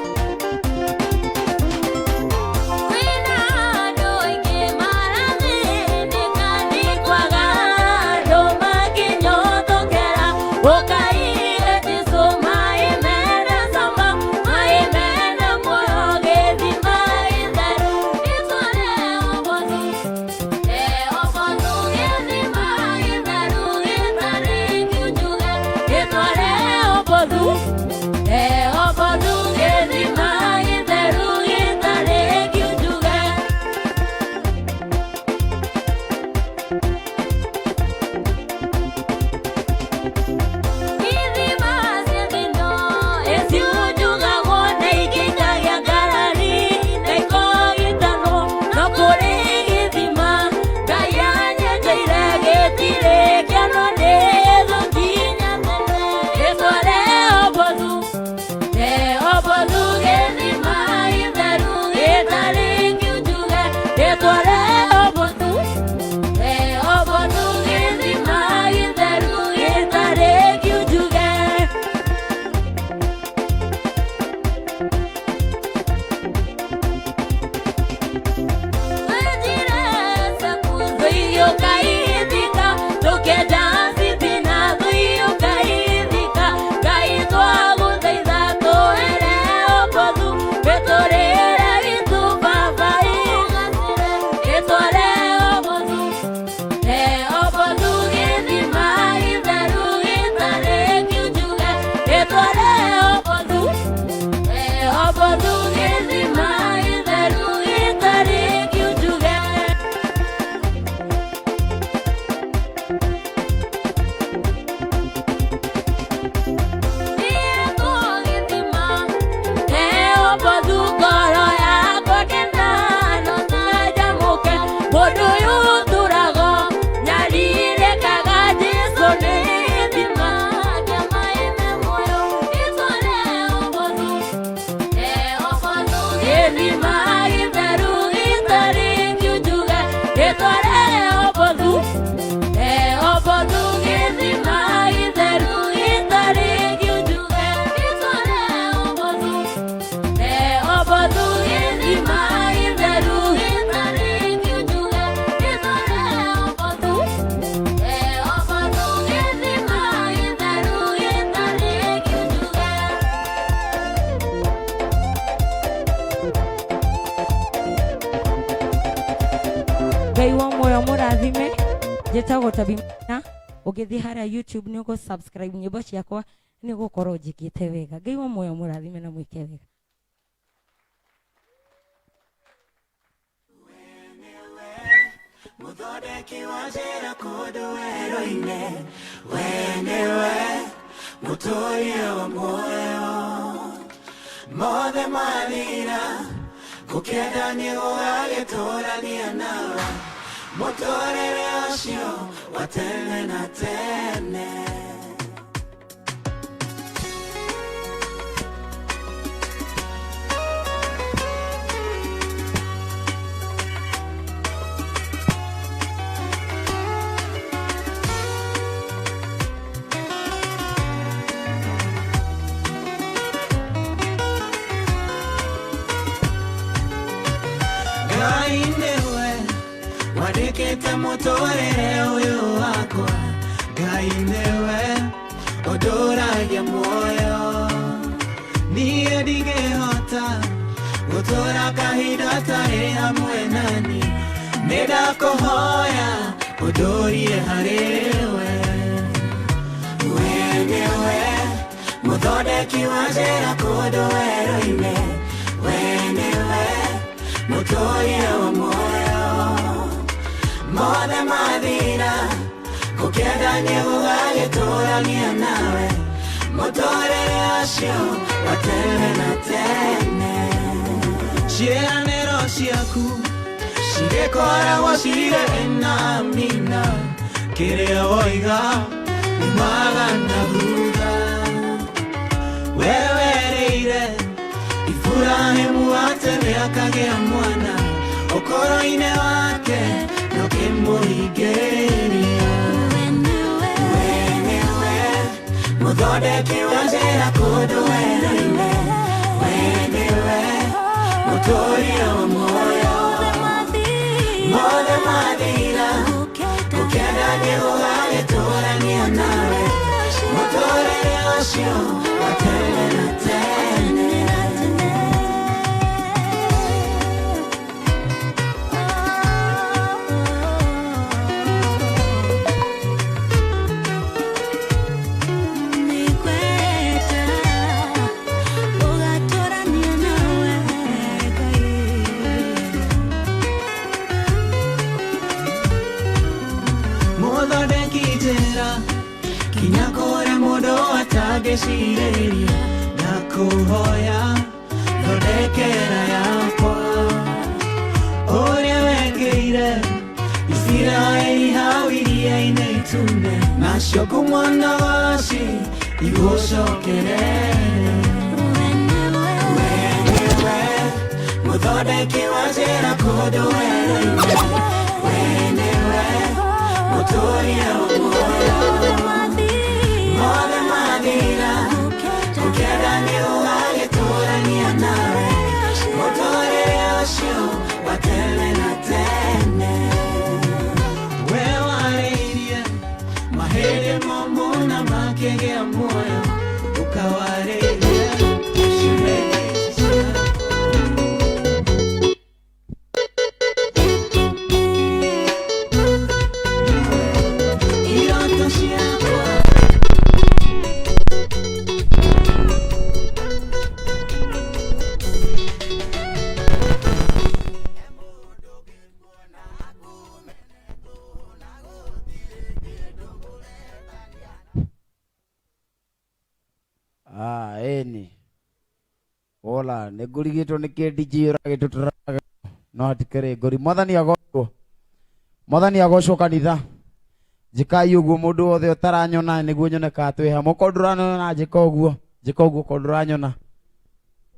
Njĩtagwo Tabimana, ũngĩthiĩ harĩa YouTube nĩ ũgũ subscribe nyĩmbo ciakwa nĩ ũgũkorwo njĩkĩte wega. Ngai wa muoyo mũrathime na mwĩke wega. Mũthondeki wa njĩra kũndũ werũ-inĩ, we nĩwe mũtũũria wa muoyo. Mothe mathira, gũkenda nĩ gũgagĩtũũrania nawe. Mũtũũrĩre ũcio wa tene na tene. Ngai nĩwe wandĩkĩte mũtũũrĩre ũyũ wakwa. Ngai nĩwe ũndũragia muoyo. Niĩ ndingĩhota gũtũũra kahinda ũtarĩ hamwe nani. Nĩndakũhoya ũndũrie harĩ we. We nĩwe mũthondeki wa njĩra kũndũ werũ-inĩ. We nĩwe mũtũũria wa muoyo. Mothe mathira, gũkenda nĩ gũgagĩtũũrania nawe. Mũtũũrĩre ũcio wa tene na tene. Ciĩranĩro ciaku cirĩkoragwo cirĩ na amina. Kĩrĩa woiga umaga na thutha. We werĩire Iburahĩmu atene akagĩa mwana ũkũrũ-inĩ wake na ũkĩmũhingĩrĩria. We nĩwe mũthondeki wa njĩra kũndũ werũ-inĩ. We nĩwe mũtũũria wa muoyo. Mothe mathira ũkĩenda nĩ ũgagĩtũũrania nawe mũtũũrĩre ũcio wa tene na tene. Nĩngwenda ũgatũrania nawe Ngai. Mũthondeki njĩra kinya kũrĩa mũndũ atangĩcirĩria, ndakũhoya thondekera yakwa ũrĩa wekĩire Isiraeli hau iria-inĩ itune, nacio kumwa na waci igũcokerere. We nĩwe mũthondeki wa njĩra kũndũ werũ-inĩ. We nĩwe mũtũũria wa muoyo. Mothe mathira ũkĩenda nĩ ũgagĩtũũrania nawe mũtũũrĩre ũcio wa tene na tene. We warĩirie mahĩndĩ momũ na makĩgĩa muoyo, ũkawarĩria ciũrĩrĩ ciaku. Iroto ciakwa. Ah, ĩni wola nĩ ngũrigĩtwo nĩ kĩndi njiyũra gĩtũtũraga no hatikĩrĩ ngũri. Mwathani agocwo, mwathani agocwo. Kanitha njĩkai ũguo mũndũ wothe ũtaranyona nĩguo nyone kana twĩ hamwe. Okorwo ndũranyona njĩka ũguo, njĩka ũguo. Okorwo ndũranyona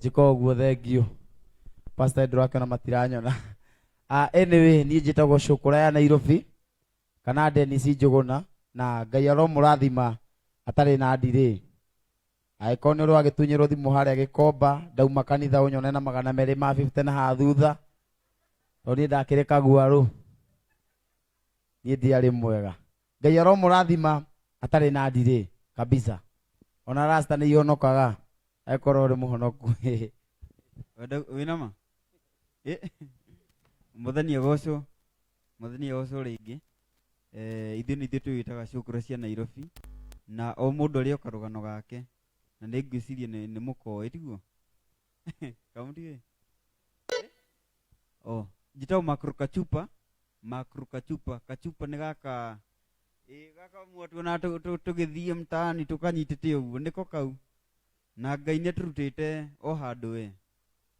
njĩka ũguo. Thank you, pastor. Ndũrakĩona matiranyona. Ah, anyway, niĩ njĩtagwo Cũkũra ya Nairobi kana Dennis Njũgũna, na Ngai aromũrathima atarĩ na ndirĩ. Angĩkorwo nĩ ũrĩ wagĩtunyĩrwo thimũ harĩa Gĩkomba, ndauma kanitha ũnyone na 250 na haha thutha, tondũ niĩ ndakĩrĩ kaguarũ, niĩ ndiarĩ mwega. Ngai aromũrathima atarĩ na ndirĩ kabisa. Ona rasta nĩ ihonokaga angĩkorwo ũrĩ mũhonoku. Wenda wĩna ma? Mwathani agocwo, mwathani agocwo rĩngĩ. Ithuĩ nĩ ithuĩ twĩĩtaga cũkũra cia Nairobi, na o mũndũ arĩ o karũgano gake, na nĩ ngwĩciria nĩ mũkoĩ tiguo kamũtiĩ. Oh, njĩtagwo Makro Kachupa, Makro Kachupa, Kachupa nĩ gaka ĩ gaka mwatuona tũgĩthiĩ mtaani tũkanyitĩte ũguo nĩko kau, na Ngai nĩ atũrutĩte o handũ we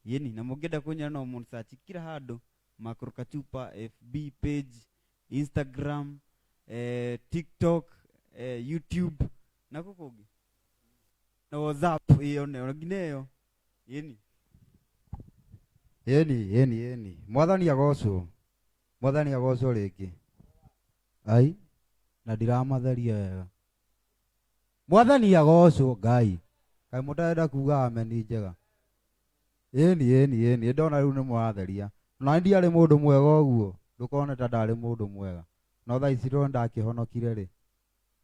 yeni, na mũngĩenda kũnyona no mũnsearch kila handũ Makro Kachupa, FB page, Instagram, TikTok, YouTube na kũ kũngĩ na WhatsApp ĩyo nĩ nginya ĩyo yeni. Ĩni ĩni ĩni, mwathani agocwo, mwathani agocwo rĩngĩ. Ai, na ndирamatheria wega. Mwathani agocwo. Ngai kaĩ mũtarenda kuga ameni njega? Ĩni ĩni ĩni, ndona rĩu nĩ mũratheria. Na ndiarĩ mũndũ mwega ũguo, ndũkone ta ndarĩ mũndũ mwega, no thaa ici ndona ndakĩhonokire rĩ.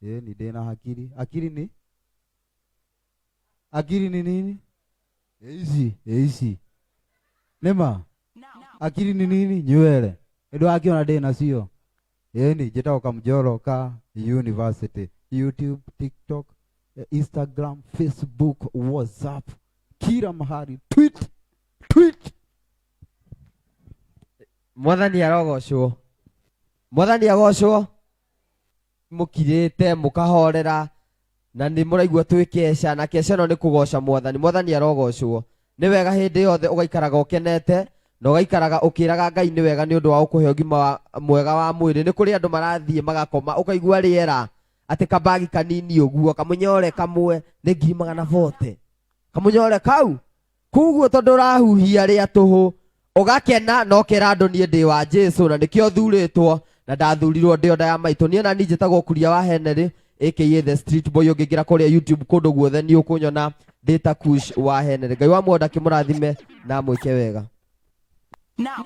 Ĩni, ndĩna hakiri. Akili ni akili ni nini? Ici ici nĩma akili ni nini? Nywele nĩ wakĩona ndĩ nacio. Ĩni, njĩtagwo Kamjoro ka University, YouTube, TikTok, Instagram, Facebook, WhatsApp, kila mahali, tweet tweet. Mwathani arogocwo, mwathani agocwo. Mũkirĩte mũkahorera na nĩ mũraigua twĩ keca na keca ĩno nĩ kũgoca mwathani. Mwathani arogocwo. Nĩ wega hĩndĩ yothe ũgaikaraga ũkenete. Na ũgaikaraga ũkĩraga Ngai nĩ wega nĩ ũndũ wa ũkũhe ũgima mwega wa mwĩrĩ. Nĩ kũrĩ andũ marathiĩ magakoma ũkaigua rĩera atĩ kabagi kanini ũguo kamũnyore kamwe nĩ ngiri magana bote kamũnyore kau kuguo tondũ ũrahuhia rĩa tũhũ ũgakena na ũkera andũ niĩ ndĩ wa Jesu na nĩkĩo thurĩtwo na ndathurirwo ndĩ o nda ya maitũ. Niĩ na niĩ njĩtagwo Kuria wa Henry aka The Street Boy. Ũngĩingĩra kũrĩa YouTube kũndũ guothe nĩ ũkũnyona ndĩ ta Kush wa Henry. Ngai wa muoyo akĩmũrathime na amwĩke wega. Now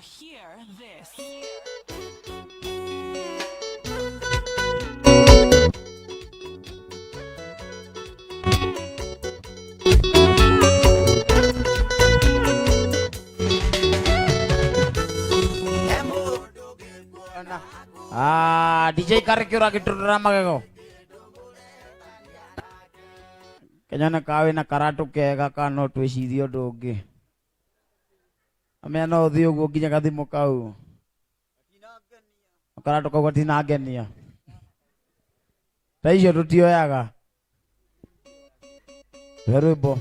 hear this. Ah, DJ Kariki ũragĩtũrũra magego. Kenya kawe na karatu kega kana no twĩcirie ũndũ ũngĩ. Amea no ũthiĩ ũguo nginya gathimũ kau. Karatu kau gatinangenia. Ta icio tũtioyaga. Tũhe rwĩmbo.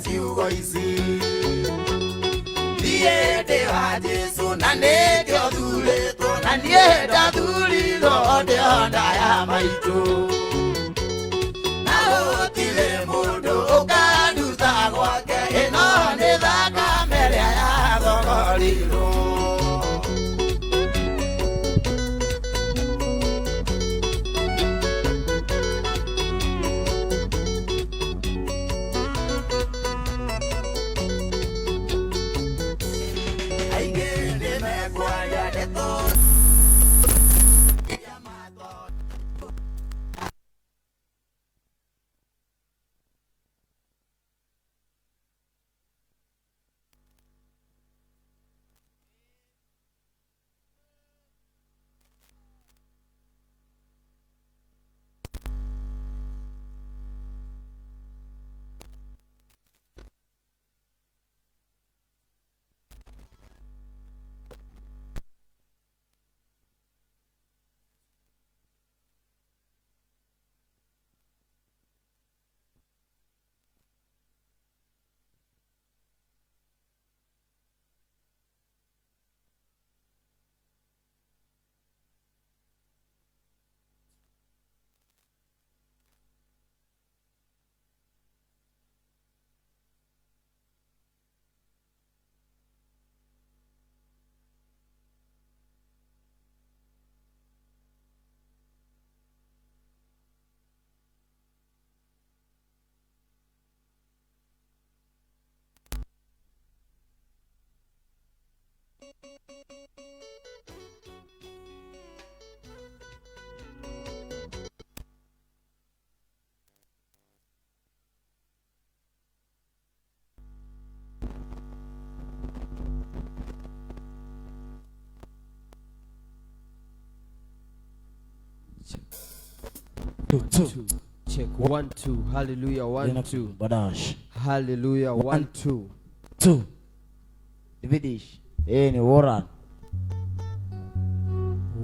Ciugo ici niĩ ndĩ wa Jesũ na nĩkĩo thurĩtwo na niĩ ndathurirwo ndĩ o nda ya maitũ na gũtirĩ mũndũ ũkanduta gwake ĩno nĩ thakame ĩrĩa yathogorirwo. Two, check 1 2, hallelujah 1 2, Badash. Hallelujah 1 2 2. Dividish. Ni Warren.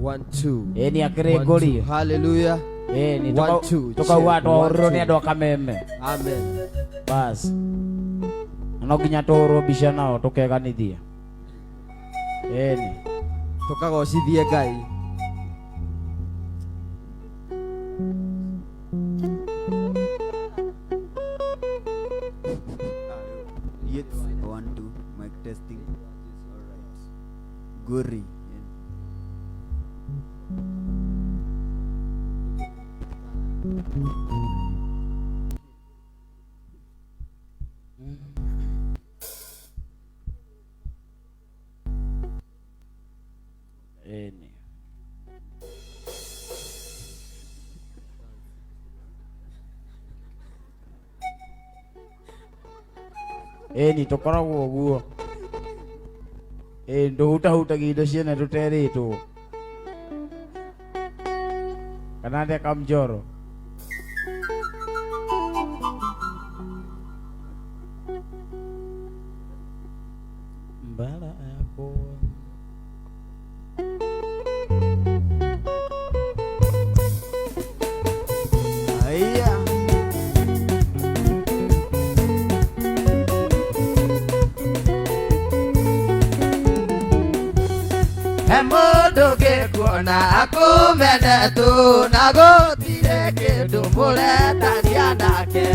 1 2. Ni akire goli. Hallelujah. Ni 1 2. Toka watu wa ni andũ a Kameme. Amen. Bas. No nginya tũhũrwo mbica nao tũkeganithie. Ni. Tũkagocithie Ngai. Yes, 1 2, mic testing. All right. Guri. Ni. Ni tũkoragwo ũguo. Ĩ ndũhutahutagia indo ciene tũterĩtwo kana ndeka mjoro. Mbara yakwa. Aya. He mũndũ ngĩkuona akũmene tu na gũtirĩ kĩndũ mũretania nake.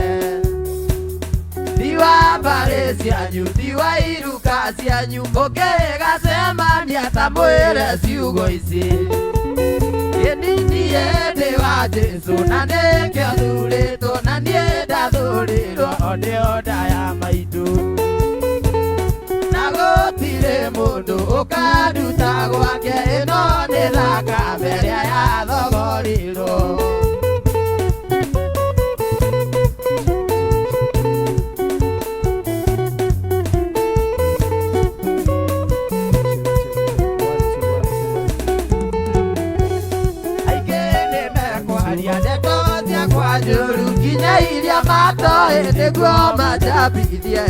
Ti wa mbarĩ cianyu, ti wa iruka cianyu, mũkĩgacemania ta mwĩre ciugo ici. Ĩni niĩ ndĩ wa Jesũ na nĩkĩo thurĩtwo, na niĩ ndathũrirwo o ndĩ o nda ya maitũ. Na gũtirĩ mũndũ ũkanduta gwake, ĩno nĩ thakame ĩrĩa yathogorirwo. Aingĩ nĩmekwaria ndeto ciakwa njũru nginya iria matoĩ nĩguo manjambithie.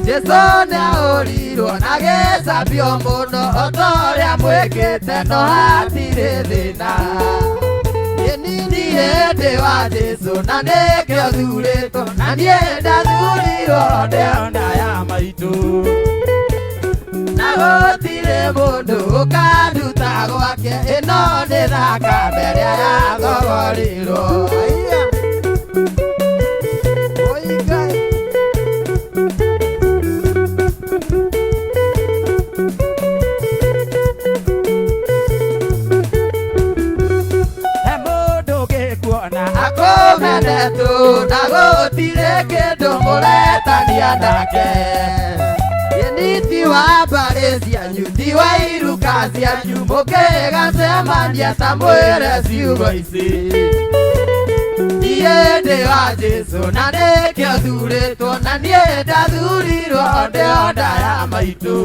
Jesũ nĩahũrirwo na agĩcambio mũno o ta ũrĩa mwĩkĩte no hatirĩ thĩna. Ĩni niĩ ndĩ wa Jesũ na nĩkĩo thurĩtwo, na niĩ ndathurirwo ndĩ o nda ya maitũ. Na gũtirĩ mũndũ ũkanduta gwake, ĩno nĩ thakame ĩrĩa yathogorirwo. Aya. Oi Ngai. He mũndũ ngĩkuona akũmene tu na gũtirĩ kĩndũ mũretania nake. Ĩni ti wa mbarĩ cianyu, ti wa iruka cianyu, mũkĩgacemania ta mwĩre ciugo ici. Niĩ ndĩ wa Jesũ na nĩkĩo thurĩtwo, na niĩ ndathurirwo ndĩ o nda ya maitũ.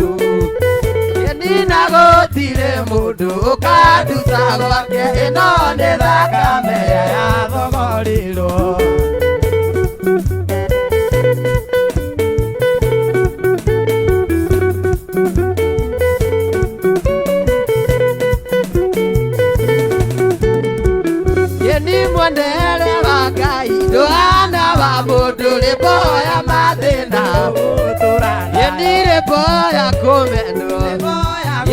Ĩni na gũtirĩ mũndũ ũkanduta gwake, ĩno nĩ thakame ĩrĩa yathogorirwo. Ĩni mwendere wa Ngai ndũhana wa mũndũ, rĩmboya mathĩna, ĩni rĩmboya kũmenwo,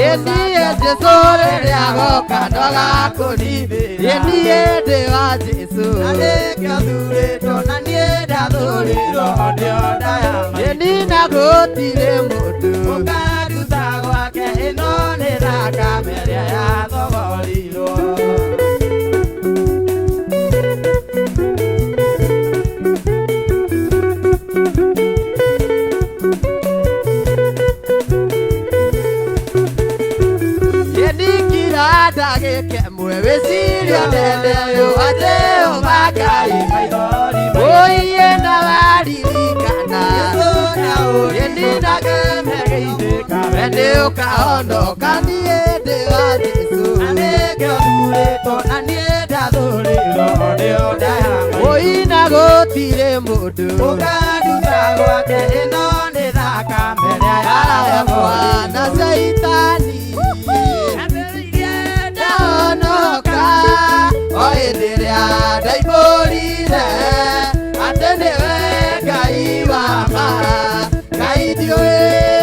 ĩni Jesũ rĩrĩa agoka ndagakũnithĩra. Ĩni ndĩ wa Jesũ na nĩkĩo thurĩtwo, na niĩ ndathũrirwo ndĩ o nda ya maitũ. Ĩni na gũtirĩ mũndũ ũkanduta gwake, ĩno nĩ thakame ĩrĩa yathogorirwo. Ĩni kira ndagĩka ĩmwe wĩcirie nene ũyũ atĩ ũma Ngai ũiye na waririkana. Ĩni we nĩ ũkahonoka, niĩ ndĩ wa Jesũ na nĩkĩo thurĩtwo, na niĩ ndathũrirwo ndĩ o nda ya maitũ. Oi na gũtirĩ mũndũ ũkanduta gwake, ĩno nĩ thakame ĩrĩa Yakwa na yathogorirwo. Caitani ndahonoka o hĩndĩ ĩrĩa ndaimũrire atĩ nĩwe Ngai wa ma. Ngai ndiũĩ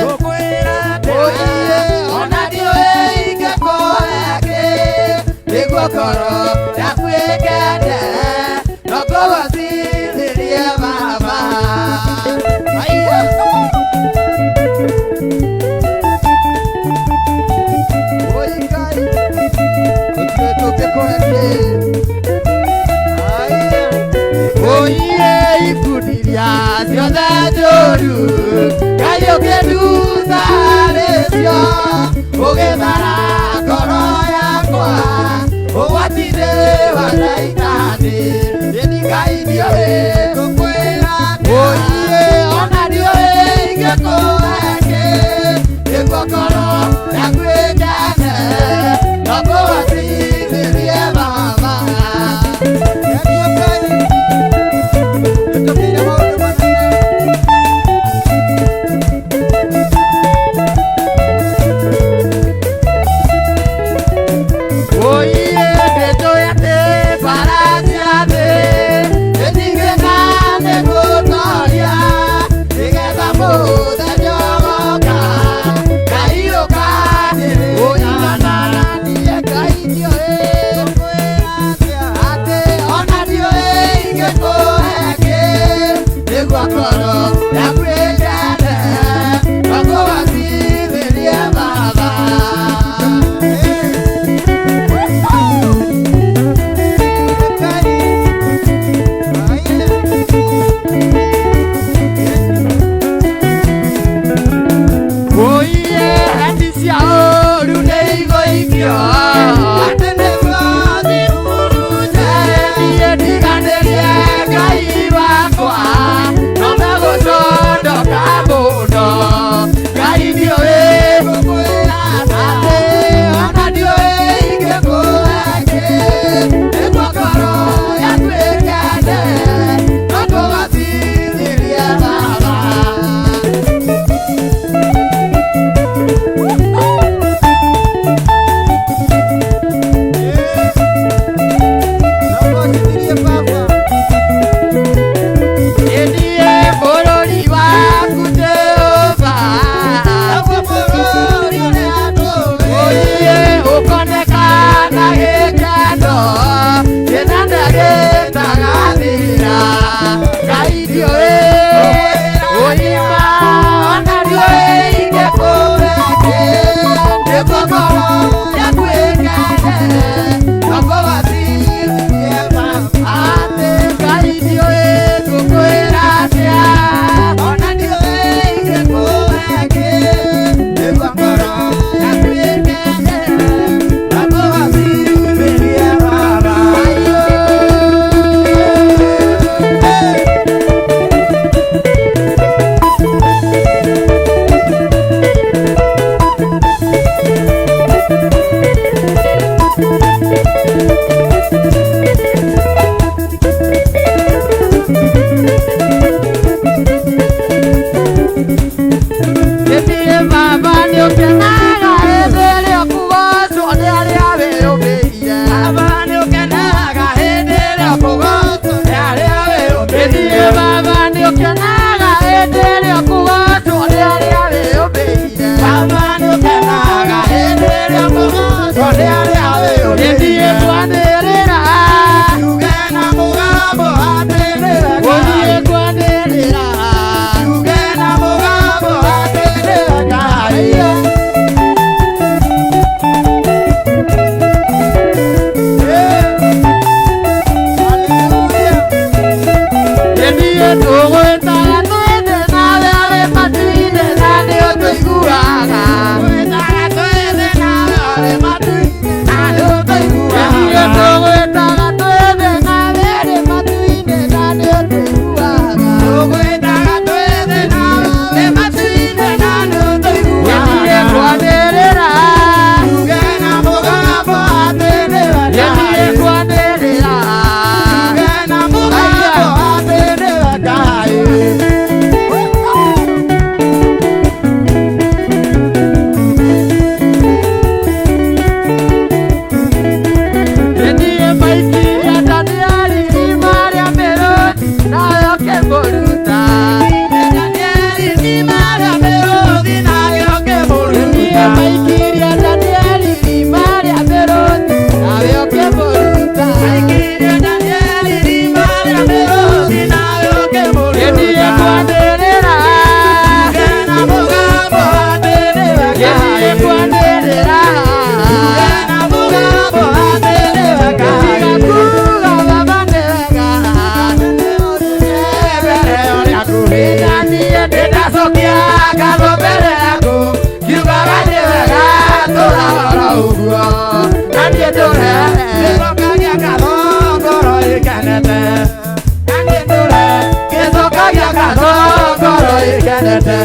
Ngũkwĩra ũiye ona ndiũĩ ingĩkũhe kĩ nĩguo ngoro yaku ĩkene no ngũgocithirie Baba. Aya. Oi Ngai, tũtiũĩ tũngĩkũhe kĩ. Aya. Oiye ikundiria ciothe njũru, Ngai ũkĩnduta nĩcio, ũgĩthara ngoro yakwa ũgwati-inĩ wa Caitani. Ĩni Ngai ndiũĩ ngũkwĩra ũiye ona ndiũĩ ingĩkũhe kĩ ngenete.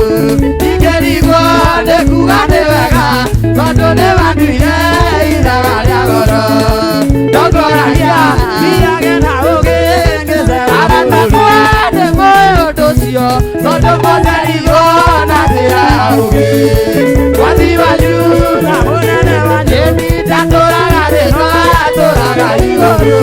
Ndingĩrigwo nĩ kuga nĩ wega tondũ nĩ wanduire ithaga rĩa goro ndongoragia thiage na ũgĩ ngĩcera aratakwa nĩ mũĩ ũndũ ũcio tondũ mũcerirwo na njĩra ya ũgĩ mwathi wanyu na mũnene wanyu ĩni ndatũraga thĩ no atũraga igũrũ.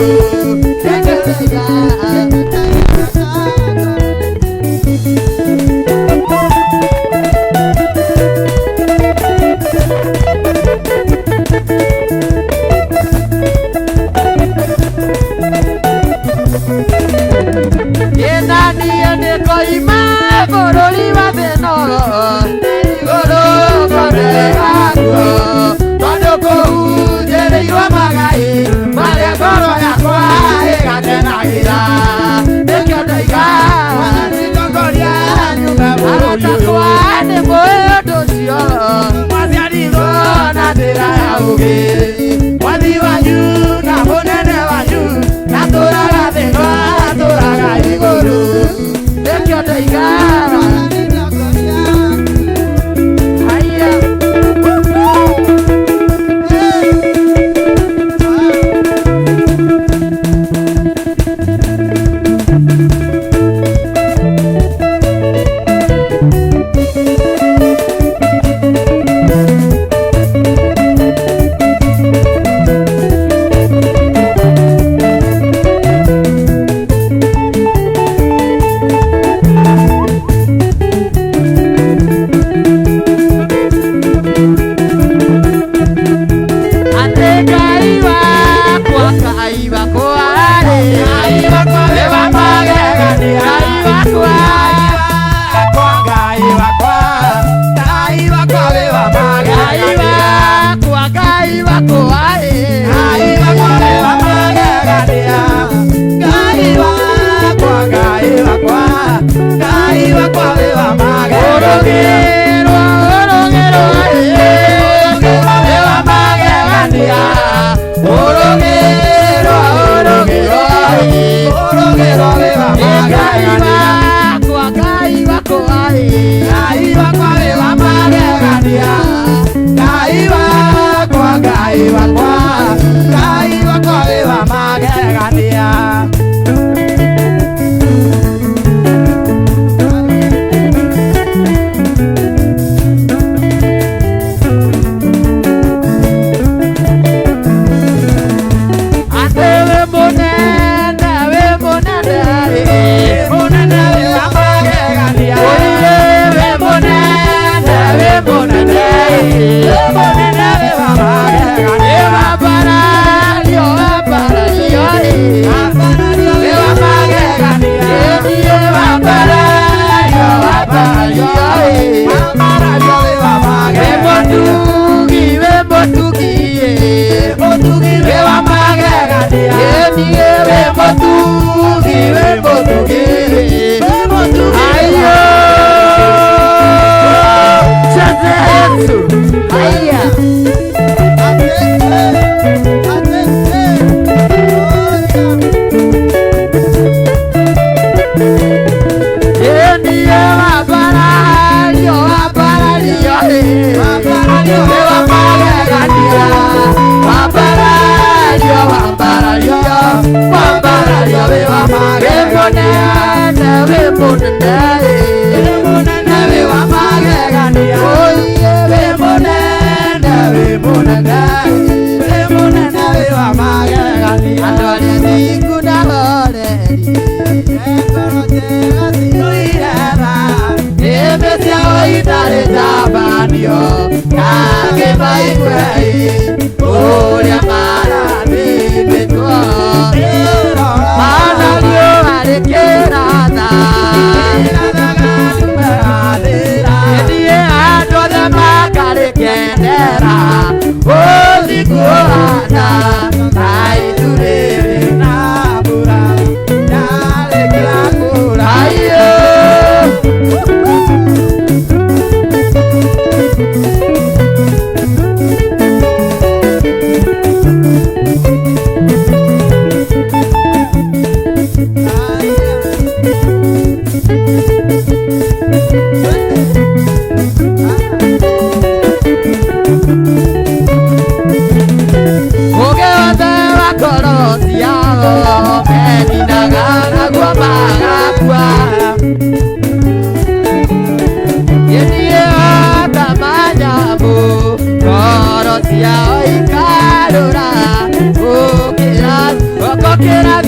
Ĩnaniĩ nĩngoima bũrũri wa thĩno igũrũ ngorerakuo tondũ kũu njĩrĩirwo magai marĩa ngoro yakwa ĩgakenagĩra.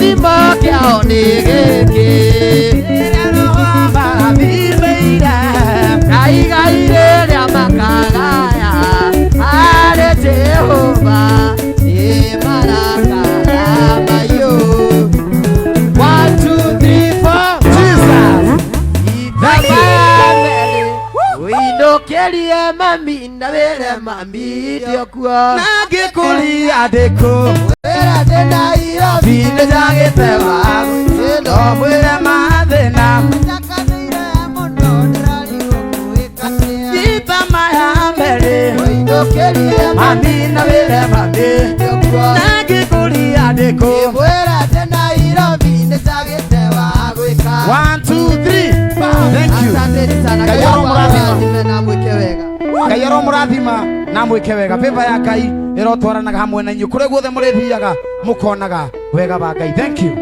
Kĩrathimo kĩao nĩ gĩkĩ Rĩrĩa Roho amarathimĩire Na igai rĩrĩa makagaya harĩ Jehova nĩ marakara mahiũ. 1 2 3 4 Jesus. Ithamamere ũinũkĩrie mami na wĩre mami ndĩokuo Na ngĩkũria ndĩkũ wĩra ndĩ Nairobi nĩ njagĩte wagu no mwĩre mathĩna Ita maya merĩ ũinũkĩrie mami na wĩre mami ndĩokuo Na ngĩkũria ndĩkũ wĩra ndĩ Nairobi nĩ njagĩte wa gwĩka. 1 2 3. Thank you. Asanteni sana. Ngai aromũrathima. Ngai na mwĩke wega. Ngai aromũrathima na mwĩke wega. Favor ya Ngai ĩrotwaranaga hamwe na inyuĩ kũrĩa guothe mũrĩthiaga mũkonaga wega wa Ngai. Thank you.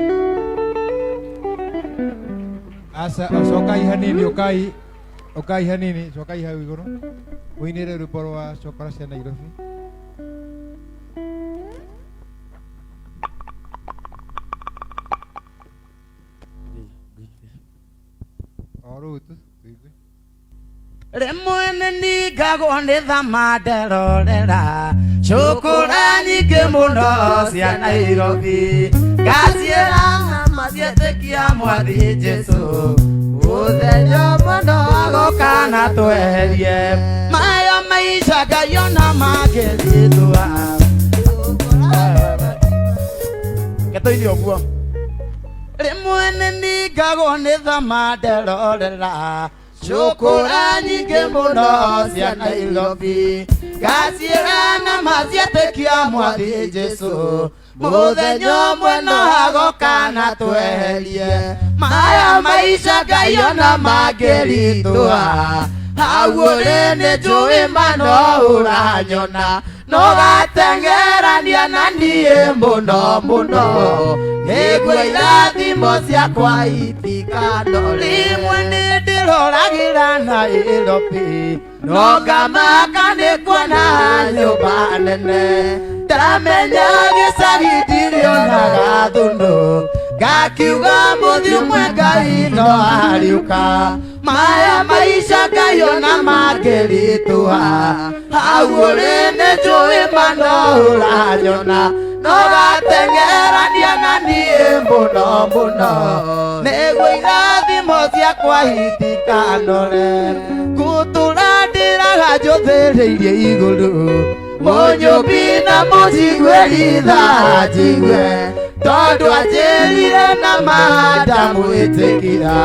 Aca cokai hanini ukai ukai hanini cokai hau iguru muinire rwimbo rwa cokora cia Nairobi. O rũu tu tuigue. Rĩmwe nĩ ningagwo nĩ thama nderorera cũkũra nyingĩ mũno cia Nairobi ngaciĩra ng'ama ciĩtĩkia mwathi Jesũ mũthenya ũmwe no agoka na tweherie maya maica Ngai ona mangĩrĩtũa Getoini ũguo. Rĩmwe nĩ ningagwo nĩ thama nderorera cũkũra nyingĩ mũno cia Nairobi ngaciĩra na maciĩtĩkia mwathi Jesũ mũthenya ũmwe no agoka na tweherie maya maica Ngai ona mangĩritũha hau ũrĩ nĩ njũĩ ma no ũranyona no gateng'erania na niĩ mũno mũno nĩguo irathimo ciakwa itikanore. Rĩmwe nĩ ndĩroragĩra Nairobi no ngamaka nĩ kuona nyũmba nene ndamenya gĩcagi ndirĩonaga thũnũ ngakiuga mũthiĩ ũmwe Ngai no ariũka maya maica Ngai ona mangĩritũha hau ũrĩ nĩ njũĩ ma no ũranyona no gateng'erania na niĩ mũno mũno nĩguo irathimo ciakwa itikanore ngũtũra ndĩraga njũthĩrĩirie igũrũ mũnyũmbi na mũnjiguĩri tha njigue tondũ anjĩrire na ma ndamwĩtĩkĩra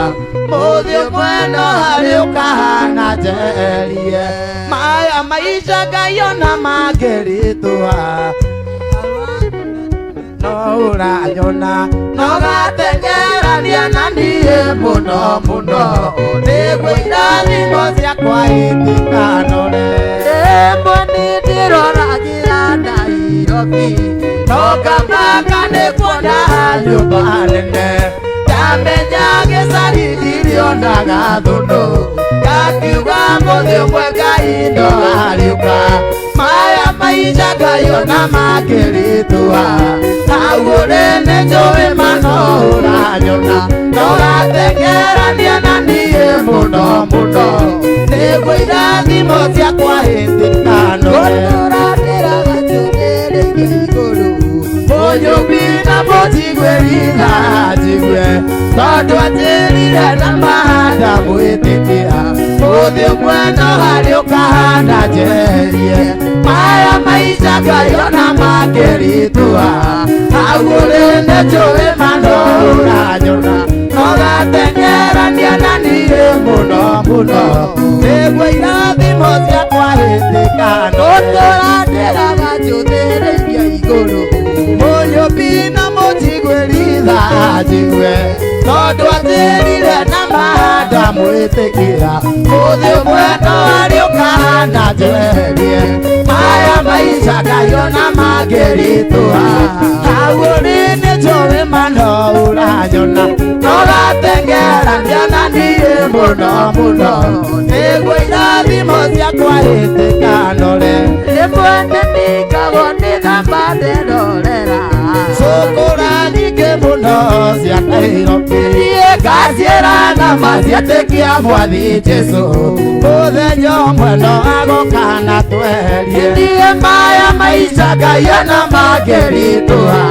mũthĩ ũmwe no harĩ ũkahana njeherie maya maica Ngai ona mangĩritũha no ũranyona no gateng'erania na niĩ mũno mũno nĩguo irathimo ciakwa itikanore. Rĩmwe nĩ ndĩroragĩra Nairobi no ngamaka nĩ kuona nyũmba nene ndamenya gĩcagi ndirĩonaga thũnũ ngakiuga mũthĩ ũmwe Ngai no ariũka maya maica Ngai ona mangĩritũha hau ũrĩ nĩ njũĩ ma no ũranyona no gateng'erania na niĩ mũno mũno nĩguo irathimo ciakwa itikanore. Ngũtũra ndĩraga njũthĩrĩirie igũrũ Mũnyũmbi na mũnjiguĩri tha njigue tondũ anjĩrire na ma ndamwĩtĩkĩra mũthĩ ũmwe no harĩ ũkahana njeherie maya maica Ngai ona mangĩritũha hau ũrĩ nĩ njũĩ ma no ũranyona no gateng'erania na niĩ mũno mũno nĩguo irathimo ciakwa itikanore. Ngũtũra ndĩraga njũthĩrĩirie igũrũ Mũnyũmbi na mũnjiguĩri tha njigue tondũ anjĩrire na ma ndamwĩtĩkĩra mũthĩ ũmwe no harĩ ũkahana njeherie maya maica Ngai ona mangĩritũha hau ũrĩ nĩ njũĩ ma no ũranyona no gateng'erania na niĩ mũno mũno nĩguo irathimo ciakwa itikanore. Rĩmwe nĩ ningagwo nĩ thama nderorera cũkũra nyingĩ mũno Maciĩtĩkia mwathi Jesũ mũthenya ũmwe no agũka na tweherie Ndiĩ maya maica Ngai ona mangĩritũha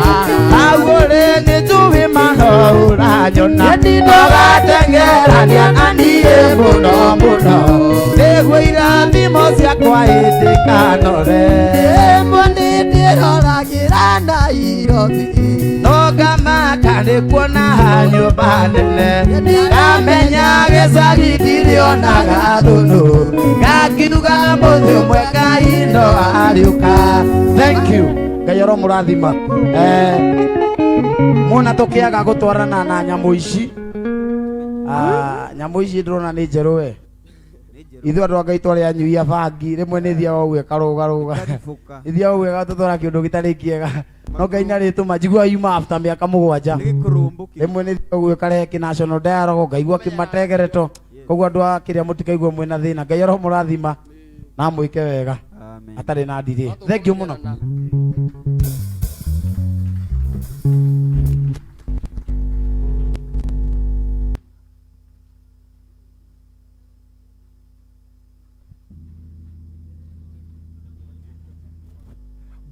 hau ũrĩ nĩ njũĩ ma no ũranyona ndũgateng'erania na niĩ mũno mũno nĩguo irathimo ciakwa itikanore ĩmwe nĩndĩroragĩra Nairobi no ngamaka nĩ kuona nyũmba nene ngamenya gĩcagi ndirĩonaga thũnũ ngakiuga mũthĩ ũmwe Ngai no arĩũka. Thank you. Ngai aromũrathima. Muona tũkĩaga gũtwarana na nyamũ ici. Nyamũ ici ndĩrona nĩ njerũ we. Ithuĩ andũ a Ngai twarĩ anyui a bangi rĩmwe nĩ thiaga ũguo ĩkarũgarũga. Ithiaga ũguo ĩgatũtwara kĩũndũ gĩtarĩ kĩega. No Ngai nĩ arĩtũma njiguaga yuma after mĩaka 7. Rĩmwe nĩ thiaga ũguo ĩkarehe kĩ national dialogue ngaigua kĩmategereto. Koguo andũ a kĩrĩa mũtikaigua mwĩna thĩna. Ngai aromũrathima na amwĩke wega. Atarĩ na ndirĩ. Thank you mũno.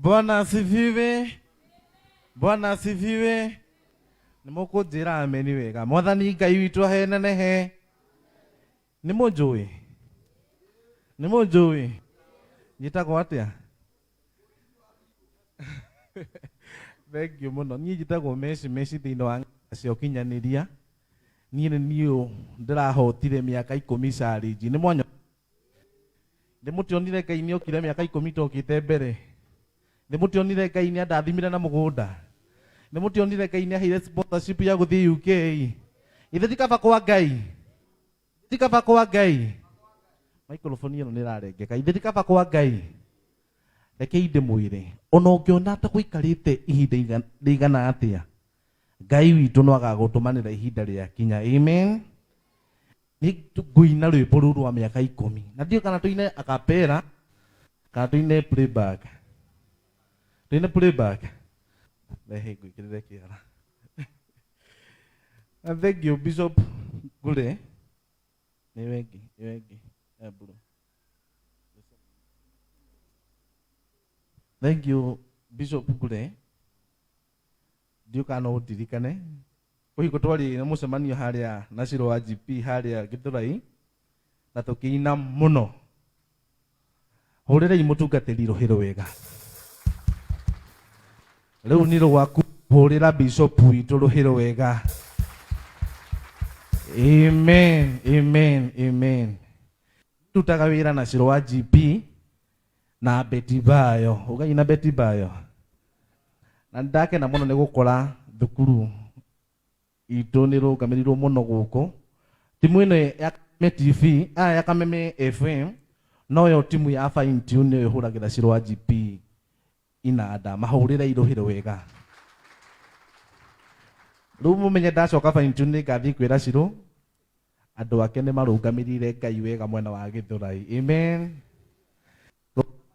Bwana asifiwe. Bwana asifiwe. Nĩ mũkũnjĩra ameni wega. Mwathani Ngai witũ ahenenehe. Nĩ mũnjũĩ? Nĩ mũnjũĩ? Njĩtagwo atĩa? Thank you mũno. Niĩ njĩtagwo Messi Messi thĩinĩ wa cia ũkinyanĩria. Niĩ nĩ niĩ ndĩrahotire mĩaka 10 challenge. Nĩ mwanyo. Nĩ mũtionire Ngai nĩ okire mĩaka 10 tokĩte mbere. Nĩ mũtionire Ngai nĩ andathimire na mũgũnda. Nĩ mũtionire Ngai nĩ aheire sponsorship ya gũthiĩ UK. Ithe ti kaba kwa Ngai. Ti kaba kwa Ngai. Microphone ĩno nĩ ĩrarengeka. Ithe ti kaba kwa Ngai. Rekei ndĩmwĩre ona ũngĩona ta gũikarĩte ihinda rĩigana atĩa, Ngai witũ no agagũtũmanĩra ihinda rĩakinya. Amen. Nĩ ngũina rwĩmbo rũu rwa mĩaka 10. Na ndiũĩ kana tũine a cappella kana tũine playback. Tũine playback. Rehe ngwĩkĩrĩre kĩara. Na thank you Bishop Ngure. Nĩ wengi, nĩ wengi. Bro. Thank you Bishop Ngure. Ndiũĩ kana no ũndirikane. Kũhingo twarĩ na mũcemanio harĩa na Shiro wa GP harĩa Gĩthũrai na tũkĩina mũno. Hũrĩrai mũtungatĩri rũhĩ wega. Rĩu nĩ rwaku hũrĩra Bishop witũ rũhĩ wega. Amen, amen, amen. Ndutaga wĩra na Shiro wa GP na Betty Bayo. Ũgai na Betty Bayo. Na ndakena mũno nĩ gũkora thukuru itũ nĩ rũgamĩrĩirwo mũno gũkũ. Timu ĩno ya Kameme TV, ya Kameme FM, noyo timu ya Fine Tune nĩyo ĩhũragĩra Shiro wa GP inanda. Mahũrĩre irũhĩro wega. Rĩu mũmenye ndacoka Fine Tune nĩngathiĩ kwĩra Shiro andũ ake nĩ marũgamĩrĩire Ngai wega mwena wa Gĩthũrai. Amen.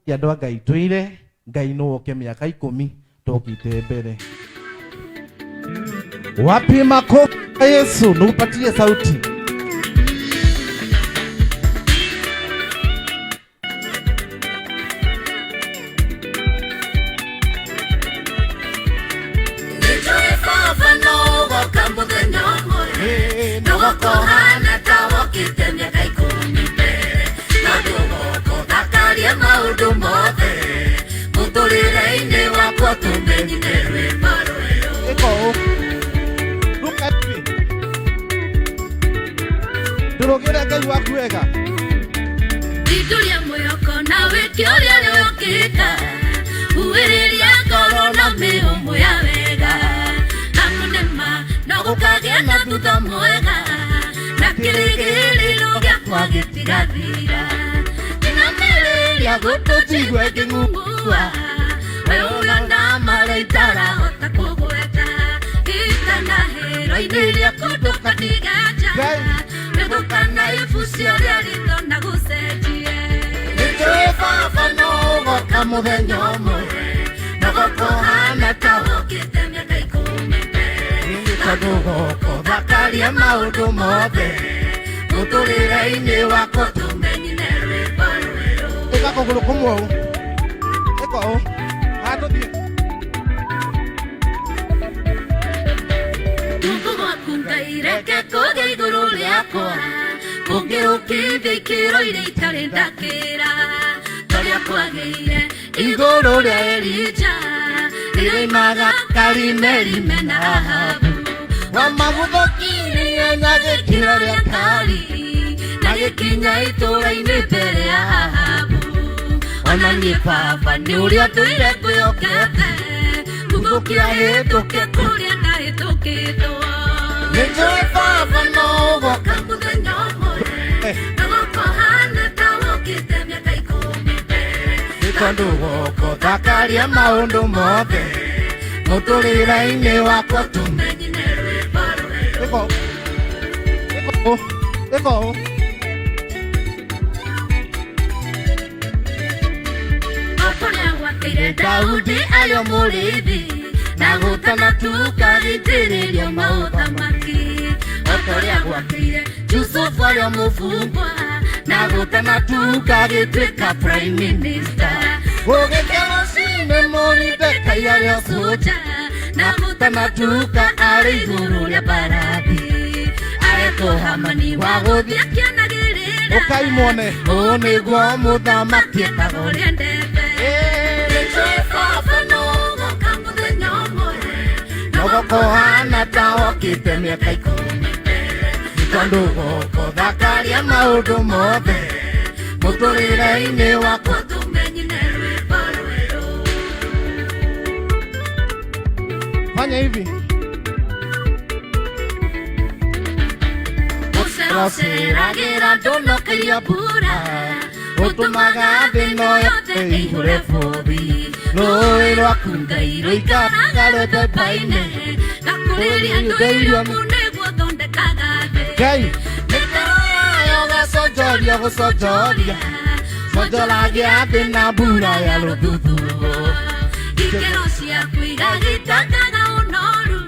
Andũ a Ngai twĩre Ngai no oke mĩaka 10 tokĩte mbere. Wapi makofi ya Yesu? Nupatie sauti. Look at me. Ndũrũgĩre Ngai waku wega. Ndituria mwĩhoko na wĩke ũrĩa ũkĩka. Uwĩrĩria ngoro na mĩhũmũ ya wega. Amu nĩ ma no gũkagĩa na thutha mwega. Na kĩrĩgĩrĩro gĩakwa gĩtigathira. Ndinamĩrĩria gũtũ njigue ngĩng'ung'ua. We ũrona marĩa itarahota kũgweta. Itanahĩro-inĩ rĩakwa ndũkandiga nja. Nĩgũkana ibucio rĩa ritho na gũcenjie. Nĩnjũĩ baba no ũgoka mũthenya ũmwe. Na gũkũhana ta wokĩte mĩaka 10 mbere. Tondũ gũkũ thakaria Thakaria maũndũ mothe mũtũrĩre-inĩ wakwa tũmenyine rwĩmbo rwerũ. Ĩka kũgũrũ kũmwe ũũ. Ĩka ũũ. Haha tũthiĩ. Guoko gwaku Ngai reke kũgĩe igũrũ rĩakwa kũngĩũkithia ikĩro iria itarĩ ndakĩra torĩa kwagĩire igũrũ rĩa Elija rĩrĩa oimaga Karimeli mena Ahabu Wamagũthũkirie na gĩkĩro rĩa kari na gĩkinya itũũra-inĩ mbere ya Ahabu. Ona niĩ baba nĩ ũrĩa ndũire ngwĩhokete gũthũkia hĩtũke kũrĩa ndahĩtũkĩtwo. Nĩnjũĩ baba no ũgoka mũthenya ũmwe na gũkũhana ta wũkĩte mĩaka ikũmi mbere. Nĩ tondũ guoko thakaria maũndũ mothe mũtũrĩre-inĩ wakwa tũmenyine rwĩmbo rwerũ. Ĩka ũũ. Ĩka ũũ. Ĩka ũũ. Kũrĩa gwakĩire Daudi arĩ o mũrĩithi na gũtanatuka gĩitĩrĩrio maũthamaki. O ta ũrĩa gwakĩire Jusufu arĩ o mũbungwa na gũtanatuka gĩtuĩka prime minister. Gũgĩkĩa rũcinĩ Moridekai arĩ o soja na gũtanatuka arĩ igũrũ rĩa mbarathi. Aretwo Hamani wa gũthiĩ akĩanagĩrĩra Ũkai muone. Ũũ nĩguo mũthamaki etagwo ũrĩa endete. Nĩnjũĩ baba no ũgoka mũthenya ũmwe na gũkũhana ta wokĩte mĩaka ikũmi mbere. Nĩ tondũ guoko thakaria maũndũ mothe mũtũrĩre-inĩ wakwa tũmenyine rwĩmbo rwerũ. Fanya hivi. Ũceragĩra ndũnokeirio mbura ũtũmaga thĩ ĩno yothe ĩihũre bũthi. Rũũĩ rwaku Ngai rũikaraga rwĩmbemba-inĩ gakũrĩria andũ irio nĩguo thondekaga thĩ. Ngai. Mĩtaro yayo gaconjoria gũconjoria conjoragia thĩ na mbura ya rũthuthuũ. Ikĩro ciaku igagĩtangaga ũnoru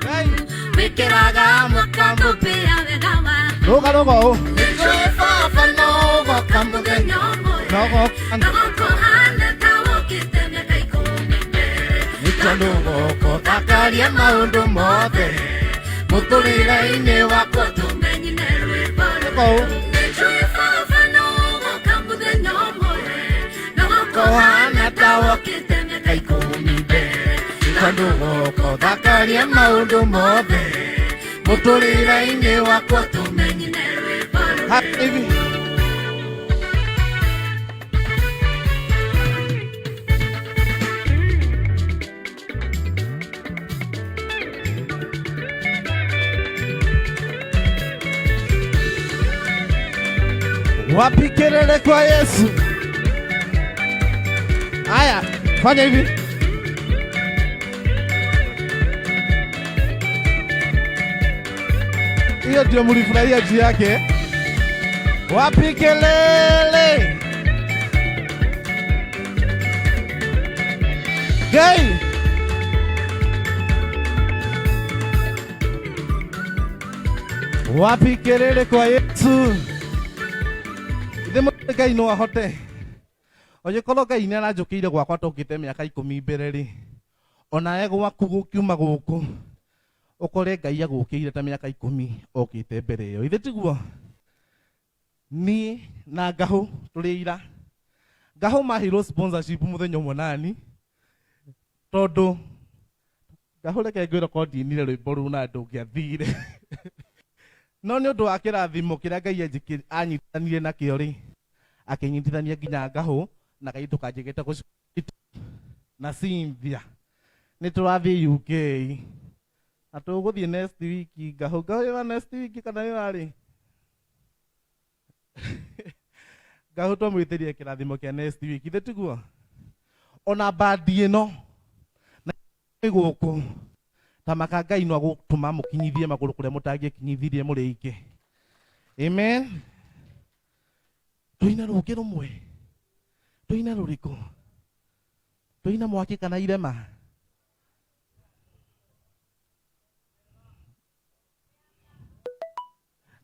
wĩkĩraga mwaka mũpĩa wega waku. Rũga rũga ũũ. Nĩnjũĩ baba no ũgoka mũthenya ũmwe No ũgoka. na gũkũhana ta wũkĩte mĩaka ikũmi mbere. Nĩ tondũ guoko thakaria maũndũ mothe mũtũrĩre-inĩ wakwa tũmenyine rwĩmbo Ĩka ũũ. Nĩnjũĩ baba no ũgoka mũthenya ũmwe na gũkũhana ta wokĩte mĩaka ikũmi mbere. Nĩ tondũ guoko thakaria maũndũ mothe mũtũrĩre-inĩ wakwa tũmenyine rwĩmbo Haha hivi. Wapi kelele kwa Yesu? Haya, fanya hivi. Hiyo ndio mlifurahia juu yake. Wapi kelele? Gay. Wapi kelele kwa Yesu? Ithe mũndũ Ngai no ahote. Ogikorwo Ngai nĩ aranjũkĩire gwakwa tũkĩte mĩaka ikũmi mbere rĩ, onawe gwaku gũkiuma gũkũ ũkore Ngai agũkĩire ta mĩaka ikũmi okĩte mbere ĩyo. Ithe tiguo? Niĩ na Ngahũ tũrĩ ira. Ngahũ maheirwo sponsorship mũthenya ũmwe nani tondũ Ngahũ reke ngwĩre korwo ndinire rwĩmbo rũu na ndũngĩathire. No nĩ ũndũ wa kĩrathimo kĩrĩa Ngai anyitithanire nakĩo rĩ, akĩnyitithania nginya Ngahũ na kaitũ kanjĩkĩte na Cynthia. Nĩ tũrathiĩ UK na tũgũthiĩ next week. Ngahũ, Ngahũ ĩra next week kana ĩrarĩ? Ngahũ twamwĩtĩrie kĩrathimo kĩa next week. Ithe tiguo? Ona bandi ĩno na gũkũ ta maka Ngai no agũtũma mũkinyithie magũrũ kũrĩa mũtangĩkinyithirie mũrĩ aingĩ. Amen. Tũina rũngĩ rũmwe. Tũina rũrĩkũ? Tũina mwaki kana irema?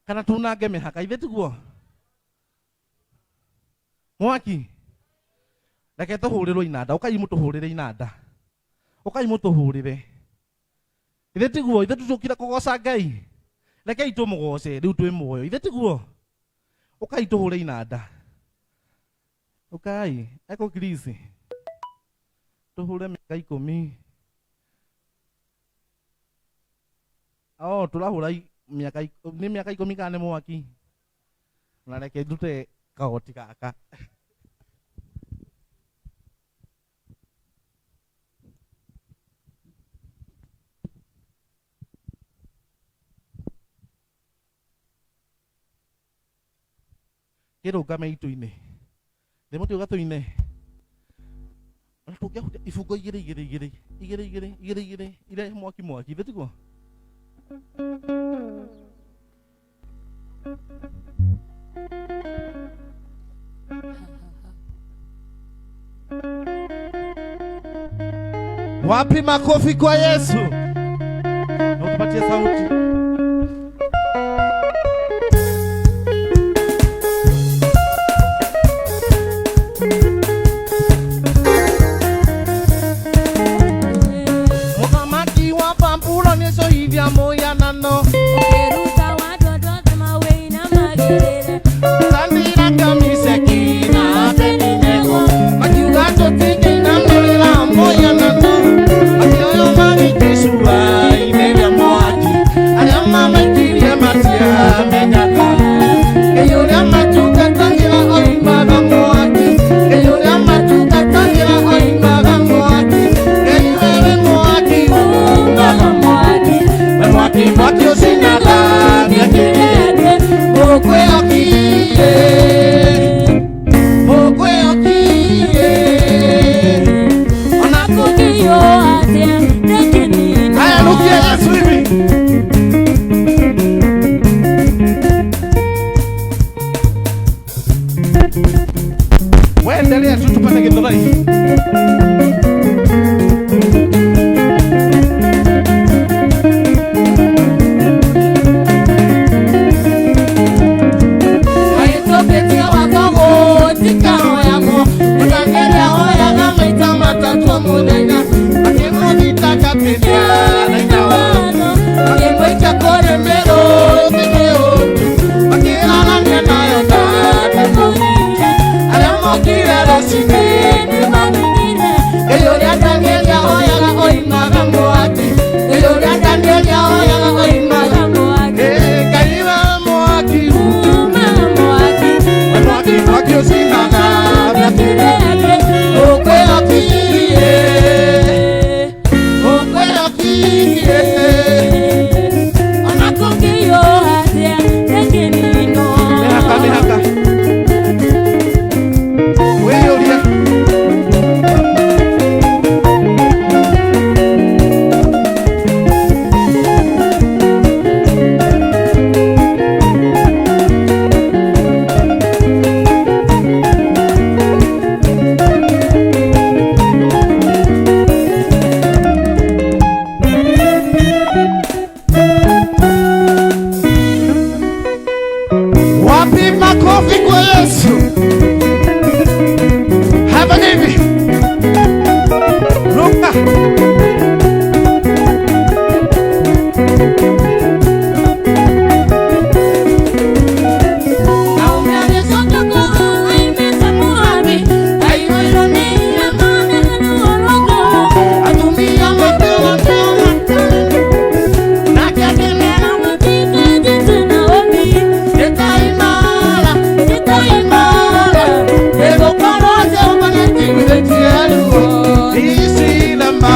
Kana tunange mĩhaka ithe tiguo? Mwaki. Reke tũhũrĩrwo inanda, ũkai mũtũhũrĩre inanda. Ũkai mũtũhũrĩre. Ithe tiguo, ithe tũcũkire kũgoca Ngai. Rekei tũmũgoce rĩu twĩ muoyo. Ithe tiguo? Ũkai tũhũre inanda. Ũkai, eko kirisi. Tũhũre mĩaka 10. Oh, tũrahũra mĩaka nĩ mĩaka 10 kana nĩ mwaki. Na reke ndute kagoti gaka. Kĩrũgame itu-inĩ. Thĩ mũtĩ ũgatũ-inĩ. Ona tũngĩahutia ibungo igĩrĩ igĩrĩ igĩrĩ igĩrĩ igĩrĩ igĩrĩ igĩrĩ irehe mwaki mwaki ithe tiguo? Wapi makofi kwa Yesu? Na utupatie sauti. Mũthamaki wa Babuloni nĩcohithia mũhianano. Ũkĩruta wandũ andũ othe mawĩinamagĩrĩre. Tandira kamiseki na Abednego makiuga tũtingĩinamĩrĩra mũhianano. Makĩoywo magĩicua inĩ rĩa mwaki. Arĩa mamaikirie matiamenyaga. Ngai ũrĩa matungatagĩra oimaga mwaki. Ngai ũrĩa matungatagĩra oimaga mwaki. Ngai wewe mwaki umaga mwaki. We mwaki mwaki ũcinaga mĩaki mĩeke. Mũkwĩokie. Mũkwĩokie. Ona kũngĩiywo atĩa ndĩngĩnina. Haya, rukia Yesu hivi. Wewe endelea tu tupate Githurai. Aitũkĩtie watho gũtikahoyagwo. Mũtangĩrĩ ahoyaga maita matatũ mũthenya. Makĩmũthitanga atĩ nĩaraina watho. Makĩmũikia kũrĩ mĩrũthi mĩũru. Makĩrarania nayo ndangĩmũrire. Arĩa mokire rũciinĩ nĩmamenyire. Ngai ũrĩa Danieli ahoyaga oimaga mwaki. Ngai ũrĩa Danieli ahoyaga oimaga mwaki. Ngai wa mwaki umaga mwaki. We mwaki mwaki ũcinaga mĩaki mĩeke. Ũkwĩokie. Ũkwĩokie. Ona kũngĩiywo atĩa ndĩngĩninwo. Mĩhaka mĩhaka. Wĩyũrie. Wapi makofi kwa Yesu? Hapa hivi. Luka. Atumia makĩona nake akĩmera Nĩtaimara, nĩtaimara, nĩgũkorwo Jehova nĩanjiguithĩtie ruo. Ici nama.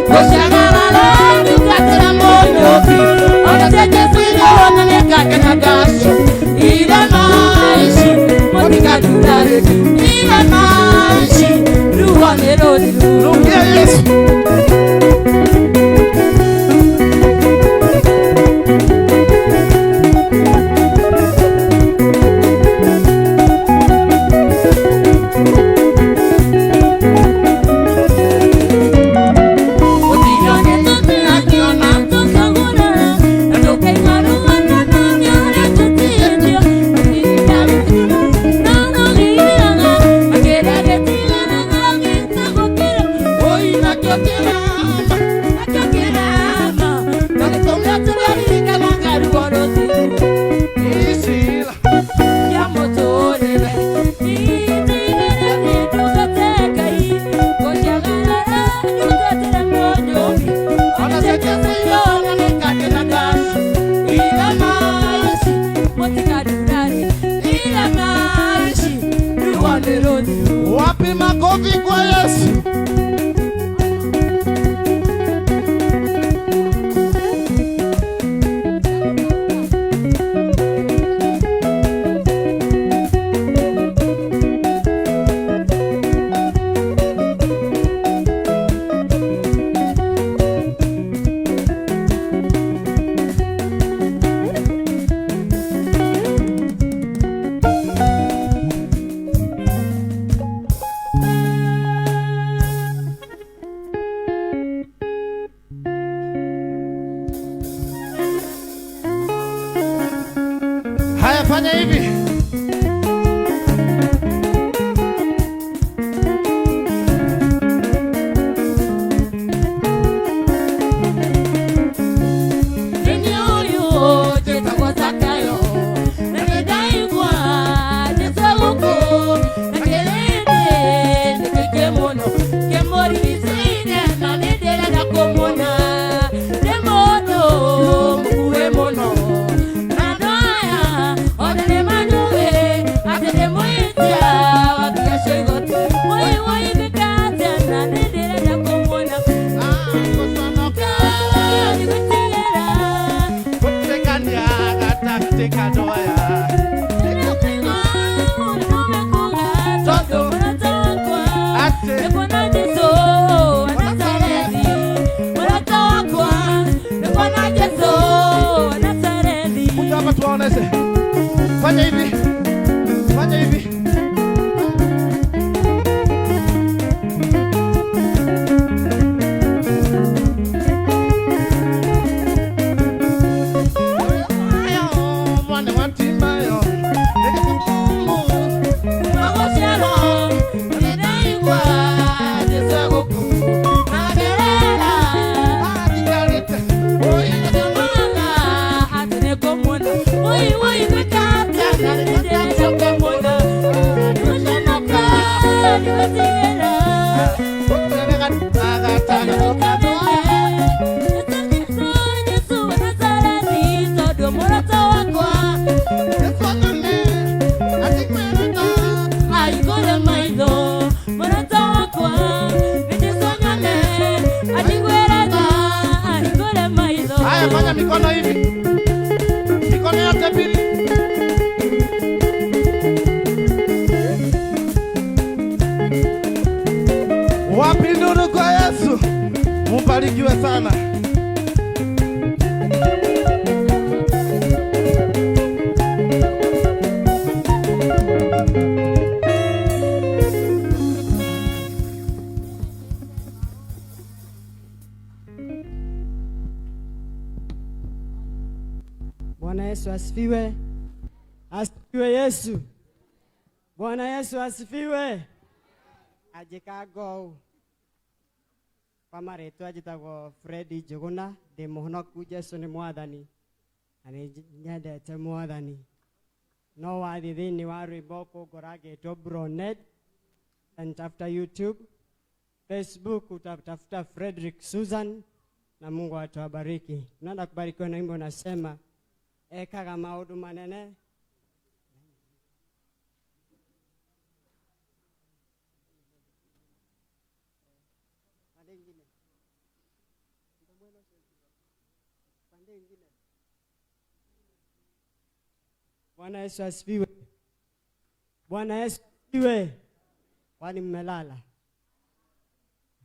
Gũcangarara ndungatĩra mũnyũki, ona Jesũ ona nĩngakena ndacio. Irema ici mũtikandura rĩngĩ. Irema ici Ruo nĩ rũthiru. Rukia Yesu. Ũtigane Makofi kwa Yesu. Haya, fanya hivi. Fanya hivi. Fanya hivi. Haya, fanya mikono hivi. Mikono yote mbili. Wapi nduru kwa Yesu? Mubarikiwe sana. Bwana Yesu asifiwe. Asifiwe Yesu. Bwana Yesu asifiwe. Ajikago kwa marĩtwa njĩtagwo Fred Njuguna, ndĩ mũhonoku, Jesũ nĩ mwathani na nĩ nyendete mwathani. No wathiĩ thĩinĩ wa rwĩmbo kũngora ngĩtwo Bronet, nitafuta YouTube, Facebook utatafuta Frederick Susan, na Mungu atawabariki. Tunaenda kubarikiwa na wimbo nasema ekaga maũndũ manene. Bwana Yesu asifiwe. Bwana Yesu asifiwe. Kwani mmelala?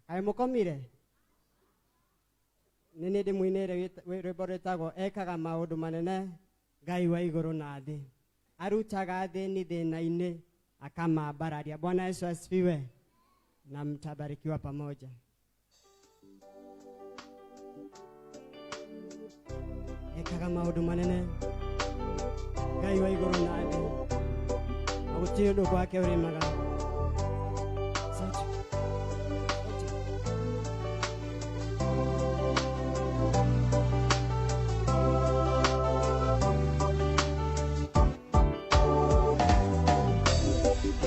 Kaĩ mũkomire? Nĩ niĩ ndĩmũinĩire rwĩmbo rwĩtagwo ekaga maũndũ manene Ngai wa igũrũ na thĩ. Arutaga athĩni thĩna-inĩ akamambararia. Bwana Yesu asifiwe. Na mtabarikiwa pamoja. Ekaga maũndũ manene Ngai wa igũrũ na thĩ, na gũtirĩ ũndũ gwake ũrĩmaga.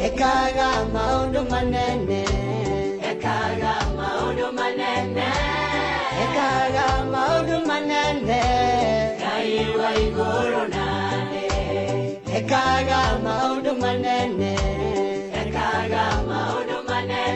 Ekaga maũndũ manene, ekaga maũndũ manene, ekaga maũndũ manene, Ngai wa igũrũ na thĩ. Ekaga maũndũ manene, ekaga maũndũ manene,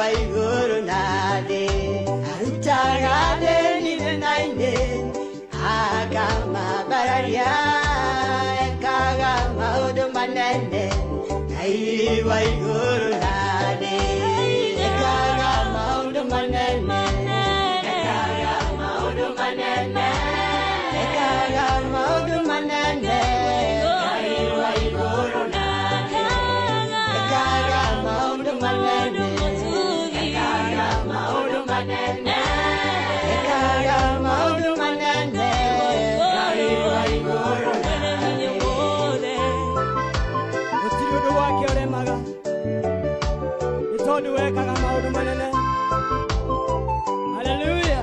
wa igũrũ na thĩ arutaga thĩni thĩna-inĩ akamambararia ekaga maũndũ manene Ngai wa igũrũ na thĩ ekaga maũndũ manene ekaga maũndũ manene ekaga maũndũ manene Ngai wa igũrũ na thĩ ekaga maũndũ manene ekaga maũndũ manene ekaga maũndũ manene Ngai wa igũrũ na thĩ Gũtirĩ ũndũ wake ũremaga nĩ tondũ wekaga maũndũ manene. Haleluya.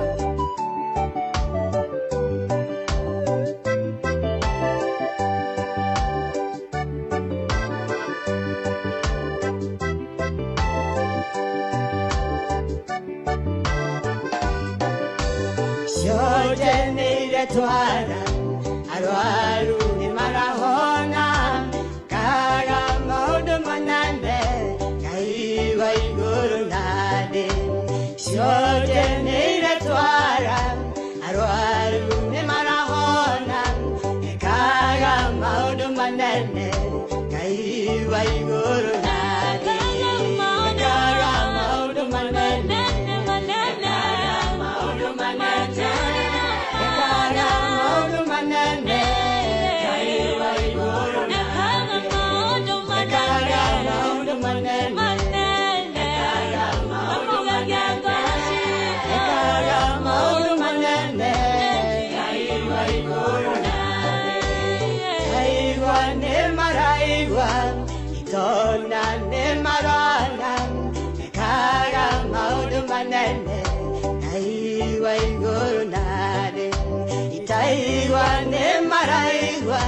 Cionje nĩ iretwara arwaru nĩ marahona kaga maũndũ manene Ngai wa igũrũ na thĩ cionje nĩ iretwara arwaru nĩ marahona ekaga maũndũ manene Ngai wa igũrũ na thĩ ekaga maũndũ manene ekaga maũndũ manene ekaga maũndũ manene Ngai wa igũrũ na thĩ ekaga maũndũ manene ekaga maũndũ manene ekaga maũndũ manene Ngai wa igũrũ na thĩ Taigua nĩ maraigua itona nĩ marona ekaga maũndũ manene Ngai wa igũrũ na thĩ itaigua nĩ maraigua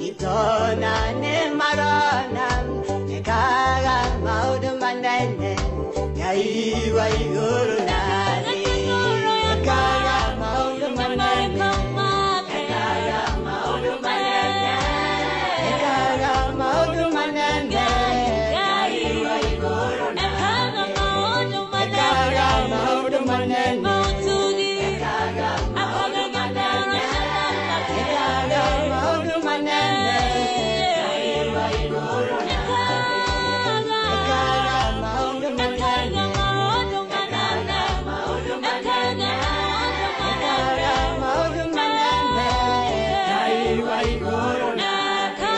itona nĩ marona ekaga maũndũ manene Ngai wa igũrũ na thĩ ekaga maũndũ manene ekaga maũndũ manene ekaga maũndũ manene Ngai wa igũrũ na thĩ ekaga maũndũ manene ekaga maũndũ manene ekaga maũndũ manene Ngai wa igũrũ na thĩ ekaga maũndũ manene ekaga maũndũ manene ekaga maũndũ manene Ngai wa igũrũ na thĩ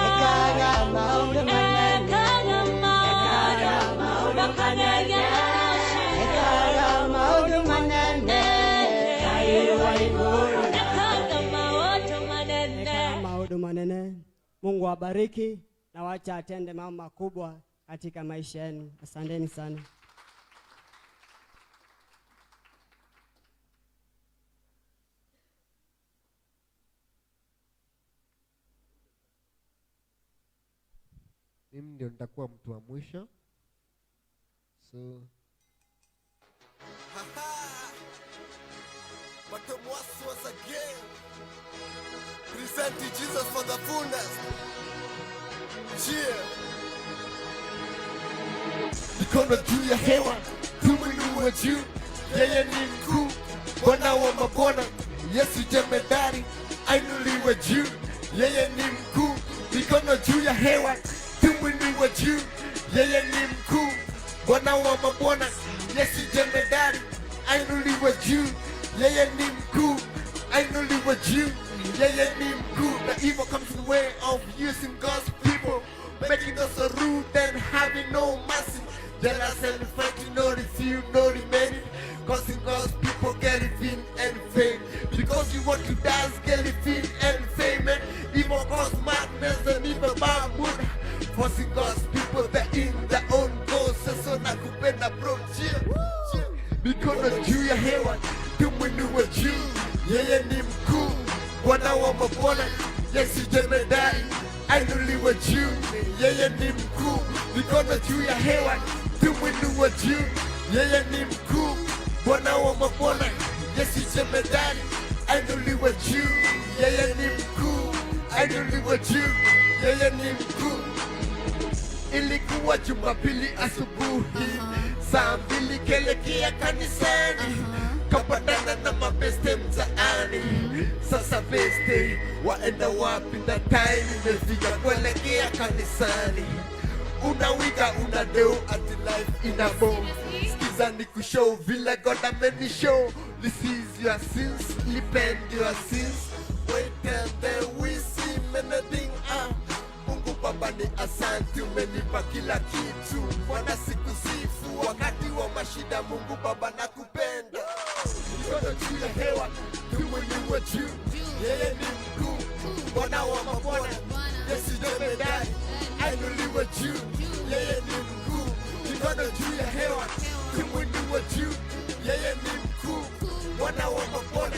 ekaga maũndũ manene ekaga maũndũ manene ekaga maũndũ manene Ngai wa igũrũ na thĩ Ekaga maũndũ manene. Mungu awabariki na wacha atende mambo makubwa katika maisha yenu. Asanteni sana. Mimi ndio nitakuwa mtu wa mwisho. So But once again, presenting Jesus for the fullness. Cheer. Mikono juu ya hewa, tumuinue juu. Yeye ni mkuu, Bwana wa mabwana. Yesu jemedari, ainuliwe juu. Yeye ni mkuu, mikono juu ya hewa, tumuinue juu. Yeye ni mkuu, Bwana wa mabwana. Yesu jemedari, ainuliwe juu. Yeye ni mkuu, ainuliwe juu. Yeye ni mkuu. The evil comes in the way of using God's people, making us so rude and having no mercy. Jealous and fighting, no refuse, no remaining, causing God's people getting thin and fame. Because you want to dance, get thin and fame. And evil cause madness and even bad mood, forcing God's people they're in their own goals. Sasa nakupenda bro, cheer, cheer. Mikono juu ya hewa, tumuinue juu. Yeye ni mkuu, Bwana wa mabwana. Yesu jemedari, ainuliwe juu. Yeye ni mkuu, mikono juu ya hewa, tumuinue juu. Yeye ni mkuu, Bwana wa mabwana. Yesu jemedari, ainuliwe juu. Yeye ni mkuu, ainuliwe juu. Yeye ni mkuu. Ilikuwa Jumapili asubuhi, Saa 2 kelekea kanisani. Kapatana na mabeste mtaani. Sasa beste waenda wapi na time imefika kuelekea kanisani. Unawika unadeo ati life ina bomb. Skiza ni kushow vile God amenishow. This is your sins, repent your sins. Wait and then we see many things. Mungu Baba ni asante, umenipa kila kitu. Bwana sikusifu wakati wa mashida, Mungu Baba nakupenda. Mikono juu ya hewa, tumuinue juu. Yeye ni mkuu, Bwana wa mabwana. Yesu jemedari, ainuliwe juu. Yeye ni mkuu. Mikono juu ya hewa, tumuinue juu. Yeye ni mkuu, Bwana wa mabwana.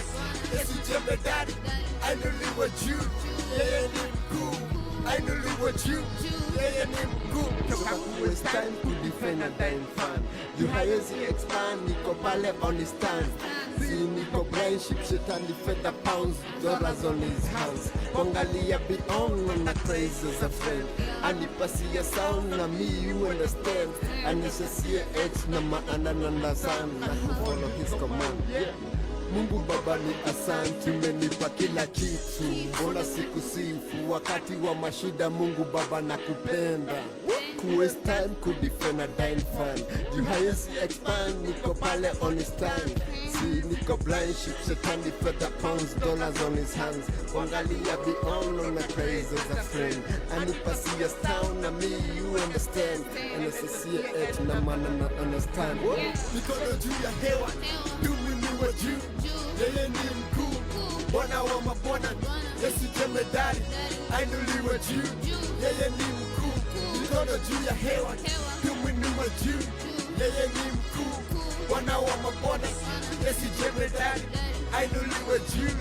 Yesu jemedari, ainuliwe juu. Yeye ni mkuu, ainuliwe juu. Yeye ni mkuu. Toka waste time to defend and time fan. You highest expand, niko pale on his stand. See niko blind ship shetani feather pounds, dollars on his hands. Kongalia beyond on the crazy as a friend. Anipasia sound na me you understand. Anishasia H na maana na sana na follow his command. Yeah. Mungu Baba ni asante, umenipa kila kitu. Mbona sikusifu wakati wa mashida, Mungu Baba nakupenda. Waste time could defend a dime fan. You highest expand, niko pale on his stand. See niko blind ship shetani feather pounds, dollars on his hands. Wangalia beyond on the praise as a friend. Anipasia town na me you understand. And H na maana na understand. Mikono juu ya hewa, tumuinue juu. Yeye ni mkuu, Bwana wa mabwana. Yesu jemedari, ainuliwe juu. Yeye ni mkuu. Mikono juu ya hewa, tumuinue juu. Yeye ni mkuu, Bwana wa mabwana. Yesu jemedari, ainuliwe juu.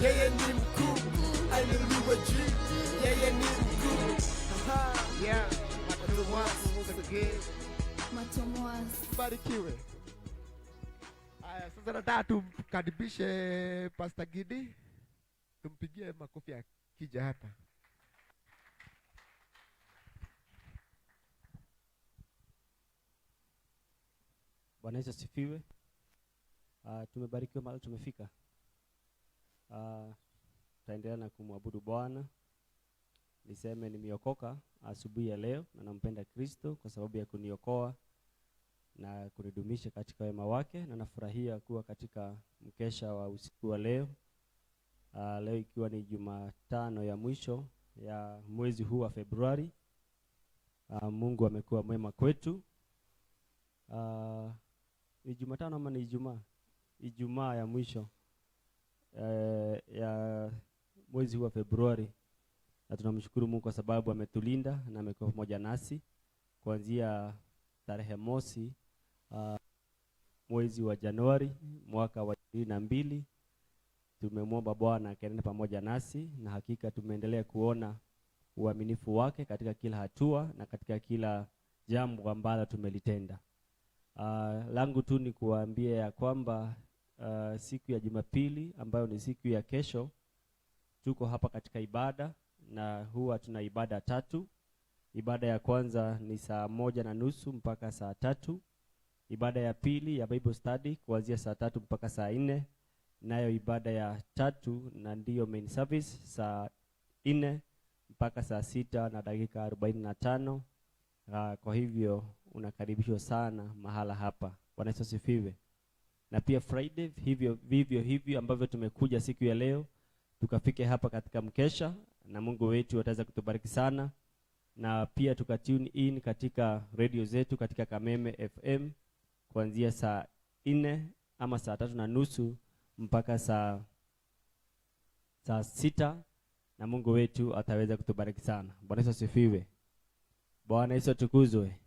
Yeye ni mkuu, ainuliwe juu. Yeye ni mkuu. Yeah, Matomwas. Barikiwe. Aya, sasa nataka tumkaribishe Pastor Gidi. Tumpigie makofi akija hapa. Bwana Yesu asifiwe. Tumebarikiwa mahali tumefika. Tutaendelea na kumwabudu Bwana. Niseme nimeokoka asubuhi ya leo na nampenda Kristo kwa sababu ya kuniokoa na kunidumisha katika wema wake, na nafurahia kuwa katika mkesha wa usiku wa leo. Leo ikiwa ni Jumatano ya mwisho ya mwezi huu wa Februari. Mungu amekuwa mwema kwetu. Ni Jumatano ama ni Ijumaa? Ijumaa ya mwisho ya mwezi huu wa Februari. Na tunamshukuru Mungu kwa sababu ametulinda na amekuwa pamoja nasi kuanzia tarehe mosi mwezi wa Januari mwaka wa 2022. Tumemwomba Bwana akaenende pamoja nasi, na hakika tumeendelea kuona uaminifu wake katika kila hatua na katika kila jambo ambalo tumelitenda. Langu tu ni kuwaambia ya kwamba siku ya Jumapili ambayo ni siku ya kesho, tuko hapa katika ibada, na huwa tuna ibada tatu. Ibada ya kwanza ni saa 1:30 mpaka saa 3. Ibada ya pili ya Bible study kuanzia saa 3 mpaka saa 4. Nayo ibada ya tatu na ndiyo main service saa 4 mpaka saa 6:45. Kwa hivyo unakaribishwa sana mahala hapa. Bwana Yesu asifiwe. Na pia Friday hivyo vivyo hivyo ambavyo tumekuja siku ya leo, tukafike hapa katika mkesha, na Mungu wetu ataweza kutubariki sana. Na pia tukatune in katika radio zetu katika Kameme FM kuanzia saa 4 ama saa 3:30 mpaka saa 6, na Mungu wetu ataweza kutubariki sana. Bwana Yesu asifiwe. Bwana Yesu atukuzwe.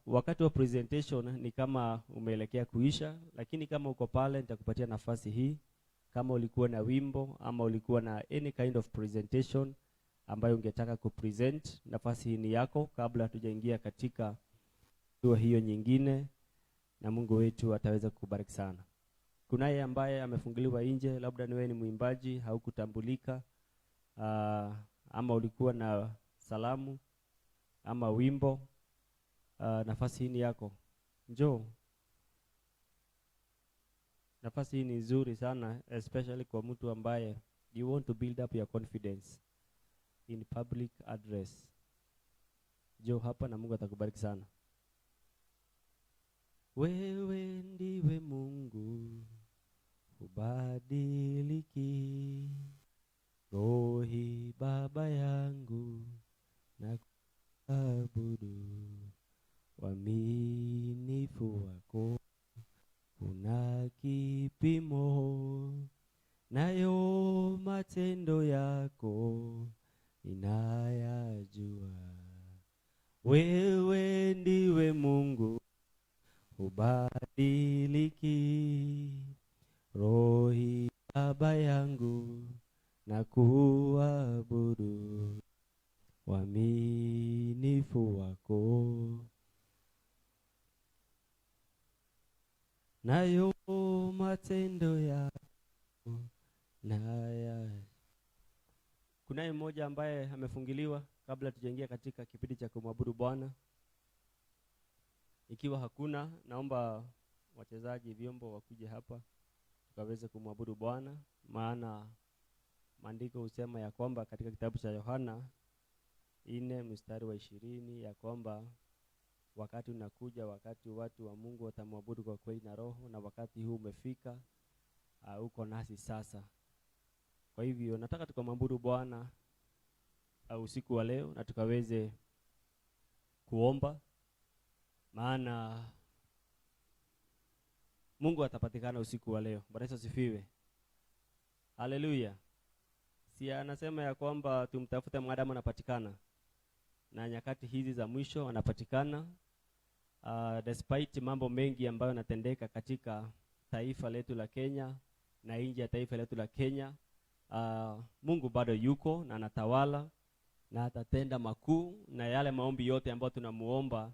Wakati wa presentation ni kama umeelekea kuisha, lakini kama uko pale nitakupatia nafasi hii. Kama ulikuwa na wimbo ama ulikuwa na any kind of presentation ambayo ungetaka kupresent, nafasi hii ni yako kabla hatujaingia katika hiyo nyingine, na Mungu wetu ataweza kukubariki sana. Kunaye ambaye amefunguliwa nje, labda ni wewe ni mwimbaji haukutambulika, ama ulikuwa na salamu ama wimbo, nafasi hii ni yako. Njoo. Nafasi hii ni nzuri sana, especially kwa mtu ambaye you want to build up your confidence in public address. Njoo hapa na Mungu atakubariki sana. Wewe ndiwe Mungu hubadiliki, Rohi Baba yangu na kuabudu, uaminifu wako una kipimo, nayo matendo yako ninayajua. Wewe ndiwe Mungu hubadiliki, Rohi Baba yangu na kuabudu, uaminifu wako nayo matendo yako naya. Kunaye mmoja ambaye amefungiliwa kabla tujaingia katika kipindi cha kumwabudu Bwana? Ikiwa hakuna, naomba wachezaji vyombo wakuje hapa tukaweze kumwabudu Bwana, maana maandiko husema ya kwamba katika kitabu cha Yohana 4 mstari wa 20 ya kwamba wakati unakuja, wakati watu wa Mungu watamwabudu kwa kweli na roho, na wakati huu umefika, uko nasi sasa. Kwa hivyo nataka tukamwabudu Bwana usiku wa leo na tukaweze kuomba, maana Mungu atapatikana usiku wa leo. Bwana Yesu asifiwe. Haleluya. Si anasema ya kwamba tumtafute mwanadamu anapatikana, na nyakati hizi za mwisho anapatikana. Despite mambo mengi ambayo yanatendeka katika taifa letu la Kenya na nje ya taifa letu la Kenya, Mungu bado yuko na anatawala na atatenda makuu, na yale maombi yote ambayo tunamuomba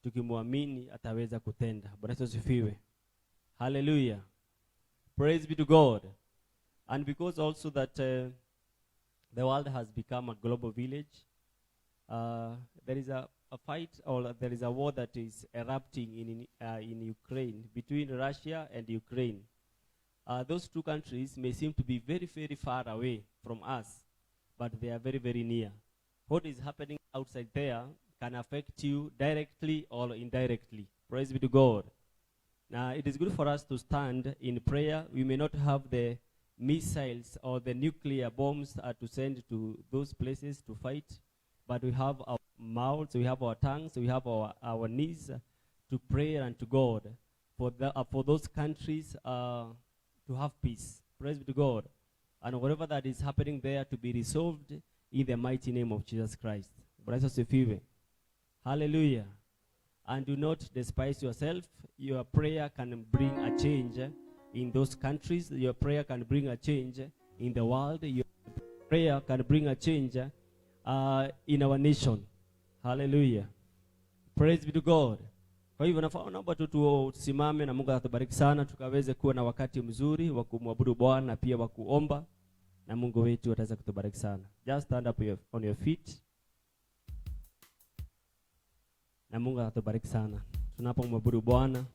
tukimuamini ataweza kutenda. Bwana Yesu asifiwe. Hallelujah. Praise be to God. And because also that the world has become a global village, there is a fight, or there is a war that is erupting in Ukraine, between Russia and Ukraine. Those two countries may seem to be very, very far away from us, but they are very, very near. What is happening outside there can affect you directly or indirectly. Praise be to God. Now, it is good for us to stand in prayer. We may not have the missiles or the nuclear bombs to send to those places to fight, but we have our mouths, we have our tongues, we have our knees to pray unto God for those countries to have peace. Praise be to God. And whatever that is happening there to be resolved in the mighty name of Jesus Christ. Hallelujah. And do not despise yourself. Your prayer can bring a change in those countries. Your prayer can bring a change in the world. Your prayer can bring a change in our nation. Hallelujah. Praise be to God. Kwa hivyo naomba tu tusimame na Mungu atatubariki sana, tukaweze kuwa na wakati mzuri wa kumwabudu Bwana na pia wa kuomba, na Mungu wetu ataweza kutubariki sana. Just stand up on your feet. Na Mungu atatubariki sana. Tunapomwabudu Bwana,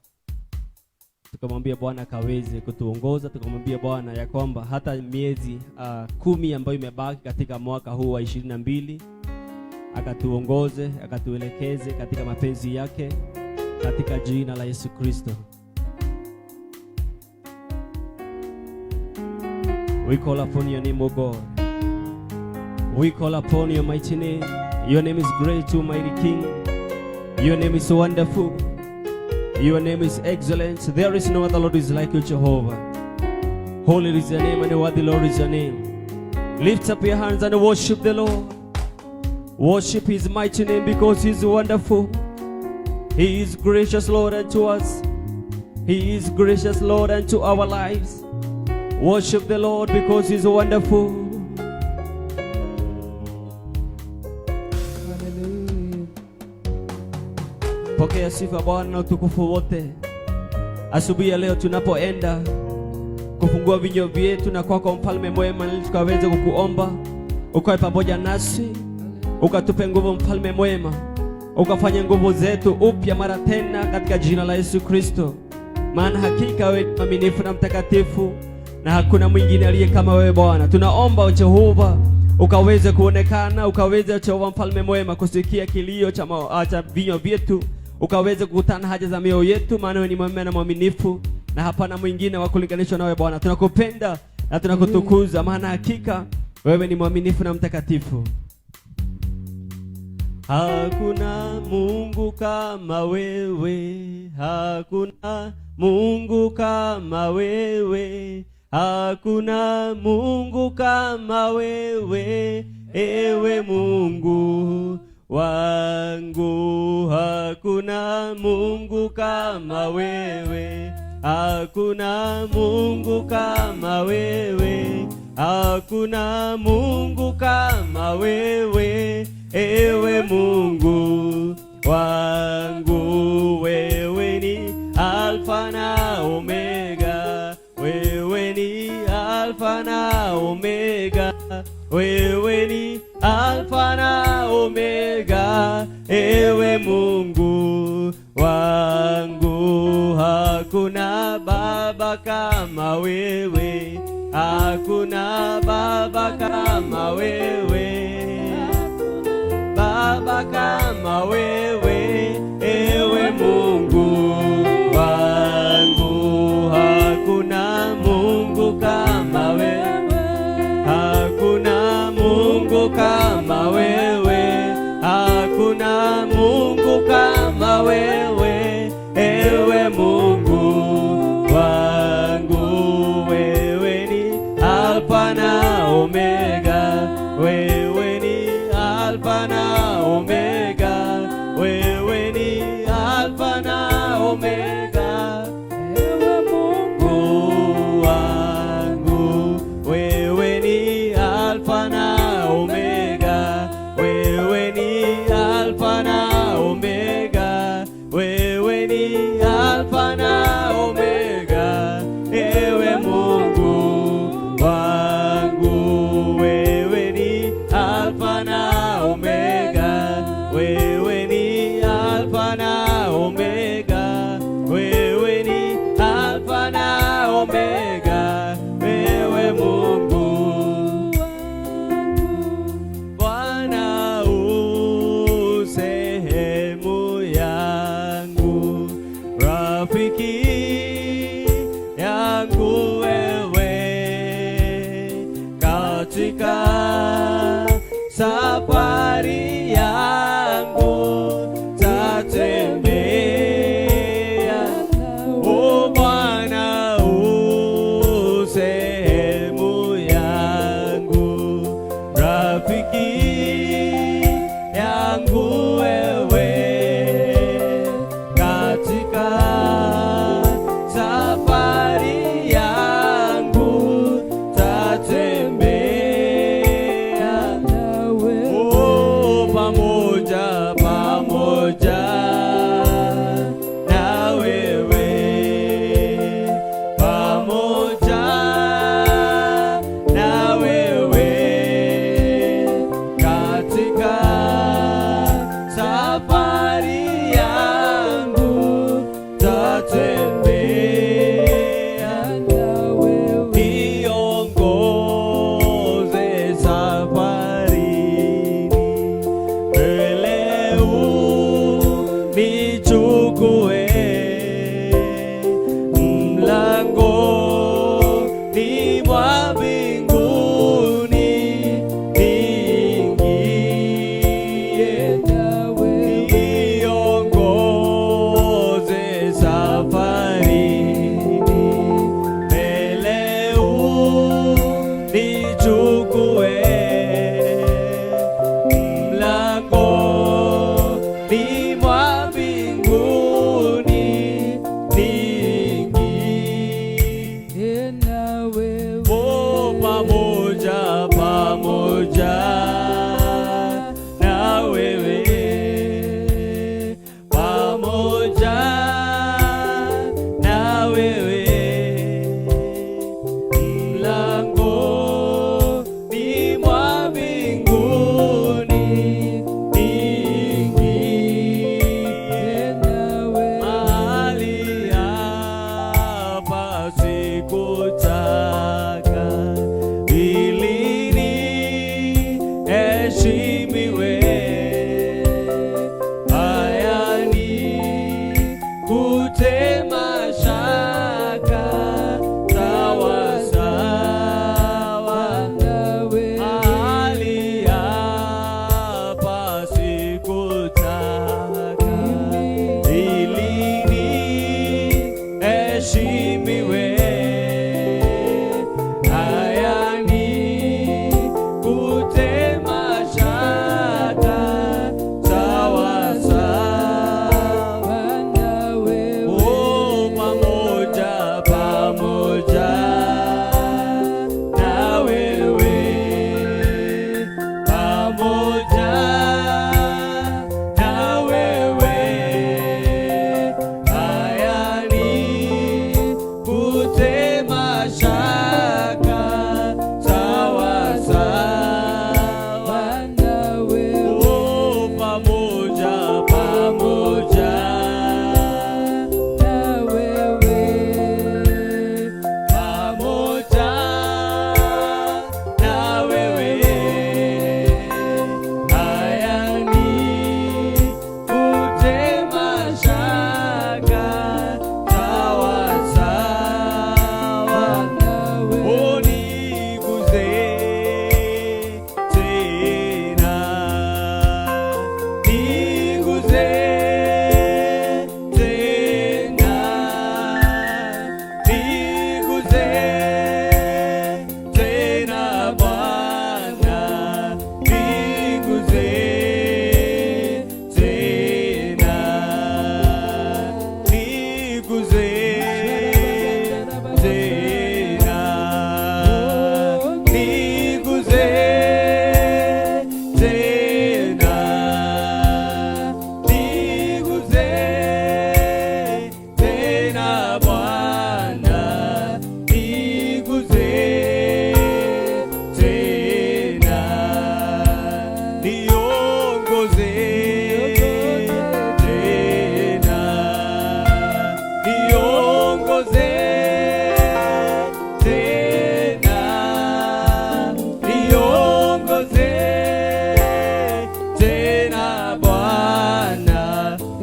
tukamwambia Bwana kaweze kutuongoza, tukamwambia Bwana ya kwamba hata miezi 10 ambayo imebaki katika mwaka huu wa 22 akatuongoze, akatuelekeze katika mapenzi yake, katika jina la Yesu Kristo. We call upon your name, O God. We call upon your mighty name. Your name is great, O mighty King. Your name is wonderful. Your name is excellent. There is no other Lord who is like you, Jehovah. Holy is your name and worthy Lord is your name. Lift up your hands and worship the Lord. Worship his mighty name because he is wonderful. He is gracious, Lord, unto us. He is gracious, Lord, unto our lives. Worship the Lord because he is wonderful. Pokea sifa Bwana na utukufu wote. Asubuhi ya leo tunapoenda kufungua vinywa vyetu na kwako mfalme mwema, ili tukaweze kukuomba ukae pamoja nasi, ukatupe nguvu mfalme mwema. ukafanye nguvu zetu upya mara tena katika jina la Yesu Kristo. Maana hakika wewe ni mwaminifu na mtakatifu, na hakuna mwingine aliye kama wewe Bwana. Tunaomba Jehova ukaweze kuonekana, ukaweze Jehova mfalme mwema kusikia kilio cha vinywa vyetu, ukaweze kukutana haja za mioyo yetu, maana wewe ni mwema na mwaminifu na hapana mwingine wa kulinganishwa nawe Bwana. Tunakupenda na tunakutukuza, maana hakika wewe ni mwaminifu na mtakatifu. Hakuna Mungu kama wewe, hakuna Mungu kama wewe, hakuna Mungu kama wewe, ewe Mungu wangu. Hakuna Mungu kama wewe, hakuna Mungu kama wewe, hakuna Mungu kama wewe, ewe Mungu wangu. Wewe ni Alfa na Omega, wewe ni Alfa na Omega, wewe ni Alfa na Omega, ewe Mungu wangu. Hakuna baba kama wewe, hakuna baba kama wewe, baba kama wewe, ewe Mungu wangu. Hakuna Mungu kama wewe, hakuna Mungu kama wewe, hakuna Mungu kama wewe, ewe Mungu wangu. Wewe ni Alfa na Omega, wewe ni Alfa na Omega, wewe ni Alfa na Omega, ewe Mungu wangu. Wewe ni Alfa na Omega, wewe ni Alfa na Omega, wewe ni Alfa na Omega, ewe Mungu wangu. Wewe ni Alfa na Omega, wewe ni Alfa na Omega,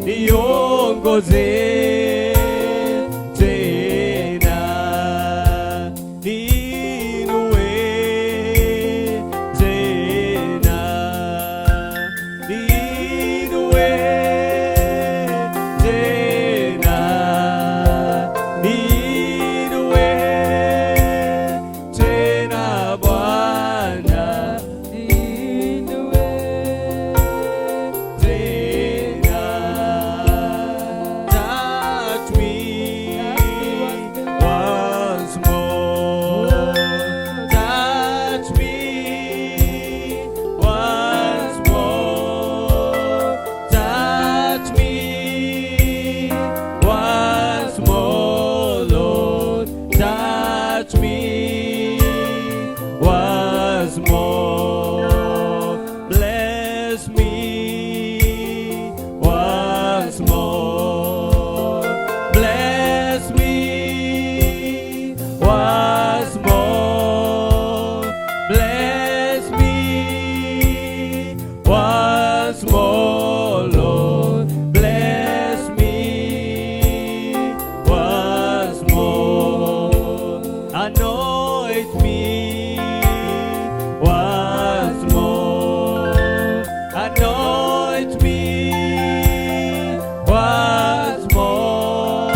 Niongoze tena, niinue tena, niinue tena, niinue tena Bwana, niinue tena. Touch me once more. Touch me once more. Touch me once more, Lord. Touch me once more. Bless me once more. Bless me once more. Bless me once more, Lord. Bless me once more. Anoint me once more. Anoint me once more.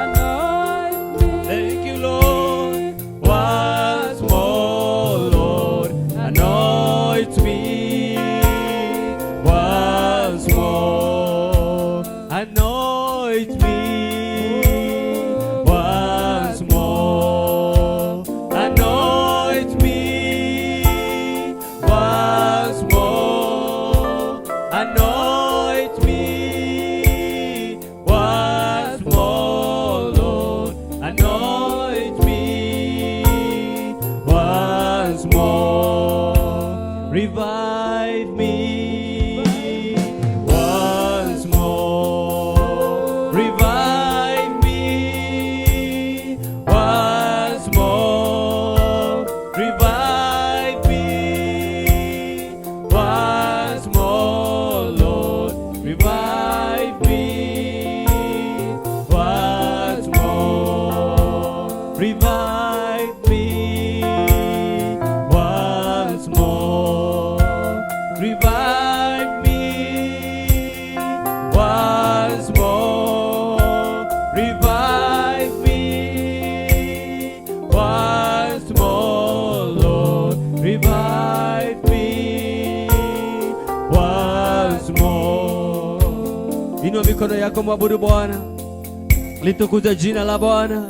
Anoint me. Thank you, Lord. Once more, Lord. Anoint me once more. Anoint me once more. Anoint me once more. Anoint me once more, Lord. Anoint me once more. Revive me once more. Revive me once more. Revive me once more, Lord. Revive me once more. Revive me once more. Revive me once more. Revive me once more, Lord. Revive me once more. Inua mikono yako, mwabudu Bwana, litukuze jina la Bwana.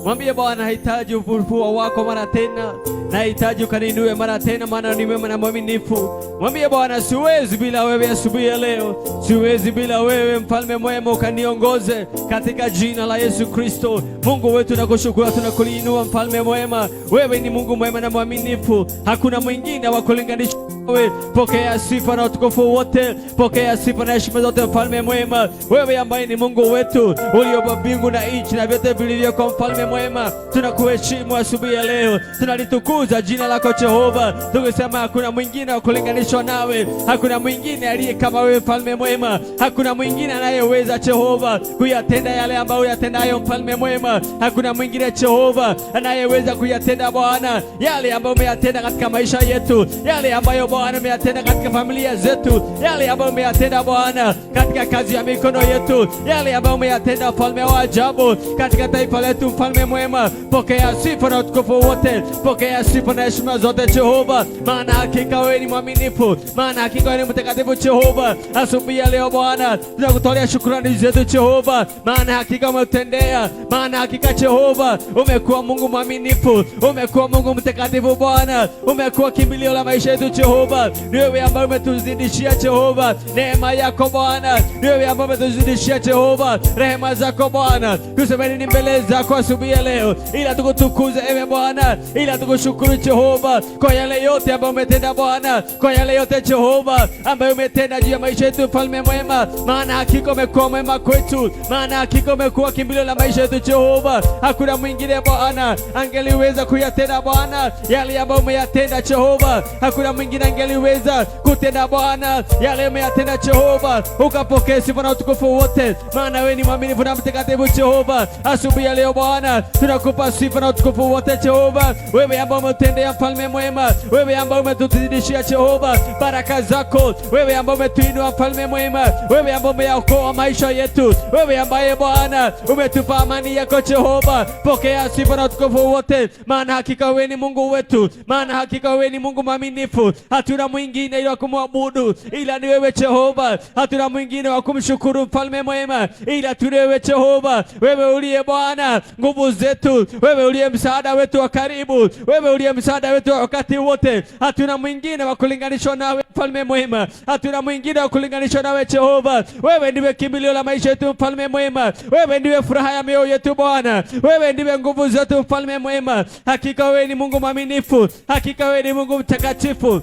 Mwambie Bwana, nahitaji ufufuo wako mara tena, nahitaji ukaninue mara tena, maana ni mwema na mwaminifu. Mwambie Bwana, siwezi bila wewe asubuhi ya leo, siwezi bila wewe, mfalme mwema, ukaniongoze katika jina la Yesu Kristo. Mungu wetu, tunakushukuru, tunakuinua mfalme mwema. Wewe ni Mungu mwema na mwaminifu, hakuna mwingine wa kulinganisha wewe. Pokea sifa na utukufu wote, pokea sifa na heshima zote, mfalme mwema. Wewe ambaye ni Mungu wetu uliumba mbingu na nchi na vyote vilivyoko, mfalme mwema, tunakuheshimu asubuhi ya leo, tunalitukuza jina lako Jehova, tukisema hakuna mwingine wa kulinganishwa nawe, hakuna mwingine aliye kama wewe, mfalme mwema, hakuna mwingine anayeweza Jehova kuyatenda yale ambayo uyatendayo, mfalme mwema, hakuna mwingine Jehova anayeweza kuyatenda Bwana yale ambayo umeyatenda katika maisha yetu, yale ambayo Bwana umeyatenda katika familia zetu, yale ambayo umeyatenda Bwana katika kazi ya mikono yetu, yale ambayo umeyatenda mfalme wa ajabu katika taifa letu, mfalme mwema. Pokea sifa na utukufu wote, pokea sifa na heshima zote Jehova, maana hakika wewe ni mwaminifu, maana hakika wewe ni mtakatifu Jehova. Asubuhi ya leo Bwana tunakutolea shukrani zetu Jehova, maana hakika umetendea, maana hakika Jehova umekuwa Mungu mwaminifu, umekuwa Mungu mtakatifu Bwana, umekuwa kimbilio la maisha yetu Jehova. Ni wewe ambaye umetuzidishia Jehova neema yako Bwana, ni wewe ambaye umetuzidishia Jehova rehema zako Bwana. Tuseme nini mbele zako asubuhi ya leo, ila tukutukuze ewe Bwana, ila tukushukuru Jehova kwa yale yote ambayo umetenda Bwana, kwa yale yote Jehova ambayo umetenda juu ya maisha yetu, mfalme mwema, maana hakika umekuwa mwema kwetu, maana hakika umekuwa kimbilio la maisha yetu Jehova. Hakuna mwingine Bwana angeliweza kuyatenda Bwana yale ambayo umeyatenda Jehova, hakuna mwingine asingeliweza kutenda Bwana yale umeyatenda Jehova. Ukapokee sifa na utukufu wote, maana wewe ni mwaminifu na mtakatifu Jehova. Asubuhi ya leo Bwana tunakupa sifa na utukufu wote Jehova, wewe ambaye umetendea mfalme mwema, wewe ambaye umetuzidishia Jehova baraka zako, wewe ambaye umetuinua mfalme mwema, wewe ambaye umeyaokoa maisha yetu, wewe ambaye Bwana umetupa amani yako Jehova. Pokea sifa na utukufu wote, maana hakika wewe ni Mungu wetu, maana hakika wewe ni Mungu mwaminifu. Hatuna mwingine ila kumwabudu ila ni wewe Jehova, hatuna mwingine wa kumshukuru mfalme mwema ila tu wewe Jehova. Wewe uliye Bwana nguvu zetu, wewe uliye msaada wetu wa karibu, wewe uliye msaada wetu wa wakati wote. Hatuna mwingine wa kulinganishwa nawe mfalme mwema, hatuna mwingine wa kulinganishwa nawe Jehova. Wewe ndiwe kimbilio la maisha yetu mfalme mwema, wewe ndiwe furaha ya mioyo yetu Bwana, wewe ndiwe nguvu zetu mfalme mwema. Hakika wewe ni Mungu mwaminifu, hakika wewe ni Mungu mtakatifu.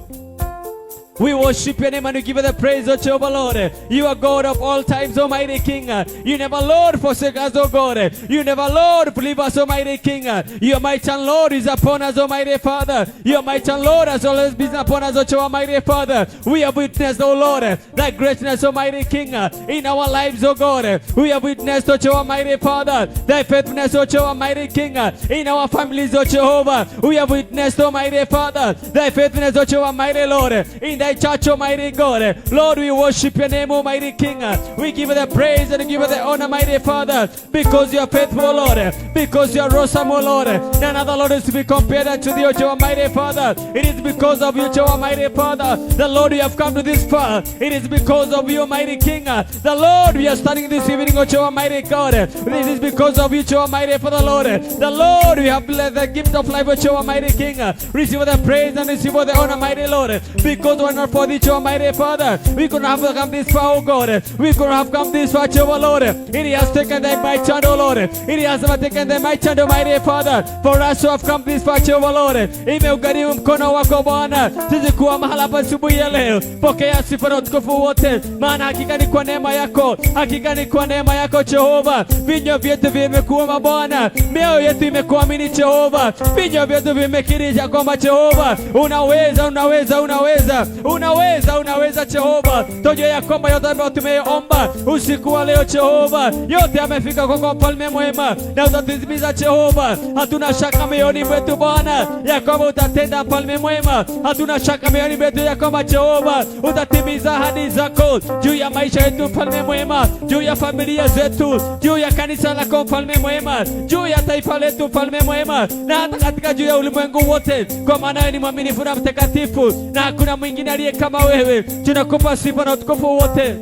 We worship your name and we give you the praise, O Jehovah Lord. You are God of all times, Almighty King. You never, Lord, forsake us, O God. You never, Lord, leave us, Almighty King. Your might and Lord is upon us, Almighty Father. Your might and Lord has always been upon us, O Jehovah, Almighty Father. We have witnessed, O Lord, thy greatness, Almighty King, in our lives, O God. We have witnessed, O Jehovah, Almighty Father, thy faithfulness, O Jehovah, Almighty King, in our families, O Jehovah. We have witnessed, Almighty Father, thy faithfulness, O Jehovah, Almighty Lord, in thy church, Almighty God. Lord, we worship your name, Almighty King. We give you the praise and give you the honor, mighty Father, because you are faithful, Lord, because you are awesome, O Lord. None other, Lord, is to be compared unto thee, O Jehovah, mighty Father. It is because of you, Jehovah, mighty Father, the Lord, we have come to this far. It is because of you, mighty King, the Lord, we are standing this evening, O Jehovah, mighty God. It is because of you, Jehovah, mighty Father, Lord, the Lord, we have the gift of life, O Jehovah, mighty King. Receive the praise and receive the honor, mighty Lord, because we are not for thee, Jehovah, mighty Father, we couldn't have come this far, O God. We couldn't have come this far, Jehovah, Lord. It has taken thy might hand, O Lord. It has never taken thy might hand, Almighty Father, for us who have come this far, Jehovah, Lord. Imeugharimu mkono wako Bwana sisi kuwa mahala hapa asubuhi ya leo. Pokea sifa na utukufu wote, maana hakika ni kwa neema yako, hakika ni kwa neema yako Jehova. Vinywa vyetu vimekuomba Bwana, mioyo yetu imekuamini Jehova, vinywa vyetu vimekiri ya kwamba Jehova unaweza, unaweza, unaweza, unaweza, unaweza Jehova. Tujue ya kwamba yote ambayo tumeomba usiku wa leo Jehova, yote yamefika kwako mfalme mwema, na utatimiza Jehova. Hatuna shaka mioyoni mwetu Bwana ya kwamba utatenda mfalme mwema. Hatuna shaka mioyoni mwetu ya kwamba Jehova utatimiza ahadi zako juu ya maisha yetu mfalme mwema, juu ya familia zetu, juu ya kanisa lako mfalme mwema, juu ya taifa letu mfalme mwema, na hata katika juu ya ulimwengu wote, kwa maana wewe ni mwaminifu na mtakatifu, na hakuna mwingine aliye kama wewe. Tunakupa sifa na utukufu wote,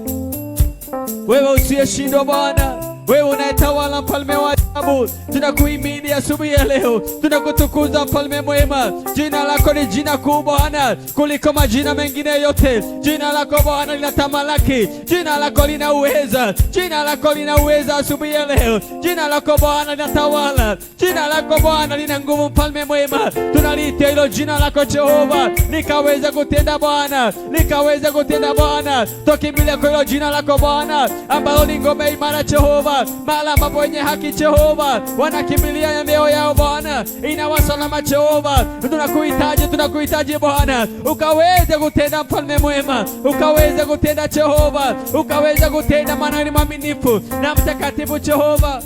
wewe usiyeshindwa Bwana, wewe unayetawala mfalme wa ajabu. Tunakuhimidi asubuhi ya leo, tunakutukuza mfalme mwema. Jina lako ni jina kuu Bwana kuliko majina mengine yote. Jina lako Bwana linatamalaki, jina lako lina uweza, jina lako lina uweza asubuhi ya leo. Jina lako Bwana linatawala, jina lako Bwana lina nguvu mfalme mwema. Tunaliita hilo jina lako Jehova likaweza kutenda Bwana, likaweza kutenda Bwana. Tukimbilia kwa hilo jina lako Bwana ambalo ni ngome imara Jehova, mahala ambapo wenye haki Jehova wanakimbilia ya mioyo yao Bwana, inawasalama Jehova. Tunakuhitaji, tunakuhitaji Bwana, ukaweze kutenda mfalme mwema, ukaweze kutenda Jehova, ukaweze kutenda, maana ni mwaminifu na mtakatifu Jehova,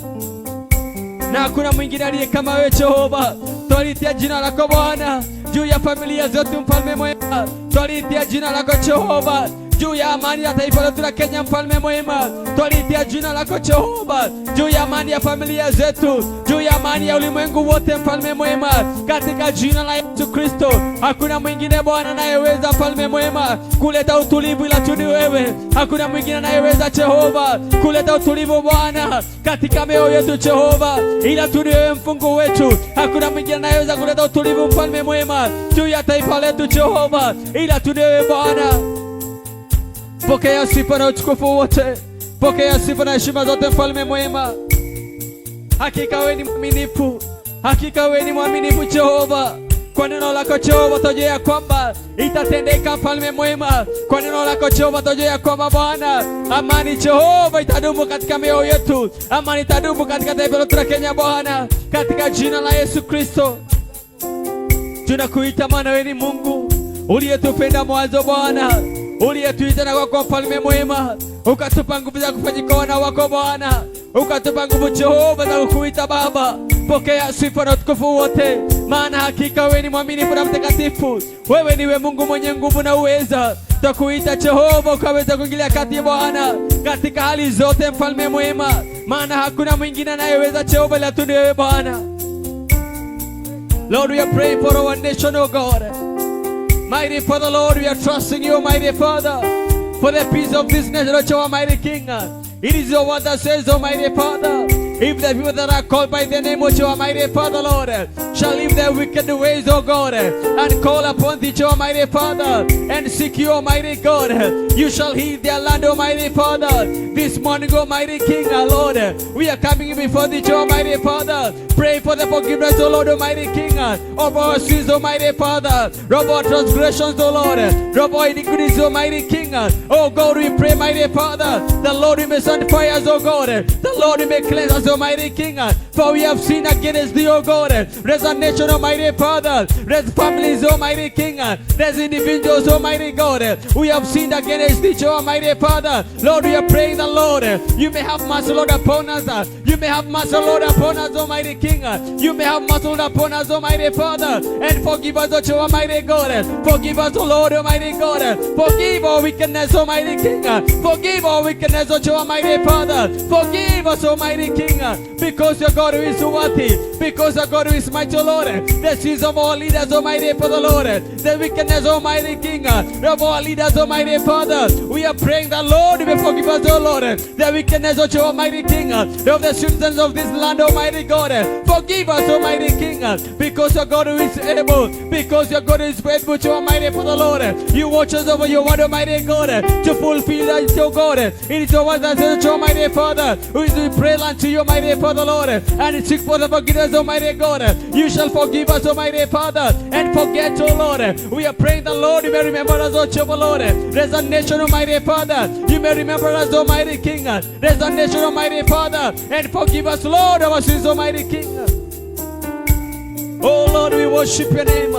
na hakuna mwingine aliye kama wewe Jehova. Twalitia jina lako Bwana juu ya familia zetu mfalme mwema, twalitia jina lako Jehova juu ya amani ya taifa letu la Kenya mfalme mwema. Twalitia jina lako Jehova juu ya amani ya familia zetu, juu ya amani ya ulimwengu wote mfalme mwema, katika jina la Yesu Kristo. Hakuna mwingine Bwana anayeweza mfalme mwema kuleta utulivu ila tu ni wewe. Hakuna mwingine anayeweza Jehova kuleta utulivu Bwana katika mioyo yetu Jehova, ila tu ni wewe mfungu wetu. Hakuna mwingine anayeweza kuleta utulivu mfalme mwema juu ya taifa letu Jehova, ila tu ni wewe Bwana. Pokea sifa na utukufu wote, pokea sifa na heshima zote mfalme mwema. Hakika wewe ni mwaminifu, hakika wewe ni mwaminifu Jehova. Kwa neno lako Jehova twajua ya kwamba itatendeka mfalme mwema. Kwa neno lako Jehova twajua ya kwamba Bwana amani Jehova itadumu katika mioyo yetu, amani itadumu katika taifa letu la Kenya Bwana, katika jina la Yesu Kristo. Tunakuita maana wewe ni Mungu, Uliyetupenda mwanzo Bwana, uliyetuita na kwako mfalme mwema, ukatupa nguvu za kufanyika wana wako Bwana, ukatupa nguvu Jehova za kukuita Baba. Pokea sifa na utukufu wote, maana hakika wewe ni mwaminifu na mtakatifu. Wewe niwe Mungu mwenye nguvu na uweza. Twakuita Jehova ukaweza kuingilia kati Bwana katika hali zote, mfalme mwema, maana hakuna mwingine anayeweza Jehova ila tu ni wewe Bwana. Lord, we are praying for our nation, O God. Mighty Father, Lord, we are trusting you, mighty Father, for the peace of this nation, O mighty King. It is your word that says, Almighty Father, if the people that are called by the name of your mighty Father, Lord, shall leave their wicked ways, O God, and call upon thee, your mighty Father, and seek you, Almighty God, you shall heal their land, Almighty Father. This morning, Almighty King, our Lord, we are coming before thee, your Almighty Father. Pray for the forgiveness, O Lord, Almighty King, of our sins, Almighty Father, of our transgressions, O Lord, of our iniquities, Almighty King. Oh God, we pray, mighty Father, the Lord, you may sanctify us, O God, the Lord, you may cleanse us, Almighty King, for we have sinned against thee, O God. Raise a nation, Almighty Father, raise families, Almighty King, raise individuals, Almighty God. We have sinned against thee, Almighty Father. Lord, we are praying the Lord, you may have mercy, Lord, upon us. You may have mercy, Lord, upon us, Almighty King. You may have mercy, Lord, upon us, Almighty Father, and forgive us, O Almighty God. Forgive us, O Lord, Almighty God. Forgive our wickedness, Almighty King. Forgive our wickedness, O Almighty Father. Forgive us, Almighty King, because your God is worthy, because your God is mighty, Lord. The sins of our leaders, Almighty Father, Lord, the wickedness, Almighty King, of our leaders, Almighty Father. We are praying the Lord may forgive us, O Lord, the wickedness of your Almighty King, of the citizens of this land, Almighty God. Forgive us, Almighty King, because your God is able, because your God is faithful to Almighty Father, Lord. You watch us over your word, Almighty God, to fulfill your God. It is your word that says, Almighty Father, we pray unto you, Almighty Father, Lord, and seek for the forgiveness, Almighty God. You shall forgive us, Almighty Father, and forget, O Lord. We are praying the Lord, you may remember us, O Jehovah, Lord. Raise a nation, Almighty Father. You may remember us, Almighty King. Raise a nation, Almighty Father, and forgive us, Lord, our sins, Almighty King. Oh Lord, we worship your name.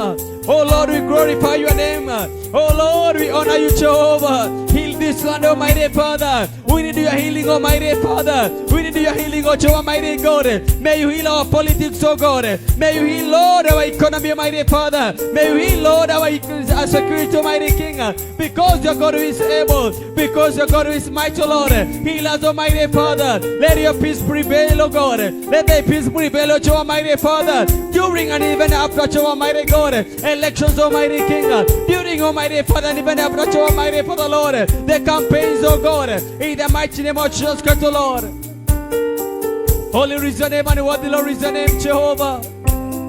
Oh Lord, we glorify your name. Oh Lord, we honor you, Jehovah. Heal this land, Almighty Father. We need your healing, Almighty Father. We need your healing, O Jehovah, Almighty God. May you heal our politics, O God. May you heal, Lord, our economy, Almighty Father. May you heal, Lord, our security, Almighty King. Because your God is able. Because your God is mighty, Lord. Heal us, Almighty Father. Let your peace prevail, O God. Let thy peace prevail, O Jehovah, Almighty Father. During and even after, Jehovah, Almighty God. Elections, Almighty King. During, Almighty Father, and even after, Jehovah, Almighty Father, Lord. The campaigns, O God. In the mighty name of Jesus Christ, O Lord. Holy is your name and worthy, Lord, is your name, Jehovah.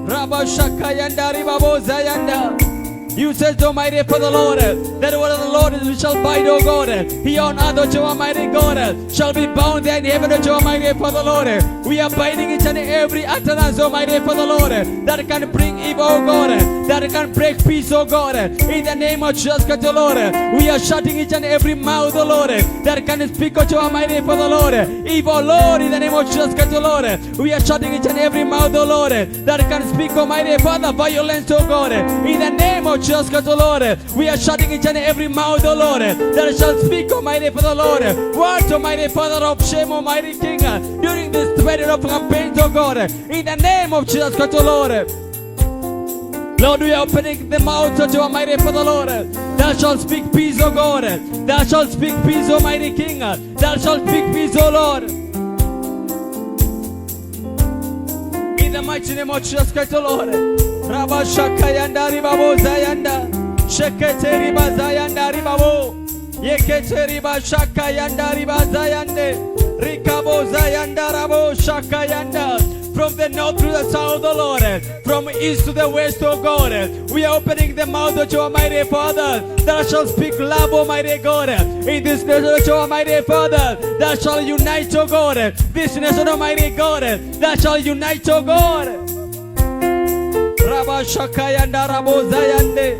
Rabba Shakayanda Ribabo Zayanda. You said, Almighty Father, Lord, that word of the Lord is we shall bind, O God. He on earth, O Jehovah, Almighty God, shall be bound there in heaven, O Jehovah, Almighty Father, Lord. We are binding each and every utterance, Almighty Father, Lord, that can bring evil, O God, that can break peace, O God. In the name of Jesus Christ, O Lord, we are shutting each and every mouth, O Lord, that can speak, O Jehovah, Almighty Father, Lord, evil, Lord, in the name of Jesus Christ, O Lord. We are shutting each and every mouth, O Lord, that can speak, Almighty Father, violence, O God. In the name of Jesus Christ, O Lord, we are shutting each and every mouth, O Lord, that shall speak, Almighty Father, Lord, words, Almighty Father, of shame, Almighty King, during this period of campaigns, O God, in the name of Jesus Christ, O Lord. Lord, we are opening the mouth of your Almighty Father, Lord, that shall speak peace, O God, that shall speak peace, Almighty King, that shall speak peace, O Lord. In the mighty name of Jesus Christ, O Lord. Rabba Shakayanda Ribabo Zayanda Shekete Riba Zayanda Ribabo Yekete Riba Shakayanda Riba Zayande Rikabo Zayanda Rabo Shakayanda. From the north to the south, O Lord, from east to the west, O God, we are opening the mouth of your Almighty Father, that shall speak love, Almighty God, in this nation of your Almighty Father, that shall unite, O God, this nation, Almighty God, that shall unite, O God. Rabba Shakayanda Rabo Zayande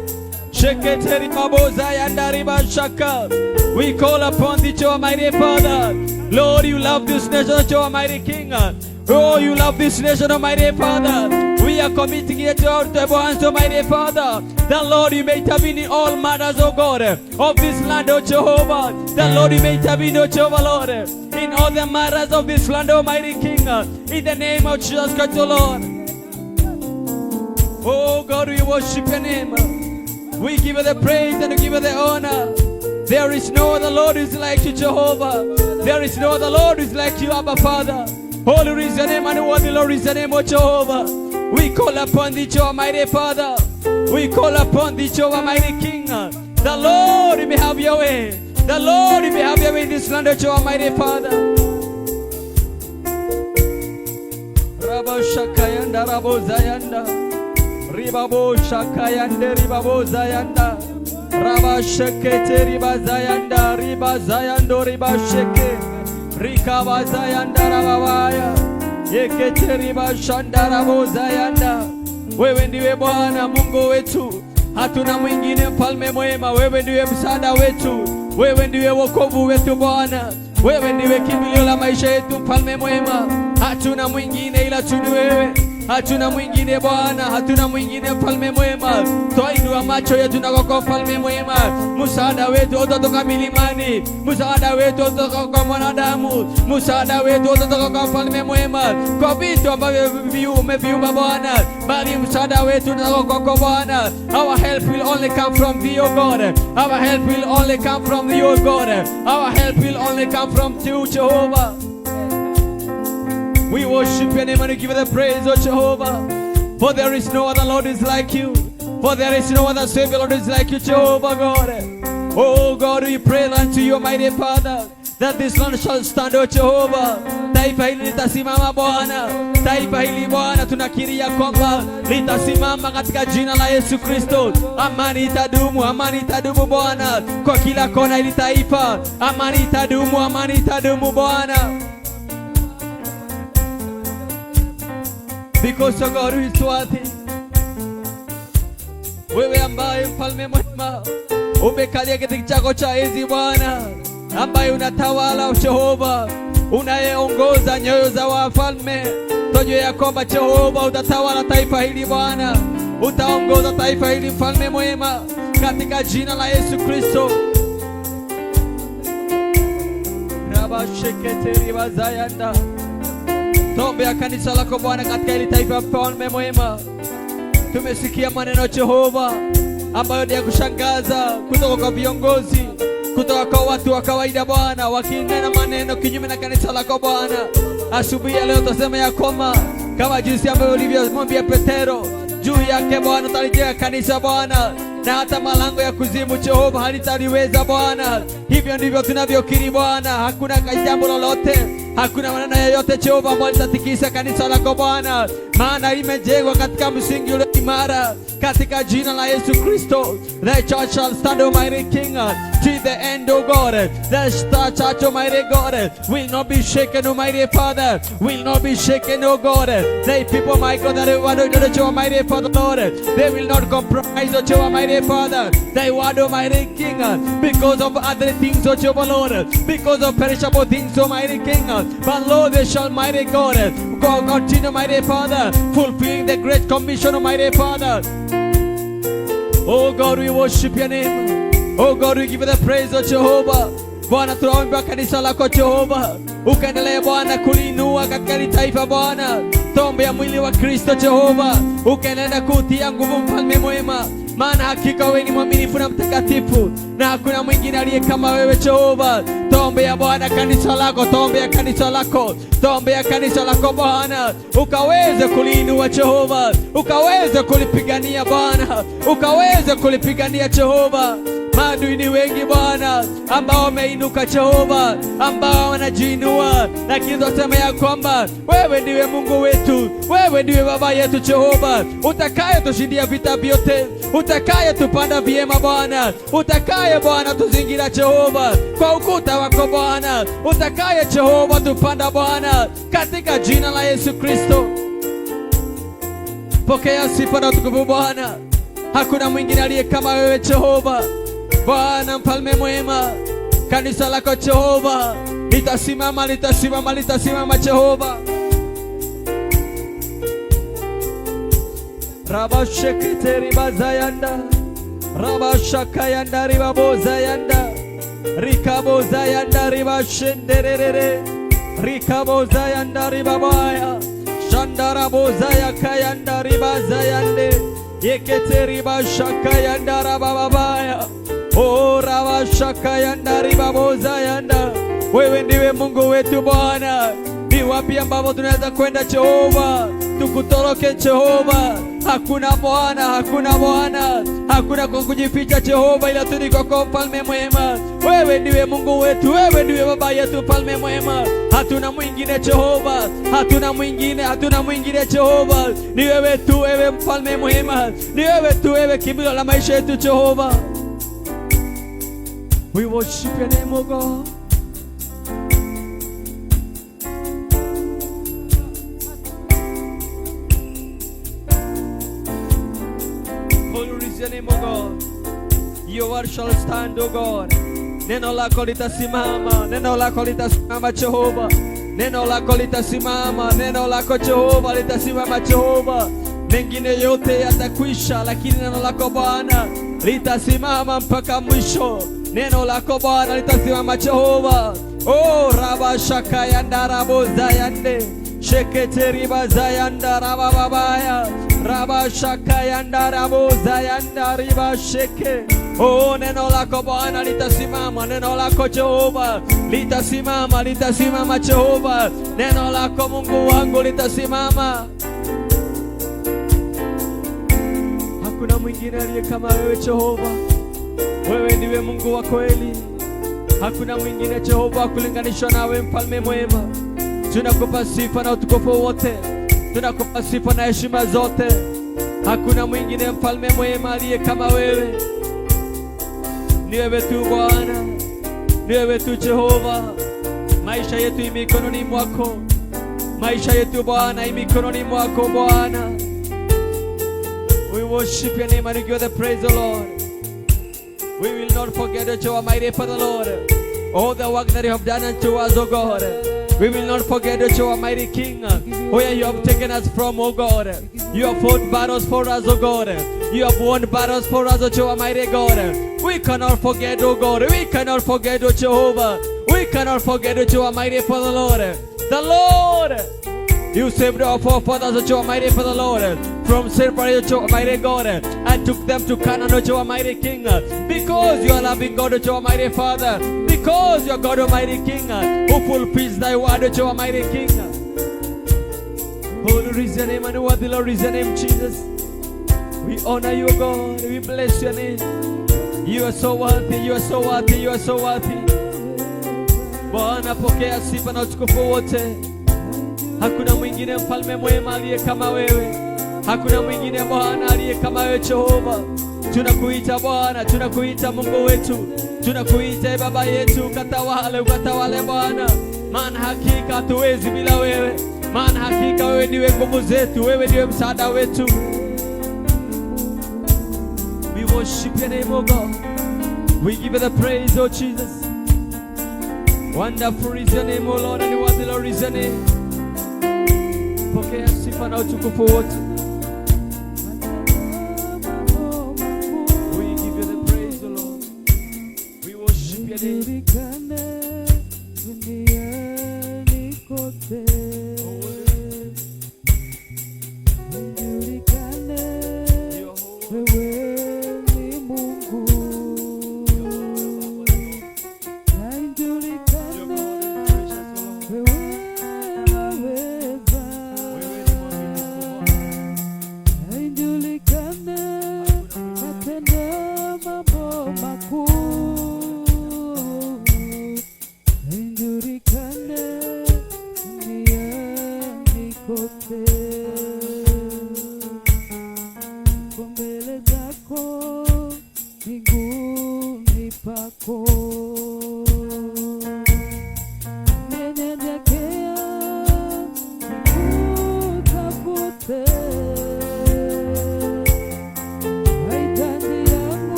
Sheketeri Mabo Zayanda Riba Shaka. We call upon thee, O Almighty Father. Lord, you love this nation, O Almighty King. Oh, you love this nation, Almighty Father. We are We are committing it to our hands, Almighty Father. The Lord, you may intervene in all matters, O God, of this land, O Jehovah. The Lord, you may intervene, O Jehovah, Lord, in all the matters of this land, Almighty King, in the name of Jesus Christ, O Lord. Oh God, we worship your name. We give you the praise and we give you the honor. There is no other Lord who is like you, Jehovah. There is no other Lord who is like you, Abba Father. Holy is your name and worthy, Lord, is your name, O Jehovah. We call upon thee, Jehovah, mighty Father. We call upon thee, Jehovah, mighty King. The Lord, you may have your way. The Lord, you may have your way in this land, O Jehovah, mighty Father. Rabo Shakayanda, Rabo Zayanda. Ribabo Shakayande, Ribabo Zayanda. Raba Shekete, Riba Zayanda, Riba Zayando, Riba Sheke. Rikaba Zayanda, Rababaya. Yekete, Riba Shanda, Rabo Zayanda. Wewe ndiwe Bwana Mungu wetu, hatuna mwingine mfalme mwema. Wewe ndiwe msaada wetu, wewe ndiwe wokovu wetu Bwana, wewe ndiwe kimbilio la maisha yetu mfalme mwema. Hatuna mwingine ila tu ni wewe. Hatuna mwingine Bwana, hatuna mwingine mfalme mwema. Twainua macho yetu na kwako mfalme mwema. Msaada wetu utatoka milimani, msaada wetu utatoka kwa mwanadamu, msaada wetu utatoka kwa mfalme mwema, kwa vitu ambavyo umeviumba Bwana, bali msaada wetu utatoka kwako Bwana. Our help will only come from thee, O God. Our help will only come from thee, O God. Our help will only come from you, Jehovah. We worship your name and we give you the praise, O Jehovah. For there is no other Lord is like you. For there is no other Savior, Lord, is like you, Jehovah God. Oh God, we pray unto you, mighty Father, that this land shall stand, O Jehovah. Taifa hili litasimama Bwana. Taifa hili Bwana, tunakiri ya kwamba litasimama katika jina la Yesu Kristo. Amani itadumu, amani itadumu Bwana, kwa kila kona hili taifa. Amani itadumu, amani itadumu Bwana. Because of God is worthy. Wewe ambaye mfalme mwema umekalia kiti chako cha enzi Bwana, ambaye unatawala Jehova, unayeongoza nyoyo za wafalme, tujue ya kwamba Jehova utatawala taifa hili Bwana, utaongoza taifa hili mfalme mwema, katika jina la Yesu Kristo. Rabashekete ribazayanda. Tuombea kanisa lako Bwana katika hili taifa mfalme mwema. Tumesikia maneno Jehova ambayo ni ya kushangaza kutoka kwa viongozi, kutoka kwa watu wa kawaida Bwana, wakinena maneno kinyume na kanisa lako Bwana. Asubuhi ya leo tutasema ya kwamba kama jinsi ambavyo ulivyomwambia Petero, juu yake Bwana utalijenga kanisa Bwana, na hata malango ya kuzimu Jehova halitaliweza Bwana. Hivyo ndivyo tunavyokiri Bwana, hakuna jambo lolote, hakuna maneno yoyote Jehova ambayo litatikisa kanisa lako Bwana, maana imejengwa katika msingi ule imara, katika jina la Yesu Kristo. The church shall stand, Almighty King, to the end, O God. The church, Almighty God, will not be shaken, Almighty Father, will not be shaken, O God. The people, my God, that want to do, Almighty Father, Lord, they will not compromise, O Jehovah, Almighty Father. They want, Almighty King, because of other things, O Jehovah, Lord, because of perishable things, Almighty King. But Lord, they shall, mighty God, go continue, mighty Father, fulfilling the great commission, Almighty Father. Oh God, we worship your name. Oh God, we give you the praise, O Jehovah. Bwana, tunaomba kanisa lako Jehova, ukaendelee Bwana kuliinua katika taifa Bwana. Tuombea mwili wa Kristo Jehova, ukaendelea kutia nguvu mfalme mwema, maana hakika wewe ni mwaminifu na mtakatifu, na hakuna mwingine aliye kama wewe Jehova. Tuombea Bwana kanisa lako, tuombea kanisa lako, tuombea kanisa lako Bwana, ukaweze kuliinua Jehova, ukaweze kulipigania Bwana, ukaweze kulipigania Jehova. Maadui ni wengi Bwana ambao wameinuka Jehova, ambao wanajiinua, lakini tunasema ya kwamba wewe ndiwe Mungu wetu, wewe ndiwe Baba yetu Jehova, utakaye tushindia vita vyote, utakaye tupanda vyema Bwana, utakaye Bwana tuzingira Jehova kwa ukuta wako Bwana, utakaye Jehova tupanda Bwana, katika jina la Yesu Kristo. Pokea sifa na utukufu Bwana, hakuna mwingine aliye kama wewe Jehova. Bwana mfalme mwema, kanisa lako Jehova litasimama, litasimama, litasimama Jehova. Rabashekete ribazayanda. Rabashakayanda ribabozayanda. Rikabozayanda ribashenderere. Rikabozayanda ribabaya. Shandarabozaya kayanda ribazayande. Yekete ribashakayanda rababaya. Oh, rabashakayanda ribabozayanda. Wewe ndiwe Mungu wetu Bwana. Ni wapi ambapo tunaweza kwenda Jehova? Tukutoroke Jehova. Hakuna Bwana, hakuna Bwana, hakuna kwa kujificha Jehova, ila tu ni kwako mfalme mwema. Wewe ndiwe Mungu wetu, wewe ndiwe baba yetu mfalme mwema. Hatuna mwingine Jehova, hatuna mwingine, hatuna mwingine Jehova. Ni wewe tu, wewe mfalme mwema. Ni wewe tu, wewe kimbilio la maisha yetu Jehova. We worship your name, O God. Your name, O God. Your word shall stand, O God. Neno lako litasimama, neno lako litasimama Jehova. Neno lako litasimama, neno lako Jehova litasimama Jehova. Mengine yote yatakwisha, lakini neno lako Bwana litasimama mpaka mwisho. Neno lako Bwana litasimama Jehova. Oh, rabashakayanda rabozayande. Sheketeri bazayanda rabababaya. Rabashakayanda rabozayanda ribasheke. Oh, neno lako Bwana litasimama, neno lako Jehova litasimama, litasimama Jehova. Neno lako Mungu wangu litasimama. Hakuna mwingine aliye kama wewe Jehova. Wewe ndiwe Mungu wa kweli. Hakuna mwingine Jehova kulinganishwa nawe mfalme mwema. Tunakupa sifa na utukufu wote. Tunakupa sifa na heshima zote. Hakuna mwingine mfalme mwema aliye kama wewe. Ni wewe tu Bwana, ni wewe tu Jehova. Maisha yetu imikononi mwako. Maisha yetu Bwana imikononi mwako Bwana. We worship your name and we give you the praise, O Lord. We will not forget you, mighty Father, Lord. All the work that you have done unto us, O God. We will not forget you, mighty King, where you have taken us from, O God. You have fought battles for us, O God. You have won battles for us, O mighty God. We cannot forget, O God. We cannot forget, O Jehovah. We cannot forget, O mighty Father, Lord. The Lord, you saved our forefathers, O mighty Father, Lord, from slavery, O mighty God, and took them to Canaan, O mighty King, because you are loving God, O mighty Father, because you are God, Almighty King, who fulfills thy word, O mighty King. Holy is your name and worthy, Lord, is your name, Jesus. We honor you, God. We bless your name. You are so worthy, you are so worthy, you are so worthy. Bwana, pokea sifa na utukufu wote. Hakuna mwingine mfalme mwema aliye kama wewe. Hakuna mwingine Bwana aliye kama wewe Jehova. Tunakuita Bwana, tunakuita Mungu wetu. Tunakuita Baba yetu, ukatawale, ukatawale Bwana. Maana hakika hatuwezi bila wewe. Maana hakika wewe ndiwe nguvu zetu, wewe ndiwe msaada wetu. We worship your name, O God. We give you the praise, O Jesus. Wonderful is your name, O Lord, and worthy, Lord, is your name. Pokea sifa na utukufu wote. We give you the praise, O Lord. We worship your name.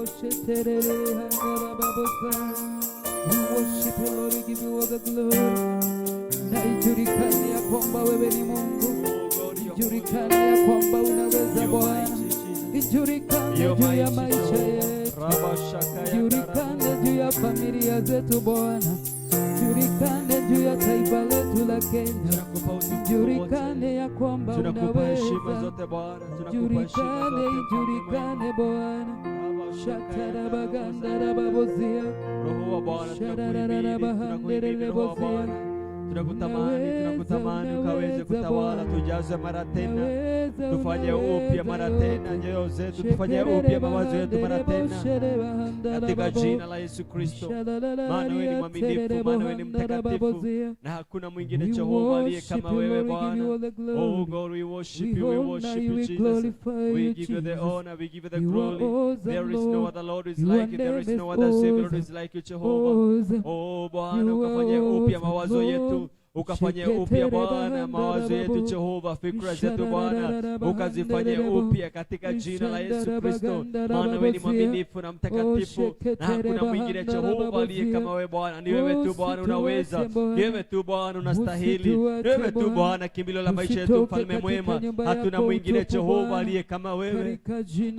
We worship you, Lord. We give you all the glory. Na ijulikane ya kwamba wewe ni Mungu. Ijulikane ya kwamba unaweza Bwana. Ijulikane juu ya maisha yetu. Ijulikane juu ya familia zetu Bwana. Ijulikane juu ya taifa letu la Kenya. Ijulikane ya kwamba unaweza. Ijulikane, ijulikane Bwana. Shatarabagandara-babozia. Roho wa Bwana, tunakuhimidi, Roho wa Bwana, tunakutamani, tunakutamani ukaweze kutawala, tujaze mara tena, tufanye upya mara tena nyoyo zetu, tufanye upya mawazo yetu mara tena, katika jina la Yesu Kristo. Maana wewe ni mwaminifu, maana wewe ni mtakatifu, na hakuna mwingine Jehova aliye kama wewe Bwana. Oh God, we worship you, we worship you Jesus. We give you the honor, we give you the glory. There is no other Lord who is like you, there is no other Savior who is like you Jehovah. Oh Bwana, ukafanye upya mawazo yetu, ukafanye upya Bwana mawazo yetu Jehova, fikra zetu Bwana ukazifanye upya katika jina la Yesu Kristo. Maana wewe ni mwaminifu na mtakatifu, na hakuna mwingine Jehova aliye kama wewe Bwana. Ni wewe tu Bwana unaweza, ni wewe tu Bwana unastahili, ni wewe tu Bwana kimbilio la maisha yetu, mfalme mwema. Hatuna mwingine Jehova aliye kama wewe,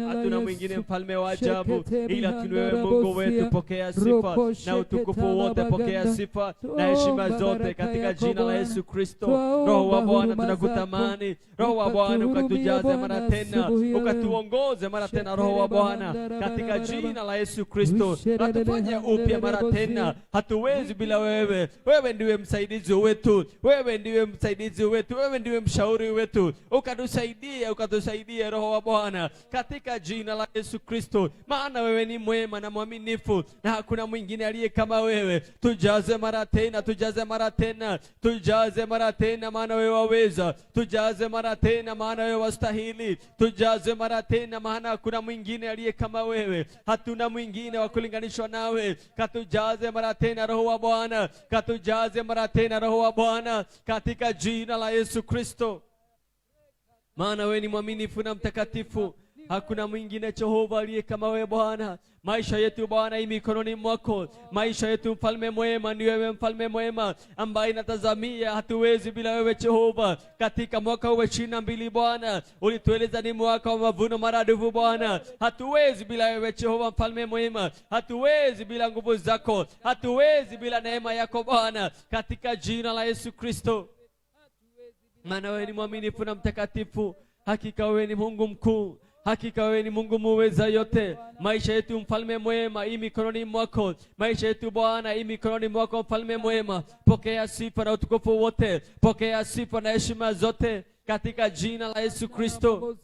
hatuna mwingine mfalme wa ajabu, ila tu wewe Mungu wetu. Pokea sifa na utukufu wote, pokea sifa na heshima zote katika jina la Yesu Kristo. Roho wa Bwana tunakutamani, Roho wa Bwana ukatujaze mara tena, ukatuongoze mara tena, Roho wa Bwana, katika jina la Yesu Kristo. Natufanye upya mara tena, hatuwezi bila wewe. Wewe ndiwe msaidizi wetu, wewe ndiwe msaidizi wetu, wewe ndiwe mshauri wetu. Ukatusaidie, ukatusaidie Roho wa Bwana, katika jina la Yesu Kristo. Maana wewe ni mwema na mwaminifu, na hakuna mwingine aliye kama wewe. Tujaze mara tena, tujaze mara tena, tujaze mara tena, maana wewe waweza. Tujaze mara tena, maana wewe wastahili. Tujaze mara tena, maana hakuna mwingine aliye kama wewe, hatuna mwingine wa kulinganishwa nawe. Katujaze mara tena Roho wa Bwana, katujaze mara tena Roho wa Bwana, katika jina la Yesu Kristo. Maana wewe ni mwaminifu na mtakatifu, hakuna mwingine Jehova aliye kama wewe Bwana. Maisha yetu Bwana i mikononi mwako. Maisha yetu mfalme mwema, ni wewe mfalme mwema ambaye natazamia, hatuwezi bila wewe Jehova. Katika mwaka wa 22 Bwana, ulitueleza ni mwaka wa mavuno maradufu Bwana. Hatuwezi bila wewe Jehova mfalme mwema, hatuwezi bila nguvu zako, hatuwezi bila neema yako Bwana, katika jina la Yesu Kristo. Maana wewe ni mwaminifu na mtakatifu, hakika wewe ni Mungu mkuu, hakika wewe ni Mungu muweza yote. Maisha yetu mfalme mwema i mikononi mwako. Maisha yetu Bwana i mikononi mwako mfalme mwema. Pokea sifa na utukufu wote, pokea sifa na heshima zote, katika jina la Yesu Kristo.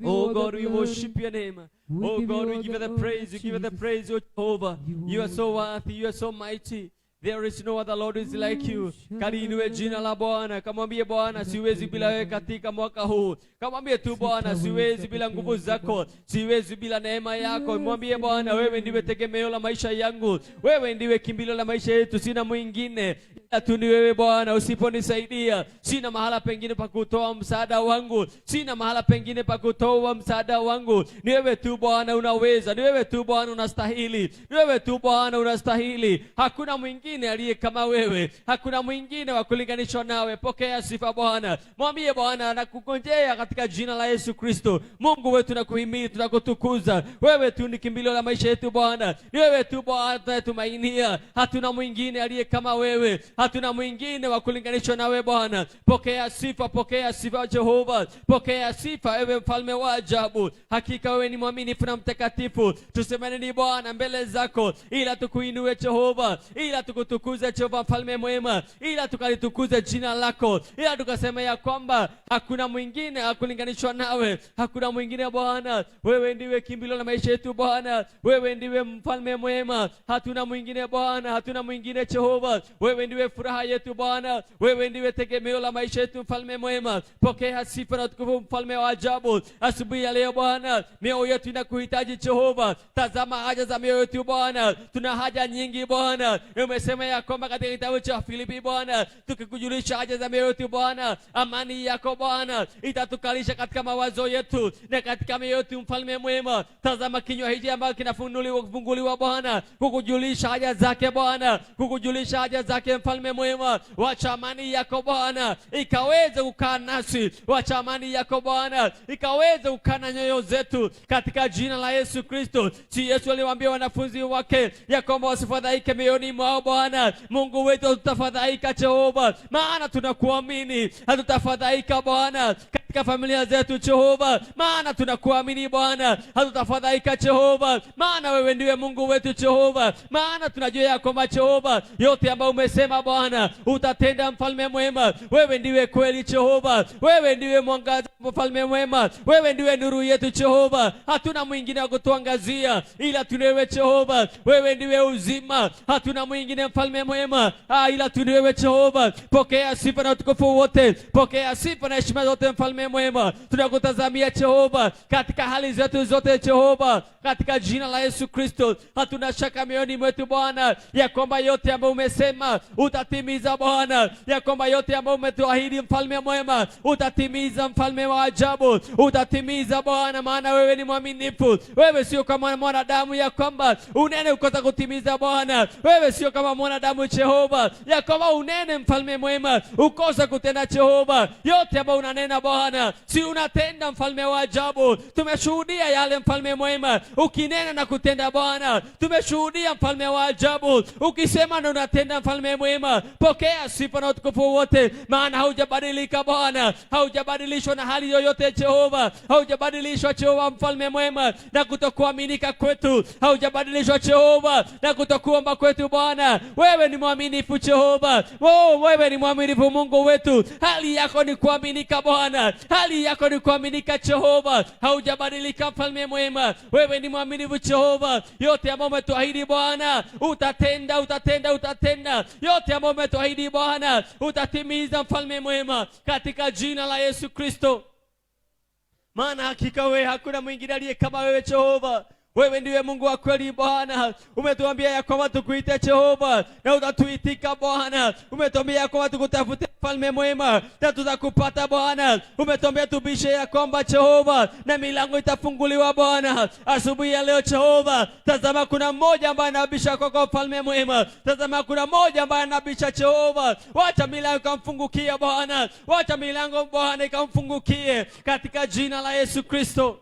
Oh God, we worship your name. Oh God, we give you the praise, we give you the praise, O Jehovah. You are so worthy, you are so mighty. There is no other Lord who is like you. Kaliinue jina la Bwana, kamwambie Bwana siwezi bila wewe katika mwaka huu. Kamwambie tu Bwana siwezi bila nguvu zako, siwezi bila neema yako. Mwambie Bwana wewe ndiwe tegemeo la maisha yangu, wewe ndiwe kimbilio la maisha yetu, sina mwingine ila tu ni wewe Bwana. Usiponisaidia sina mahala pengine pa kutoa msaada wangu, sina mahala pengine pa kutoa msaada wangu. Ni wewe tu Bwana unaweza, ni wewe tu Bwana unastahili, ni wewe tu Bwana unastahili. Hakuna mwingine aliye kama wewe, hakuna mwingine wa kulinganishwa nawe. Pokea sifa Bwana. Mwambie Bwana nakugonjea katika jina la Yesu Kristo. Mungu wetu tunakuhimidi, tunakutukuza. Wewe tu ni kimbilio la maisha yetu Bwana, ni wewe tu Bwana tunayetumainia. Hatuna mwingine aliye kama wewe, hatuna mwingine wa kulinganishwa nawe Bwana. Pokea sifa, pokea sifa Jehova, pokea sifa ewe mfalme wa ajabu. Hakika wewe ni mwaminifu na mtakatifu. Tusemane ni Bwana mbele zako, ila tukuinue Jehova, ila tukutukuze Jehova mfalme mwema, ila tukalitukuze jina lako, ila tukasema ya kwamba hakuna mwingine hakulinganishwa nawe, hakuna mwingine Bwana. Wewe ndiwe kimbilio la maisha yetu Bwana, wewe ndiwe mfalme mwema. Hatuna mwingine Bwana, hatuna mwingine Jehova. Wewe ndiwe ndiwe furaha yetu Bwana, wewe ndiwe tegemeo la maisha yetu, mfalme mwema. Pokea sifa na utukufu, mfalme wa ajabu. Asubuhi ya leo Bwana, mioyo yetu inakuhitaji Jehova. Tazama haja za mioyo yetu Bwana, tuna haja nyingi Bwana. Umesema ya kwamba katika kitabu cha Filipi Bwana, tukikujulisha haja za mioyo yetu Bwana, amani yako Bwana itatukalisha katika mawazo yetu na katika mioyo yetu, mfalme mwema. Tazama kinywa hiki ambacho kinafunuliwa kufunguliwa Bwana, kukujulisha haja zake Bwana, kukujulisha haja zake mfalme mwema. Wacha amani yako Bwana ikaweze kukaa nasi, wacha amani yako Bwana ikaweze kukaa na nyoyo zetu katika jina la Yesu Kristo. Si Yesu aliwaambia wanafunzi wake ya kwamba wasifadhaike mioyoni mwao Bwana. Mungu wetu, hatutafadhaika Jehova, maana tunakuamini. Hatutafadhaika Bwana katika familia zetu Jehova, maana tunakuamini Bwana. Hatutafadhaika Jehova, maana wewe ndiwe Mungu wetu Jehova, maana tunajua ya kwamba Jehova, yote ambayo umesema Bwana utatenda, mfalme mwema. Wewe ndiwe kweli Jehova, wewe ndiwe mwangaza, mfalme mwema, wewe ndiwe nuru yetu Jehova. Hatuna mwingine wa kutuangazia ila tu wewe Jehova. Wewe ndiwe uzima, hatuna mwingine mfalme mwema ila tu wewe Jehova. Pokea sifa na utukufu wote, pokea sifa na heshima zote, mfalme mwema. Tunakutazamia Jehova katika hali zetu zote Jehova, katika jina la Yesu Kristo. Hatuna shaka mioyoni mwetu Bwana ya kwamba yote ambayo umesema utatimiza Bwana, ya kwamba yote ambayo umetuahidi mfalme mwema utatimiza, mfalme wa ajabu utatimiza Bwana, maana wewe ni mwaminifu. Wewe sio kama mwanadamu ya kwamba unene ukosa kutimiza Bwana. Wewe sio kama mwanadamu Jehova ya kwamba unene mfalme mwema ukosa kutenda Jehova. Yote ambayo unanena Bwana si unatenda, mfalme wa ajabu. Tumeshuhudia yale mfalme mwema ukinena na kutenda Bwana. Tumeshuhudia mfalme wa ajabu ukisema na unatenda, mfalme mwema. Pokea sifa na utukufu wote, maana haujabadilika Bwana, haujabadilishwa na hali yoyote Jehova, haujabadilishwa Jehova mfalme mwema na kutokuaminika kwetu, haujabadilishwa Jehova na kutokuomba kwetu Bwana. Wewe ni mwaminifu Jehova, wewe ni mwaminifu Mungu wetu. Hali yako ni kuaminika Bwana, hali yako ni kuaminika Jehova, haujabadilika mfalme mwema. Wewe ni mwaminifu Jehova, yote ambayo umetuahidi Bwana utatenda, utatenda, utatenda. Yote ambayo umetuahidi Bwana utatimiza, mfalme mwema, katika jina la Yesu Kristo. Maana hakika wewe hakuna mwingine aliye kama wewe Jehova. Wewe ndiwe Mungu wa kweli Bwana. Umetuambia ya kwamba tukuite Jehova na utatuitika Bwana. Umetuambia ya kwamba tukutafute mfalme mwema na tutakupata Bwana. Umetuambia tubishe ya kwamba Jehova na milango itafunguliwa Bwana. Asubuhi ya leo Jehova, tazama kuna mmoja ambaye anabisha kwako mfalme mwema. Tazama kuna mmoja ambaye anabisha Jehova. Wacha milango ikamfungukie Bwana. Wacha milango Bwana ikamfungukie katika jina la Yesu Kristo.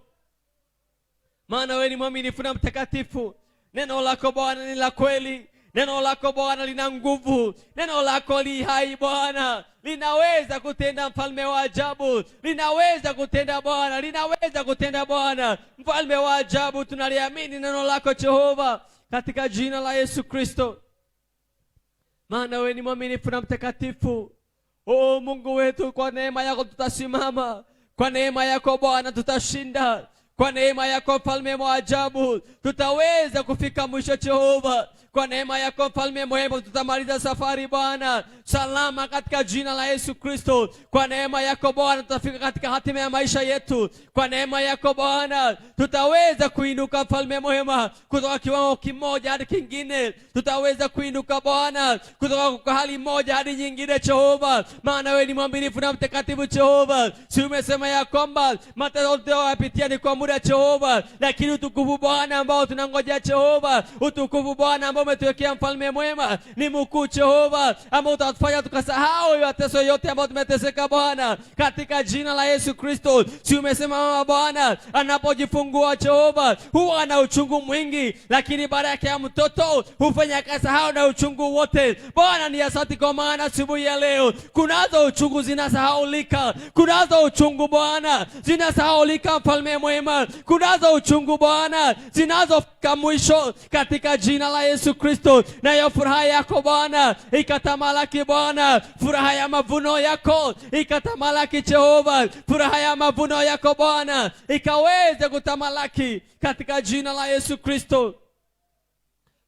Maana wewe ni mwaminifu na mtakatifu. Neno lako Bwana ni la kweli. Neno lako Bwana lina nguvu. Neno lako li hai Bwana, linaweza kutenda mfalme wa ajabu. Linaweza kutenda Bwana, linaweza kutenda Bwana, mfalme wa ajabu. Tunaliamini neno lako Jehova katika jina la Yesu Kristo. Maana wewe ni mwaminifu na mtakatifu. O Mungu wetu, kwa neema yako tutasimama. Kwa neema yako Bwana tutashinda. Kwa neema yako mfalme wa ajabu tutaweza kufika mwisho Jehova. Kwa neema yako mfalme mwema tutamaliza safari Bwana salama katika jina la Yesu Kristo. Kwa neema yako Bwana tutafika katika hatima ya maisha yetu. Kwa neema yako Bwana tutaweza kuinuka mfalme mwema kutoka kiwango kimoja hadi kingine. Tutaweza kuinuka Bwana kutoka kwa hali moja hadi nyingine Jehova, maana wewe ni mwaminifu na mtakatifu Jehova. Si umesema ya kwamba mateso tunayopitia ni kwa muda Jehova, lakini utukufu Bwana ambao tunangoja Jehova, utukufu Bwana ambao umetuwekea mfalme mwema ni mkuu Jehova, ambao utatufanya tukasahau mateso yote ambayo tumeteseka Bwana katika jina la Yesu Kristo. Si umesema mama Bwana anapojifungua Jehova huwa ana uchungu mwingi, lakini baraka ya mtoto hufanya akasahau na uchungu wote. Bwana ni asante kwa maana asubuhi ya leo kunazo uchungu zinasahaulika, kunazo uchungu Bwana zinasahaulika mfalme mwema, kunazo uchungu Bwana zinazofika mwisho katika jina la Yesu Kristo. Nayo furaha yako Bwana ikatamalaki Bwana, furaha ya mavuno yako ikatamalaki Jehova, furaha ya mavuno yako Bwana ikaweze kutamalaki katika jina la Yesu Kristo.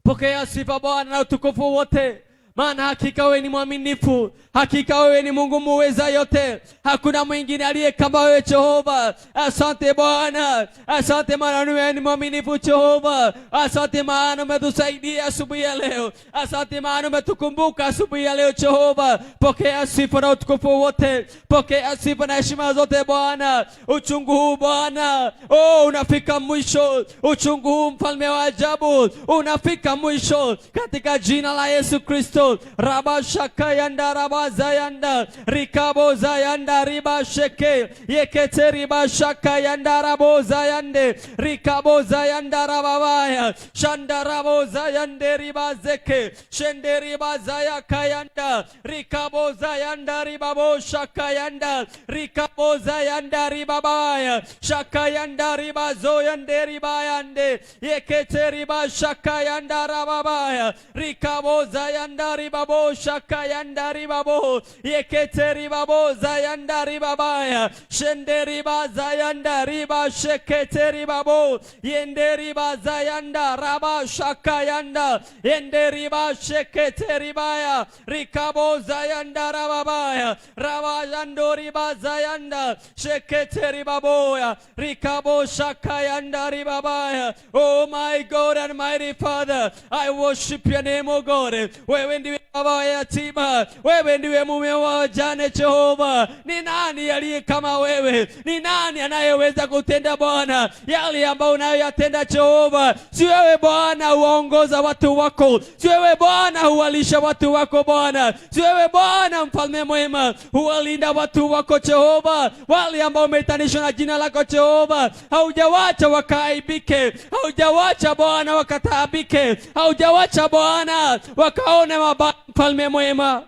Pokea sifa Bwana na utukufu wote, Maana hakika wewe ni mwaminifu, hakika wewe ni Mungu muweza yote, hakuna mwingine aliye kama wewe Jehova. Asante Bwana, asante maana wewe ni mwaminifu Jehova. Asante maana umetusaidia asubuhi ya leo, asante maana umetukumbuka asubuhi ya leo Jehova. Pokea sifa na utukufu wote, pokea sifa na heshima zote Bwana. Uchungu huu Bwana, oh, unafika mwisho. Uchungu huu mfalme wa ajabu unafika mwisho katika jina la Yesu Kristo. Rabashakayanda rabazayanda rikabozayanda ribasheke yekete ribashakayanda rabozayande rikabozayanda rababaya shandarabozayande ribazeke shende ribazayakayanda rikabozayanda ribaboshakayanda rikabozayanda ribabaya shakayanda ribazoyande ribayande yekete ribashakayanda rababaya rikabozayanda ribabo shakayanda ribabo yekete ribabo zayanda ribabaya shende riba zayanda riba shekete ribabo yende riba zayanda raba shakayanda yende riba shekete ribaya rikabo zayanda rababaya rabayando riba zayanda shekete ribaboya rikabo shakayanda ribabaya. Oh my God and mighty Father, I worship your name, O God. Wewe ndiwe baba wa yatima, wewe ndiwe mume wa wajane Jehova. Ni nani aliye kama wewe? Ni nani anayeweza kutenda Bwana yale ambayo unayoyatenda Jehova? Si wewe Bwana huwaongoza watu wako, si wewe Bwana huwalisha watu wako Bwana, si wewe Bwana mfalme mwema huwalinda watu wako Jehova, wale ambao wameitanishwa na jina lako Jehova. Haujawacha wakaaibike, haujawacha Bwana wakataabike, haujawacha Bwana wakaone mabaya. Mfalme mwema,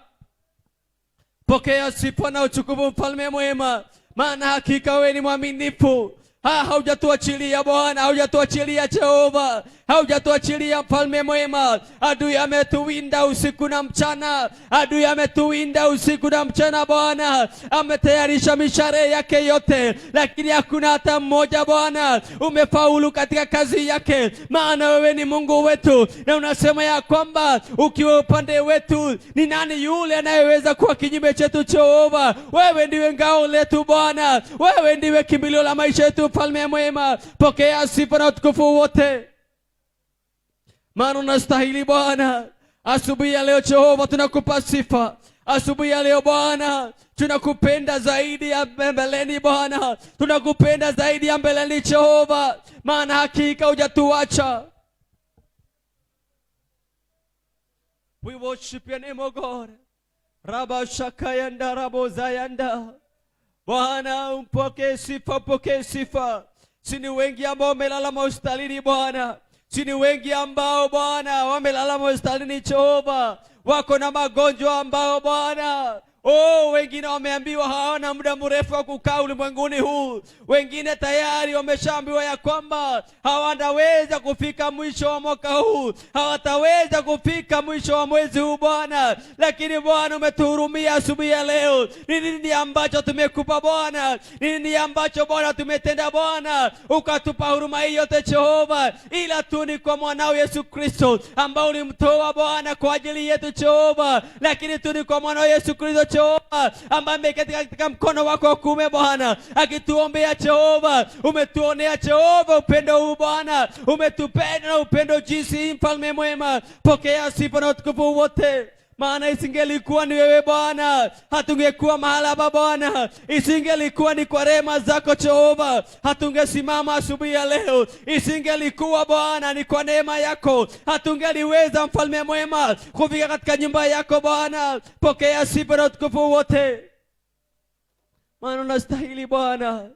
pokea sifa na utukufu mfalme mwema, maana hakika wewe ni mwaminifu. Haujatuachilia Bwana, haujatuachilia Jehova, haujatuachilia mfalme mwema. Adui ametuwinda usiku na mchana, adui ametuwinda usiku na mchana Bwana. Ametayarisha mishare yake yote, lakini hakuna hata mmoja Bwana umefaulu katika kazi yake, maana wewe ni Mungu wetu, na unasema ya kwamba ukiwa upande wetu, ni nani yule anayeweza kuwa kinyume chetu Jehova? Wewe ndiwe ngao letu Bwana, wewe ndiwe kimbilio la maisha yetu mfalme mwema. Pokea sifa na utukufu wote, maana unastahili Bwana. Asubuhi ya leo Jehova tunakupa sifa. Asubuhi ya leo Bwana tunakupenda zaidi ya mbeleni Bwana, tunakupenda zaidi ya mbeleni Jehova, maana hakika hujatuacha. We worship your name, O God. Rabashakayanda rabozayanda. Bwana umpokee sifa, pokee sifa. Si ni wengi ambao wamelala mahospitalini Bwana, si ni wengi ambao Bwana wamelala mahospitalini Jehova, wako na magonjwa ambao Bwana, oh, wengine wameambiwa hawana muda mrefu wa kukaa ulimwenguni huu. Wengine tayari wameshaambiwa ya kwamba hawataweza kufika mwisho wa mwaka huu, hawataweza kufika mwisho wa mwezi huu Bwana. Lakini Bwana umetuhurumia asubuhi ya leo. Ni nini ambacho tumekupa Bwana? Ni nini ambacho Bwana tumetenda Bwana ukatupa huruma hii yote Jehova? Ila tu ni kwa mwanao Yesu Kristo ambao ulimtoa Bwana kwa ajili yetu Jehova. Lakini tu ni kwa mwanao Yesu Kristo Jehova ambaye ameketi katika mkono wako wa kuume Bwana akituombea Jehova. Umetuonea Jehova upendo huu Bwana, umetupenda na upendo jinsi, mfalme mwema. Pokea sifa na utukufu wote, maana isingelikuwa ni wewe Bwana hatungekuwa mahala hapa Bwana. Isingelikuwa ni kwa rehema zako Jehova hatungesimama asubuhi ya leo. Isingelikuwa Bwana ni kwa neema yako hatungeliweza mfalme mwema kufika katika nyumba yako Bwana. Pokea sifa na utukufu wote, maana unastahili Bwana,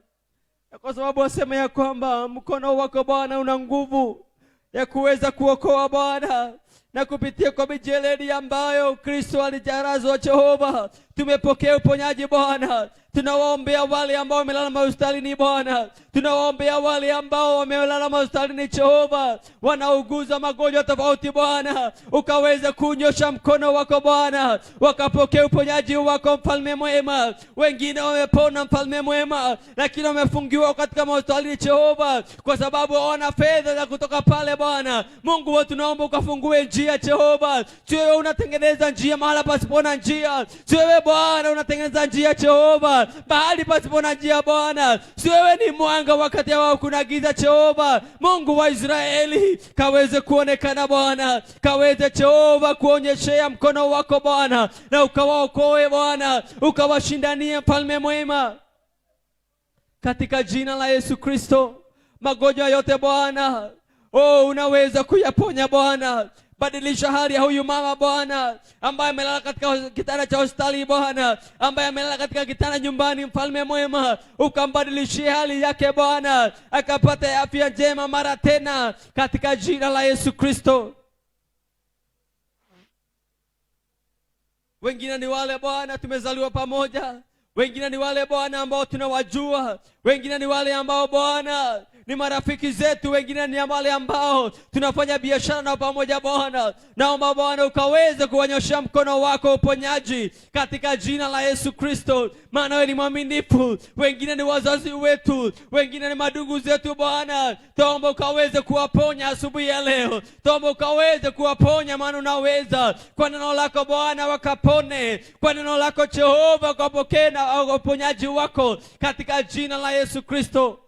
kwa sababu wasema ya kwamba mkono wako Bwana una nguvu ya kuweza kuokoa Bwana, na kupitia kwa mijeledi ambayo Kristo alijarazwa Jehova, Tumepokea uponyaji Bwana. Tunawaombea wale ambao wamelala mahospitalini Bwana. Tunawaombea wale ambao wamelala mahospitalini Jehova, wanauguza magonjwa tofauti Bwana, ukaweza kunyosha mkono wako Bwana, wakapokea uponyaji wako mfalme mwema. Wengine wamepona mfalme mwema, lakini wamefungiwa katika mahospitalini Jehova kwa sababu hawana fedha za kutoka pale Bwana. Mungu wetu, tunaomba ukafungue njia Jehova. Sio wewe unatengeneza njia mahala pasipo na njia. Sio wewe Bwana unatengeneza njia Jehova mahali pasipo na njia Bwana. Sio wewe ni mwanga wakati wao kuna giza Jehova. Mungu wa Israeli, kaweze kuonekana Bwana, kaweze Jehova kuonyeshea mkono wako Bwana, na ukawaokoe Bwana, ukawashindanie mfalme mwema, katika jina la Yesu Kristo. Magonjwa yote Bwana, oh, unaweza kuyaponya Bwana. Badilisha hali ya huyu mama Bwana, ambaye amelala katika kitanda cha hospitali Bwana, ambaye amelala katika kitanda nyumbani mfalme mwema, ukambadilishie hali yake Bwana, akapata afya njema mara tena, katika jina la Yesu Kristo. Wengine ni wale Bwana tumezaliwa pamoja, wengine ni wale Bwana ambao tunawajua, wengine ni wale ambao Bwana ni marafiki zetu, wengine ni wale ambao tunafanya biashara nao pamoja Bwana. Naomba Bwana ukaweze kuwanyoshea mkono wako uponyaji katika jina la Yesu Kristo, maana wewe ni mwaminifu. Wengine ni wazazi wetu, wengine ni madugu zetu Bwana. Tuomba ukaweze kuwaponya asubuhi ya leo, tuomba ukaweze kuwaponya, maana unaweza. Kwa neno lako Bwana wakapone, kwa neno lako Jehova wakapokee na uponyaji wako katika jina la Yesu Kristo.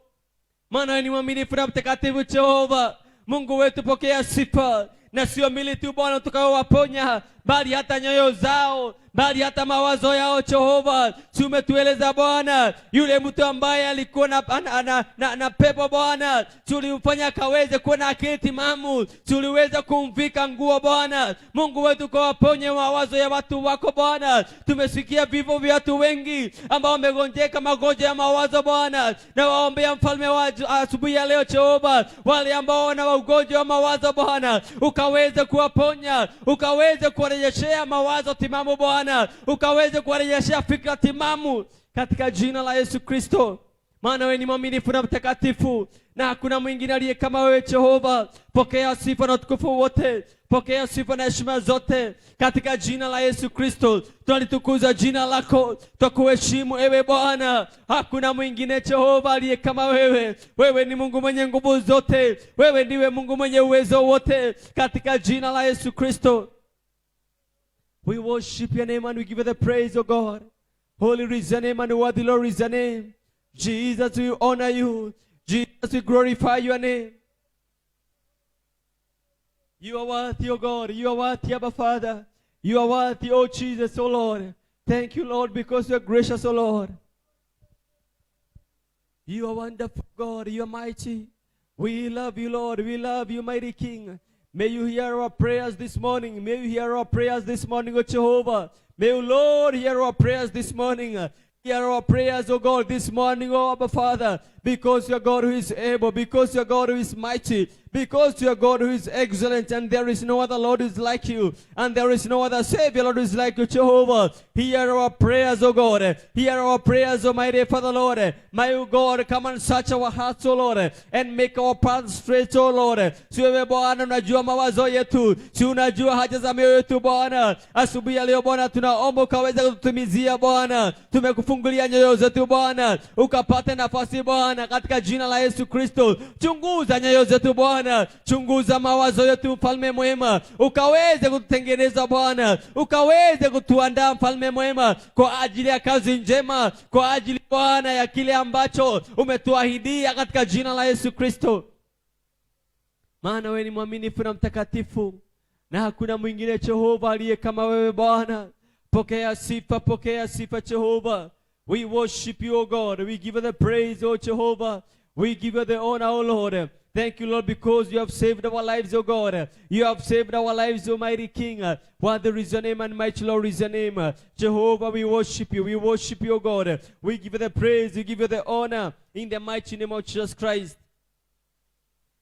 Maana ni mwaminifu na mtakatifu Jehova. Mungu wetu, pokea sifa, na sio mili tu Bwana utakaowaponya, bali hata nyoyo zao, bali hata mawazo yao Jehova. Si umetueleza Bwana, yule mtu ambaye alikuwa na pepo Bwana, tulimfanya akaweze kuwa na akili timamu, tuliweza kumvika nguo Bwana. Mungu wetu, kawaponye mawazo ya watu wako Bwana. Tumesikia vifo vya watu wengi ambao wamegonjeka magonjwa ya mawazo Bwana, na waombea mfalme wa asubuhi ya leo Jehova, wale ambao wana ugonjwa wa mawazo Bwana, ukaweze kuwaponya, ukaweze kuwarejeshea mawazo timamu Bwana, ukaweze kuwarejeshea fikra timamu katika jina la Yesu Kristo. Maana wewe ni mwaminifu na mtakatifu, na hakuna mwingine aliye kama wewe Jehova. Pokea sifa na utukufu wote, pokea sifa na heshima zote katika jina la Yesu Kristo. Tunalitukuza jina lako, tukuheshimu ewe Bwana. Hakuna mwingine Jehova aliye kama wewe. Wewe ni Mungu mwenye nguvu zote, wewe ndiwe Mungu mwenye uwezo wote katika jina la Yesu Kristo. We worship your name and we give you the praise, O God. Holy is your name and worthy Lord is your name. Jesus, we honor you. Jesus, we glorify your name. You are worthy, O God. You are worthy, Abba Father. You are worthy, O Jesus, O Lord. Thank you, Lord, because you are gracious, O Lord. You are wonderful, God. You are mighty. We love you, Lord. We love you, mighty King. May you hear our prayers this morning. May you hear our prayers this morning, O Jehovah. May you, Lord, hear our prayers this morning. Hear our prayers, O God, this morning, O Abba Father, because you are God who is able, because you are God who is mighty, because you are God who is excellent, and there is no other Lord who is like you, and there is no other Savior, Lord, who is like you, Jehovah. Hear our prayers, O God. Hear our prayers, Almighty Father, Lord. May you, God, come and search our hearts, O Lord, and make our paths straight, O Lord. Si wewe Bwana unajua mawazo yetu, si unajua haja za mioyo yetu Bwana. Asubuhi ya leo Bwana tunaomba ukaweza kututimizia Bwana. Tumekufungulia nyoyo zetu Bwana, ukapate nafasi Bwana, katika jina la Yesu Kristo. Chunguza nyoyo zetu Bwana, chunguza mawazo yetu mfalme mwema, ukaweze kututengeneza Bwana, ukaweze kutuandaa mfalme mwema kwa ajili ya kazi njema, kwa ajili Bwana ya kile ambacho umetuahidia katika jina la Yesu Kristo. Maana wewe ni mwaminifu na mtakatifu, na hakuna mwingine Jehova aliye kama wewe Bwana. Pokea sifa, pokea sifa Jehova. We worship you, O God. We give you the praise, O Jehovah. We give you the honor, O Lord. Thank you, Lord, because you have saved our lives, O God. You have saved our lives, Almighty King. Worthy is your name and mighty Lord is your name. Jehovah, we worship you. We worship you, O God. We give you the praise. We give you the honor. In the mighty name of Jesus Christ.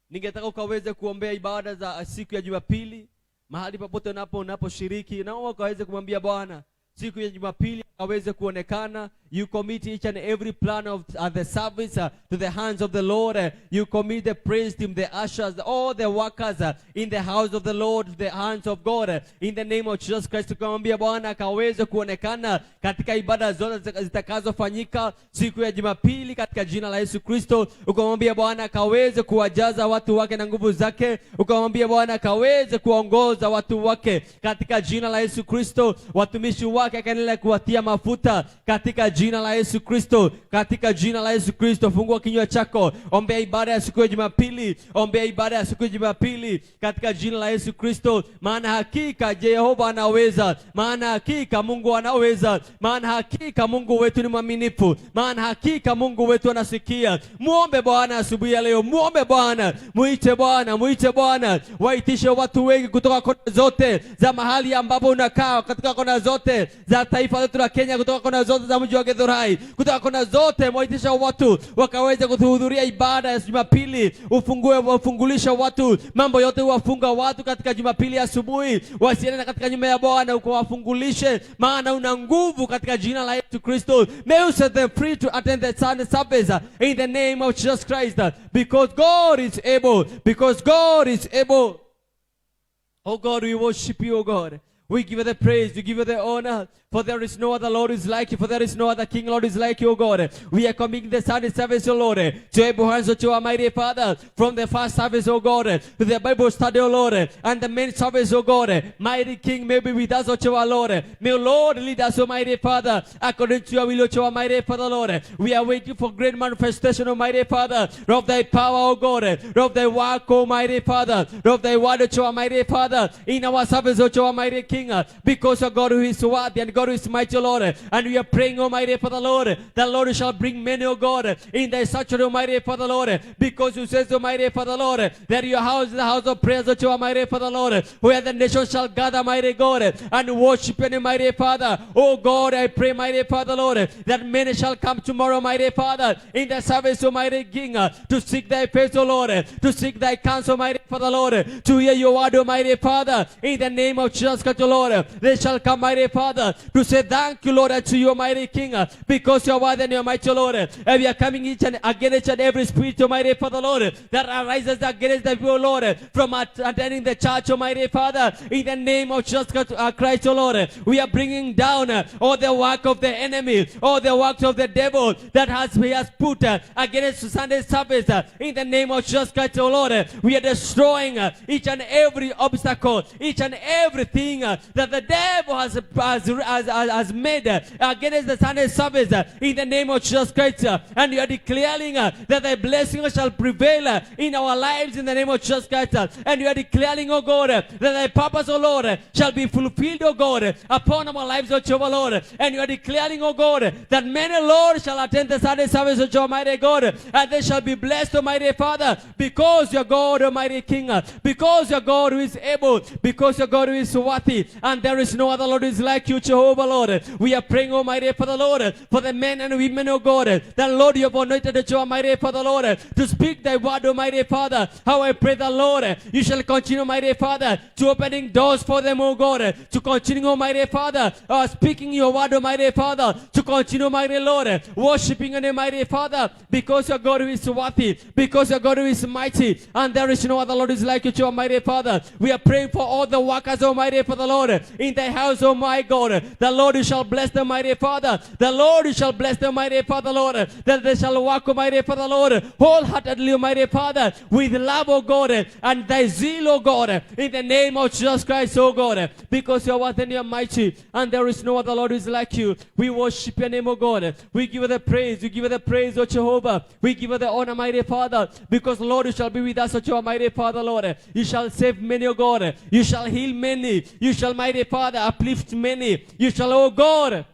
Ningetaka ukaweze kuombea ibada za siku ya Jumapili. Mahali popote unaposhiriki, naomba ukaweze kumwambia Bwana siku ya Jumapili Aweze kuonekana. You commit each and every plan of the service to the hands of the Lord. You commit the praise team, the ushers, all the workers in the house of the Lord to the hands of God. In the name of Jesus Christ, tukamwambia Bwana akaweze kuonekana katika ibada zote zitakazofanyika siku ya Jumapili katika jina la Yesu Kristo. Ukamwambia Bwana akaweze kuwajaza watu wake na nguvu zake. Ukamwambia Bwana akaweze kuwaongoza watu wake katika jina la Yesu Kristo. Watumishi wake akaendelea kuwatia mafuta katika jina la Yesu Kristo, katika jina la Yesu Kristo. Fungua kinywa chako, ombea ibada ya siku ya Jumapili, ombea ibada ya siku ya Jumapili katika jina la Yesu Kristo, maana hakika Jehova anaweza, maana hakika Mungu anaweza, maana hakika Mungu wetu ni mwaminifu, maana hakika Mungu wetu anasikia. Muombe Bwana asubuhi ya leo, muombe Bwana, muite Bwana, muite Bwana, waitishe watu wengi kutoka kona zote za mahali ambapo unakaa, katika kona zote za taifa letu la Kenya, kutoka kona zote za mji wa Githurai, kutoka kona zote, mwaitisha watu wakaweze kuhudhuria ibada ya Jumapili. Ufungue, wafungulisha watu mambo yote, wafunga watu katika Jumapili asubuhi, wasiende katika nyumba ya Bwana, ukawafungulishe, maana una nguvu katika jina la Yesu Kristo. May you set them free to attend the Sunday service in the name of Jesus Christ, because God is able, because God is able. Oh God, we worship you, oh God. We give you the praise, we give you the honor, for there is no other Lord who is like you, for there is no other King, Lord, who is like you, O God. We are committing the Sunday service, O Lord, to able hands to our mighty Father, from the first service, O God, to the Bible study, O Lord, and the main service, O God. Mighty King, may be with us, O our Lord. May Lord lead us, O mighty Father, according to your will, O our mighty Father, Lord. We are waiting for great manifestation, O mighty Father, of thy power, O God, of thy work, O mighty Father, of thy word, O our mighty Father, in our service, O our mighty King, because of God who is worthy and God who is mighty, Lord. And we are praying, Almighty Father, Lord, the Lord shall bring many, O God, in thy sanctuary, Almighty Father, Lord, because you says, Almighty Father, Lord, that your house is the house of prayers, O Almighty Father, Lord, where the nations shall gather, mighty God, and worship you, mighty Father. Oh God, I pray, mighty Father, Lord, that many shall come tomorrow, mighty Father, in the service, Almighty King, to seek thy face, O Lord, to seek thy counsel, mighty Father, Lord, to hear your word, Almighty Father, in the name of Jesus Christ, O Lord. They shall come, mighty Father, to say thank you, Lord, to you, mighty King, because you are worthy and you are mighty, Lord. And we are coming each and against each and every spirit, Almighty Father, Lord, that arises against the people, Lord, from attending the church, Almighty Father, in the name of Jesus Christ, O Lord. We are bringing down all the work of the enemy, all the works of the devil that he has put against Sunday service, in the name of Jesus Christ, O Lord. We are destroying each and every obstacle, each and everything that the devil has made against the Sunday service, in the name of Jesus Christ. And we are declaring that the blessing shall prevail in our lives in the name of Jesus Christ. And we are declaring, O God, that thy purpose, O Lord, shall be fulfilled, O God, upon our lives, O Jehovah, Lord. And you are declaring, O God, that many, Lord, shall attend the Sunday service, O Jehovah, mighty God, and they shall be blessed, Almighty Father, because your God, Almighty King, because your God who is able, because your God who is worthy, and there is no other Lord who is like you, Jehovah, Lord. We are praying, Almighty Father, Lord, for the men and women, O God, that, Lord, you have anointed, Jehovah, mighty Father, Lord, to speak thy word, Almighty Father. How I pray the Lord, you shall continue, Almighty Father, to opening doors for them, O God, to continue, Almighty Father, speaking your word, Almighty Father, to continue, Almighty Lord, worshiping your name, Almighty Father, because your God who is worthy, because your God who is mighty, and there is no other Lord who is like you, Jehovah, mighty Father. We are praying for all the workers, Almighty Father, Lord, in the house, oh my God. The Lord, you shall bless them, mighty Father. The Lord, you shall bless them, mighty Father, Lord, that they shall walk, Almighty Father, Lord, wholeheartedly, Almighty Father, with love, O God, and thy zeal, O God, in the name of Jesus Christ, O God, because you are worthy and you are mighty, and there is no other Lord who is like you. We worship your name, O God. We give you the praise. We give you the praise, O Jehovah. We give you the honor, mighty Father, because, Lord, you shall be with us, O Jehovah, mighty Father, Lord. You shall save many, O God. You shall heal many. You shall, mighty Father, uplift many. You shall, O God,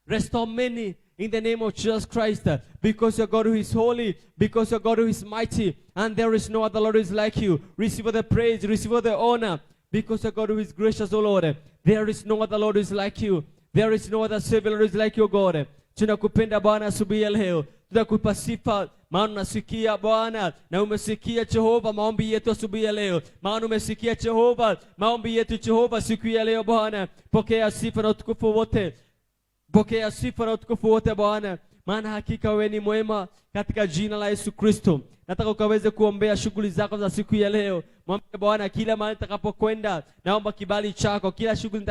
restore many in the name of Jesus Christ, because your God who is holy, because your God who is mighty, and there is no other Lord who is like you. Receive all the praise, receive all the honor, because your God who is gracious, O Lord. There is no other Lord who is like you. There is no other Savior who is like you, O God. Tunakupenda Bwana asubuhi ya leo, tunakupa sifa, maana unasikia Bwana, na umesikia Jehova maombi yetu asubuhi ya leo, maana umesikia Jehova maombi yetu Jehova siku ya leo. Bwana, pokea sifa na utukufu wote. Pokea sifa na utukufu wote Bwana, maana hakika wewe ni mwema, katika jina la Yesu Kristo. Nataka ukaweze kuombea shughuli zako za siku ya leo. Mwambie Bwana, kila mahali nitakapokwenda, naomba kibali chako. Kila shughuli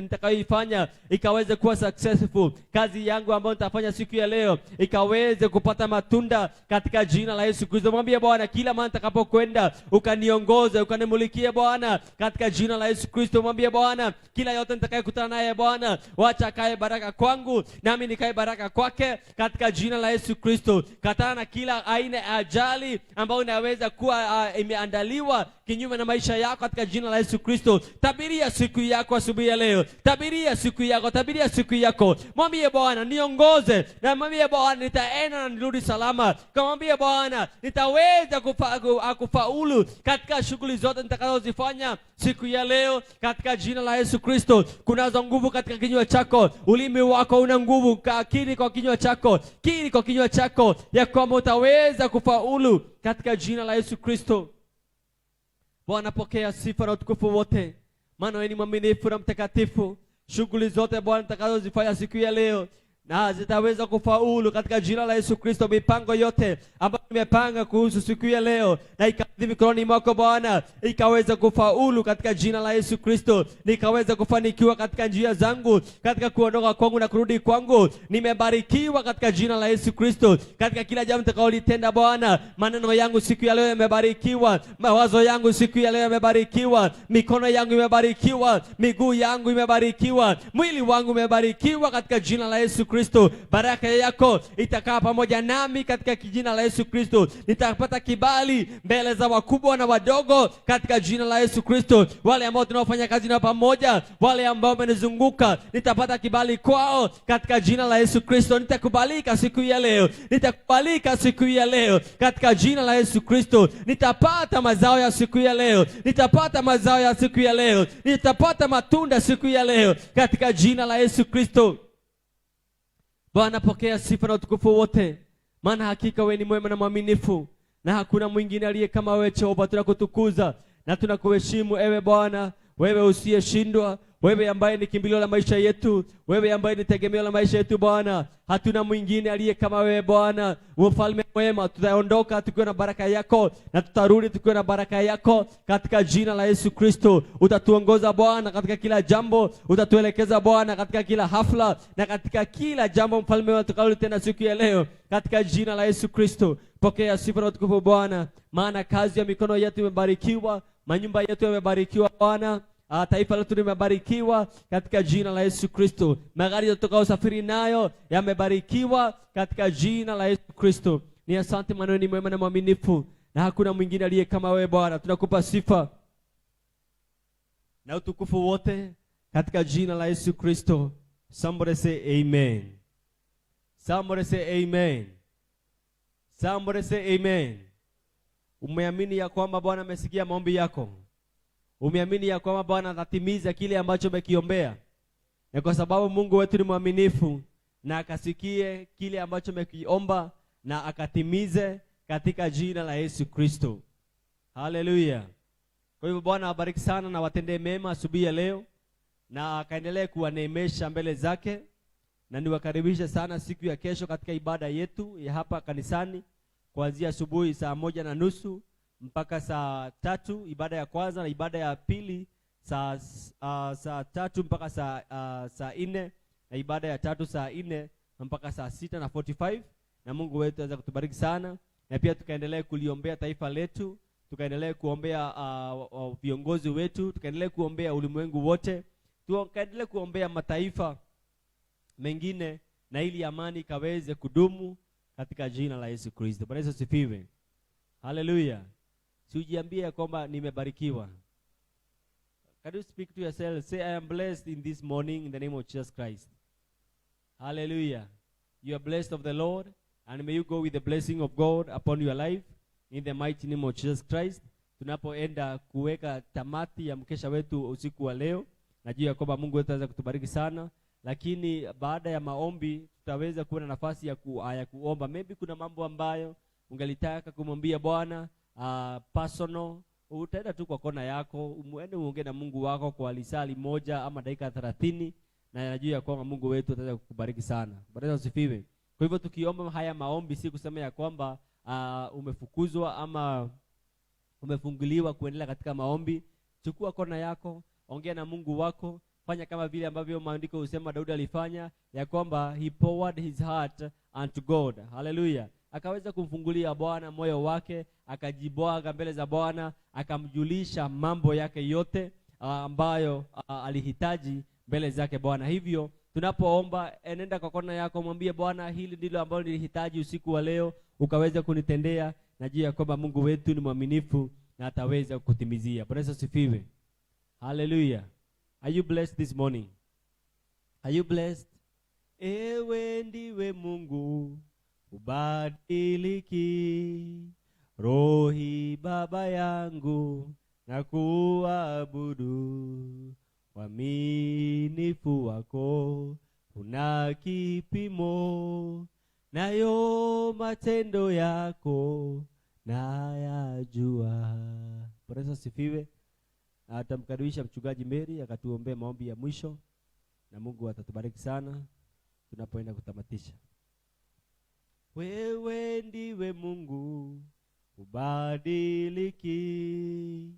nitakayoifanya ikaweze kuwa successful. Kazi yangu ambayo nitafanya siku ya leo ikaweze kupata matunda katika jina la Yesu Kristo. Mwambie Bwana, kila mahali nitakapokwenda ukaniongoze, ukanimulikie Bwana katika jina la Yesu Kristo. Mwambie Bwana, kila yote nitakayekutana naye Bwana, wacha akae baraka kwangu, nami nikae baraka kwake katika jina la Yesu Kristo. Katana na kila aina ya ajali ambayo inaweza kuwa imeandaliwa kinyume na maisha yako katika jina la Yesu Kristo. Tabiria siku yako asubuhi ya leo. Tabiria siku yako, tabiria siku yako. Mwambie Bwana niongoze, na mwambie Bwana nitaenda na nirudi salama. Kamwambie Bwana nitaweza kufaulu katika shughuli zote nitakazozifanya siku ya leo katika jina la Yesu Kristo. Kunazo nguvu katika kinywa chako. Ulimi wako una nguvu. Kiri kwa kinywa chako, kiri kwa kinywa chako ya kwamba utaweza kufaulu katika jina la Yesu Kristo. Bwana, pokea sifa na utukufu wote, maana wewe ni mwaminifu na mtakatifu. Shughuli zote Bwana nitakazozifanya siku ya leo na zitaweza kufaulu katika jina la Yesu Kristo. Mipango yote ambayo nimepanga kuhusu siku ya leo na ikabidhi mikononi mwako Bwana, ikaweza kufaulu katika jina la Yesu Kristo. Nikaweza kufanikiwa katika njia zangu, katika kuondoka kwangu na kurudi kwangu. Nimebarikiwa katika jina la Yesu Kristo. Katika kila jambo nitakalolitenda Bwana, maneno yangu siku ya leo yamebarikiwa, mawazo yangu siku ya leo yamebarikiwa, mikono yangu imebarikiwa, miguu yangu imebarikiwa, mwili wangu umebarikiwa katika jina la Yesu Kristo. Baraka yako itakaa pamoja nami katika jina la Yesu Kristo. Nitapata kibali mbele za wakubwa na wadogo katika jina la Yesu Kristo. Wale ambao tunaofanya kazi nao pamoja, wale ambao wamenizunguka, nitapata kibali kwao katika jina la Yesu Kristo. Nitakubalika siku ya leo, nitakubalika siku ya leo katika jina la Yesu Kristo. Nitapata mazao ya siku ya leo, nitapata mazao ya siku ya leo, nitapata matunda siku ya leo katika jina la Yesu Kristo. Bwana, pokea sifa na utukufu wote, maana hakika wewe ni mwema na mwaminifu, na hakuna mwingine aliye kama wewe Jehova. Tunakutukuza na tunakuheshimu ewe Bwana, wewe usiyeshindwa, wewe ambaye ni kimbilio la maisha yetu, wewe ambaye ni tegemeo la maisha yetu Bwana. Hatuna mwingine aliye kama wewe Bwana, mfalme mwema. Tutaondoka tukiwa na baraka yako na tutarudi tukiwa na baraka yako katika jina la Yesu Kristo. Utatuongoza Bwana katika kila jambo, utatuelekeza Bwana katika kila hafla na katika kila jambo, mfalme wetu, tukalolitenda siku ya leo katika jina la Yesu Kristo. Pokea sifa na utukufu Bwana, maana kazi ya mikono yetu imebarikiwa, manyumba yetu yamebarikiwa Bwana. Taifa letu limebarikiwa katika jina la Yesu Kristo. Magari tutakayosafiri nayo yamebarikiwa katika jina la Yesu Kristo. Ni asante, maana ni mwema na mwaminifu, na hakuna mwingine aliye kama wewe Bwana. Tunakupa sifa na utukufu wote katika jina la Yesu Kristo. Somebody say amen. Somebody say amen. Somebody say amen. Umeamini ya kwamba Bwana amesikia maombi yako? Umeamini ya kwamba Bwana atatimiza kile ambacho umekiombea? Na kwa sababu Mungu wetu ni mwaminifu, na akasikie kile ambacho umekiomba na akatimize katika jina la Yesu Kristo. Haleluya. Kwa hivyo Bwana awabariki sana na watendee mema asubuhi ya leo, na akaendelee kuwaneemesha mbele zake. Na niwakaribishe sana siku ya kesho katika ibada yetu ya hapa kanisani, kuanzia asubuhi 1:30 mpaka 3:00 ibada ya kwanza, na ibada ya pili saa 3 mpaka saa 4, na ibada ya tatu 4:00 mpaka 6:45. Na Mungu wetu aweze kutubariki sana, na pia tukaendelee kuliombea taifa letu, tukaendelee kuombea viongozi wetu, tukaendelee kuombea ulimwengu wote, tukaendelee kuombea mataifa mengine, na ili amani ikaweze kudumu katika jina la Yesu Kristo. Bwana Yesu asifiwe. Haleluya. Siujiambie kwamba nimebarikiwa. Can you speak to yourself? Say, I am blessed in this morning in the name of Jesus Christ. Hallelujah. You are blessed of the Lord, and may you go with the blessing of God upon your life in the mighty name of Jesus Christ. Tunapoenda kuweka tamati ya mkesha wetu usiku wa leo, najua kwamba Mungu wetu ataweza kutubariki sana, lakini baada ya maombi tutaweza kuwa na nafasi ya kuomba. Maybe kuna mambo ambayo ungelitaka kumwambia Bwana personal, utaenda tu kwa kona yako, uende uongee na Mungu wako kwa lisali moja ama dakika 30, na najua ya kwamba Mungu wetu ataweza kukubariki sana. Bwana Yesu asifiwe. Kwa hivyo tukiomba haya maombi si kusema ya kwamba umefukuzwa ama umefunguliwa kuendelea katika maombi. Chukua kona yako, ongea na Mungu wako, fanya kama vile ambavyo maandiko husema Daudi alifanya, ya kwamba he poured his heart unto God. Hallelujah. Akaweza kumfungulia Bwana moyo wake, akajibwaga mbele za Bwana, akamjulisha mambo yake yote ambayo alihitaji mbele zake Bwana. Hivyo tunapoomba, enenda kwa kona yako, mwambie Bwana, hili ndilo ambalo nilihitaji usiku wa leo, ukaweza kunitendea. Najua ya kwamba Mungu wetu ni mwaminifu na ataweza kukutimizia. Bwana Yesu asifiwe. Hallelujah. Are you blessed this morning? Are you blessed? Ewe ndiwe Mungu ubadiliki, Rohi Baba yangu na kuabudu, uaminifu wako una kipimo, nayo matendo yako nayajua. Bwana Yesu asifiwe. Atamkaribisha mchungaji Mary akatuombee maombi ya mwisho, na Mungu atatubariki sana tunapoenda kutamatisha. Wewe ndiwe Mungu ubadiliki,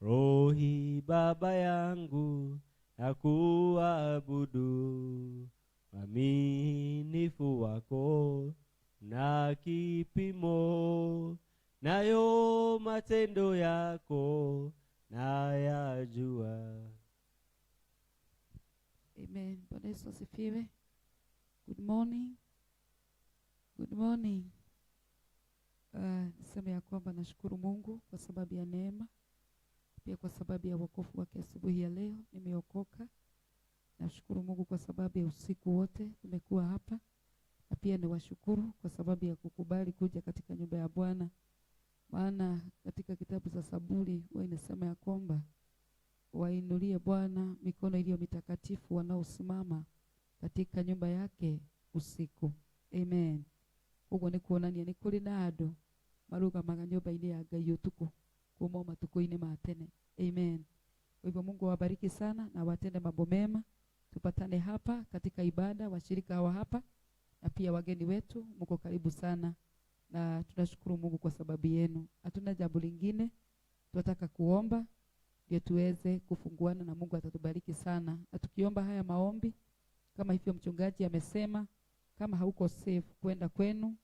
Rohi Baba yangu na kuabudu, uaminifu wako na kipimo, nayo matendo yako nayajua. Amen. Bwana Yesu asifiwe. Good morning. Good morning. Niseme ya kwamba nashukuru Mungu kwa sababu ya neema, pia kwa sababu ya wokovu wake asubuhi ya leo nimeokoka. Nashukuru Mungu kwa sababu ya usiku wote tumekuwa hapa, na pia niwashukuru kwa sababu ya kukubali kuja katika nyumba ya Bwana. Maana katika kitabu cha Zaburi huwa inasema ya kwamba wainulie Bwana mikono iliyo mitakatifu wanaosimama katika nyumba yake usiku. Amen. Uguo ni kuonania ni kuri na andu marugamaga nyumba-inĩ ya Ngai utuku kuma matuku-inĩ ma tene. Amen. Kwa hivyo Mungu awabariki sana na watende mambo mema. Tupatane hapa katika ibada, washirika wa hapa na pia wageni wetu, mko karibu sana na tunashukuru Mungu kwa sababu yenu. Hatuna jambo lingine, tunataka kuomba ndio tuweze kufunguana na Mungu atatubariki sana. Na tukiomba haya maombi kama hivyo mchungaji amesema, kama hauko safe kwenda kwenu,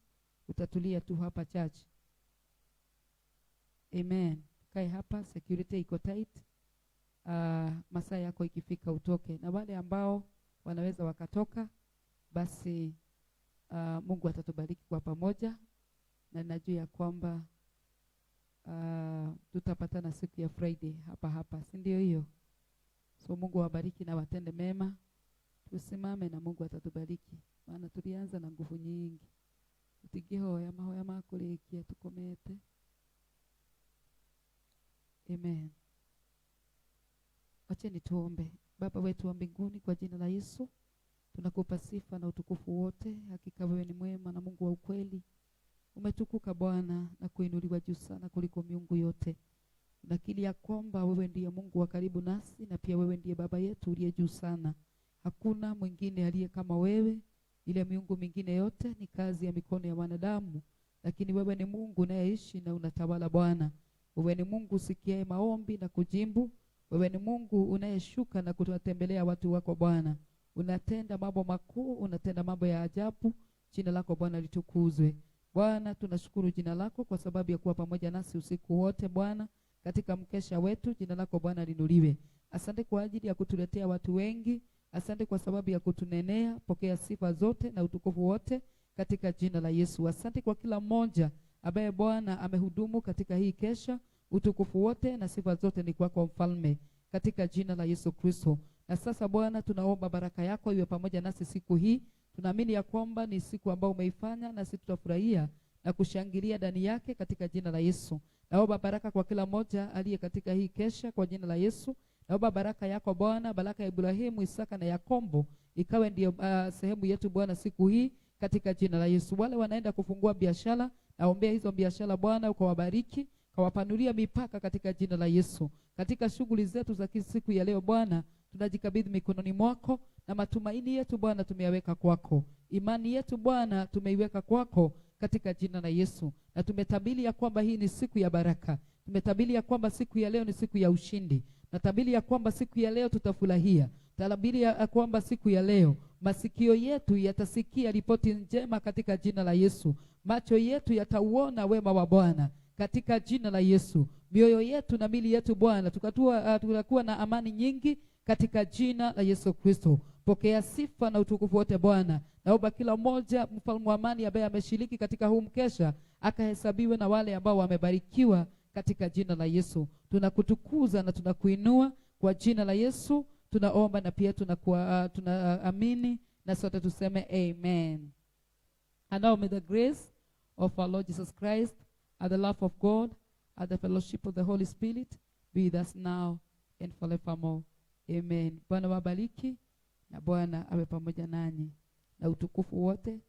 utatulia tu hapa church. Amen. Kae hapa, security iko tight. Masaa yako ikifika utoke. Na wale ambao wanaweza wakatoka, basi Mungu atatubariki kwa pamoja. Na najua ya kwamba tutapatana siku ya Friday hapa hapa, si ndio hiyo? So Mungu awabariki na watende mema. Tusimame na Mungu atatubariki. Maana tulianza na nguvu nyingi. Tutigihoya mahoya makurikia tukomete. Amen. Wacheni tuombe. Baba wetu wa mbinguni, kwa jina la Yesu tunakupa sifa na utukufu wote. Hakika wewe ni mwema na Mungu wa ukweli. Umetukuka Bwana na kuinuliwa juu sana kuliko miungu yote. Nakili ya kwamba wewe ndiye Mungu wa karibu nasi, na pia wewe ndiye Baba yetu uliye juu sana. Hakuna mwingine aliye kama wewe. Ile miungu mingine yote ni kazi ya mikono ya wanadamu, lakini wewe ni Mungu unayeishi na unatawala Bwana. Wewe ni Mungu usikiaye maombi na kujibu. Wewe ni Mungu unayeshuka na kutuwatembelea watu wako Bwana. Unatenda mambo makuu, unatenda mambo ya ajabu. Jina lako Bwana litukuzwe. Bwana, tunashukuru jina lako kwa sababu ya kuwa pamoja nasi usiku wote Bwana katika mkesha wetu. Jina lako Bwana linuliwe. Asante kwa ajili ya kutuletea watu wengi. Asante kwa sababu ya kutunenea. Pokea sifa zote na utukufu wote katika jina la Yesu. Asante kwa kila mmoja ambaye Bwana amehudumu katika hii kesha. Utukufu wote na sifa zote ni kwako Mfalme, katika jina la Yesu Kristo. Na sasa Bwana, tunaomba baraka yako iwe pamoja nasi siku hii. Tunaamini ya kwamba ni siku ambayo umeifanya, nasi tutafurahia na kushangilia ndani yake katika jina la Yesu. Naomba baraka kwa kila mmoja aliye katika hii kesha kwa jina la Yesu. Naomba baraka yako Bwana, baraka ya Ibrahimu, Isaka na Yakobo ikawe ndiyo sehemu yetu Bwana siku hii katika jina la Yesu. Wale wanaenda kufungua biashara, naombea hizo biashara Bwana, ukawabariki, kawapanulia mipaka katika jina la Yesu. Katika shughuli zetu za siku ya leo Bwana, Tunajikabidhi mikononi mwako, na matumaini yetu Bwana tumeyaweka kwako. Imani yetu Bwana tumeiweka kwako katika jina la Yesu. Na tumetabiri ya kwamba hii ni siku ya baraka. Tumetabiri ya kwamba siku ya leo ni siku ya ushindi. Natabiri ya kwamba siku ya leo tutafurahia. Tabiri ya kwamba siku ya leo masikio yetu yatasikia ripoti njema katika jina la Yesu. Macho yetu yatauona wema wa Bwana katika jina la Yesu. Mioyo yetu na mili yetu Bwana tutakuwa na amani nyingi katika jina la Yesu Kristo. Pokea sifa na utukufu wote Bwana. Naomba kila mmoja, mfalme wa amani, ambaye ameshiriki katika huu mkesha akahesabiwe na wale ambao wamebarikiwa katika jina la Yesu. Tunakutukuza na tunakuinua kwa jina la Yesu. Tunaomba na pia tunaamini na sote tuseme amen. And now may the grace of our Lord Jesus Christ and the love of God and the fellowship of the Holy Spirit be with us now and forevermore. Amen. Bwana wabariki na Bwana awe pamoja nanyi, na utukufu wote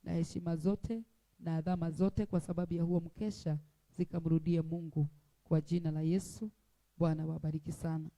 na heshima zote na adhama zote kwa sababu ya huo mkesha zikamrudie Mungu kwa jina la Yesu. Bwana wabariki sana.